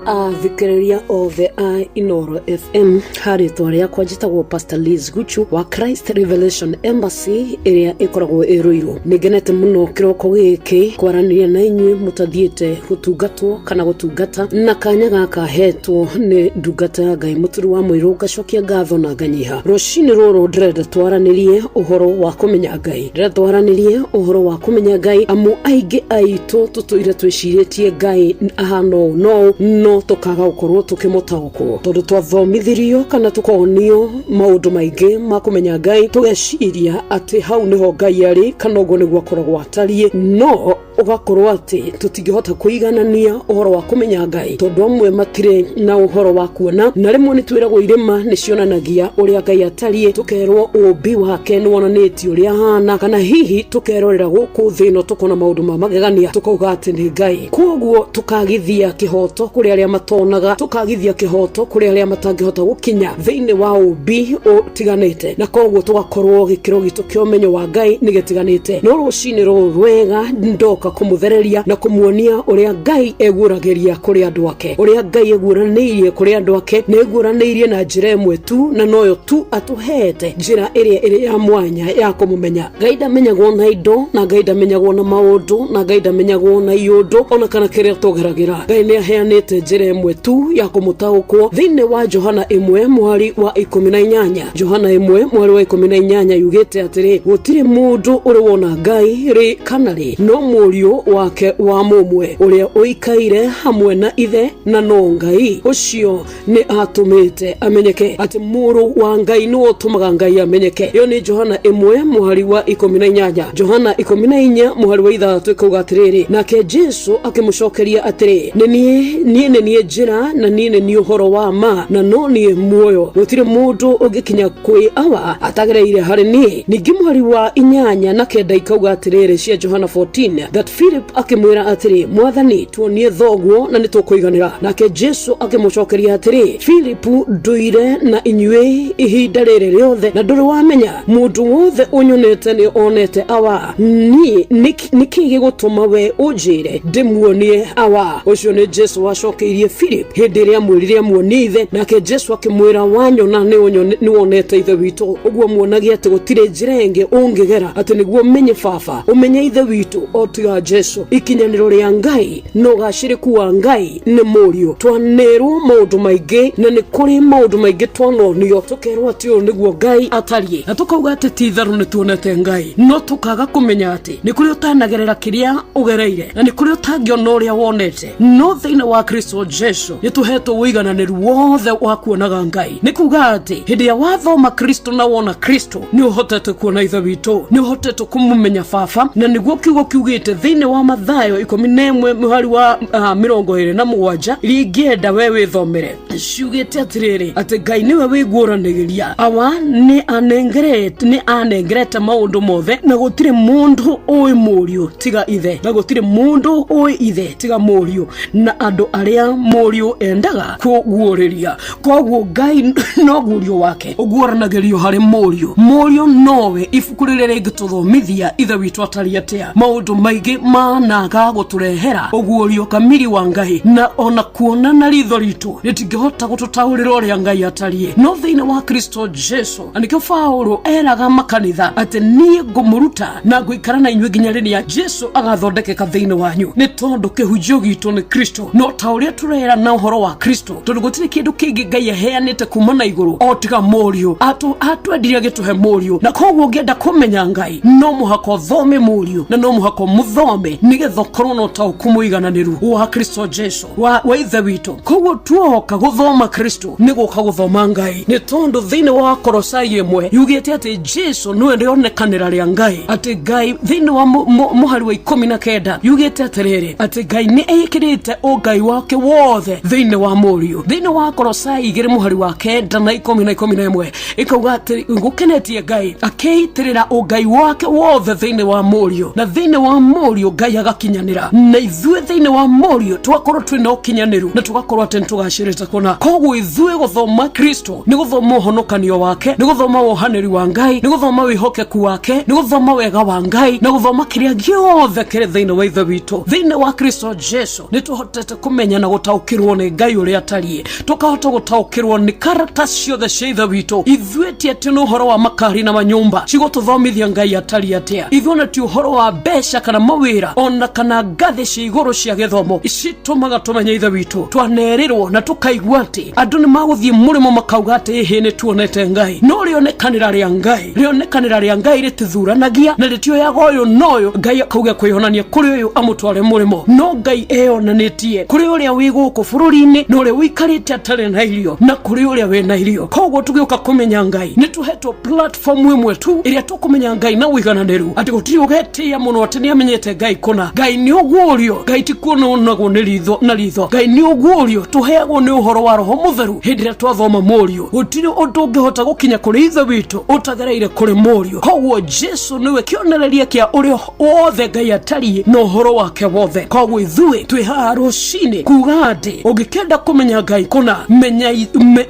Athikĩrĩria othe a Inooro FM harĩtwa rĩakwa njĩtagwo Pastor Liz Guchu wa Christ Revelation Embassy ĩrĩa ĩkoragwo ĩ Ruiru. Nĩngenete mũno kĩroko gĩkĩ kwaranĩria na inyuĩ mũtathiĩte gũtungatwo kana gũtungata na kanya gaka hetwo nĩ ndungata ya Ngai mũturi wa mũirũ ngacokia ngatho na nganyiha. Rũcinĩ rũrũ ndĩrenda twaranĩrie ũhoro wa kũmenya Ngai, ndĩrenda twaranĩrie ũhoro wa kũmenya Ngai amu aingĩ aitũ tũtũire twĩcirĩtie Ngai ahana ũũ no no tũkaga gũkorwo tũkĩmũtaũkwo tondũ twathomithirio kana tũkonio maũndũ maingĩ ma kũmenya Ngai tũgeciria atĩ hau nĩho Ngai arĩ kana ũguo nĩguo akoragwo atariĩ no Ũgakorwo atĩ tũtingĩhota kũiganania ũhoro wa kũmenya Ngai, tondũ amwe matirĩ na ũhoro wa kuona, na rĩmwe nĩ twĩragwo irĩma nĩ cionanagia ũrĩa Ngai atariĩ, tũkerwo ũũmbi wake nĩ wonanĩtie ũrĩa ahana, kana hihi tũkerorera gũkũ thĩ ĩno tũkona maũndũ ma magegania tũkauga atĩ nĩ Ngai. Koguo tũkagithia kĩhoto kũrĩ arĩa matonaga, tũkagithia kĩhoto kũrĩ arĩa matangĩhota gũkinya thĩinĩ wa ũũmbi ũtiganĩte, na koguo tũgakorwo gĩkĩro gitũ kĩa ũmenyo wa Ngai nĩ gĩtiganĩte. No rũcinĩ rũrũ rwega ndoka kũmũthereria na kũmuonia ũrĩa Ngai eguũragĩria kũrĩ andũ ake, ũrĩa Ngai eguũranĩirie kũrĩ andũ ake, na eguũranĩirie na njĩra ĩmwe tu, na noyo tu atũhete njĩra ĩrĩa ĩrĩ ya mwanya ya kũmũmenya. Ngai ndamenyagwo na indo, na Ngai ndamenyagwo na maũndũ, na Ngai ndamenyagwo na iũndũ ona kana kĩrĩa tũgeragĩra. Ngai nĩ aheanĩte njĩra ĩmwe tu ya kũmũtaũkwo thĩinĩ wa Johana 1 mũhari wa 18. Johana 1 mũhari wa 18 yugĩte atĩrĩ, gũtirĩ mũndũ ũrĩ wona Ngai rĩ kana rĩ, no mũriũ wake wa mũmwe ũrĩa ũikaire hamwe na ithe na no Ngai ũcio nĩ atũmĩte amenyeke. Atĩ mũrũ wa Ngai nĩwe ũtũmaga Ngai amenyeke. Ĩyo nĩ Johana 1 mũhari wa 18. Johana 14 mũhari wa 6 ĩkauga atĩrĩrĩ, nake Jesu akĩmũcokeria atĩrĩ, nĩ niĩ niĩ nĩ niĩ njĩra na niĩ nĩ niĩ ũhoro wa ma na no niĩ muoyo, gũtirĩ mũndũ ũngĩkinya kwĩ Awa atagereire harĩ niĩ. Ningĩ mũhari wa 8 na 9 ikauga atĩrĩrĩ cia Johana 14, that Philip akĩmwĩra atĩrĩ, Mwathani, tuonie thoguo na nĩtũkũiganĩra. Nake Jesu akĩmũcokeria atĩrĩ, Filipu, ndũire na inyuĩ ihinda rĩrĩ rĩothe na ndũrĩ wamenya? Mũndũ wothe ũnyonete nĩ onete Awa. Niĩ nĩkĩ gĩgũtũma we ũnjĩre ndĩmuonie Awa? Ũcio nĩ Jesu wacokeirie Philip hĩndĩ ĩrĩa amwĩrire amuonie ithe, nake Jesu akĩmwĩra, wanyona nĩ wonete ithe witũ. Ũguo muonagia atĩ gũtirĩ njĩra ĩngĩ ũngĩgera atĩ nĩguo ũmenye Baba, ũmenye ithe witũ, o tiga Jesu. Ikinyanĩro rĩa Ngai na ũgacĩrĩku wa Ngai nĩ mũriũ. Twanerwo maũndũ maingĩ na nĩ kũrĩ maũndũ maingĩ twanonio, tũkerwo atĩ ũyũ nĩguo Ngai atariĩ, na tũkauga atĩ ti itherũ nĩ tuonete Ngai, no tũkaga kũmenya atĩ nĩ kũrĩ ũtanagerera kĩrĩa ũgereire, na nĩ kũrĩ ũtangĩona ũrĩa wonete. No thĩinĩ wa Kristo Jesu nĩ tũhetwo ũigananĩru wothe wa kuonaga Ngai. Nĩ kuga atĩ hĩndĩ ĩrĩa wathoma Kristo na wona Kristo, nĩ ũhotete kuona ithe witũ, nĩ ũhotete kũmũmenya Baba, na nĩguo kiugo kiugĩte thĩinĩ wa Mathayo 11 mũhari wa 27, iria ingĩenda we wĩthomere, ciugĩte atĩrĩrĩ, atĩ Ngai nĩwe wĩguũranagĩria. Awa nĩ anengerete, nĩ anengerete maũndũ mothe, na gũtirĩ mũndũ ũĩ mũriũ tiga ithe, na gũtirĩ mũndũ ũĩ ithe tiga mũriũ, na andũ arĩa mũriũ endaga kũguũrĩria. Koguo Ngai no guũrio wake ũguũranagĩrio harĩ mũriũ. Mũriũ nowe ibuku rĩrĩa rĩngĩtũthomithia ithe witũ atariĩ atĩa. Maũndũ maingĩ managa gũtũrehera ũguũrio kamiri wa Ngai, na ona kuona na ritho ritũ rĩtingĩhota gũtũtaũrĩra ũrĩa Ngai atariĩ, no thĩinĩ wa Kristo Jesu. Na nĩkĩo Paulo eraga makanitha atĩ niĩ ngũmũruta na ngũikara na inyuĩ nginya rĩrĩa Jesu agathondekeka thĩinĩ wanyu, nĩ tondũ kĩhunjio gitũ nĩ Kristo. No ta ũrĩa tũrera na ũhoro wa Kristo, tondũ gũtirĩ kĩndũ kĩngĩ Ngai aheanĩte kuma na igũrũ o tiga mũriũ. Atwendire agĩtũhe mũriũ, na koguo ũngĩenda kũmenya Ngai no mũhaka ũthome mũriũ, na no mũhaka ũmũthome nĩgetha ũkorwo na ũtaũku mũigananĩru wa Kristo Jesu, wa ithe witũ. Koguo tuoka gũthoma Kristo nĩ gũka gũthoma Ngai, nĩ tondũ thĩinĩ wa Kolosai 1 yugĩte atĩ Jesu nĩwe rĩonekanĩra rĩa Ngai, atĩ Ngai thĩinĩ wa mũhari wa 19 yugĩte atĩrĩrĩ, atĩ Ngai nĩ ekĩrĩte ũngai wake wothe thĩinĩ wa mũriũ. Thĩinĩ wa Kolosai 2 mũhari wa 9 na 10 na 11 ĩkauga atĩ gũkenetie Ngai akeitĩrĩra ũngai wake wothe thĩinĩ wa mũriũ, na thĩinĩ wa mũriũ Ngai agakinyanĩra, na ithuĩ thĩinĩ wa mũriũ tũgakorwo twĩna ũkinyanĩru na tũgakorwo atĩ nĩtũgacĩrĩte kũna. Koguo ithuĩ gũthoma Kristo nĩ gũthoma ũhonokanio wake, nĩ gũthoma wohanĩri wa Ngai, nĩ gũthoma wĩhokeku wake, nĩ gũthoma wega wa Ngai, na gũthoma kĩrĩa gĩothe kĩrĩ thĩinĩ wa ithe witũ. Thĩinĩ wa Kristo Jesu nĩ tũhotete kũmenya na gũtaũkĩrwo nĩ Ngai ũrĩa atariĩ, tũkahota gũtaũkĩrwo nĩ karata ciothe cia ithe witũ. Ithuĩ ti atĩ nĩ ũhoro wa makari na manyũmba cigũtũthomithia Ngai atariĩ atĩa. Ithuĩ ona ti ũhoro wa mbeca kana mawĩra ona kana ngathĩ cia igũrũ cia gĩthomo citũmaga tũmenye ithe witũ. Twanerĩrwo na tũkaigua atĩ andũ nĩ magũthiĩ mũrĩmo makauga atĩ ĩhĩ nĩ tuonete Ngai, no rĩonekanĩra rĩa Ngai, rĩonekanĩra rĩa Ngai rĩtithuranagia na rĩtioyaga ũyũ na ũyũ. Ngai akauga kwĩyonania kũrĩ ũyũ amũtware mũrĩmo, no Ngai eyonanĩtie kũrĩ ũrĩa wĩ gũkũ bũrũri-inĩ na ũrĩa ũikarĩte atarĩ na irio na kũrĩ ũrĩa wĩ na irio. Koguo tũgĩũka kũmenya Ngai nĩ tũhetwo platform ĩmwe tu ĩrĩa tũkũmenya Ngai na ũigananĩru, atĩ gũtirĩ ũgetĩĩa mũno atĩ nĩ amenyete ũmenyete Ngai kũna. Ngai nĩ ũguũrio, Ngai ti kuonagwo nĩ ritho na ritho. Ngai nĩ ũguũrio tũheagwo nĩ ũhoro wa Roho Mũtheru hĩndĩ ĩrĩa twathoma Mũriũ. Gũtirĩ ũndũ ũngĩhota gũkinya kũrĩ Ithe witũ ũtagereire kũrĩ Mũriũ. Koguo Jesu nĩwe kĩonereria kĩa ũrĩa wothe Ngai atariĩ na ũhoro wake wothe. Koguo ithuĩ twĩ haha rũcinĩ kuga atĩ ũngĩkenda kũmenya Ngai kũna, menya,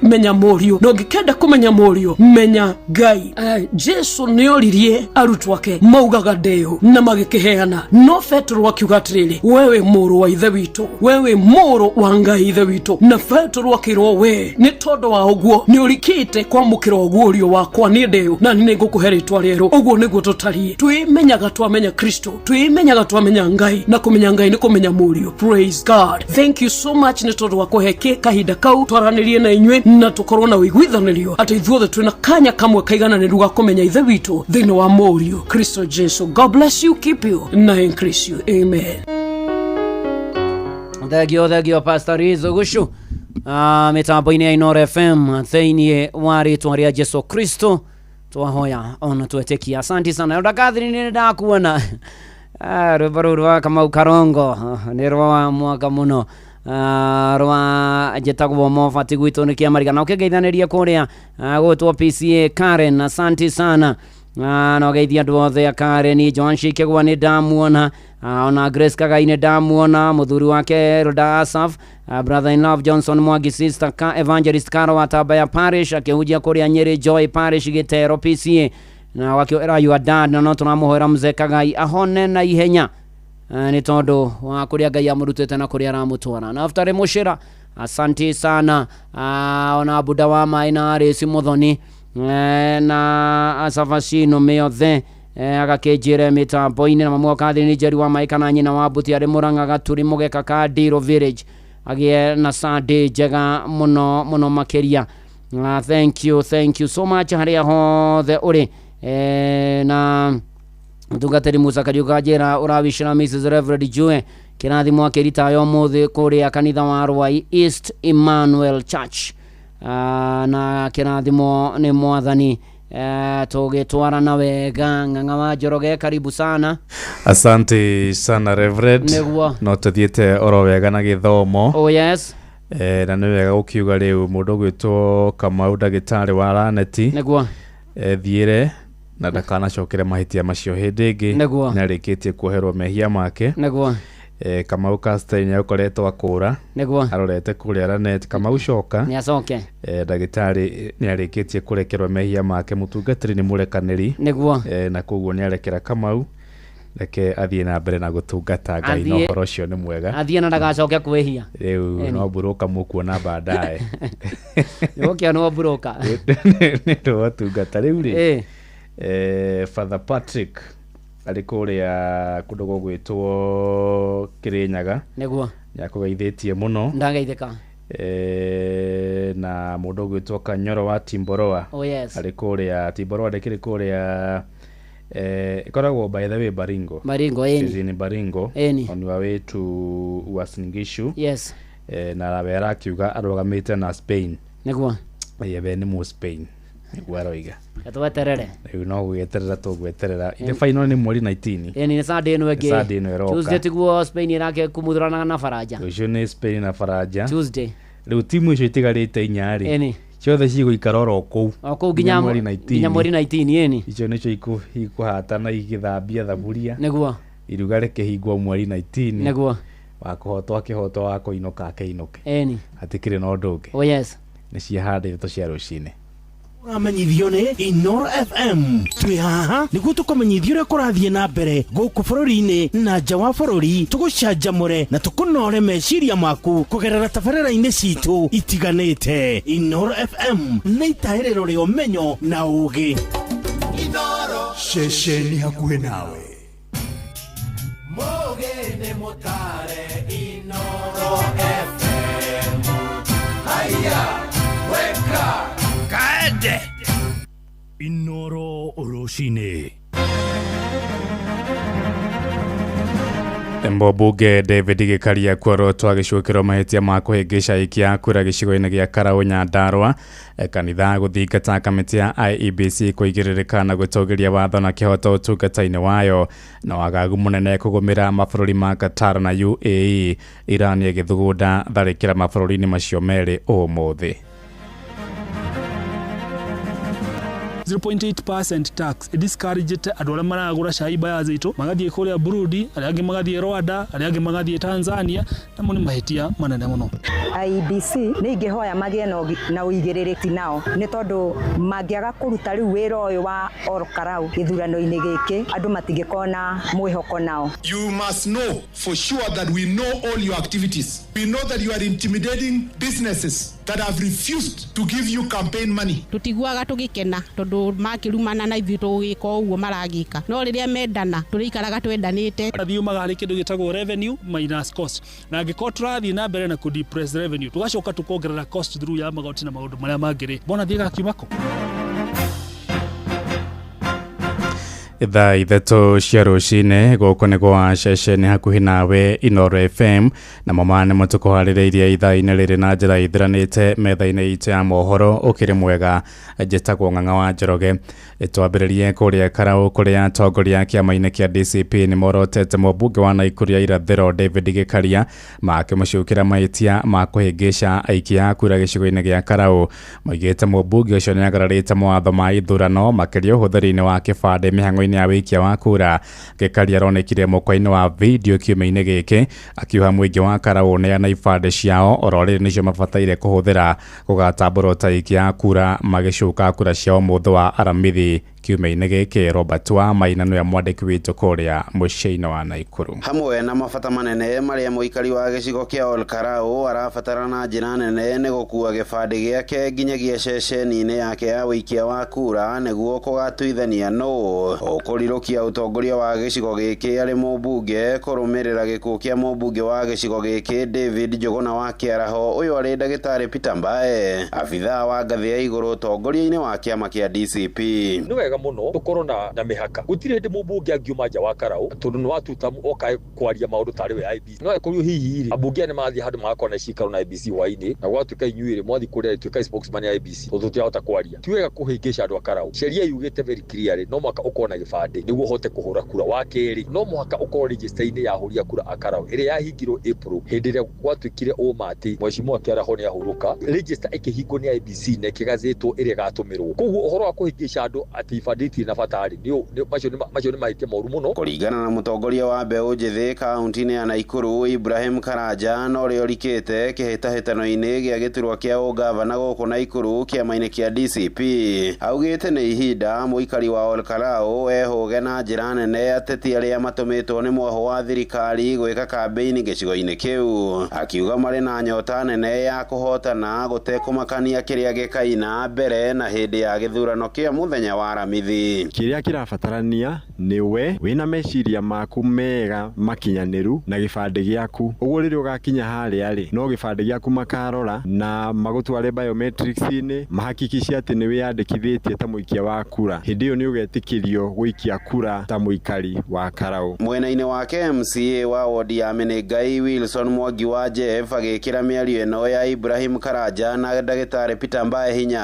menya Mũriũ, na ũngĩkenda kũmenya Mũriũ, menya Ngai. Jesu nĩ oririe arutwo ake maugaga ndĩũ na magĩkĩheana, no Petero akiuga atĩrĩrĩ, wewe mũrũ wa Ithe witũ, wewe mũrũ wa Ngai Ithe witũ. Na Petero akĩrwo, we nĩ tondũ wa ũguo nĩ ũrikĩte kwamũkĩra ũguũrio wakwa niĩ ndĩũ, na nĩ ngũkũhe rĩtwa rĩerũ. Ũguo nĩguo tũtariĩ, twĩmenyaga twamenya Kristo, twĩmenyaga twamenya Ngai, na kũmenya Ngai nĩ kũmenya Mũriũ. Praise God. Thank you so much nĩ tondũ wa kũhe kĩ kahinda kau twaranĩrie na inyuĩ na tũkorwo na ũiguithanĩrio atĩ ithuothe twĩna kanya kamwe kaigananĩru ga kũmenya Ithe witũ thĩinĩ wa Mũriũ Kristo Jesu. God bless you, keep you na increase you. Amen.
Thengio, thengio Pastor Rizo Gushu mitambo-inĩ ya Inoro FM thĩinĩ wa rĩtwa rĩa Jesu Kristo twahoya ona twetĩkia. Asante sana Elder Catherine, nĩ ndakuona. Rwĩmbo rũu rwa Kamau Karongo nĩ rwa mwaka mũno. Rwa njĩtagwo Mofati gwitũ nĩ kĩamariga na ũkĩngeithanĩria kũrĩa gwĩtwo PCA Karen, asante sana. Na ũgeithia andũ othe a Karen. Joan Shikegwa nĩ ndamuona, ona Grace Kagai nĩ ndamuona, mũthuri wake Elder Asaf, brother in love Johnson Mwangi, sister ka Evangelist Karo wa Tabaya Parish akĩhunjia kũrĩa Nyeri Joy Parish Gĩtero PCA, na wakĩoera your dad, na no tũramũhoera mzee Kagai ahone na ihenya, nĩ tondũ wa kũrĩa Ngai amũrutĩte na kũrĩa aramũtwara. Naftali Mũcĩra, asante sana. Ona Buda wa maĩ na Arĩci Mũthoni, na Asabacino mĩothe, agakĩnjĩre mĩtambo-inĩ na mamu wakathiri nĩ Njeri wa maĩ kana nyina wa Mbuti arĩ Mũrang'a Gaturi Mũgeka ka Ndiro Village, agĩe na Sunday njega mũno mũno makĩria. Thank you, thank you so much harĩa hothe ũrĩ. Na mũtungatĩri Musa Kariuka njĩra ũrawicĩra Mrs Reverend Jue kĩrathimo akĩritayo ũmũthĩ kũrĩa kanitha wa Rwai East Emmanuel Church. Na kĩrathimo nĩ Mwathani. Tũgĩtwarana wega. Ng'ang'a wa Njoroge, karibu sana.
Asante sana Reverend.
Nĩguo.
No tũthiĩte oro wega na gĩthomo.
Oh yes.
Na nĩ wega gũkiuga rĩu mũndũ ũgwĩtwo Kamau ndagĩtarĩ wa Raneti.
Nĩguo.
Ethiĩre na ndakanacokere mahĩtia macio hĩndĩ ĩngĩ.
Nĩguo.
Nĩarĩkĩtie kuoherwo mehia make.
Nĩguo.
Kamau Castel nĩakoretwo akũra.
Nĩguo.
Arorete kũrĩa Lanet. Kamau coka.
Nĩacoke.
Ndagĩtarĩ nĩarĩkĩtie kũrekerwo mehia make. Mũtungatĩri nĩ mũrekanĩri.
Nĩguo.
Na koguo nĩarekera Kamau, reke athiĩ na mbere na gũtungata Ngai, na ũhoro ũcio nĩ mwega.
Athiĩ na ndagacoke kwĩhia.
Rĩu no mburũka mũkuona baadaye.
Nĩgũkĩonwo mburũka.
Nĩ ũndũ wa ũtungata. Rĩu rĩ, Father Patrick arĩ kũrĩa kũndũ gũgwĩtwo Kĩrĩnyaga.
Nĩguo.
Nĩakũgeithĩtie mũno.
Ndageithĩka.
Na mũndũ ũgwĩtwo Kanyoro wa Timboroa.
Oh yes.
Arĩ kũrĩa Timboroa, ndĩkĩrĩ kũrĩa ikoragwo by the way Baringo.
Baringo, ĩni.
It is in Baringo.
Ĩni.
On your way to Uasin Gishu.
Yes.
Na we arakiuga arũgamĩte na Spain.
Nĩguo.
We nĩ mũ Spain. Nĩguo aroiga.
Tweterere.
Rĩu no gwĩterera tũgweterera. The final nĩ mweri 19.
Ĩni, nĩ Sunday ĩno ĩngĩ.
Sunday ĩno ĩroka.
Tuesday tiguo Spain ĩrake kumuthuranaga na Faranja.
Rũciũ nĩ Spain na Faranja.
Tuesday.
Rĩu timu icio itigarĩte inya rĩ.
Ĩni.
Ciothe cigũikara oro kũu.
O kũu nginya
mweri 19.
Nginya mweri 19, ĩni.
Icio nĩcio ikũhatana igĩthambia thaburia.
Nĩguo.
Iruga rĩkĩhingwo mweri 19.
Nĩguo.
Wa kũhotwo akĩhotwo, wa kũinũka akĩinũke.
Ĩni.
Hatikĩrĩ na ũndũ ũngĩ.
Oh yes.
Nĩ ciahandĩtwo cia rũcinĩ.
Ũramenyithio nĩ Inoro FM. Twĩ haha nĩguo tũkũmenyithie ũrĩa kũrathiĩ na mbere gũkũ bũrũri-inĩ na nja wa bũrũri, tũgũcanjamũre na tũkũnore meciria maku kũgerera tabarĩra-inĩ citũ itiganĩte. Inoro FM nĩ itahĩrĩro rĩa ũmenyo na ũũgĩ.
Inoro ceceni hakuhĩ nawe.
Mũgĩ nĩ mũtare Inoro FM. Haya, weka
kaende Inoro rũcinĩ.
Mbunge David Gikaria kuorotwo agĩcukĩrwo mahĩtia ma kũhĩngĩca aikia a kura gĩcigo-inĩ gĩa Karau Nyandarua. Kanitha gũthingata kamĩtĩ ya IEBC kũigĩrĩrĩka na gũtũgĩria watho na kĩhoto ũtungata-inĩ wayo. Na wagagu mũnene kũgũmĩra mabũrũri ma Qatar na UAE. Iran ĩgĩthugunda tharĩkĩra mabũrũri-inĩ macio merĩ ũmũthĩ.
0.8% tax discouraged andũ arĩa maragũra cai baya zitũ magathiĩ kũrĩa Burundi, arĩa angĩ magathiĩ Rwanda, arĩa angĩ magathiĩ Tanzania, namo nĩ mahĩtia manene mũno.
IEBC nĩ ingĩhoya magĩe na ũigĩrĩrĩki nao nĩ tondũ mangĩaga kũruta rĩu wĩra ũyũ wa Ol Kalou gĩthurano-inĩ gĩkĩ andũ matingĩkorwo na mwĩhoko nao.
You must know for sure that we know all your activities. We know that you are intimidating businesses that have refused to give you campaign money.
Tutiguaga tũgĩkena tondũ makĩrumana na ithuĩ tũgĩka ũguo maragĩka, no rĩrĩa mendana tũrĩikaraga twendanĩte.
Thiumaga harĩ kĩndũ gĩtagwo revenue minus cost, na angĩkorwo tũrathiĩ na mbere na kũ depress revenue tũgacoka tũkongerera cost through ya magoti na maũndũ marĩa mangĩ rĩ, mbona thiĩ gakiuma kũ?
Thaa 3 cia rũcinĩ gũkũ nĩ gwa ceceni hakuhĩ nawe Inooro FM, na mama nĩmo tũkũharĩrĩirie ithaa-inĩ rĩrĩ na njĩra ithiranĩte metha-inĩ itũ ya mohoro. Ũkĩrĩ mwega, njĩtagwo Ng'ang'a wa Njoroge. Twambĩrĩrie kũrĩa Karau kũrĩa atongoria a kĩama-inĩ kĩa DCP nĩ morotete mũmbunge wa Naikuru ya irathĩro David Gikaria makĩmũcukĩra mahĩtia ma kũhĩngĩca aikia a kura gĩcigo-inĩ gĩa Karau. Maugĩte mũmbunge ũcio nĩagararĩte mawatho ma ithurano makĩria ũhũthĩri-inĩ wa kĩbandĩ mĩhang'o-inĩ ya wĩikia wa kura. Gikaria aronekire mũkwa-inĩ wa video kiumia-inĩ gĩkĩ akiuga mũingĩ wa Karau ũneana ibandĩ ciao oro rĩrĩ nĩcio mabataire kũhũthĩra gũgatambũrwo ta aikia a kura magĩcuka kura ciao mũthĩ wa Aramithi kiumia-inĩ gĩkĩ. Robert wa Maina nĩwe mwandĩki witũ kũrĩa mũciĩ-inĩ wa Naikuru.
Hamwe na mabata manene marĩa mũikari wa gĩcigo kĩa Ol Kalou arabatara na njĩra nene nĩ gũkua gĩbandĩ gĩake nginyagia ceceni-inĩ yake ya wĩikia wa kura nĩguo kũgatuithania nũ ũkũrirũkia ũtongoria wa gĩcigo gĩkĩ arĩ mũmbunge kũrũmĩrĩra gĩkuũ kĩa mũmbunge wa gĩcigo gĩkĩ David Njuguna wa Kĩaraho. Ũyũ arĩ ndagĩtarĩ Peter Mbae, abithaa wa ngathĩ ya igũrũ ũtongoria-inĩ wa kĩama kĩa DCP.
Nĩ wega mũno tũkorwo na mĩhaka. Gũtirĩ hĩndĩ mũmbunge angiuma nja wa Karau tondũ nĩ watuta oka kwaria maũndũ tarĩ we IEBC. No ĩkorirwo hihi rĩ ambunge aya nĩmathiĩ handũ magakorwo na cikaro na IEBC hwainĩ na gwatuĩka inyuĩ rĩ mwathiĩ kũrĩa tuĩka spokesman ya IEBC tondũ tũtirahota kwaria. Ti wega kũhĩngĩca andũ a Karau. Sheria yugĩte very clearly no mũhaka ũkorwo na gĩbandĩ nĩguo ũhote kũhũra kura. Wa kerĩ no mũhaka ũkorwo register-inĩ ya ahũri a kura a Karau ĩrĩa yahingirwo April hĩndĩ ĩrĩa gwatuĩkire ũma atĩ mheshimiwa Kĩaraho nĩahurũka. Register ĩkĩhingwo nĩ IEBC na ĩkĩgazetwo ĩrĩa ĩgatũmĩrwo. Koguo ũhoro wa kũhĩngĩca andũ atĩ ibandĩ itirĩ na bata rĩ macio nĩ mahĩtia moru mũno.
Kũringana na mũtongoria wa mbeũ njĩthĩ kaunti-inĩ ya Naikuru Ibrahim Karanja, na ũrĩa ũrikĩte kĩhĩtahĩtano-inĩ gĩa gĩturwa kĩa ũgavana gũkũ Naikuru kĩama-inĩ kĩa DCP, augĩte nĩ ihinda mũikari wa Ol Kalou ehũge na njĩra nene ateti arĩa matũmĩtwo nĩ mwaho wa thirikari gwĩka kambĩini gĩcigo-inĩ kĩu, akiuga marĩ na nyota nene ya kũhotana gũtekũmakania kĩrĩa gĩkaina mbere na hĩndĩ ya gĩthurano kĩa mũthenya wa Aramithi.
Kĩrĩa kĩrabatarania nĩ we wĩna meciria maku mega makinyanĩru na gĩbandĩ gĩaku. Ũguo rĩrĩa ũgakinya harĩa rĩ, no gĩbandĩ gĩaku makarora na magũtware biometrics-inĩ mahakikice atĩ nĩ wĩyandĩkithĩtie ta mũikia wa kura. Hĩndĩ ĩyo nĩ ũgetĩkĩrio gũikia kura ta mũikari wa Karau.
Mwena-inĩ wake MCA wa wodi ya Menengai Wilson Mwangi wa Jeff agĩkĩra mĩario ĩno ya Ibrahim Karanja na ndagĩtarĩ Peter Mbae hinya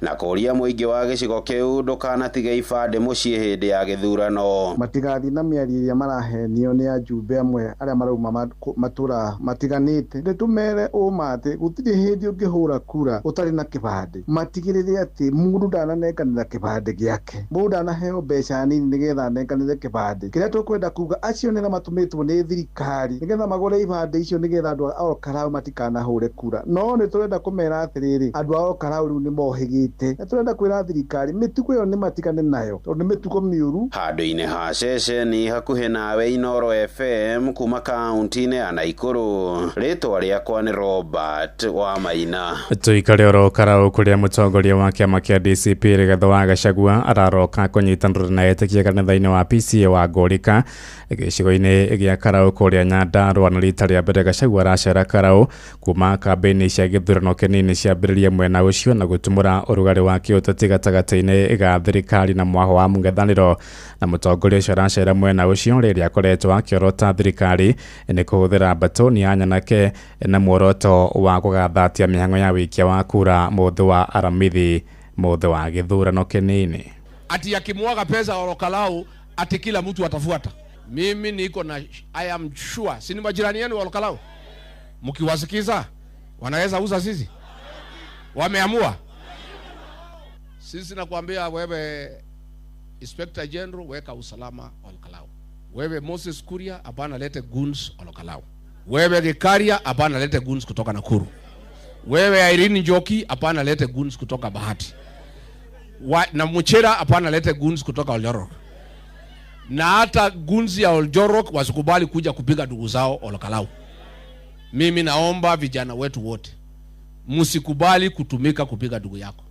na kũria mũingĩ wa gĩcigo kĩu ndũkanatige ibandĩ mũciĩ hĩndĩ ya gĩthurano.
Matigathiĩ na mĩario ĩrĩa marahenio nĩ ajumbe amwe arĩa marauma matũra matiganĩte. Nĩ tũmere ũma atĩ gũtirĩ hĩndĩ ũngĩhũra kura ũtarĩ na kĩbandĩ. Matigĩrĩre atĩ mũndũ ndananenganĩra kĩbandĩ gĩake, mũndũ ndanaheo mbeca nini nĩgetha anenganĩre kĩbandĩ. Kĩrĩa tũkwenda kuga acio nĩ matũmĩtwo nĩ thirikari nĩgetha magũre ibandĩ icio nĩgetha andũ a Ol Kalou matikanahũre kura. No nĩ tũrenda kũmera atĩrĩrĩ, andũ a Ol Kalou rĩu nĩ mohĩgĩte. Nĩ tũrenda kwĩra thirikari mĩtugo ĩyo nĩ matigane nayo tondũ nĩ mĩtugo mĩũru.
Handũ-inĩ ha ceceni hakuhĩ nawe Inooro FM kuma kaunti-inĩ ya Naikuru, rĩtwa rĩakwa nĩ Robert wa Maina.
Tuikare oro Karau kũrĩa mũtongoria wa kĩama kĩa DCP Rigathĩ wa Gachagua araroka kũnyitanĩra na etĩkia kanitha-inĩ wa PCA wa Ngorika gĩcigo-inĩ gĩa Karau kũrĩa Nyandarua. Na rita rĩa mbere Gachagua aracera Karau kuma kambĩini cia gĩthurano kĩnini ciambĩrĩria mwena ũcio na gũtumũra ũrugarĩ wa kĩũteti gatagatĩ-inĩ ga thirikari na mwaho wa mũng'ethanĩro. Na Mũtongoria ũcio aracera mwena ũcio rĩrĩa akoretwo akĩorota thirikari nĩ kũhũthĩra mbatoni ya nyanake na muoroto wa kũgathatia mĩhang'o ya wĩikia wa kura mũthĩ wa Aramithi mũthĩ wa gĩthurano kĩnini.
Ati akimwaga pesa Olokalou ati kila mtu atafuata. Mimi niko na I am sure, si ni majirani yenu wa Olokalou? Mkiwasikiza wanaweza uza sisi. Wameamua. Sisi nakwambia wewe Inspector General, weka usalama Olokalou. Wewe Moses Kuria, hapana lete goons Olokalou. Wewe Gikaria, hapana lete goons kutoka Nakuru. Wewe Irene Njoki, hapana lete goons kutoka Bahati. Na Muchera, hapana lete goons kutoka Oljorok. Na hata goons ya Oljorok wasikubali kuja kupiga ndugu zao Olokalou. Mimi naomba vijana wetu wote, msikubali kutumika kupiga ndugu yako.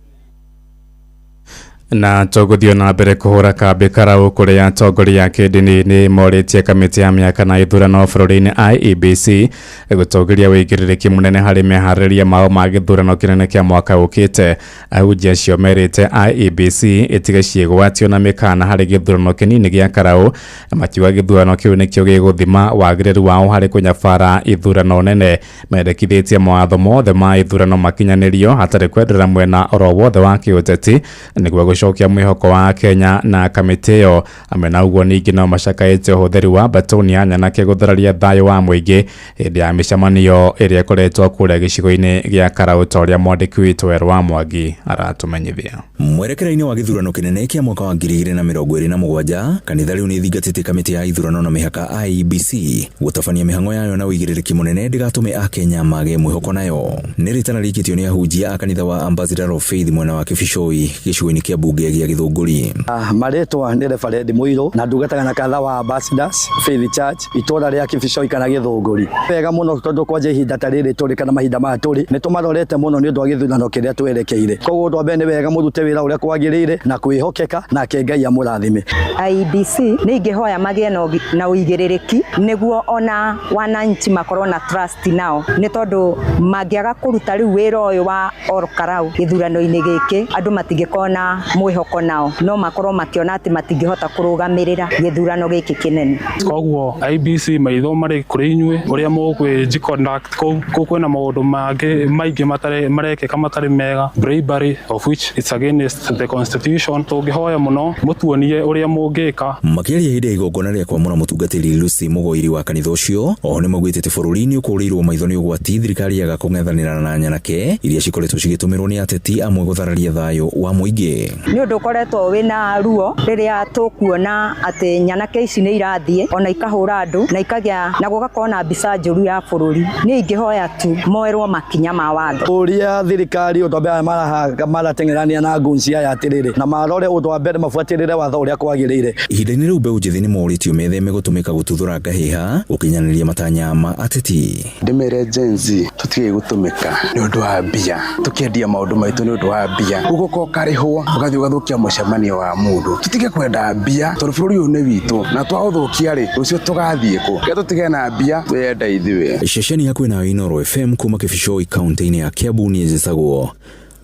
Na tũgũthiĩ na mbere kũhũra kambĩ Karau kũrĩa atongoria a kĩndini nĩ morĩtie kamĩtĩ ya mĩaka na ithurano bũrũri-inĩ IEBC gũtongoria wĩigĩrĩrĩki mũnene harĩ meharĩrĩria mao ma gĩthurano kĩnene kĩa mwaka ũkĩte. Ahunjia acio merĩte IEBC ĩtige ciĩgwatio na mĩkana harĩ gĩthurano kĩnini gĩa Karau, makiuga gĩthurano kĩu nĩkĩo gĩgũthima wagĩrĩru wao harĩ kũnyabara ithurano nene. Mendekithĩtie mawatho mothe ma ithurano makinyanĩrio hatarĩ kwenderera mwena oro wothe wa kĩũteti nĩguo gũcokia mwĩhoko wa Kenya na kamĩtĩ ĩyo. Amwe na ũguo ningĩ no macakaĩte ũhũthĩri wa mbatoni ya nyanake gũthararia thayũ wa mũingĩ hĩndĩ ya mĩcemanio ĩrĩa ĩkoretwo kũrĩa gĩcigo-inĩ gĩa Karau ta ũrĩa mwandĩki witũ Werũ wa Mwangi aratũmenyithia.
Mwerekera-inĩ wa gĩthurano kĩnene kĩa mwaka wa 2027 kanitha rĩu nĩ ĩthingatĩte kamĩtĩ ya ithurano na mĩhaka IEBC gũtabania mĩhang'o yayo na ũigĩrĩrĩki mũnene ndĩgatũme akenya mage mwĩhoko nayo. Nĩ rĩtana rĩikĩtio nĩ ahunjia a kanitha wa Ambassador of Faith mwena wa Kĩbicoi gĩcigo-inĩ kĩa mbunge gĩa Gĩthũngũri.
Marĩtwa nĩ Reverend Mũirũ na ndungataga na kanitha wa Ambassadors Faith Church itũra rĩa Kĩbicoi kana Gĩthũngũri. Wega mũno tondũ kwanja ihinda ta rĩrĩ tũrĩ kana mahinda maya tũrĩ nĩ tũmarorete mũno nĩ ũndũ wa gĩthurano kĩrĩa twerekeire. Koguo ũndũ wa mbere nĩ wega mũrute wĩra ũrĩa kwagĩrĩire na kwĩhokeka nake Ngai amũrathime.
IEBC nĩ ingĩhoya magĩe na ũigĩrĩrĩki nĩguo ona wananchi makorwo na trust nao, nĩ tondũ mangĩaga kũruta rĩu wĩra ũyũ wa Olokalou gĩthurano-inĩ gĩkĩ andũ matingĩkorwo na mwĩhoko nao, no makorwo makĩona atĩ matingĩhota kũrũgamĩrĩra gĩthurano gĩkĩ kĩnene.
Koguo IEBC maitho marĩ kũrĩ inyuĩ ũrĩa mũgwĩji conduct kũu kwĩna maũndũ mangĩ maingĩ marekĩka matarĩ mega, bribery of which it's against the constitution. Tũngĩhoya mũno mũtuonie ũrĩa mũngĩka.
Makĩaria hĩndĩ ya igongona rĩa kwamũra mũtungatĩri Lucy Mũgoiri wa kanitha ũcio, oho nĩmaugĩte atĩ bũrũri nĩ ũkũrĩirwo maitho nĩ ũgwati thirikari yaga kũng'ethanĩra na nyanake iria cikoretwo cigĩtũmĩrwo nĩ ateti amwe gũthararia thayũ wa mũingĩ.
Nĩ ũndũ ũkoretwo wĩna ruo rĩrĩa tũkuona atĩ nyanake ici nĩ irathiĩ ona ikahũra andũ na ikagĩa na gũgakorwo na mbica njũru ya bũrũri. Nĩ ingĩhoya tu moerwo makinya ma watho.
Ũria thirikari ũndũ wa mbere marateng'erania na ngunci aya atĩrĩrĩ na marore ũndũ wa mbere mabuatĩrĩre watho ũrĩa kwagĩrĩire.
Ihinda-inĩ rĩu mbeũ njĩthĩ nĩ morĩtio metheme gũtũmĩka gũtuthũra ngahĩha gũkinyanĩria matanya ma ateti.
Ndĩmere Gen Z tũtige gũtũmĩka nĩ ũndũ wa mbia, tũkĩendia maũndũ maitũ nĩ ũndũ wa mbia, ũgũka ũkarĩhwo ũgathiĩ ũgathũkia mũcemanio wa mũndũ. Tũtige kwenda mbia tondũ bũrũri ũyũ nĩ witũ na twaũthũkia rĩ rũciũ tũgathiĩ kũ? Reke tũtige na mbia twĩyende ithuĩ.
Ceceni hakuhĩ na Inooro FM kuma Kĩbicoi kaunti-inĩ ya Kiambu niĩ njĩtagwo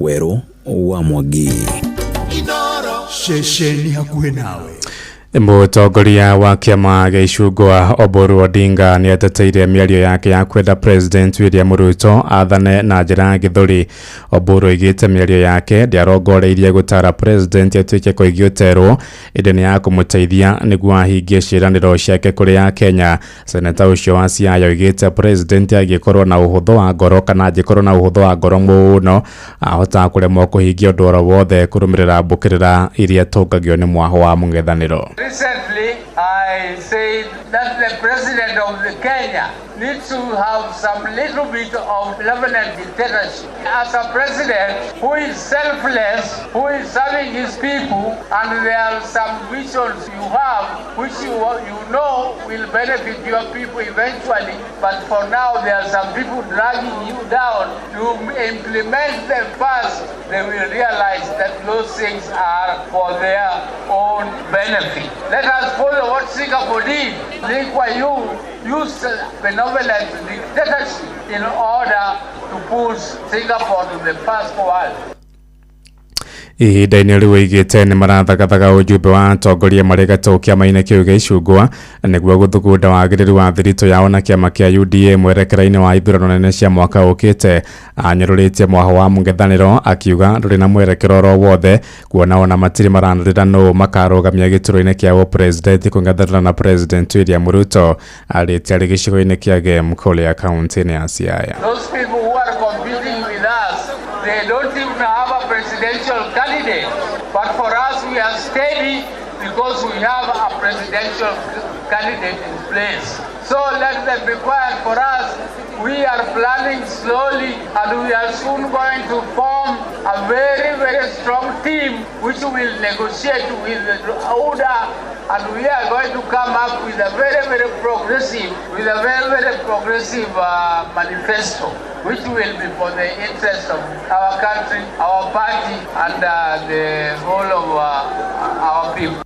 Werũ wa Mwangi.
Ceceni hakuhĩ nawe.
Mũtongoria wa kĩama gĩa Icungwa Oburu Odinga nĩ ateteire mĩario yake ya kwenda President William Ruto athane na njĩra ya gĩthũri. Oburu oigĩte mĩario yake ndĩarongoreirie gũtara President atuĩke koigi ũterwo, ĩndĩ nĩ ya kũmũteithia nĩguo ahingie ciĩranĩro ciake kũrĩ Akenya. Seneta ũcio wa Siaya oigĩte President angĩkorwo na ũhũthũ wa ngoro kana angĩkorwo na ũhũthũ wa ngoro mũno ahota kũremwo kũhingia ũndũ oro wothe kũrũmĩrĩra mbũkĩrĩra iria tũngagio nĩ mwaho wa mũng'ethanĩro.
Recently, I said that the president of the Kenya needs to have some little bit of benevolent dictatorship. As a president who is selfless, who is serving his people, and there are some visions you have which you know will benefit your people eventually, but for now there are some people dragging you down to implement them first. They will realize that those things are for their own benefit. Let us follow what Singapore did. Lee Kuan Yew used benevolent dictatorship in order to push Singapore to the first world.
Ihinda-inĩ rĩu oigĩte nĩ marathagathaga ũjumbe wa atongoria marĩ gatũ kĩama-inĩ kĩu gĩa icungwa nĩguo gũthugunda wagĩrĩru wa thiritũ yao na kĩama kĩa UDA mwerekera-inĩ wa ithurano nene cia mwaka ũkĩte. Anyũrũrĩtie mwaho wa mũng'ethanĩro akiuga ndũrĩ na mwerekero oro wothe kuona ona matirĩ maranĩrĩra nũ makarũgamia gĩturwa-inĩ kĩa ũpresidenti kũng'ethanĩra na President William Ruto. Arĩtie arĩ gĩcigo-inĩ kĩa Gem kũrĩa kaunti-inĩ ya Siaya.
Those people who are competing with us, they don't even have a presidential candidate. But for us, we are steady because we have a presidential candidate in place. So let them be quiet. For us, we are planning slowly, and we are soon going to form a very, very strong team which will negotiate with the ODA, and we are going to come up with a very, very progressive, with a very, very progressive manifesto, which will be for the interest of our country, our party, and the whole of our people.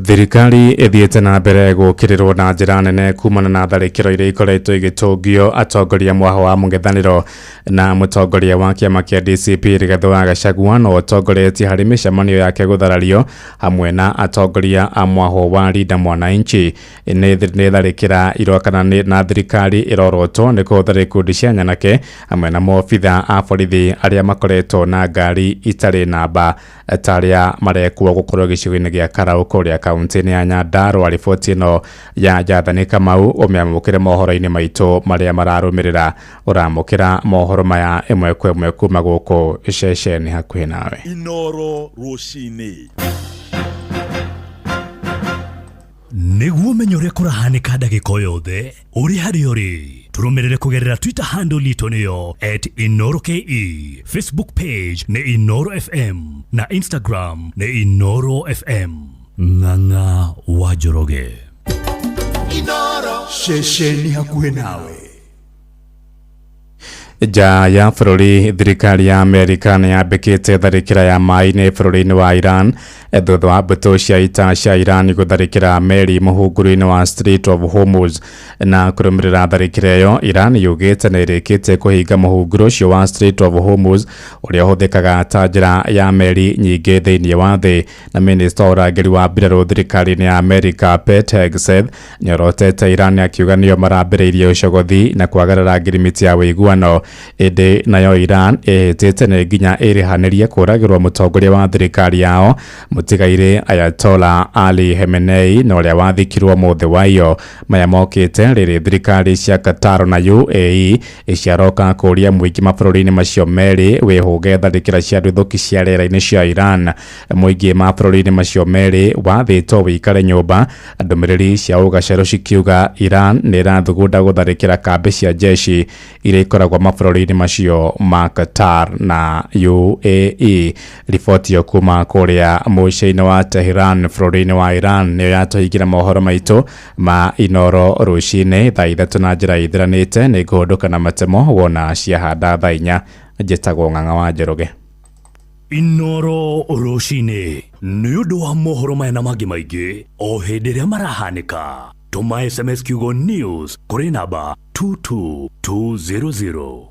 Thirikari ĩthiĩte na mbere gũkĩrĩrwo na njĩra nene kumana na tharĩkĩro iria ikoretwo igĩtũngio atongoria mwaho wa mũng'ethanĩro na mũtongoria wa kĩama kĩa DCP Rigathĩ wa Gachagua no ũtongoretie harĩ mĩcemanio yake gũtharario hamwe na atongoria a mwaho wa Linda Mwananchi. Nĩ tharĩkĩra iro kana na thirikari ĩrorotwo nĩ kũhũthĩra ikundi cia nyanake hamwe na maobitha a borithi arĩa makoretwo na ngari itarĩ namba ta arĩa marekwo gũkorwo gĩcigo-inĩ gĩa Karau kũrĩa kaunti-inĩ ya Nyandarua. Riboti ĩno ya Jathani Kamau ũmĩamũkĩre mohoro-inĩ maitũ marĩa mararũmĩrĩra. Ũramũkĩra mohoro maya ĩmwe kwa ĩmwe kuma gũkũ ceceni hakuhĩ nawe.
Inoro rũcinĩ.
Nĩguo ũmenye ũrĩa kũrahanĩka ndagĩka o yothe ũrĩ harĩa ũrĩ, tũrũmĩrĩre kũgerera Twitter handle itũ nĩyo @InoroKE, Facebook page nĩ Inoro FM na Instagram nĩ Inoro FM. Ng'ang'a wa Njoroge.
Inoro ceceni hakuhĩ nawe.
Nja ya bũrũri, thirikari ya Amerika nĩ yambĩkĩte tharĩkĩra ya maĩ-inĩ bũrũri-inĩ wa Iran thutha wa mbũtũ cia ita cia Iran gũtharĩkĩra meri mũhunguru-inĩ wa Strait of Hormuz. Na kũrũmĩrĩra tharĩkĩra ĩyo, Iran yugĩte nĩ ĩrĩkĩtie kũhinga mũhunguru ũcio wa Strait of Hormuz ũrĩa ũhũthĩkaga ta njĩra ya meri nyingĩ thĩinĩ wa thĩ. Na minista wa ũrangĩri wa mbirarũ thirikari-inĩ ya Amerika Pete Hegseth nĩorotete Iran akiuga nĩo marambĩrĩirie ũcogothi na kwagarara ngirimiti ya ũiguano. Ĩndĩ nayo Iran ĩhĩtĩte nĩ nginya ĩrĩhanĩrie kũragĩrwo mũtongoria wa thirikari yao mũtigairĩ Ayatollah Ali Khamenei na ũrĩa wathikirwo mũthĩ wa iyo. Maya mokĩte rĩrĩ thirikari cia Qatar na UAE ciaroka kũria mũingĩ mabũrũri-inĩ macio merĩ wĩhũge tharĩkĩra cia nduthũki cia rĩera-inĩ cia Iran. Mũingĩ mabũrũri-inĩ macio merĩ wathĩtwo wĩikare nyũmba, ndũmĩrĩri cia ũgacerũ cikiuga Iran nĩ ĩrathugunda gũtharĩkĩra kambĩ cia jeshi iria ikoragwo mabũrũri-inĩ macio ma Qatar na UAE. Riboti ĩyo kuma kũrĩa mũciĩ-inĩ wa Tehran bũrũri-inĩ wa Iran nĩyo yatũhingĩra mohoro maitũ ma Inoro rũcinĩ thaa 3 na njĩra ithiranĩte. Nĩ ngũhũndũka na matemo wona ciahanda thaa 4. Njĩtagwo Ng'ang'a wa Njoroge.
Inoro rũcinĩ nĩ ũndũ wa mohoro maya na mangĩ maingĩ o hĩndĩ ĩrĩa marahanĩka. Tũma SMS kiugo news kũrĩ namba 22200.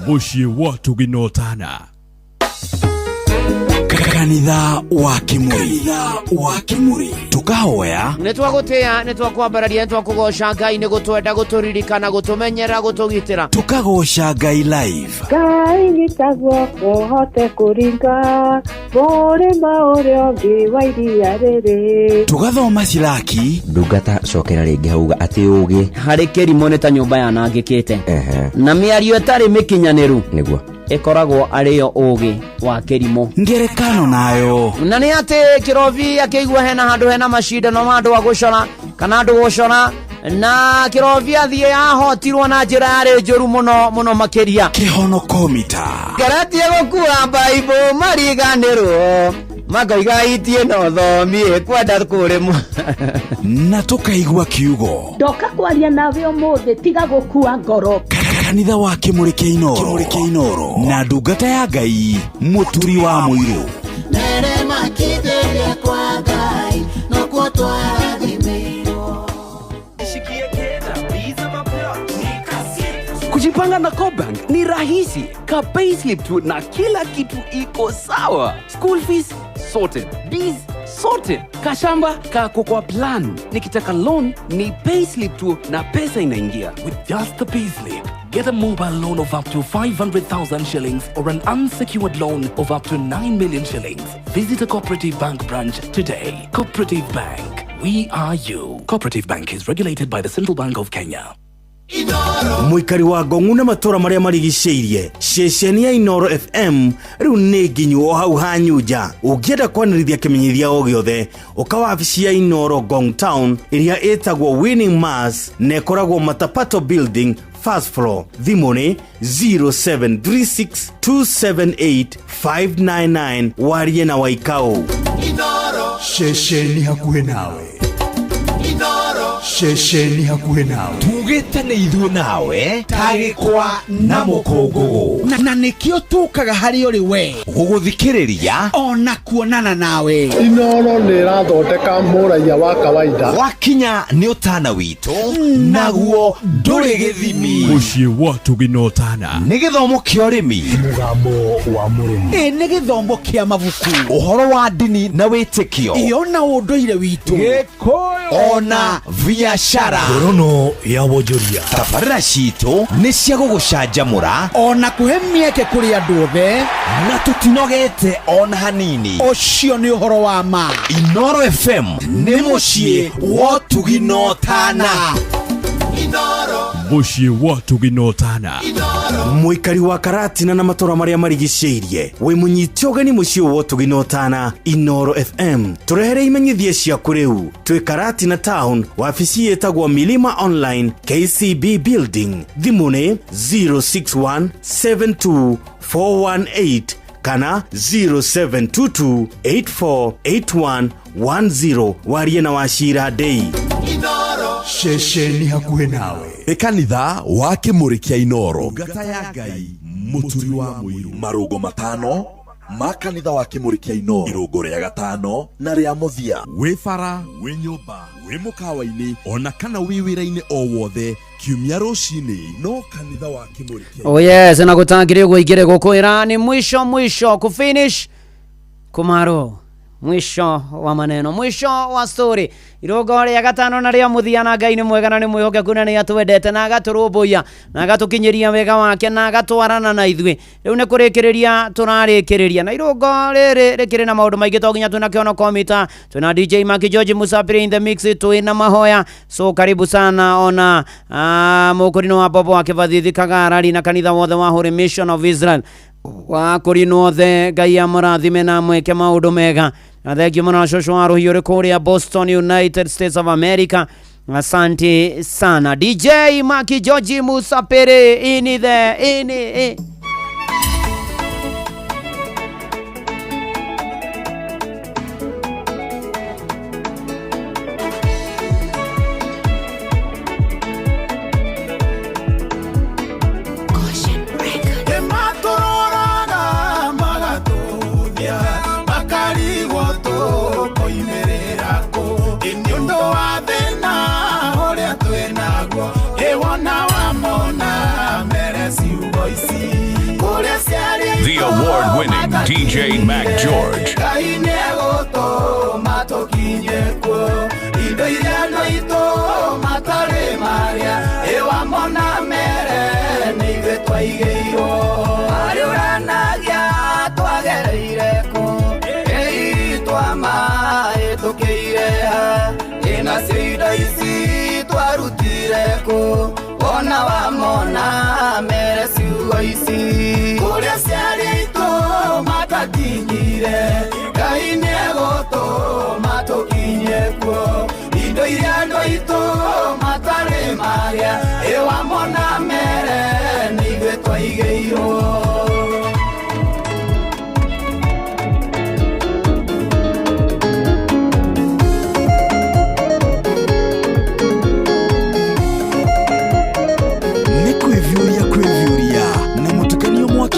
Mũciĩ wa Tũginotana. Kanitha wa Kimuri. Wa Kimuri. Tukahoya
nĩ twagũtĩĩa, nĩ twakwambararia, nĩ twakũgoca Ngai nĩ gũtwenda, gũtũririkana, gũtũmenyera, gũtũgitĩra.
Tukagoca Ngai live.
Ngai nyita guoko hote kũringa mũrĩma ũrĩa ũngĩ wa iria rĩrĩ.
Tugathoma Silaki.
Ndungata cokera rĩngĩ hauga atĩ ũgĩ
harĩ kĩrimũ nĩ ta nyũmba yanangĩkĩte na mĩario ĩtarĩ mĩkinyanĩru
nĩguo
ĩkoragwo arĩyo ũgĩ wa kĩrimũ.
Ngerekano nayo
na nĩ atĩ kĩrobi akĩigua hena handũ hena macindano ma andũ a gũcora kana andũ gũcora, na kĩrobi athiĩ ahotirwo na njĩra yarĩ njũru mũno mũno makĩria.
Kĩhonokomita
ngeretie gũkua mbaibũ mariganĩrwo makoiga itie no thomie kwenda kũrĩmwo
na tũkaigua kiugo
ndoka kwaria nawe ũmũthĩ tiga gũkua ngoro.
Kanitha wa Kimuri kĩa Inoro na ndungata ya Ngai Mũturi wa Mũirũ.
Mere makithĩria kwa Ngai nokuo twarathimirwo.
Rahisi, ka payslip tu na kila kitu iko sawa. School fees sorted, biz sorted, kashamba kako kwa plan. Nikitaka loan ni payslip tu na pesa inaingia.
With just the payslip, get a mobile loan of up to 500,000 shillings or an unsecured loan of up to 9 million shillings. Visit a Cooperative Bank branch today. Cooperative Bank, we are you. Cooperative Bank is regulated by the Central Bank of Kenya.
Mũikari wa Ngong'u na matũra marĩa marigicĩirie, ceceni ya Inoro FM rĩu nĩ nginyu o hau hanyunja. Ũngĩenda kwanĩrithia kĩmenyithia o gĩothe, ũka wabici ya Inoro Ngong Town ĩrĩa ĩtagwo Winning Mass na ĩkoragwo Matapato Building, first floor. Thimũ nĩ 0736278599. Warie na Waikau.
Ceceni hakuhĩ nawe, ceceni hakuhĩ nawe.
Tugĩte nĩ ithuĩ nawe tagĩkwa na mũkũngũgũ.
Na nĩkĩo tũkaga harĩ ũrĩ we
gũgũthikĩrĩria
ona kuonana nawe.
Inoro nĩ ĩrathondeka mũraiya wa kawaida.
Wakinya nĩ ũtana witũ, naguo ndũrĩ gĩthimi.
Mũciĩ wa tũginotana.
Nĩ gĩthomo kĩa ũrĩmi,
mũgambo wa mũrĩmi, ĩ nĩ gĩthomo kĩa mabuku,
ũhoro wa ndini na wĩtĩkio,
ĩyo na ũndũire witũ,
Gĩkũyũ ona biashara.
Ngorono ya wonjoria.
Tabarĩra citũ nĩ cia gũgũcanjamũra
ona kũhe mĩeke kũrĩ andũ othe,
na tũtinogete ona hanini.
Ũcio nĩ ũhoro wa ma.
Inoro FM nĩ mũciĩ wa ũtugi na ũtana.
Mũciĩ wa ũtugi na ũtana.
Mũikari wa Karatina na matũra marĩa marigicĩirie, wĩ mũnyite ũgeni mũciĩ wa ũtugi na ũtana Inoro FM. Tũrehere imenyithia ciaku rĩu. Twĩ Karatina Town, wabici ĩtagwo Milima Online, KCB Building. Thimũ nĩ 06172418 kana 0722848110. Warie na Wacira Ndei.
Ceceni hakuhĩ nawe.
Nĩ kanitha wa Kĩmũrĩ kĩa Inoro. Ngata ya Ngai, Mũturi wa Mũiru. Marũngo matano ma kanitha wa Kĩmũrĩ kĩa Inoro. Irũngo rĩa gatano na rĩa mũthia. Wĩ bara, wĩ nyũmba, wĩ mũkawa-inĩ, ona kana wĩ wĩra-inĩ o wothe, kiumia rũcinĩ no kanitha wa Kĩmũrĩ kĩa
Oh yes, na gũtangĩrĩ ũguo ingĩrĩ gũkwĩra ni mwisho mwisho kufinish kumaro, mwisho wa maneno, mwisho wa story. Irũngo rĩa gatano na rĩa mũthia, na Ngai nĩ mwega na nĩ mwĩhokeku na nĩ atwendete na agatũrũmbũiya na agatũkinyĩria wega wake na agatwarana na ithuĩ. Rĩu nĩ kũrĩkĩrĩria tũrarĩkĩrĩria na irũngo rĩrĩ rĩkĩrĩ na maũndũ maingĩ, to nginya twĩna Kĩono Komita, twĩna DJ Maki George Musapiri in the mix, twĩna mahoya. So karibu sana ona mũkũrinũ wa Bobo wa Kĩbathithi Kagarari na kanitha wothe wa Holy Mission of Israel wakũrinũ othe, Ngai amũrathime na amwĩke maũndũ mega. Na thengiũ mũno cũcũ wa rũhiũ rĩ kũrĩa Boston, United States of America. Asante sana DJ Maki George Musapiri ini the ini.
The award-winning DJ Mac George.
Ona wa mona mere ciugo ici kũrĩa ciarĩtwo matakinyire, Ngai nĩegũtũma tũkinye kuo. Indo iria andũ aitũ matarĩ marĩa, ĩwa mona mere nĩ ithuĩ twaigĩirwo.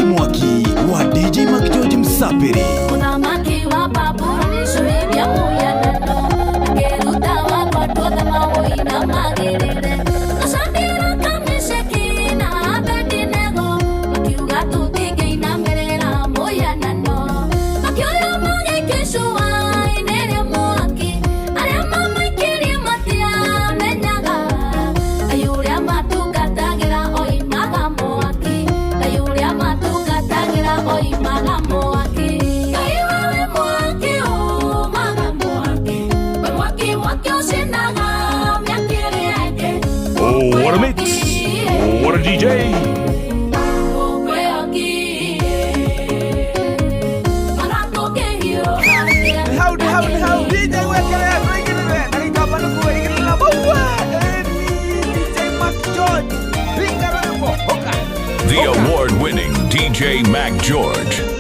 Mwaki wa DJ Mac George Msapiri.
Mũthamaki wa Babuloni cuiria mũhianano, akĩruta wakwa tuothe maũina magĩrĩre. Gacandĩra kamĩceki
DJ. The award-winning DJ Mac George.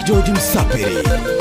George Msapiri.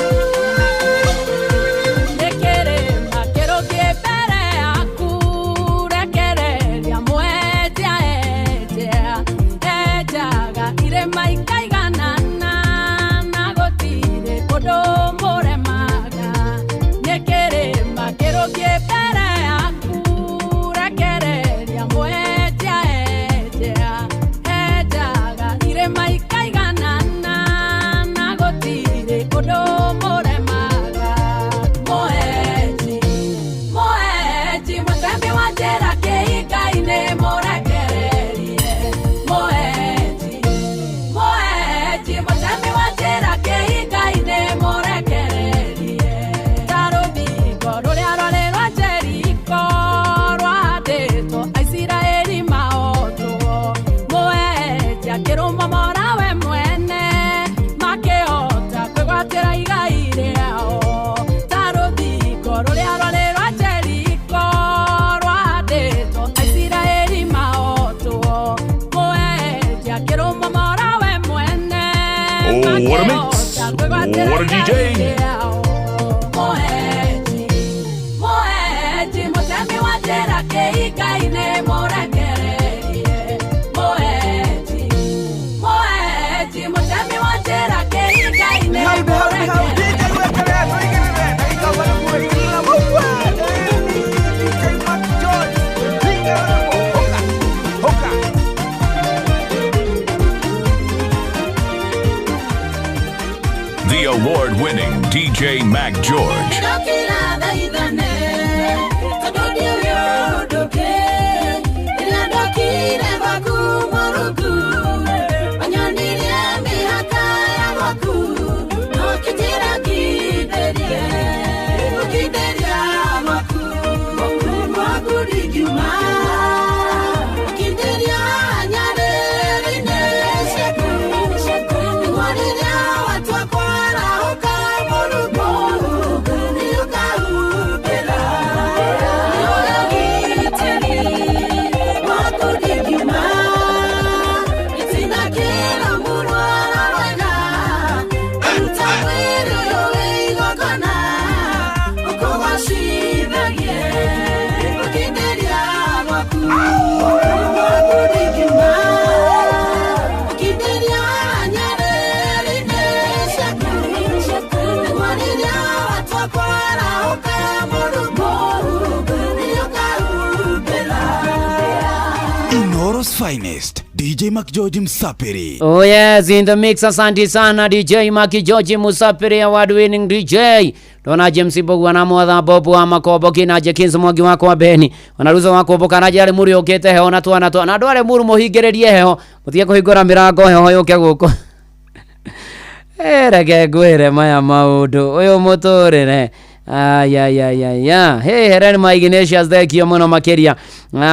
What a mix! What a DJ! The award-winning DJ Mac George.
Inooro's finest DJ McGeorge Msapiri.
Oh yes, in the mix. Asante sana DJ Maki George Musapiri, award winning DJ. Ndona James Mbugua na mwatha Bob wa Makombo kina Jekins Mwangi wakwa Beni. Ona Ruzo wa Kombo kana jari muri ukite heho na twana twana. Andu are muru muhingiririe heho. Mutige kuhingura mirango heho yuke guku. Reke ngwire maya maundu uyu muturire. Ayayayaya. Hey, Helen ma Ignatius, thengio muno makiria.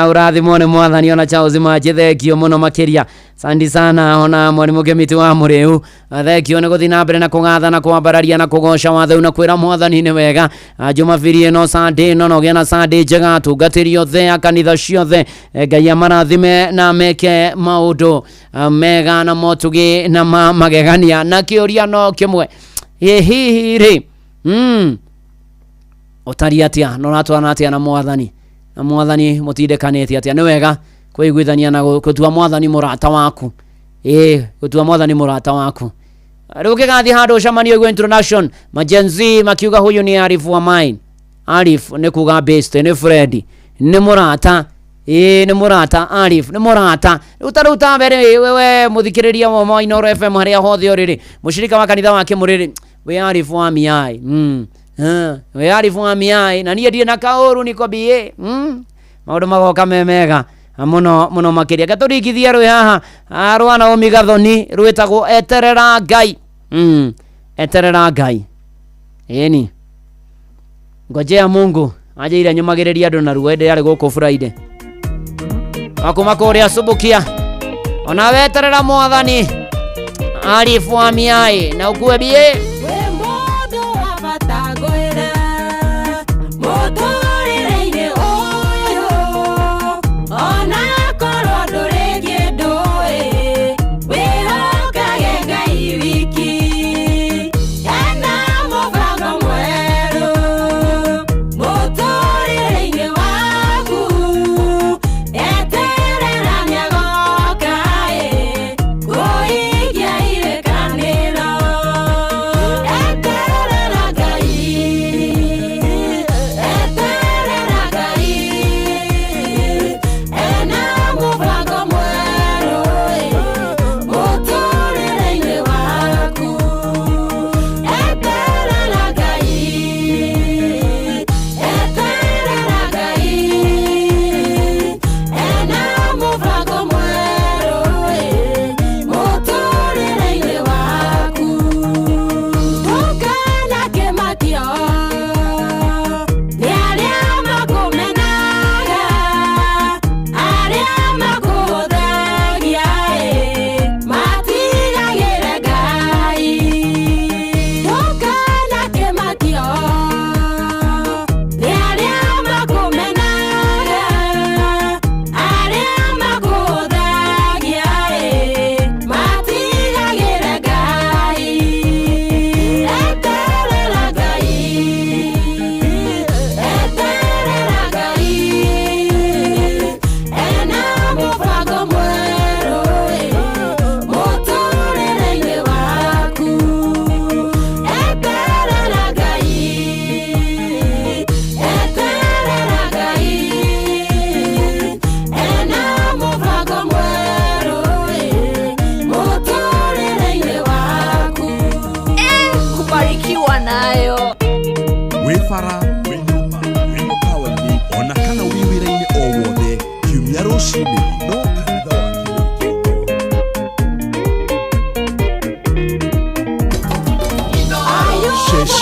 Urathimwo ni mwathani ona Charles Manji, thengio muno makiria. Sandi sana ona mwarimu Kemiti wa Muriu, thengio ni guthii na mbere na kugatha na kwambararia na kugoca watho na kwira mwathani ni wega. Jumapili ĩno, Sunday ĩno, na ũgĩe na Sunday njega. Atungatĩri othe a kanitha ciothe, Ngai amarathime na meke maũndũ mega na motugi na magegania. Na kĩũria no kĩmwe, ĩ hihi rĩ, ũtariĩ atĩa na ũratwarana atĩa na mwathani, na mwathani mũtindekanĩte atĩa? Nĩ wega kwĩiguithania na gũtua mwathani mũrata waku. Ĩ gũtua mwathani mũrata waku. Rĩu ũkĩgathiĩ handũ ũcemanio ũigue introduction, majenzi makiuga huyu ni Arif wa mine. Arif nĩ kuga best, nĩ friend, nĩ mũrata. Ĩ nĩ mũrata, Arif nĩ mũrata. Rĩu ta rĩu ta mbere wewe mũthikĩrĩria wa Inooro FM harĩa hothe ũrĩ rĩ, mũshirika wa kanitha wa Kĩmũrĩ, wĩ Arif wa miai. Wĩ Arif wa miai na niĩ ndirĩ na kaũru niko BA. Maũndũ magoka me mega muno muno makiria. Gatũringithie rwĩ haha rwa Naomi Gathoni rwĩtagwo Eterera Ngai. Eterera Ngai. Ĩni ngojea Mungu anjĩire nyũmagĩrĩria andũ narua hĩndĩ yarĩ gũkũ Friday. Wakuma kũrĩa Subukia, ona weterera mwathani Arif wa miai na ukue BA.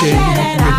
Eterera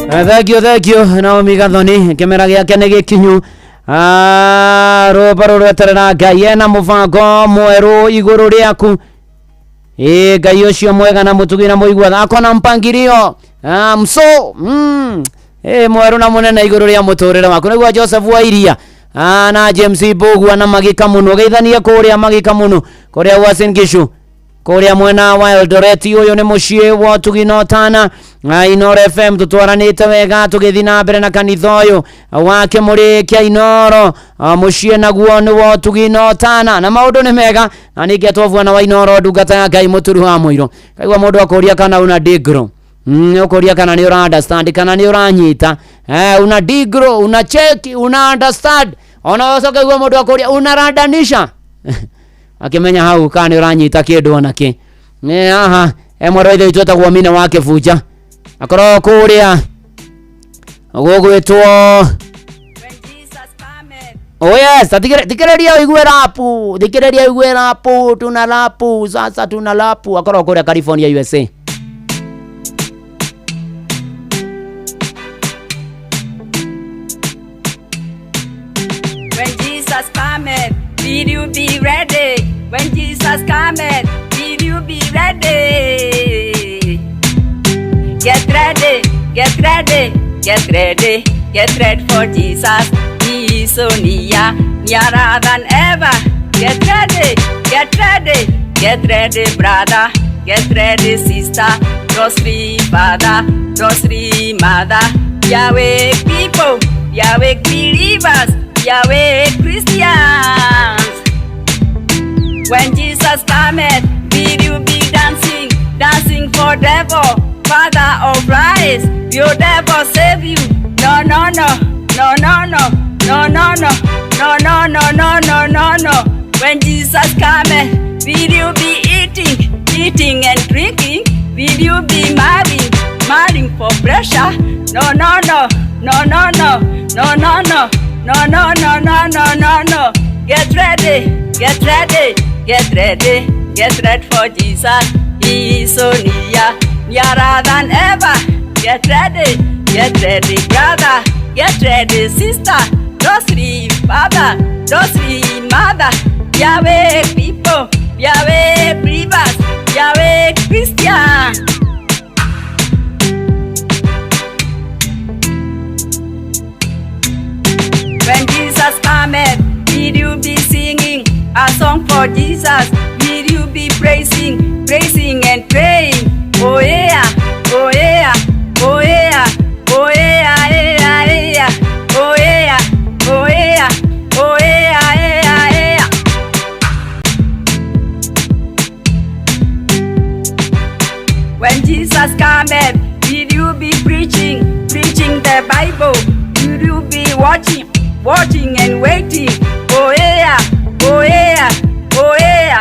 Thank you, thank you Naomi Gathoni. Kĩmera gĩake nĩ gĩkinyu. Ah, rwĩmbo rũrweterera Ngai ena mũbango mwerũ igũrũ rĩaku. Ĩ Ngai ũcio mwega na mũtugi na mũigua akona mpangilio. Ah, mso ĩ mwerũ na mũnene igũrũ rĩa mũtũrĩre waku. Nĩguo Joseph wa Iria. Ah, na James Mbũgua na Magika mũno geithanie kũrĩa Magika mũno kũrĩa Uasin Gishu kũrĩa mwena wa Eldoret. Ũyũ nĩ mũciĩ wa ũtugi na ũtana. Na Inooro FM tũtwaranĩte wega tũgĩthiĩ na mbere na kanitha ũyũ wa kĩmũrĩ kĩa Inooro. Ah, mũciĩ naguo nĩ wa ũtugi na ũtana na maũndũ nĩ mega na ningĩ bwana wa Inooro ndungata ya Ngai mũturu wa mũiro. Kaigua mũndũ akũria kana una digro ũkũria kana nĩ ũra understand kana nĩ ũranyita, una digro, una check, una understand. Ona ũcoke igua mũndũ akũria unaradanisha akĩmenya hau kana nĩ ũranyita kĩndũ ona kĩ. Nĩ haha e mwarĩ wa ithe witũ etagwo Mina wa Kĩbunja akorwo kũrĩa gũgwĩtwo. Oh yes, thikĩrĩria ũigue rapu, thikĩrĩria ũigue rapu, tuna rapu, sasa tuna rapu. Akorwo kũrĩa California USA.
When Jesus cometh, will you be ready? When Jesus cometh, will you be ready? Get ready, get ready, get ready, get ready for Jesus. He is so near, nearer than ever. Get ready, get ready, get ready, brother. Get ready, sister. Rosary, father, Rosary, mother. Yahweh people, Yahweh believers, Yahweh Christians. When Jesus cometh, will you be dancing, dancing for devil, father of lies? Will devil save you? No, no, no, no, no, no, no, no, no, no, no, no, no, no, no, no. When Jesus cometh, will you be eating, eating and drinking? Will you be marrying, marrying for pressure? No, no, no, no, no, no, no, no, no, no, no, no, no, no, no, no. Get ready, get ready, get ready, get ready for Jesus. He is so near, nearer than ever. Get ready, get ready, brother. Get ready, sister. Rosary, father, Rosary, mother. Yahweh people, Yahweh believers, Yahweh Christian. When Jesus cometh, will you be singing a song for Jesus? Will you be praising, praising and praying? Oh yeah, oh yeah, oh yeah, oh yeah, yeah, yeah, oh yeah, oh yeah, oh yeah, yeah, yeah. When Jesus cometh, will you be preaching, preaching the Bible? Will you be watching, watching and waiting? Oh yeah, oh yeah, oh yeah,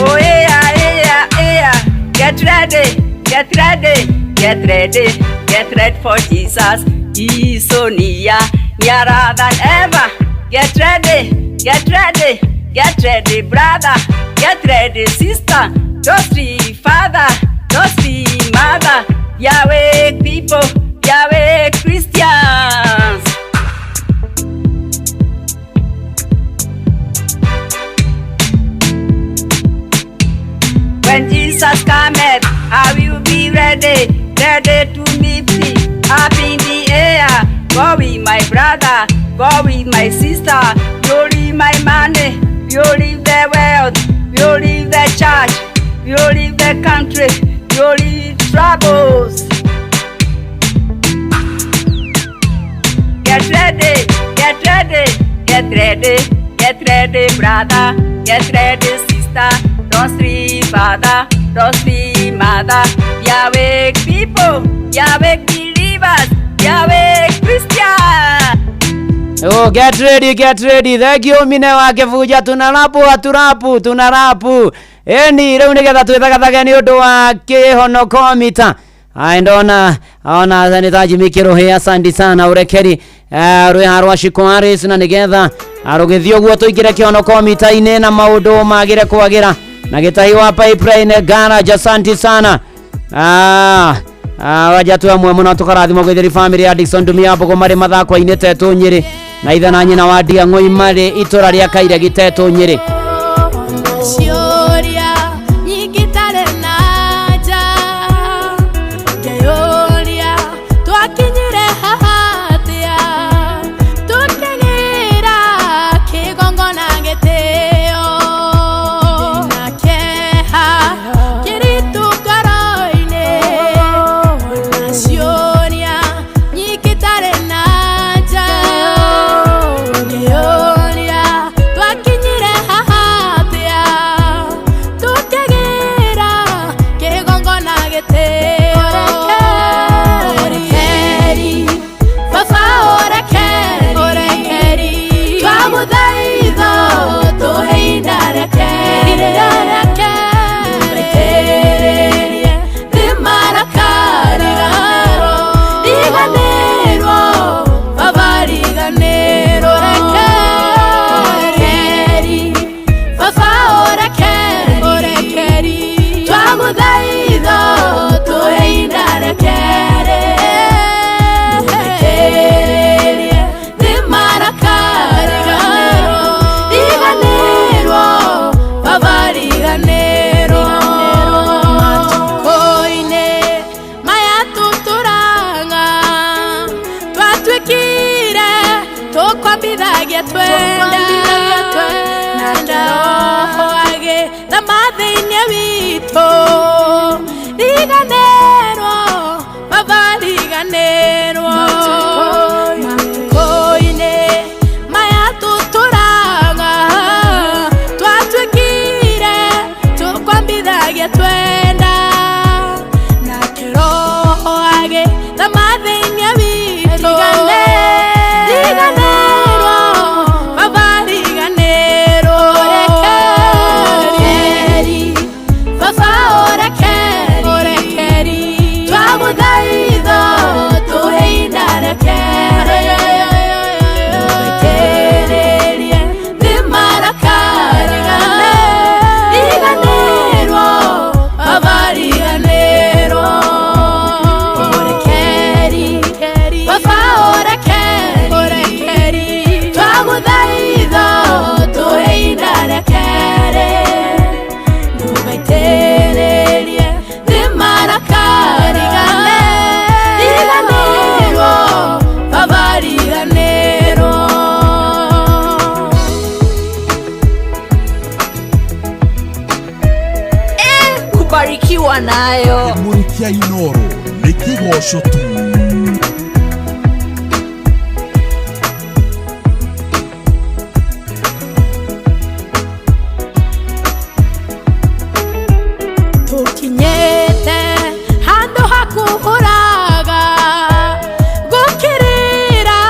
oh yeah, yeah, yeah. Get ready, get ready, get ready, get ready for Jesus. He is so near, nearer than ever. Get ready, get ready, get ready, brother. Get ready, sister. Rosary, father, Rosary, mother. Yahweh people, Yahweh Christians. When Jesus cometh, I will be ready, ready to meet thee up in the air. Go with my brother, go with my sister. You leave my money, you leave the world, you leave the church, you leave the country, you leave troubles. Get ready, get ready, get ready, get ready, brother, get ready, sister. Rosary, father, Rosary, mother. Yahweh people, Yahweh believers, Yahweh Christian.
Oh, get ready, get ready. Thank you Mine wa Kĩbunja. Tuna rapu aturapu, tuna rapu. Eni rĩu nĩgetha twĩthagathage nĩ ũndũ wa kĩhonoko mita. Ai ndona ona nĩ Jimmy Kĩrũhĩ, asante sana ũrekeri rwĩha rwa Shikwaris na nĩgetha rũgĩthiĩ ũguo tũingĩre kĩhonoko mita-inĩ na maũndũ magĩre kwagĩra na gĩtahi wa pipeline garage, asante sana. Waja tu amwe muno tukarathimwo gwithiri family ya Dickson Ndumia Mbogo marĩ mathako-inĩ Tetũ Nyĩrĩ na ithe na nyina wa Ndia Ng'ũi marĩ itũra rĩa Kairegi Tetũ Nyĩrĩ.
Ciũria nyingĩ itarĩ na anja ngĩyũria twakinyire haha atĩa tũkĩgĩra kĩgongona gĩtĩo na kĩeha kĩritũ ngoro-inĩ na ciũria nyingĩ itarĩ na anja ngĩyũria twakinyire haha atĩa tũkĩgĩra kĩgongona gĩtĩo ũrekeri baba ũrekeri ũrekeri twagũthaitha tũhe ihinda rĩa kerĩ ndũgaitĩrĩrie thĩ marakara riganĩrwo baba riganĩrwo ũrekeri baba ũrekeri ũrekeri twagũthaitha tũhe ihinda rĩa kerĩ ndũgaitĩrĩrie thĩ marakara riganĩrwo baba riganĩrwo matukũ-inĩ maya tũtũraga twatuĩkire tũkwambithagia twenda na roho agĩthama thĩinĩ witũ riganĩrwo baba riganĩrwo matukũ-inĩ maya tũtũraga twatuĩkire tũkwambithagia twenda nake roho agĩthama thĩinĩ witũ riganĩrwo baba riganĩrwo ũrekeri baba ũrekeri ũrekeri twagũthaitha tũhe ihinda rĩa kerĩ ndũgaitĩrĩrie thĩ marakara riganĩrwo baba riganĩrwo ũrekeri baba ũrekeri ũrekeri twagũthaitha tũhe ihinda rĩa kerĩ ndũgaitĩrĩrie thĩ marakara riganĩrwo baba riganĩrwo.
Kubarikiwa nayo.
Kĩmũrĩ kĩa Inoro nĩ kĩgoco tu.
Tũkinyĩte handũ hakuhũraga gũkĩrĩra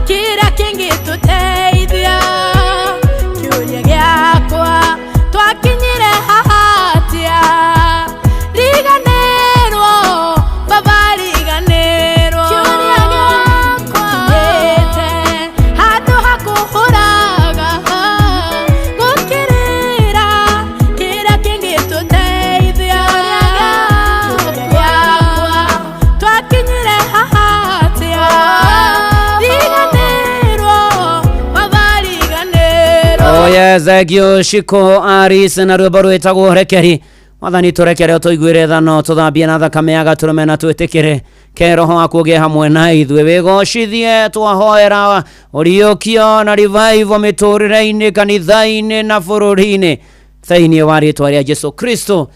kĩrĩa kĩngĩtũteithia kĩũria gĩakwa twakinyire haha atĩa riganĩrwo baba riganĩrwo kĩũria gĩakwa tũkinyĩte handũ hakuhũraga gũkĩrĩra kĩrĩa kĩngĩtũteithia kĩũria gĩakwa twakinyire haha atĩa riganĩrwo baba riganĩrwo.
Oh yes, thank you Shiko Aris na rwĩmbo rwĩtagwo rekeri. Mwathani tũrekere ũtũiguĩre tha no tũthambie na thakame ya gatũrũme na twĩtĩkĩre ke roho waku ũgĩe hamwe na ithuĩ wĩgocithie twahoera ũriũkio na revival mĩtũrĩre-inĩ kanitha-inĩ na bũrũri-inĩ thĩinĩ wa rĩtwa rĩa Jesu Kristo.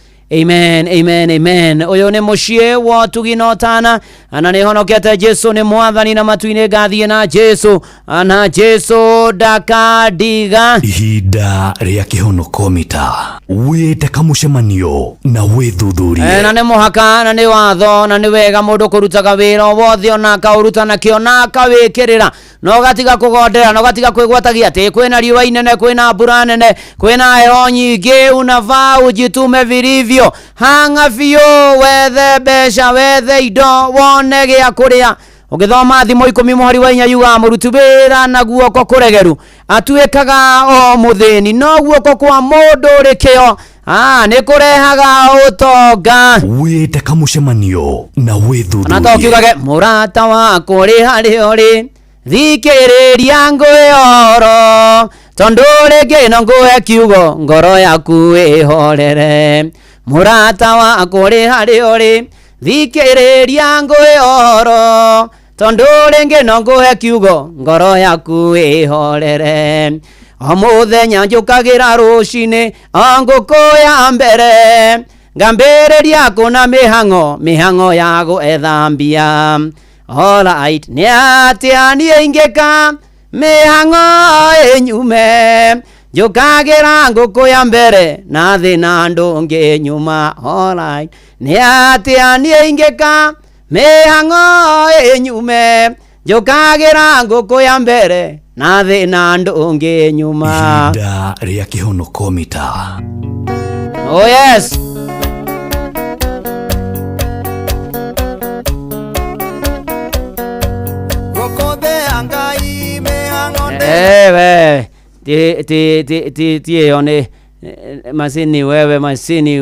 Amen, amen, amen. Ũyũ nĩ mũciĩ wa ũtugi na ũtana na nĩ honokete Jesu nĩ mwathani na matu-inĩ ngathiĩ na Jesu na Jesu ndakandiga.
Ihinda rĩa kĩhonoko mita wĩte kamũcemanio na wĩthuthurie.
Na nĩ mũhaka na nĩ watho na nĩ wega mũndũ kũrutaga wĩra o wothe ona akaũruta na kĩo na akawĩkĩrĩra na ũgatiga kũgondera na ũgatiga kwĩgwatagia atĩ kwĩna riũa inene kwĩna mbura nene kwĩna heho nyingĩ unafaa ujitume vilivyo hang'a biũ wethe mbeca wethe indo wone gĩa kũrĩa. Ũgĩthoma thimo 10 mũhari wa 4 yugaga mũruti wĩra na guoko kũregeru atuĩkaga o mũthĩni no guoko kwa mũndũ ũrĩ kĩo Nĩ kũrehaga ũtonga.
Wĩte kamũcemanio na
Na
wĩthuthurie.
to kiugage mũrata wakwa ũrĩ harĩa ũrĩ, thikĩrĩria ngũhe ũhoro, tondũ rĩngĩ no ngũhe kiugo ngoro yaku ĩhorere. Mũrata wakwa ũrĩ harĩa ũrĩ, thikĩrĩria ngũhe ũhoro, tondũ rĩngĩ no ngũhe kiugo ngoro yaku ĩhorere. O mũthenya njũkagĩra rũcinĩ o ngũkũ ya mbere, ngambĩrĩria kũna mĩhang'o, mĩhang'o ya gwetha mbia. Alright, nĩ atĩa niĩ ingĩka mĩhang'o ĩnyume, njũkagĩra ngũkũ ya mbere na thĩna ndũngĩnyuma. Alright, nĩ atĩa niĩ ingĩka mĩhang'o ĩnyume, njũkagĩra ngũkũ ya mbere na thĩna ndũngĩnyuma.
Ihinda rĩa kĩhonoko mita.
Oh yes. Wewe ti ti ti ti ti ĩyo nĩ macini. Wewe macini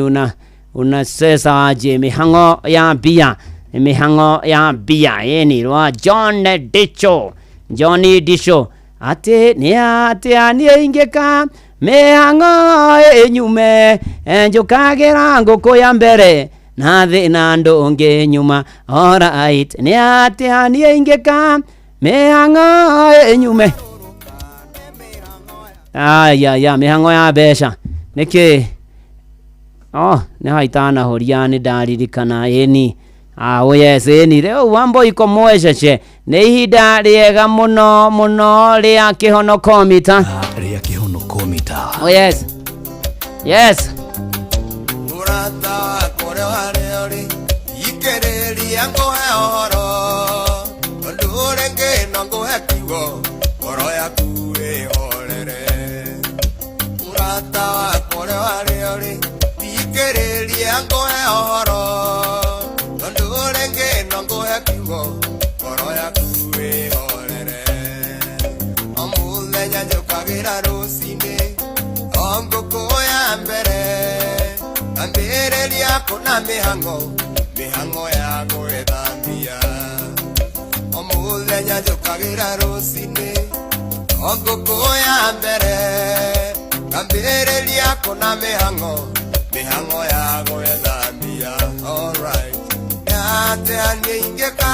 unasesa aje mĩhang'o ya mbia, mĩhang'o ya mbia ĩni rwa John Dicho, Johnny Dicho, atĩ nĩ atĩa niĩ ingĩka mĩhang'o ĩnyume, njũkagĩra ngũkũ ya mbere na thĩna ndũngĩnyuma. Alright, nĩ atĩa niĩ ingĩka mĩhang'o ĩnyume. Aya ya mĩhang'o ya mbeca nĩkĩ? Oh, nĩ haitanahoria nĩ ndaririkana ĩni. Oh yes, ĩni rĩu wambo mwecece nĩ ihinda rĩega mũno mũno rĩa kĩhonoko mita.
Rĩa kĩhonoko mita.
Oh yes. Yes.
Mũrata wakwa ũrĩa harĩa ũrĩ, thikĩrĩria ngũhe ũhoro, tondũ rĩngĩ no ngũhe kiugo ngoro yaku ĩhorere. Mũrata wakwa ũrĩa harĩa ũrĩ, thikĩrĩria ngũhe ũhoro, tondũ rĩngĩ no ngũhe kiugo ngoro yaku ĩhorere. O mũthenya njũkagĩra rũcinĩ o ngũkũ ya mbere, ambĩrĩria kũna mĩhang'o, mĩhang'o ya gwetha mbia. O mũthenya njũkagĩra rũcinĩ o ngũkũ ya mbere, ambĩrĩria kũna mĩhang'o, mĩhang'o ya gwetha mbia. Alright, atĩa niĩ ingĩka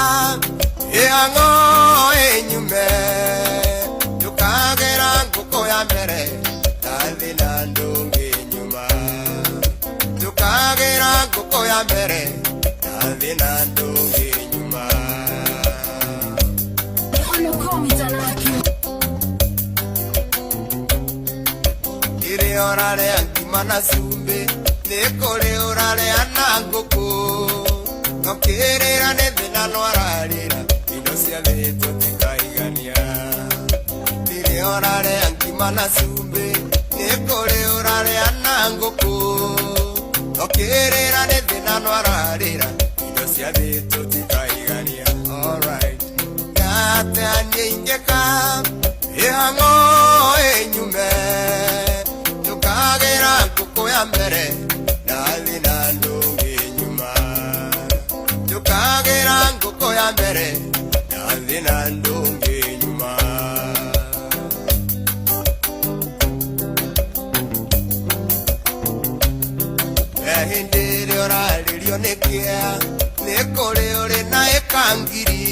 mĩhang'o ĩnyume, njũkagĩra ngũkũ ya mbere na thĩna ndũngĩnyuma. Njũkagĩra ngũkũ ya mbere na thĩna ndũngĩnyuma. Rĩrĩa ũrarĩa ngima na cumbĩ, nĩ kũrĩ ũrarĩa na ngũkũ, no kĩrĩra nĩ thĩna no ararĩra, indo cia thĩ tũtikaigania. Rĩrĩa ũrarĩa ngima na cumbĩ, nĩ kũrĩ ũrarĩa na ngũkũ, no kĩrĩra nĩ thĩna no ararĩra, indo cia thĩ tũtikaigania. Alright, atĩa niĩ ingĩka mĩhang'o ĩnyume, njũkagĩra ngũkũ ya mbere na thĩna ndũngĩnyuma. Njũkagĩra ngũkũ ya mbere na thĩna ndũngĩnyuma. Hĩndĩ ĩrĩa ũrarĩrio nĩ kĩa, nĩ kũrĩ ũrĩ na ĩkangiri,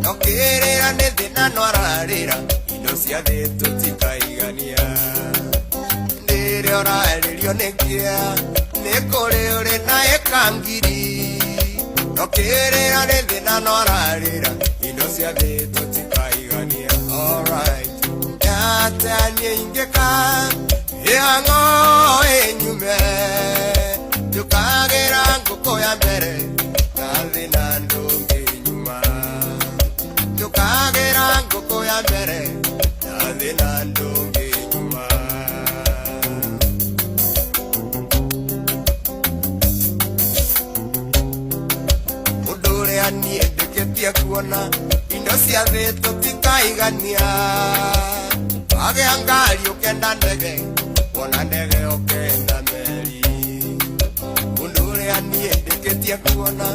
no kĩrĩra nĩ thĩna no ararĩra, indo cia thĩ tũtikaigania. Hĩndĩ ĩrĩa ũrarĩrio nĩ kĩa, nĩ kũrĩ ũrĩ na ĩkangiri, no kĩrĩra nĩ thĩna no ararĩra, indo cia thĩ tũtikaigania. Alright, atĩa niĩ ingĩka mĩhang'o ĩnyume, njũkagĩra ngũkũ ya mbere na thĩna ndũngĩnyuma. Njũkagĩra ngũkũ ya mbere na thĩna ndũngĩnyuma. Ũndũ ũrĩa niĩ ndĩkĩtie kuona, indo cia thĩ tũtikaigania. Wagĩa ngari ũkenda ndege, wona ndege ũkenda meri. rĩrĩa niĩ ndĩkĩtie kuona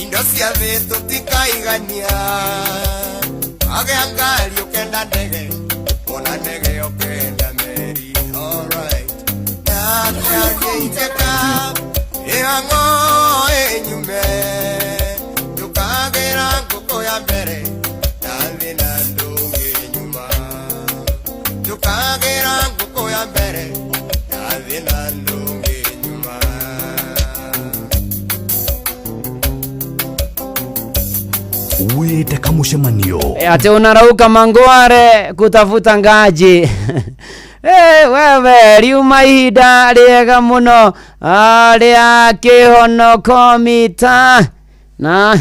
indo cia thĩ tũtikaigania wagĩa ngari ũkenda ndege wona ndege ũkenda meri alright nake angĩitĩka ĩhang'o ĩnyume ndũkagĩra ngũkũ ya mbere na thĩna ndũngĩnyuma ndũkagĩra ngũkũ ya mbere na thĩna ndũngĩnyuma.
Wĩtaka mũcemanio
Ati unarauka mangware kutafuta ngaji. Wewe riuma ihinda rĩega mũno rĩa kĩhonoko mita na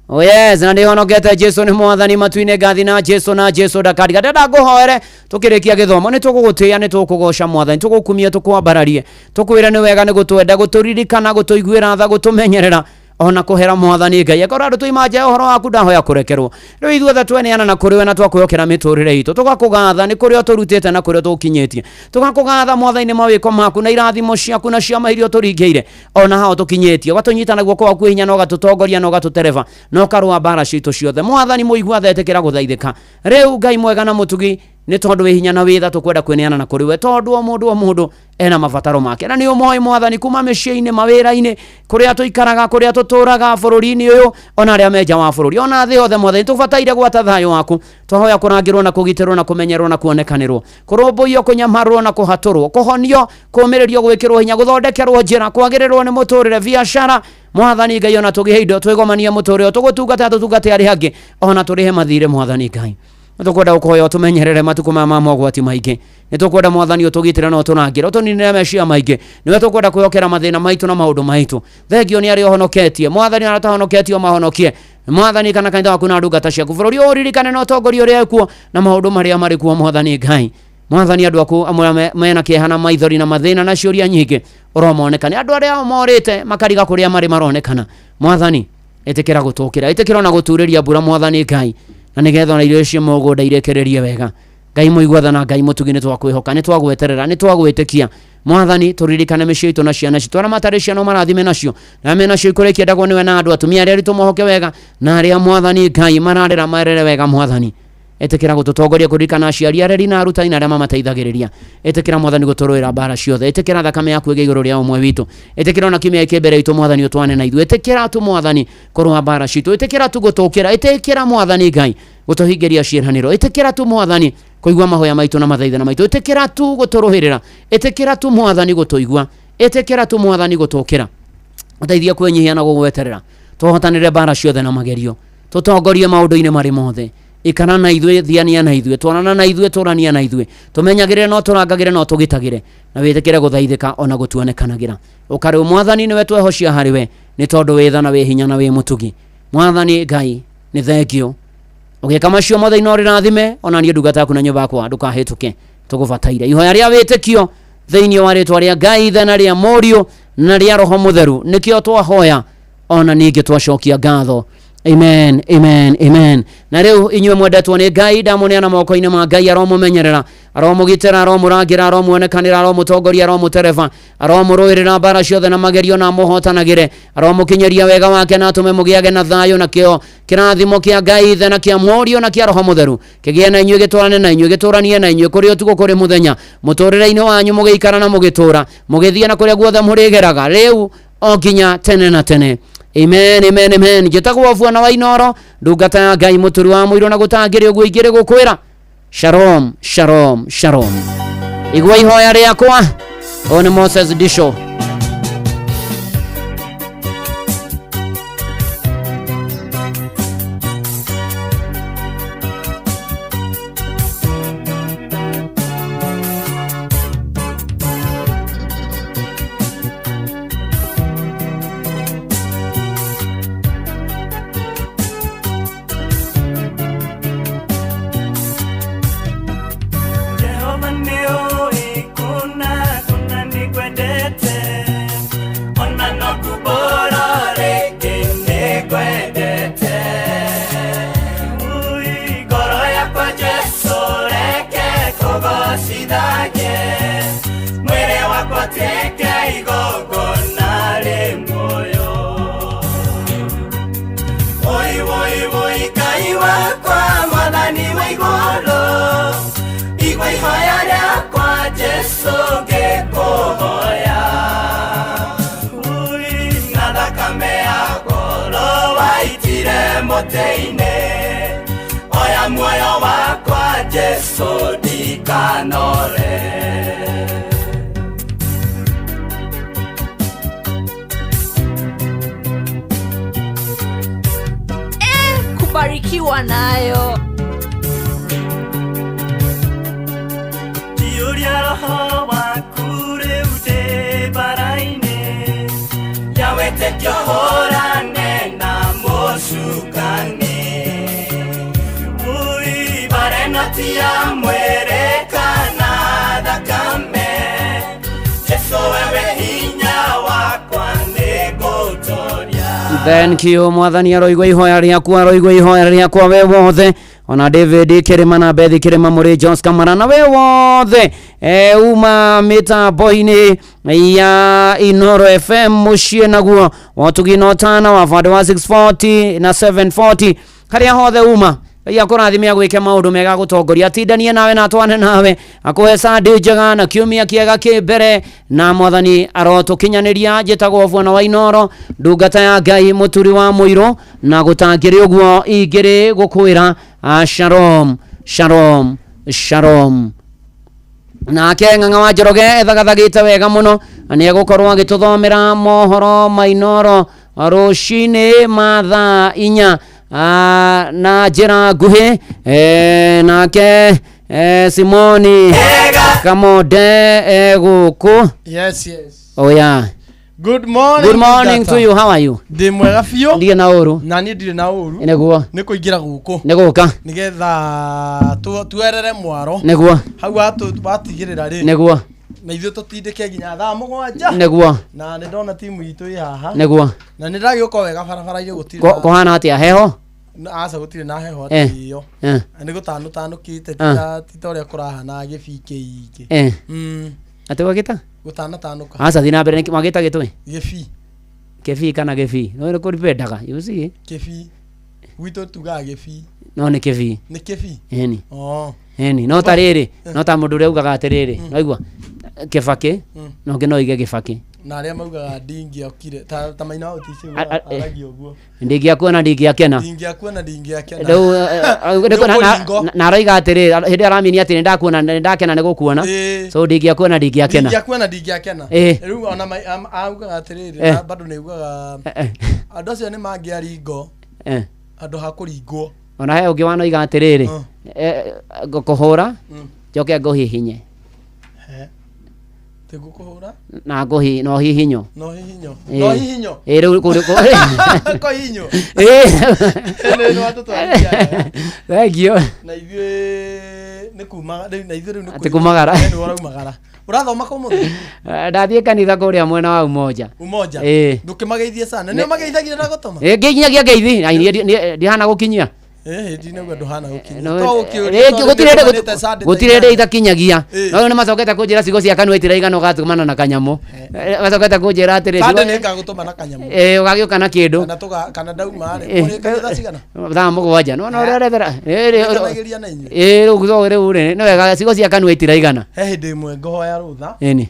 Oh yes, na ndĩhonokete Jesu nĩ mwathani matu-inĩ ngathi na Jesu na Jesu ndakariga. Ndĩrenda ngũhoere tũkĩrĩkia gĩthomo nĩ tũgũgũtĩĩa nĩ tũkũgoca mwathani tũgũkumia tũkwambararie tũkwĩre nĩ wega nĩ gũtwenda gũtũririkana gũtũiguĩra tha gũtũmenyerera ona kũhera mwathani Ngai akorwo andũ tũima nja ũhoro waku ndahoya kũrekerwo rĩu ithuothe tweneana na kũrĩ we na twakwĩhokera mĩtũrĩre itũ tũgakũgatha nĩ kũrĩa ũtũrutĩte na kũrĩa ũtũkinyĩtie tũgakũgatha mwathani nĩ mawĩko maku na irathimo ciaku na ciama iria ũtũringĩire ona hao tũkinyĩtie ũgatũnyita na guoko gwaku hinya na ũgatũtongoria na ũgatũtereba na ũkarũa mbara citũ ciothe mwathani mũigua tha ĩtĩkĩra gũthaithĩka rĩu Ngai mwega na mũtugi nĩ tondũ wĩ hinya na wĩ tha tũkwenda kwĩneana na kũrĩ we tondũ o mũndũ o mũndũ ena mabataro make na nĩ ũmoĩ mwathani kuma mĩciĩ-inĩ mawĩra-inĩ kũrĩa tũikaraga kũrĩa tũtũraga bũrũri-inĩ ũyũ ona arĩa me nja wa bũrũri ona thĩ yothe mwathani tũbataire gwata thayũ waku twahoya kũrangĩrwo na kũgitĩrwo na kũmenyerwo na kuonekanĩrwo kũrũmbũiyo kũnyamarwo na kũhatũrwo kũhonio kũũmĩrĩrio gwĩkĩrwo hinya gũthondekerwo njĩra kwagĩrĩrwo nĩ mũtũrĩre biacara mwathani Ngai ona tũgĩhe indo twĩgomanie mũtũrĩre tũgũtungata tũtungate arĩa angĩ ona tũrĩhe mathirĩ mwathani Ngai nĩtũkwenda gũkũhoya ũtũmenyerere matukũ maya ma mogwati maingĩ nĩtũkwenda mwathani ũtũgitĩre na ũtũrangĩre ũtũninĩre meciria maingĩ nĩwe tũkwenda kwĩhokera mathĩna maitũ na maũndũ maitũ thengio nĩ arĩa ũhonoketie mwathani arĩa ũtahonoketie ũmahonokie mwathani kana kanitha waku na ndungata ciaku bũrũri ũyũ ũririkane na ũtongoria ũrĩa kuo na maũndũ marĩa marĩ kuo mwathani Ngai mwathani andũ aku amwe mena kĩeha na maithori na mathĩna na ciũria nyingĩ ũromonekane andũ arĩa morĩte makariga kũrĩa marĩ maronekana mwathani ĩtĩkĩra gũtũkĩra ĩtĩkĩra ona gũturĩria mbura mwathani Ngai na nĩgetha ona irio icio mũgũnda irekererie wega Ngai mũigua tha na Ngai mũtugi nĩ twakwĩhoka nĩ twagweterera nĩ twagwĩtĩkia mwathani tũririkane mĩciĩ itũ na ciana citũ arĩa matarĩ ciana ũmarathime nacio na mena nacio ikũrĩa ikĩendagwo nĩwe na andũ atumia arĩa aritũ mohoke wega na arĩa mwathani Ngai mararera marere wega mwathani ĩtĩkĩra gũtũtongoria kũririkana aciari areri na arutani na arĩa mamateithagĩrĩria ĩtĩkĩra mwathani gũtũrũĩra mbara ciothe ĩtĩkĩra thakame yaku ĩgĩe igũrũ rĩa ũmwe witũ ĩtĩkĩra ona kiumia gĩkĩ mbere itũ mwathani ũtwane na ithuĩ ĩtĩkĩra tu mwathani kũrũa mbara citũ ĩtĩkĩra tu gũtũkĩra ĩtĩkĩra mwathani Ngai gũtũhingĩria ciĩranĩro ĩtĩkĩra tu mwathani kũigua mahoya maitũ na mathaithana maitũ ĩtĩkĩra tu gũtũrũĩrĩra ĩtĩkĩra tu mwathani gũtũigua ĩtĩkĩra tu mwathani gũtũkĩra ũteithie kwĩnyihia na gũgweterera tũhotanĩre mbara ciothe na magerio tũtongorie maũndũ-inĩ marĩ mothe ikara na ithuĩ thiania na ithuĩ twarana na ithuĩ tũrania na ithuĩ tũmenyagĩrĩre no tũrangagĩre no tũgitagĩre na wĩtĩkĩre gũthaithĩka ona gũtuonekanagĩra ũkarĩ mwathani nĩwe twehocia harĩ we nĩ tondũ wĩ tha na wĩ hinya na wĩ mũtugi mwathani Ngai nĩ thengio ũgĩka macio mothe no rĩrathime ona niĩ ndungata yaku na nyũmba yakwa ndũkahĩtũke tũgũbataire ihoya rĩa wĩtĩkio thĩinĩ wa rĩtwa rĩa Ngai Ithe na rĩa Mũriũ na rĩa Roho Mũtheru nĩkĩo twahoya ona ningĩ twacokia ngatho. Amen, amen, amen. Na rĩu inyuĩ mwendetwo nĩ Ngai ndamũneana moko-inĩ ma Ngai aromũmenyerera aromũgitĩra aromũrangĩra aromuonekanĩra aromũtongoria aromũtereba aromũrũĩrĩra mbara ciothe na magerio na amũhotanagĩre aromũkinyĩria wega wake na atũme mũgĩage na thayũ na kĩo kĩrathimo kĩa Ngai Ithe na kĩa Mũriũ na kĩa Roho Mũtheru kĩgĩe na inyuĩ gĩtũrane na inyuĩ gĩtũranie na inyuĩ kũrĩ ũtukũ kũrĩ mũthenya mũtũrĩre-inĩ wanyu mũgĩikara na mũgĩtũra mũgĩthiĩ na kũrĩa guothe mũrĩgeraga rĩu o nginya tene na tene. Amen, amen, amen. Njĩtagwo Bwana wa Inooro ndungata ya Ngai mũturi wa mũirũ na gũtangĩrĩ ũguo ingĩrĩ gũkwĩra shalom, shalom, shalom. Igua ihoya rĩakwa. Ũyũ nĩ Moses Disho.
Jehova nĩũĩ kũna kũna nĩngwendete. Oi Ngai wakwa mwathani wa igũrũ, igua ihoya rĩakwa Jesũ ngĩkũhoya. Ui, na thakame ya goro waitire mũtĩ-inĩ, oya muoyo wakwa Jesũ ndikanore.
Kubarikiwa nayo.
Jiuria roho waku rĩu ndĩ bara-inĩ, ya wĩtĩkio hũrane na mũcukani. Ui, bara ĩno ti ya mwĩrĩ kana thakame, Jesũ wewe hinya wakwa nĩngũtoria.
Thank you mwathani aroigua ihoya rĩakwa, aroigua ihoya rĩakwa we wothe, ona David Kirima na Bethi Kirima mũrĩ Jos Kamara na we wothe uma mĩtambo-inĩ ya Inoro FM mũciĩ naguo wotugi na ũtana wa bado wa 640 na 740 harĩa hothe uma Ngai akũrathime agwĩke maũndũ mega agũtongoria atindanie nawe na atwane nawe akũhe Sunday njega na kiumia kĩega kĩ mbere na mwathani arotũkinyanĩria. Njĩtagwo Bwana wa Inoro, ndungata ya Ngai mũturi wa mũirũ, na gũtangĩrĩ ũguo ingĩrĩ gũkwĩra shalom shalom shalom. Nake Ng'ang'a wa Njoroge ethagathagĩte wega mũno na nĩ egũkorwo agĩtũthomera mohoro ma Inoro rũcinĩ ma thaa 4 na njĩra nguhĩ. Nake Simoni Kamonde egũkũ.
Yes, yes.
Oh yeah.
Good morning.
Good morning to you. How are you?
Ndĩ mwega biũ.
Ndirĩ na ũru.
Na niĩ ndirĩ na ũru.
Nĩguo.
Nĩ kũingĩra gũkũ.
Nĩ gũka.
Nĩgetha tuerere mwaro.
Nĩguo.
Hau watigĩrĩra rĩ.
Nĩguo.
Na ithuĩ tũtindĩke nginya thaa 7.
Nĩguo.
Na nĩ ndona timu itũ ĩ haha.
Nĩguo.
Na nĩ ndagĩũka wega barabara-inĩ gũtirĩ.
Kũhana atĩa heho?
Aca gũtirĩ na heho atĩ ĩyo. Nĩ gũtanũtanũkĩte ti ta ũrĩa kũrahana gĩbii kĩingĩ.
Atĩ wagĩta?
Gũtanatanũka.
Aca thiĩ na mbere wagĩta gĩtũĩ?
Gĩbii.
Kĩbii kana gĩbii? No nĩ kũripendaga, you see?
Kĩbii. Gwitũ tugaga gĩbii.
No nĩ kĩbii.
Nĩ kĩbii?
Ĩni.
Oh.
Ĩni, no ta rĩrĩ, no ta mũndũ ũrĩa ugaga atĩrĩrĩ, waigua? Kĩbakĩ, no ũngĩ no oige gĩbakĩ.
Na arĩa maugaga ndingĩokire, ta Maina wa Ũtisi aragia ũguo.
Ndingĩakuona ndingĩakena.
Ndingĩakuona ndingĩakena.
Rĩu na aroiga atĩrĩ, hĩndĩ ĩrĩa aramini atĩ nĩndakuona nĩndakena nĩ gũkuona. So ndingĩakuona ndingĩakena.
Ndingĩakuona ndingĩakena. Rĩu ona augaga atĩrĩrĩ, na bado nĩaugaga andũ acio nĩ mangĩaringwo handũ ha kũringwo.
Ona he ũngĩ wanoiga atĩrĩrĩ, ngũkũhũra njoke ngũhihinye.
Ngũkũhũra
na ngũhi no hihinyo.
No hihinyo. No hihinyo.
Rĩu
kũhihinyo. Nĩ watũtwarithia.
Thank you.
Na ithuĩ nĩ kuma na ithuĩ rĩu nĩ
atĩ kumagara.
Nĩ ũraumagara. Ũrathoma kũ mũthĩ?
Ndathiĩ kanitha kũrĩa mwena wa Umoja.
Umoja. Ndũkĩmageithie sana. Nĩ ũmageithagia na gũtũma?
Nginyagia ngeithi. Ndihana gũkinyia.
Ndinauga ndũhana gũkinyia.
Gũtirĩ hĩndĩ itakinyagia. No rĩu nĩmacokete kũnjĩra ciugo cia kanua itiraigana ũgatũmana na kanyamũ. Macokete kũnjĩra atĩrĩ
Sunday nĩngagũtũma na kanyamũ.
Ũgagĩũka na kĩndũ.
Kana ndauma rĩ, ũrĩ kanitha cigana?
Thaa 7. No no ũrerethera.
Nĩngenagĩria na inyuĩ.
Rĩu rĩu rĩ, nĩ wega ciugo cia kanua itiraigana.
He hĩndĩ ĩmwe ngũhoya rũtha.
Ĩni.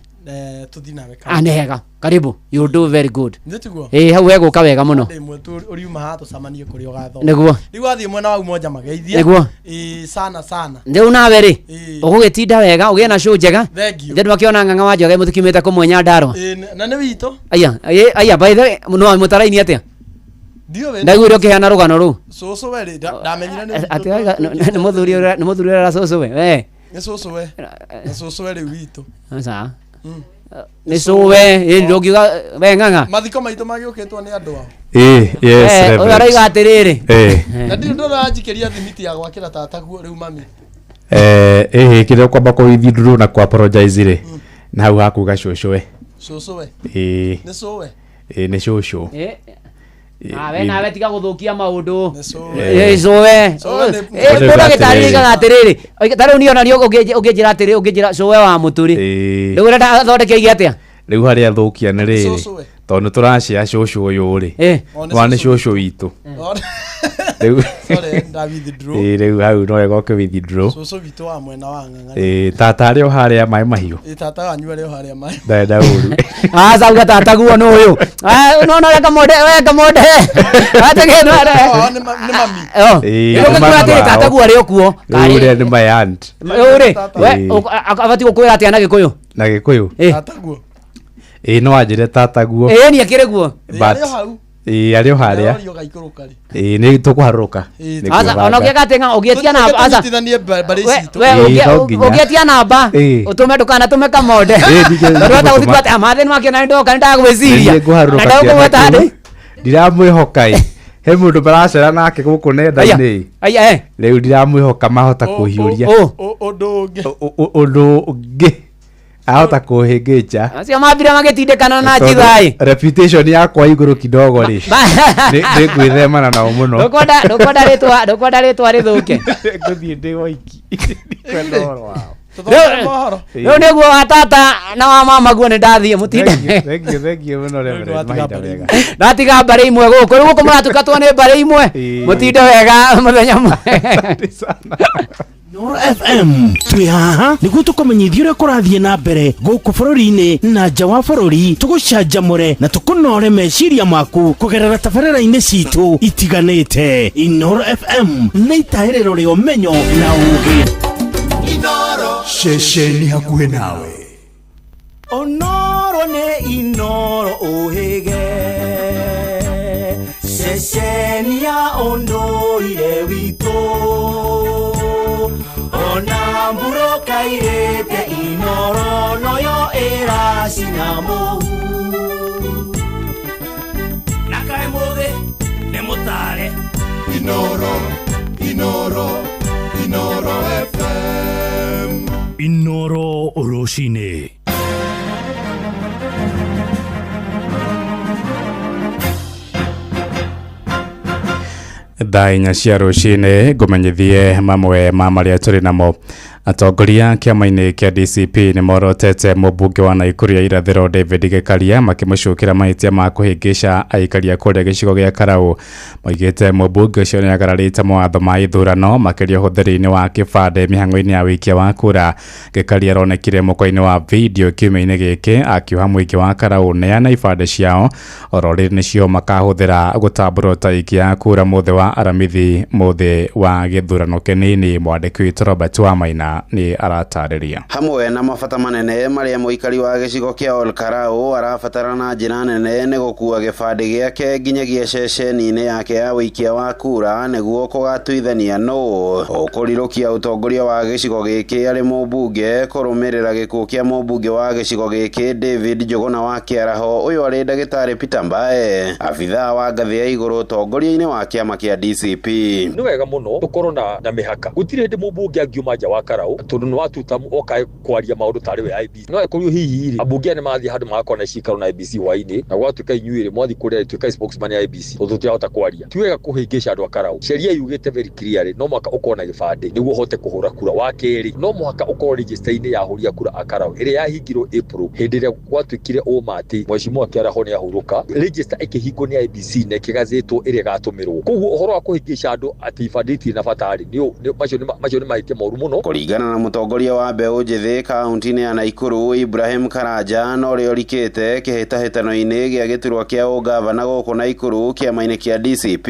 Tũthiĩ nawe
kanitha. Nĩ hega. Karibu. You do very good.
Nĩ tiguo?
Hau hegũka wega mũno.
Hĩndĩ ĩmwe ũriuma haha tũcemanie kũrĩa ũgathoma.
Nĩguo.
Rĩu wathiĩ mwena wa Umoja mageithie.
Nĩguo.
Sana sana.
Rĩu nawe rĩ, ũgũgĩtinda wega, ũgĩe na show njega.
Thank you.
Ithe ndwakĩona Ng'ang'a wa Njoroge mũtikiumĩte kũmwe Nyandarua.
Na nĩ witũ.
Aya, aya by the way, no mũtaraini atĩa?
Ndiũĩ.
Ndaiguire ũkĩheana rũgano rũu.
Cũcũ we rĩ, ndamenyire nĩ witũ.
Atĩ nĩ mũthuri ũrĩa nĩ mũthuri ũrĩa cũcũ we. We.
Nĩ cũcũ we. Nĩ cũcũ we rĩu witũ.
Aca. Nĩ cũwe, ndũngiuga we Ng'ang'a.
Mathiko maitũ magĩũkĩtwo nĩ andũ ao.
Yes,
Ũyũ aroiga atĩrĩrĩ.
Na ndirĩ ndũranjikĩria thimiti ya gwakĩra tataguo rĩu mami.
Kĩrĩa ũkwamba kũithindũrwo na kũ apologize rĩ, na hau hakuga cũcũwe.
Cũcũwe. Nĩ cũwe.
Nĩ cũcũ.
Nawe nawe tiga gũthũkia maũndũ.
Nĩ
Cũwe. Mũndũ agĩtarĩria oigaga atĩrĩrĩ, ta rĩu niĩ ona niĩ ũngĩnjĩra atĩrĩ, ũngĩnjĩra cũwe wa mũturi. Rĩu ũrenda athondeke oige atĩa?
Rĩu harĩa thũkia nĩ rĩrĩ. Tondũ nĩ tũracea cũcũ ũyũ rĩ. Wa nĩ cũcũ witũ. Rĩu
Sorry, nda withdraw.
Ĩĩ, rĩu hau no wega ũkĩ withdraw.
Cũcũ witũ wa mwena wa ng'ang'a.
Ĩĩ, tata arĩ o harĩa maĩ mahiũ.
Ĩ tata wanyu arĩ o harĩa maĩ.
Ndenda ũru.
Aca uga tata guo nũ ũyũ. No no reka monde, we kamonde. Ategeno
Oh, nĩ mami.
Ĩĩ,
Rĩu
nĩ
ũngĩkwĩra atĩrĩ
mami
tata
wao.
guo arĩ o kuo.
Rĩu ũrĩa nĩ my aunt.
Rĩu rĩ, we
Ĩĩ.
abatiĩ gũkwĩra atĩa na Gĩkũyũ?
Na Gĩkũyũ?
Tata guo.
Ĩĩ, no anjĩre tata guo.
Ĩĩ, ni akĩrĩ guo.
But
Arĩ o hau.
Ĩĩ, arĩ o harĩa.
Arorio gaikũrũka rĩ.
Ĩĩ, nĩ tũkũharũrũka. Nĩ
Aca ona
kwĩbanga.
ũngĩka atĩ ng'a ũngĩetia namba aca.
Tũnyitithanie mbarĩ citũ.
We
Ĩĩ, no nginya.
ũngĩetia namba
Ĩĩ.
ũtũme ndũkanatũme kamonde.
Ĩĩ, ningĩ
Tondũ hata
nĩngũtũma.
gũthiĩ atĩ amathĩ nĩmakĩona nĩndoka nĩndagwĩciria.
Nĩ ngũharũrũka
Na ndagũkũgweta
kĩanda
handũ.
kĩu. Ndiramwĩhoka ĩ. He mũndũ maracera nake gũkũ nenda-inĩ ĩ.
Aya eh.
Rĩu ndiramwĩhoka mahota kũhiũria.
Ũndũ ũngĩ.
Ũndũ ũngĩ. Ahota kũhĩngĩcha.
Acio mambire magĩtindĩkana na
Tondũ
njitha ĩ.
Reputation yakwa igũrũ kidogo rĩ. Nĩ ngwĩthemana nao mũno.
Ndũkwenda ndũkwenda rĩtwa ndũkwenda rĩtwa rĩthũke.
Ngũthiĩ ndĩ woiki. Ndikwenda ũhoro wao.
Rĩu nĩguo wa tata na wa mama guo nĩ ndathiĩ mũtinde.
Thank you, thank you mũno Reverend. Mahinda mega.
Ndatiga mbarĩ imwe gũkũ rĩu gũkũ mũratukatwo nĩ mbarĩ imwe mũtinde wega mũthenya mwega.
Inooro FM twĩ haha nĩguo tũkũmenyithia ũrĩa kũrathiĩ na mbere gũkũ bũrũri-inĩ na nja wa bũrũri, tũgũcanjamũre na tũkũnore meciria maku kũgerera tabarĩra-inĩ citũ itiganĩte. Inooro FM nĩ itahĩrĩro rĩa ũmenyo na ũũgĩ.
Ceceni hakuhĩ nawe.
Onoro nĩ Inooro ũhĩge ceceni ya ũndũire witũ ona mburũka irĩte Inooro noyo ĩracina mũhu
na kaĩ mũthĩ nĩ mũtare.
Inooro, Inooro, Inooro FM.
Inooro rũcinĩ.
Thaa 4 cia rũcinĩ ngũmenyithie mamwe ma marĩa tũrĩ namo. Atongoria kĩama-inĩ kĩa DCP nĩ morotete mũmbunge wa Naikuru ya irathĩro David Gĩkaria makĩmũcukĩra mahĩtia ma kũhĩngĩca aikari a kũrĩa gĩcigo gĩa Karau. Maugĩte mũmbunge ũcio nĩ agararĩte mawatho ma ithurano makĩria ũhũthĩri-inĩ wa kĩbandĩ mĩhang'o-inĩ ya wĩikia wa kura. Gĩkaria aronekire mũkwa-inĩ wa video kiumia-inĩ gĩkĩ akiuha mũingĩ wa Karau neana ibandĩ ciao oro rĩrĩ nĩcio makahũthĩra gũtambũrwo ta aikia a kura mũthĩ wa Aramithi mũthĩ wa gĩthurano kĩnini. Mwandĩki witũ Robert Wamaina nĩ aratarĩria.
Hamwe na mabata manene marĩa mũikari wa gĩcigo kĩa Olkarau arabatara na njĩra nene nĩ gũkua gĩbandĩ gĩake nginyagia ceceni-inĩ yake ya wĩikia wa kura nĩguo kũgatuithania nũ ũkũrirũkia ũtongoria wa gĩcigo gĩkĩ arĩ mũmbunge kũrũmĩrĩra gĩkuũ kĩa mũmbunge wa gĩcigo gĩkĩ David Njũgũna wa Kĩaraho ũyũ arĩ ndagĩtarĩ Peter Mbae, abithaa wa ngathĩ ya igũrũ ũtongoria-inĩ wa kĩama kĩa DCP.
Nĩ wega mũno tũkorwo na mĩhaka. Gũtirĩ hĩndĩ mũmbunge angiuma nja wa Karau tondũ nĩ watuta oka kwaria maũndũ tarĩ we IEBC. No ĩkorirwo hihi rĩ ambunge aya nĩ mathiĩ handũ magakorwo na cikaro na IEBC hwainĩ na gwatuĩka inyuĩ rĩ mwathiĩ kũrĩa tuĩka spokesman ya IEBC tondũ tũtirahota kwaria. Ti wega kũhĩngĩca andũ a Karau. Sheria yugĩte very clearly no mũhaka ũkorwo na gĩbandĩ nĩguo ũhote kũhũra kura. Wa kerĩ no mũhaka ũkorwo register-inĩ ya ahũri a kura a Karau ĩrĩa yahingirwo April hĩndĩ ĩrĩa gwatuĩkire ũma atĩ mheshimiwa Kĩaraho nĩ ahurũka. Register ĩkĩhingwo nĩ IEBC na ĩkĩgazetwo ĩrĩa ĩgatũmĩrwo. Koguo ũhoro wa kũhĩngĩca andũ atĩ ibandĩ itirĩ na bata rĩ macio nĩ mahĩtia moru mũno.
Kũringana na mũtongoria wa mbeũ njĩthĩ kaunti-inĩ ya Naikuru Ibrahim Karanja no ũrĩa ũrikĩte kĩhĩtahĩtano-inĩ gĩa gĩturwa kĩa ũgavana gũkũ Naikuru kĩama-inĩ kĩa DCP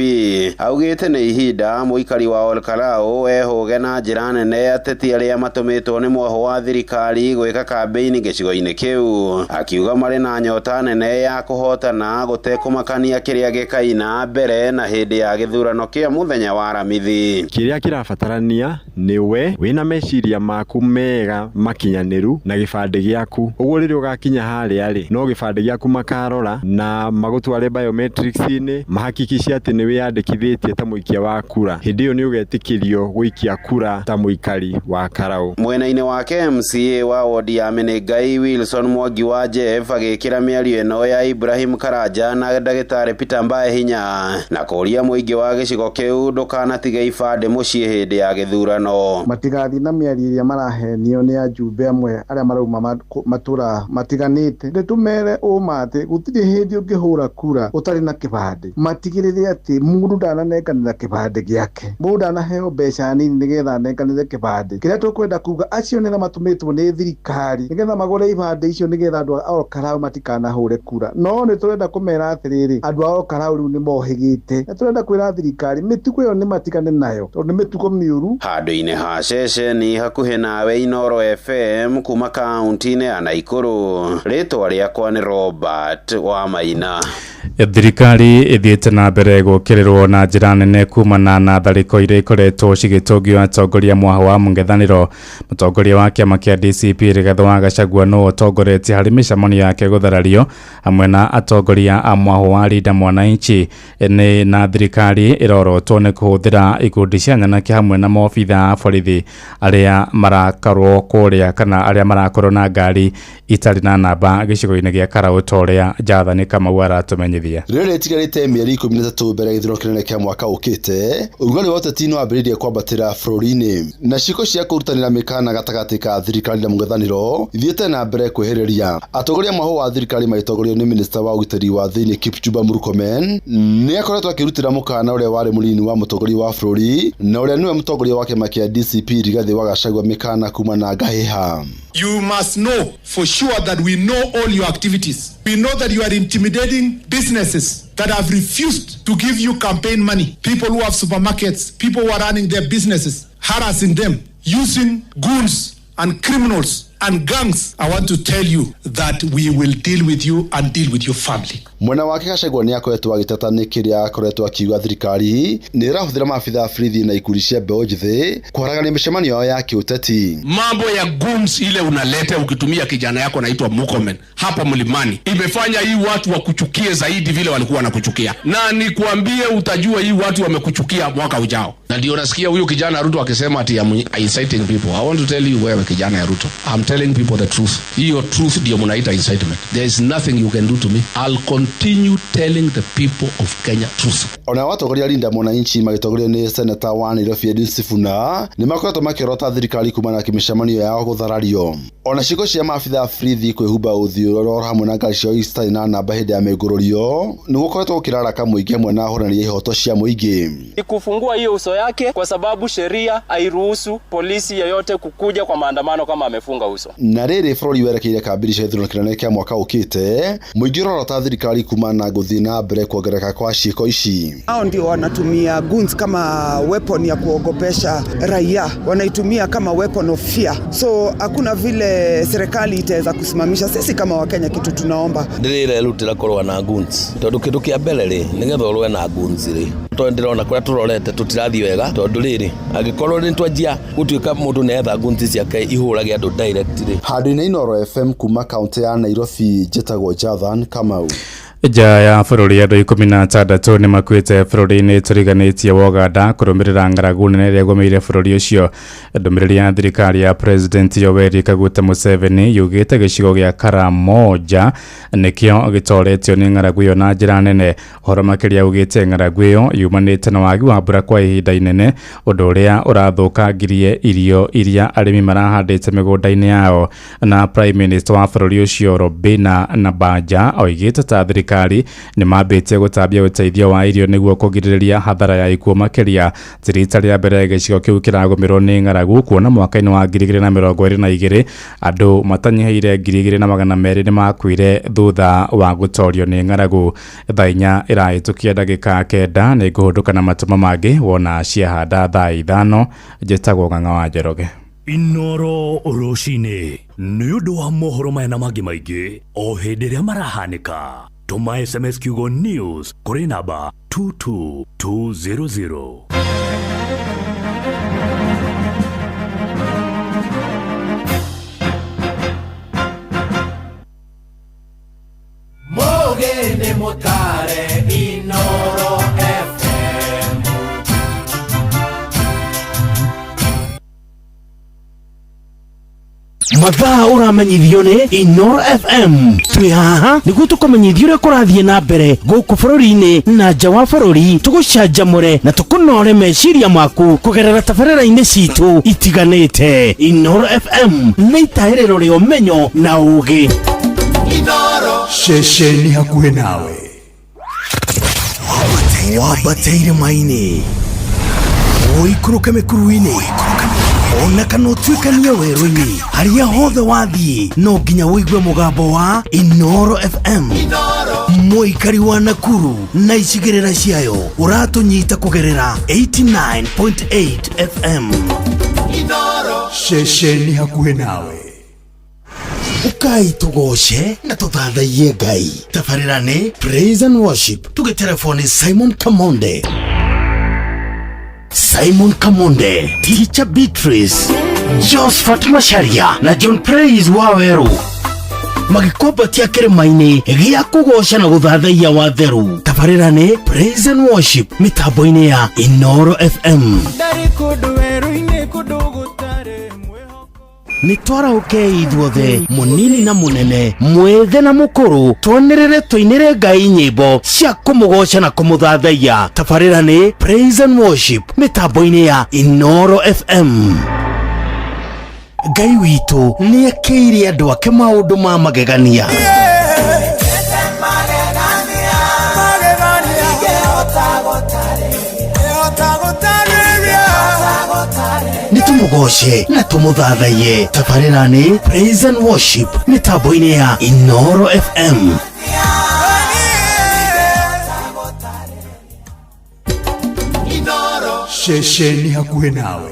augĩte nĩ ihinda mũikari wa Olkarau ehũge na njĩra nene ateti arĩa matũmĩtwo nĩ mwahũ wa thirikari gwĩka kambĩini gĩcigo-inĩ kĩu, akiuga marĩ na nyota nene ya kũhotana gũtekũmakania kĩrĩa gĩkaina mbere na hĩndĩ ya gĩthurano kĩa mũthenya wa Aramithi.
Kĩrĩa kĩrabatarania nĩ we wĩna meciria maku mega makinyanĩru na gĩbandĩ gĩaku. Ũguo rĩrĩa ũgakinya harĩa rĩ no gĩbandĩ gĩaku makarora na magũtware biometrics-inĩ mahakikice atĩ nĩ wĩyandĩkithĩtie ta mũikia wa kura. Hĩndĩ ĩyo nĩ ũgetĩkĩrio gũikia kura ta mũikari wa Karau.
Mwena-inĩ wake MCA wa wodi ya Menengai Wilson Mwangi wa Jeff agĩkĩra mĩario ĩno ya Ibrahim Karanja na ndagĩtarĩ Peter Mbae hinya na kũũria mũingĩ wa gĩcigo kĩu ndũkanatige ibandĩ mũciĩ hĩndĩ ya gĩthurano. gĩthurano.
Matigathiĩ na mĩario ĩrĩa marahenio nĩ ajumbe amwe arĩa marauma matũra matiganĩte. Nĩ tũmere ũma atĩ gũtirĩ hĩndĩ ũngĩhũra kura ũtarĩ na kĩbandĩ. Matigĩrĩre atĩ mũndũ ndananenganĩra kĩbandĩ gĩake, mũndũ ndanaheo mbeca nini nĩgetha anenganĩre kĩbandĩ. Kĩrĩa tũkwenda kuga, acio nĩ matũmĩtwo nĩ thirikari nĩgetha magũre ibandĩ icio nĩgetha andũ a Olkalau matikanahũre kura. No nĩ tũrenda kũmera atĩrĩrĩ, andũ a Olkalau rĩu nĩ mohĩgĩte, na tũrenda kwĩra thirikari mĩtugo ĩyo nĩ matigane nayo tondũ nĩ mĩtugo mĩũru.
Handũ-inĩ ha ceceni hakuhĩ nawe Inooro FM kuma kaunti-inĩ ya Naikuru, rĩtwa rĩakwa nĩ Robert Wamaina.
Thirikari ĩthiĩte na mbere gũkĩrĩrwo na njĩra nene kumana na tharĩko iria ikoretwo cigĩtũngio atongoria mwaha wa mũng'ethanĩro. Mũtongoria wa kĩama kĩa DCP Rigathĩ wa Gachagua nĩwe ũtongoretie harĩ mĩcemanio yake gũtharario hamwe na atongoria a mwaho wa Linda Mwananchi nĩ na thirikari ĩrorotwo nĩ kũhũthĩra ikundi cia nyanake hamwe na maobitha a borithi arĩa marakorwo kũrĩa kana arĩa marakorwo na ngari itarĩ na namba gĩcigo-inĩ gĩa Karau ta ũrĩa Jathani Kamau aratũmenyithia.
Rĩrĩa rĩtigarĩte mĩeri 13 mbere ya gĩthurano kĩnene kĩa mwaka ũkĩte, ũrugarĩ wa ũteti nĩ wambĩrĩirie kwambatĩra bũrũri-inĩ, na ciĩko cia kũrutanĩra mĩkana gatagatĩ ka thirikari na mũng'ethanĩro ithiĩte na mbere kwĩhĩrĩria. Atongoria mwaho wa thirikari magĩtongorio nĩ minista wa ũgitĩri wa thĩinĩ Kipchumba Murkomen nĩ akoretwo akĩrutĩra mũkana ũrĩa warĩ mũnini wa mũtongoria wa bũrũri na ũrĩa nĩwe mũtongoria wa kĩama kĩa DCP Rigathĩ wa Gachagua mĩkana kuma na ngahĩha.
You must know for sure that we know all your activities. We know that you are intimidating businesses that have refused to give you campaign money. People who have supermarkets, people who are running their businesses, harassing them, using goons and criminals and gangs. I want to tell you that we will deal with you and deal with your family.
Mwena wake Gachagua nĩ akoretwo agĩteta nĩ kĩrĩa akoretwo akiuga thirikari nĩ ĩrahũthĩra maabitha a borithi na ikundi cia mbeũ njĩthĩ kũharagania mĩcemanio yao ya kĩũteti.
Mambo ya goons ile unaleta ukitumia kijana yako anaitwa Murkomen hapa mlimani imefanya hii watu wakuchukie zaidi vile walikuwa wanakuchukia, na nikuambie utajua hii watu wamekuchukia mwaka ujao. Na ndio nasikia huyu kijana Ruto akisema ati I'm inciting people. I want to tell you wewe kijana ya Ruto, I'm telling people the truth. Hiyo truth ndio mnaita incitement. There is nothing you can do to me. I'll continue telling the people of Kenya truth.
Ona watongoria Linda Mwananchi magĩtongorio nĩ seneta wa Nairobi Edwin Sifuna nĩ makoretwo makĩrota thirikari kumana na mĩcemanio yao gũtharario. Ona ciĩko cia maabitha a borithi kwĩhumba ũthiũ roro hamwe na ngari ciao citarĩ na namba hĩndĩ ya mĩngũrũrio nĩ gũkoretwo gũkĩraraka mũingĩ hamwe na ahũranĩri a ihoto cia mũingĩ.
Kufungua hiyo uso yake kwa sababu sheria hairuhusu polisi yeyote kukuja kwa maandamano kama amefunga uso.
Na rĩrĩ bũrũri werekeire kambĩini cia gĩthurano kĩnene kĩa mwaka ũkĩte, mũingĩ ũrorota thirikari kumana na gũthiĩ na mbere kuongerereka kwa ciĩko ici.
Hao ndio wanatumia guns kama weapon ya kuogopesha raia, wanaitumia kama weapon of fear. So hakuna vile serikali itaweza kusimamisha. Sisi kama Wakenya kitu tunaomba
ndirerutira kũrũa na guns tondu kindu kia mbere ri nigetha ũrũe na guns ri tondu ndirona kuria turorete tutirathii wega tondu riri angikorwo ni twanjia gutuika mundu nietha guns ciake ihurage andu direct ri.
Handũ-inĩ Inooro FM kuma kaunti ya Nairobi, njĩtagwo Jathan Kamau.
Nja ya bũrũri andũ 16 nĩ makuĩte bũrũri-inĩ tũriganĩtie wa Uganda kũrũmĩrĩra ng'aragu nene ĩrĩa ĩgũmĩire bũrũri ũcio. Ndũmĩrĩri ya thirikari ya President Yoweri Kaguta Museveni yugĩte gĩcigo gĩa Karamoja nĩkĩo gĩtoretio nĩ ng'aragu ĩyo na njĩra nene. Ũhoro makĩria ugĩte ng'aragu ĩyo yumanĩte na wagi wa mbura kwa ihinda inene, ũndũ ũrĩa ũrathũkangirie irio iria arĩmi marahandĩte mĩgũnda-inĩ yao. Na Prime Minister wa bũrũri ũcio Robina Nabanja oigĩte ta thirikari nĩ mambĩtie gũtambia ũteithio wa irio nĩguo kũgirĩrĩria hathara ya ikuũ makĩria. Ti rita rĩa mbere gĩcigo kĩu kĩragũmĩrwo nĩ ng'aragu kuona mwaka-inĩ wa 2022 andũ matanyihĩire 2200 nĩ makuire thutha wa gũtorio nĩ ng'aragu. Thaa 4 ĩrahĩtũkia ndagĩka 9 nĩ ngũhũndũka na matũma mangĩ wona ciahanda thaa 5. Njĩtagwo Ng'ang'a wa Njoroge.
Inooro rũcinĩ nĩ ũndũ wa mohoro maya na mangĩ maingĩ o hĩndĩ ĩrĩa marahanĩka. Tũma SMS kiugo news kũrĩ namba 22200.
Mũgĩ nĩ mũtare Inooro FM.
Mathaa ũramenyithio nĩ Inoro FM. Twĩ haha nĩguo tũkũmenyithia ũrĩa kũrathiĩ na mbere gũkũ bũrũri-inĩ na nja wa bũrũri, tũgũcanjamũre na tũkũnore meciria maku kũgerera tabarĩra-inĩ citũ itiganĩte. Inoro FM nĩ itahĩrĩro rĩa ũmenyo na ũũgĩ.
Ceceni hakuhĩ nawe.
Wambate irĩma-inĩ, ũikũrũke mĩkuru-inĩ, ona kana ũtuĩkanie werũ-inĩ, harĩa hothe wathiĩ no nginya ũigue mũgambo wa Inoro FM. Mũikari wa Nakuru na icigĩrĩra ciayo ũratũnyita kũgerera 89.8 FM.
Ceceni hakuhĩ nawe.
Ukai tugoce na tuthathaiye Ngai. Tabarĩra nĩ Praise and Worship. Tũgĩtereboni Simon Kamonde. Simon Kamonde, Teacher Beatrice, Josephat Macharia na John Praise Waweru magĩkwambatia kĩrĩma-inĩ gĩa kũgoca na gũthathaiya wa theru. Tabarĩra nĩ Praise and Worship mĩtambo-inĩ ya Inoro FM.
Ndarĩ kũndũ werũ-inĩ kũndũ gũtarĩ.
Nĩ twarahũkei ithuothe, mũnini na mũnene, mwĩthĩ na mũkũrũ, twanĩrĩre tũinĩre Ngai nyĩmbo cia kũmũgoca na kũmũthathaiya. Tabarĩra nĩ Praise and Worship mĩtambo-inĩ ya Inoro FM. Ngai witũ nĩ ekĩire andũ ake maũndũ ma magegania. Nĩ tũmũgoce na tũmũthathaiye. Tabarĩra nĩ Praise and Worship mĩtambo-inĩ ya Inoro FM.
Ceceni hakuhĩ nawe.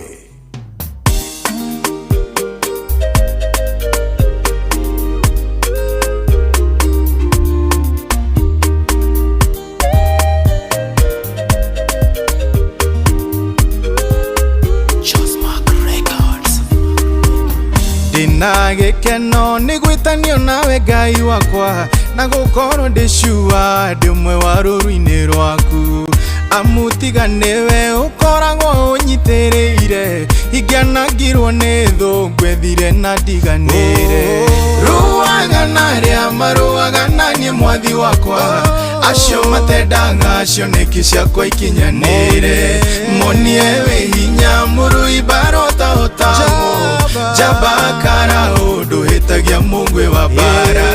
Ndĩna gĩkeno nĩ gwĩtanio nawe Ngai wakwa, na gũkorwo ndĩ sure ndĩ ũmwe wa rũru-inĩ rwaku. Amu tiga nĩwe ũkoragwo ũnyitĩrĩire, ingĩanangirwo nĩ thũ ngwethire na ndiganĩre. Rũaga na arĩa marũaga na niĩ mwathi wakwa, acio matendaga cioneki ciakwa ikinyanĩre. Monie wĩ hinya mũrũi mbara ũtahotagwo, njamba karaũ ndũhĩtagia mũngwe wa mbara.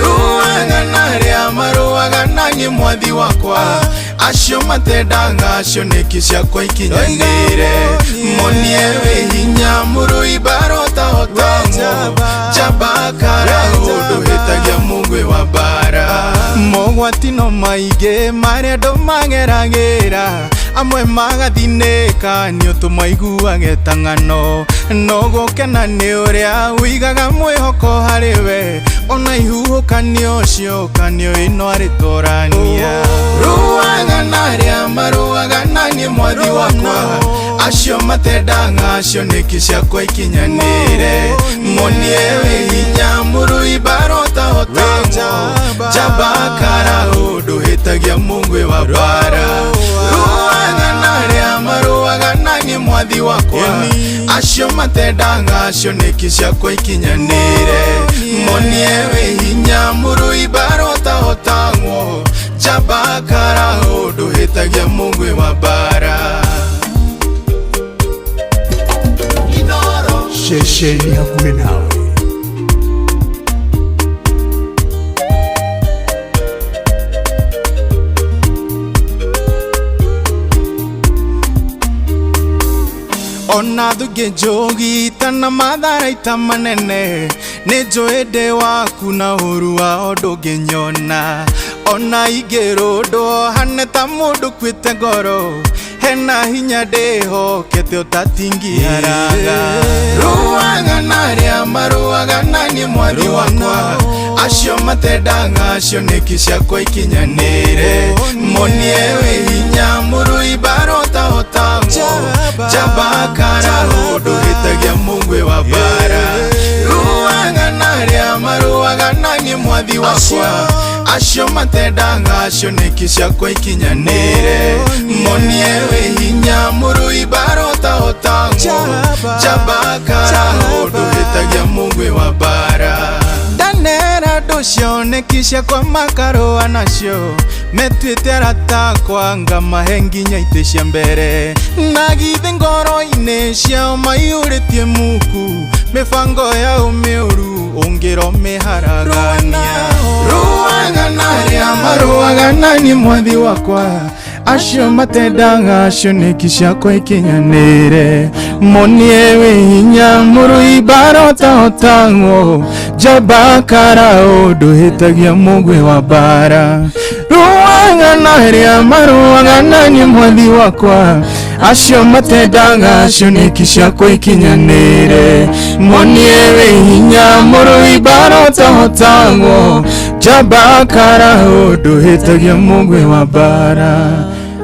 Rũaga na arĩa marũaga na niĩ mwathi wakwa, acio matendaga cioneki ciakwa ikinyanĩre. Monie wĩ hinya mũrũi mbara ũtahotagwo, njamba karaũ ndũhĩtagia mũngwe wa mbara. Mogwati no maingĩ marĩa andũ mageragĩra, amwe magathinĩka nĩ ũtũmaiguage ta ng'ano. No gũkena nĩ ũrĩa ũigaga mwĩhoko harĩ we, ona ihuhũkanio ciokanio ĩno arĩtũrania. Rũaga na arĩa marũaga na niĩ mwathi wakwa, acio matendaga cioneki ciakwa ikinyanĩre. Monie wĩ hinya mũrũi mbara ũtahotagwo, njamba karaũ ndũhĩtagia mũngwe wa mbara. Rũaga na arĩa marũaga na niĩ mwathi wakwa, acio matendaga cioneki ciakwa ikinyanĩre. Monie wĩ hinya mũrũi mbara ũtahotagwo, njamba karaũ ndũhĩtagia mũngwe wa mbara.
Ceceni hakuhĩ nawe.
Ona thungĩ njũgita na matharaita manene, nĩ njũĩ ndĩ waku na ũru wao ndũngĩnyona. Ona ingĩrũndwo hane ta mũndũ ũkuĩte ngoro, hena hinya ndĩhokete ũtatingĩaraga. Rũaga na arĩa marũaga na niĩ mwathi wakwa, acio matendaga cioneki ciakwa ikinyanĩre. Monie wĩ hinya mũrũi mbara ũtahotagwo, njamba karaũ ndũhĩtagia mũngwe wa mbara. Rũaga na arĩa marũaga na niĩ mwathi wakwa, acio matendaga cioneki ciakwa ikinyanĩre. Monie wĩ hinya mũrũi mbara ũtahotagwo, njamba karaũ ndũhĩtagia mũngwe Thũ cioneki ciakwa makarũa nacio metuĩte arata akwa ngamahe nginya itĩ cia mbere na githĩ ngoro-inĩ ciao maiyũrĩtie muku mĩbango yao mĩũru ũngĩro mĩharagania rũaga na arĩa marũaga na niĩ mwathi wakwa acio matendaga cioneki ciakwa ikinyanĩre monie wĩ hinya mũrũi mbara ũtahotagwo njamba karao ndũhĩtagia mũgwĩ wa mbara rũaga na arĩa marũaga na niĩ mwathi wakwa acio matendaga cioneki ciakwa ikinyanĩre monie wĩ hinya mũrũi mbara ũtahotagwo njamba karao ndũhĩtagia mũgwĩ wa mbara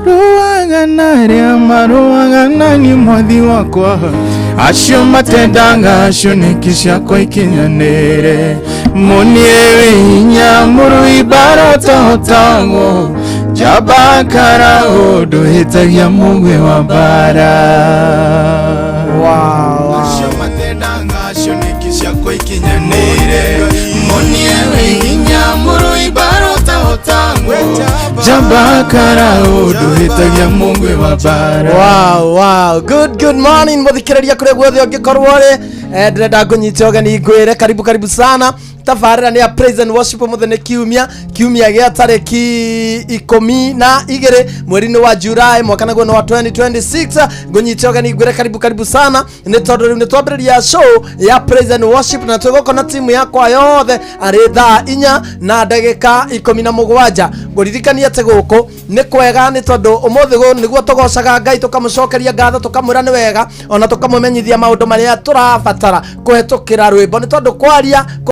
rũaga na arĩa marũaga na niĩ mwathi wakwa acio matendaga cioneki ciakwa ikinyanĩre monie wĩ hinya mũrũi mbara ũtahotagwo njamba karao ndũhĩtagia mũgwĩ wa mbara.
Wow.
Acio matendaga cioneki ciakwa ikinyanĩre monie wĩ hinya mũrũi mbara ũtahotagwo njamba karao ndũhĩtagia mũgwĩ wa mbara.
Wow, wow. Good morning muthikiriria kuria guothe ungikorwo uri. Ndĩrenda ngũnyite ũgeni ngwĩre karibu karibu sana. Tabarĩra nĩ ya praise and worship mũthenya nĩ kiumia gĩa tarĩki 12 mweri-inĩ wa July mwaka naguo nĩ wa 2026. Ngũnyite ũgeni ngwĩre karibu karibu sana nĩ tondũ rĩu nĩ twambĩrĩria show ya praise and worship na twĩgũkorwo na timu yakwa yothe arĩ thaa 4 na ndagĩka 17. Ngũririkania atĩ gũkũ nĩ kwega nĩ tondũ ũmũthĩ nĩguo tũgocaga Ngai tũkamũcokeria ngatho tũkamwĩra nĩ wega ona tũkamũmenyithia maũndũ marĩa tũrabatara kũhetũkĩra rwĩmbo nĩ tondũ kwaria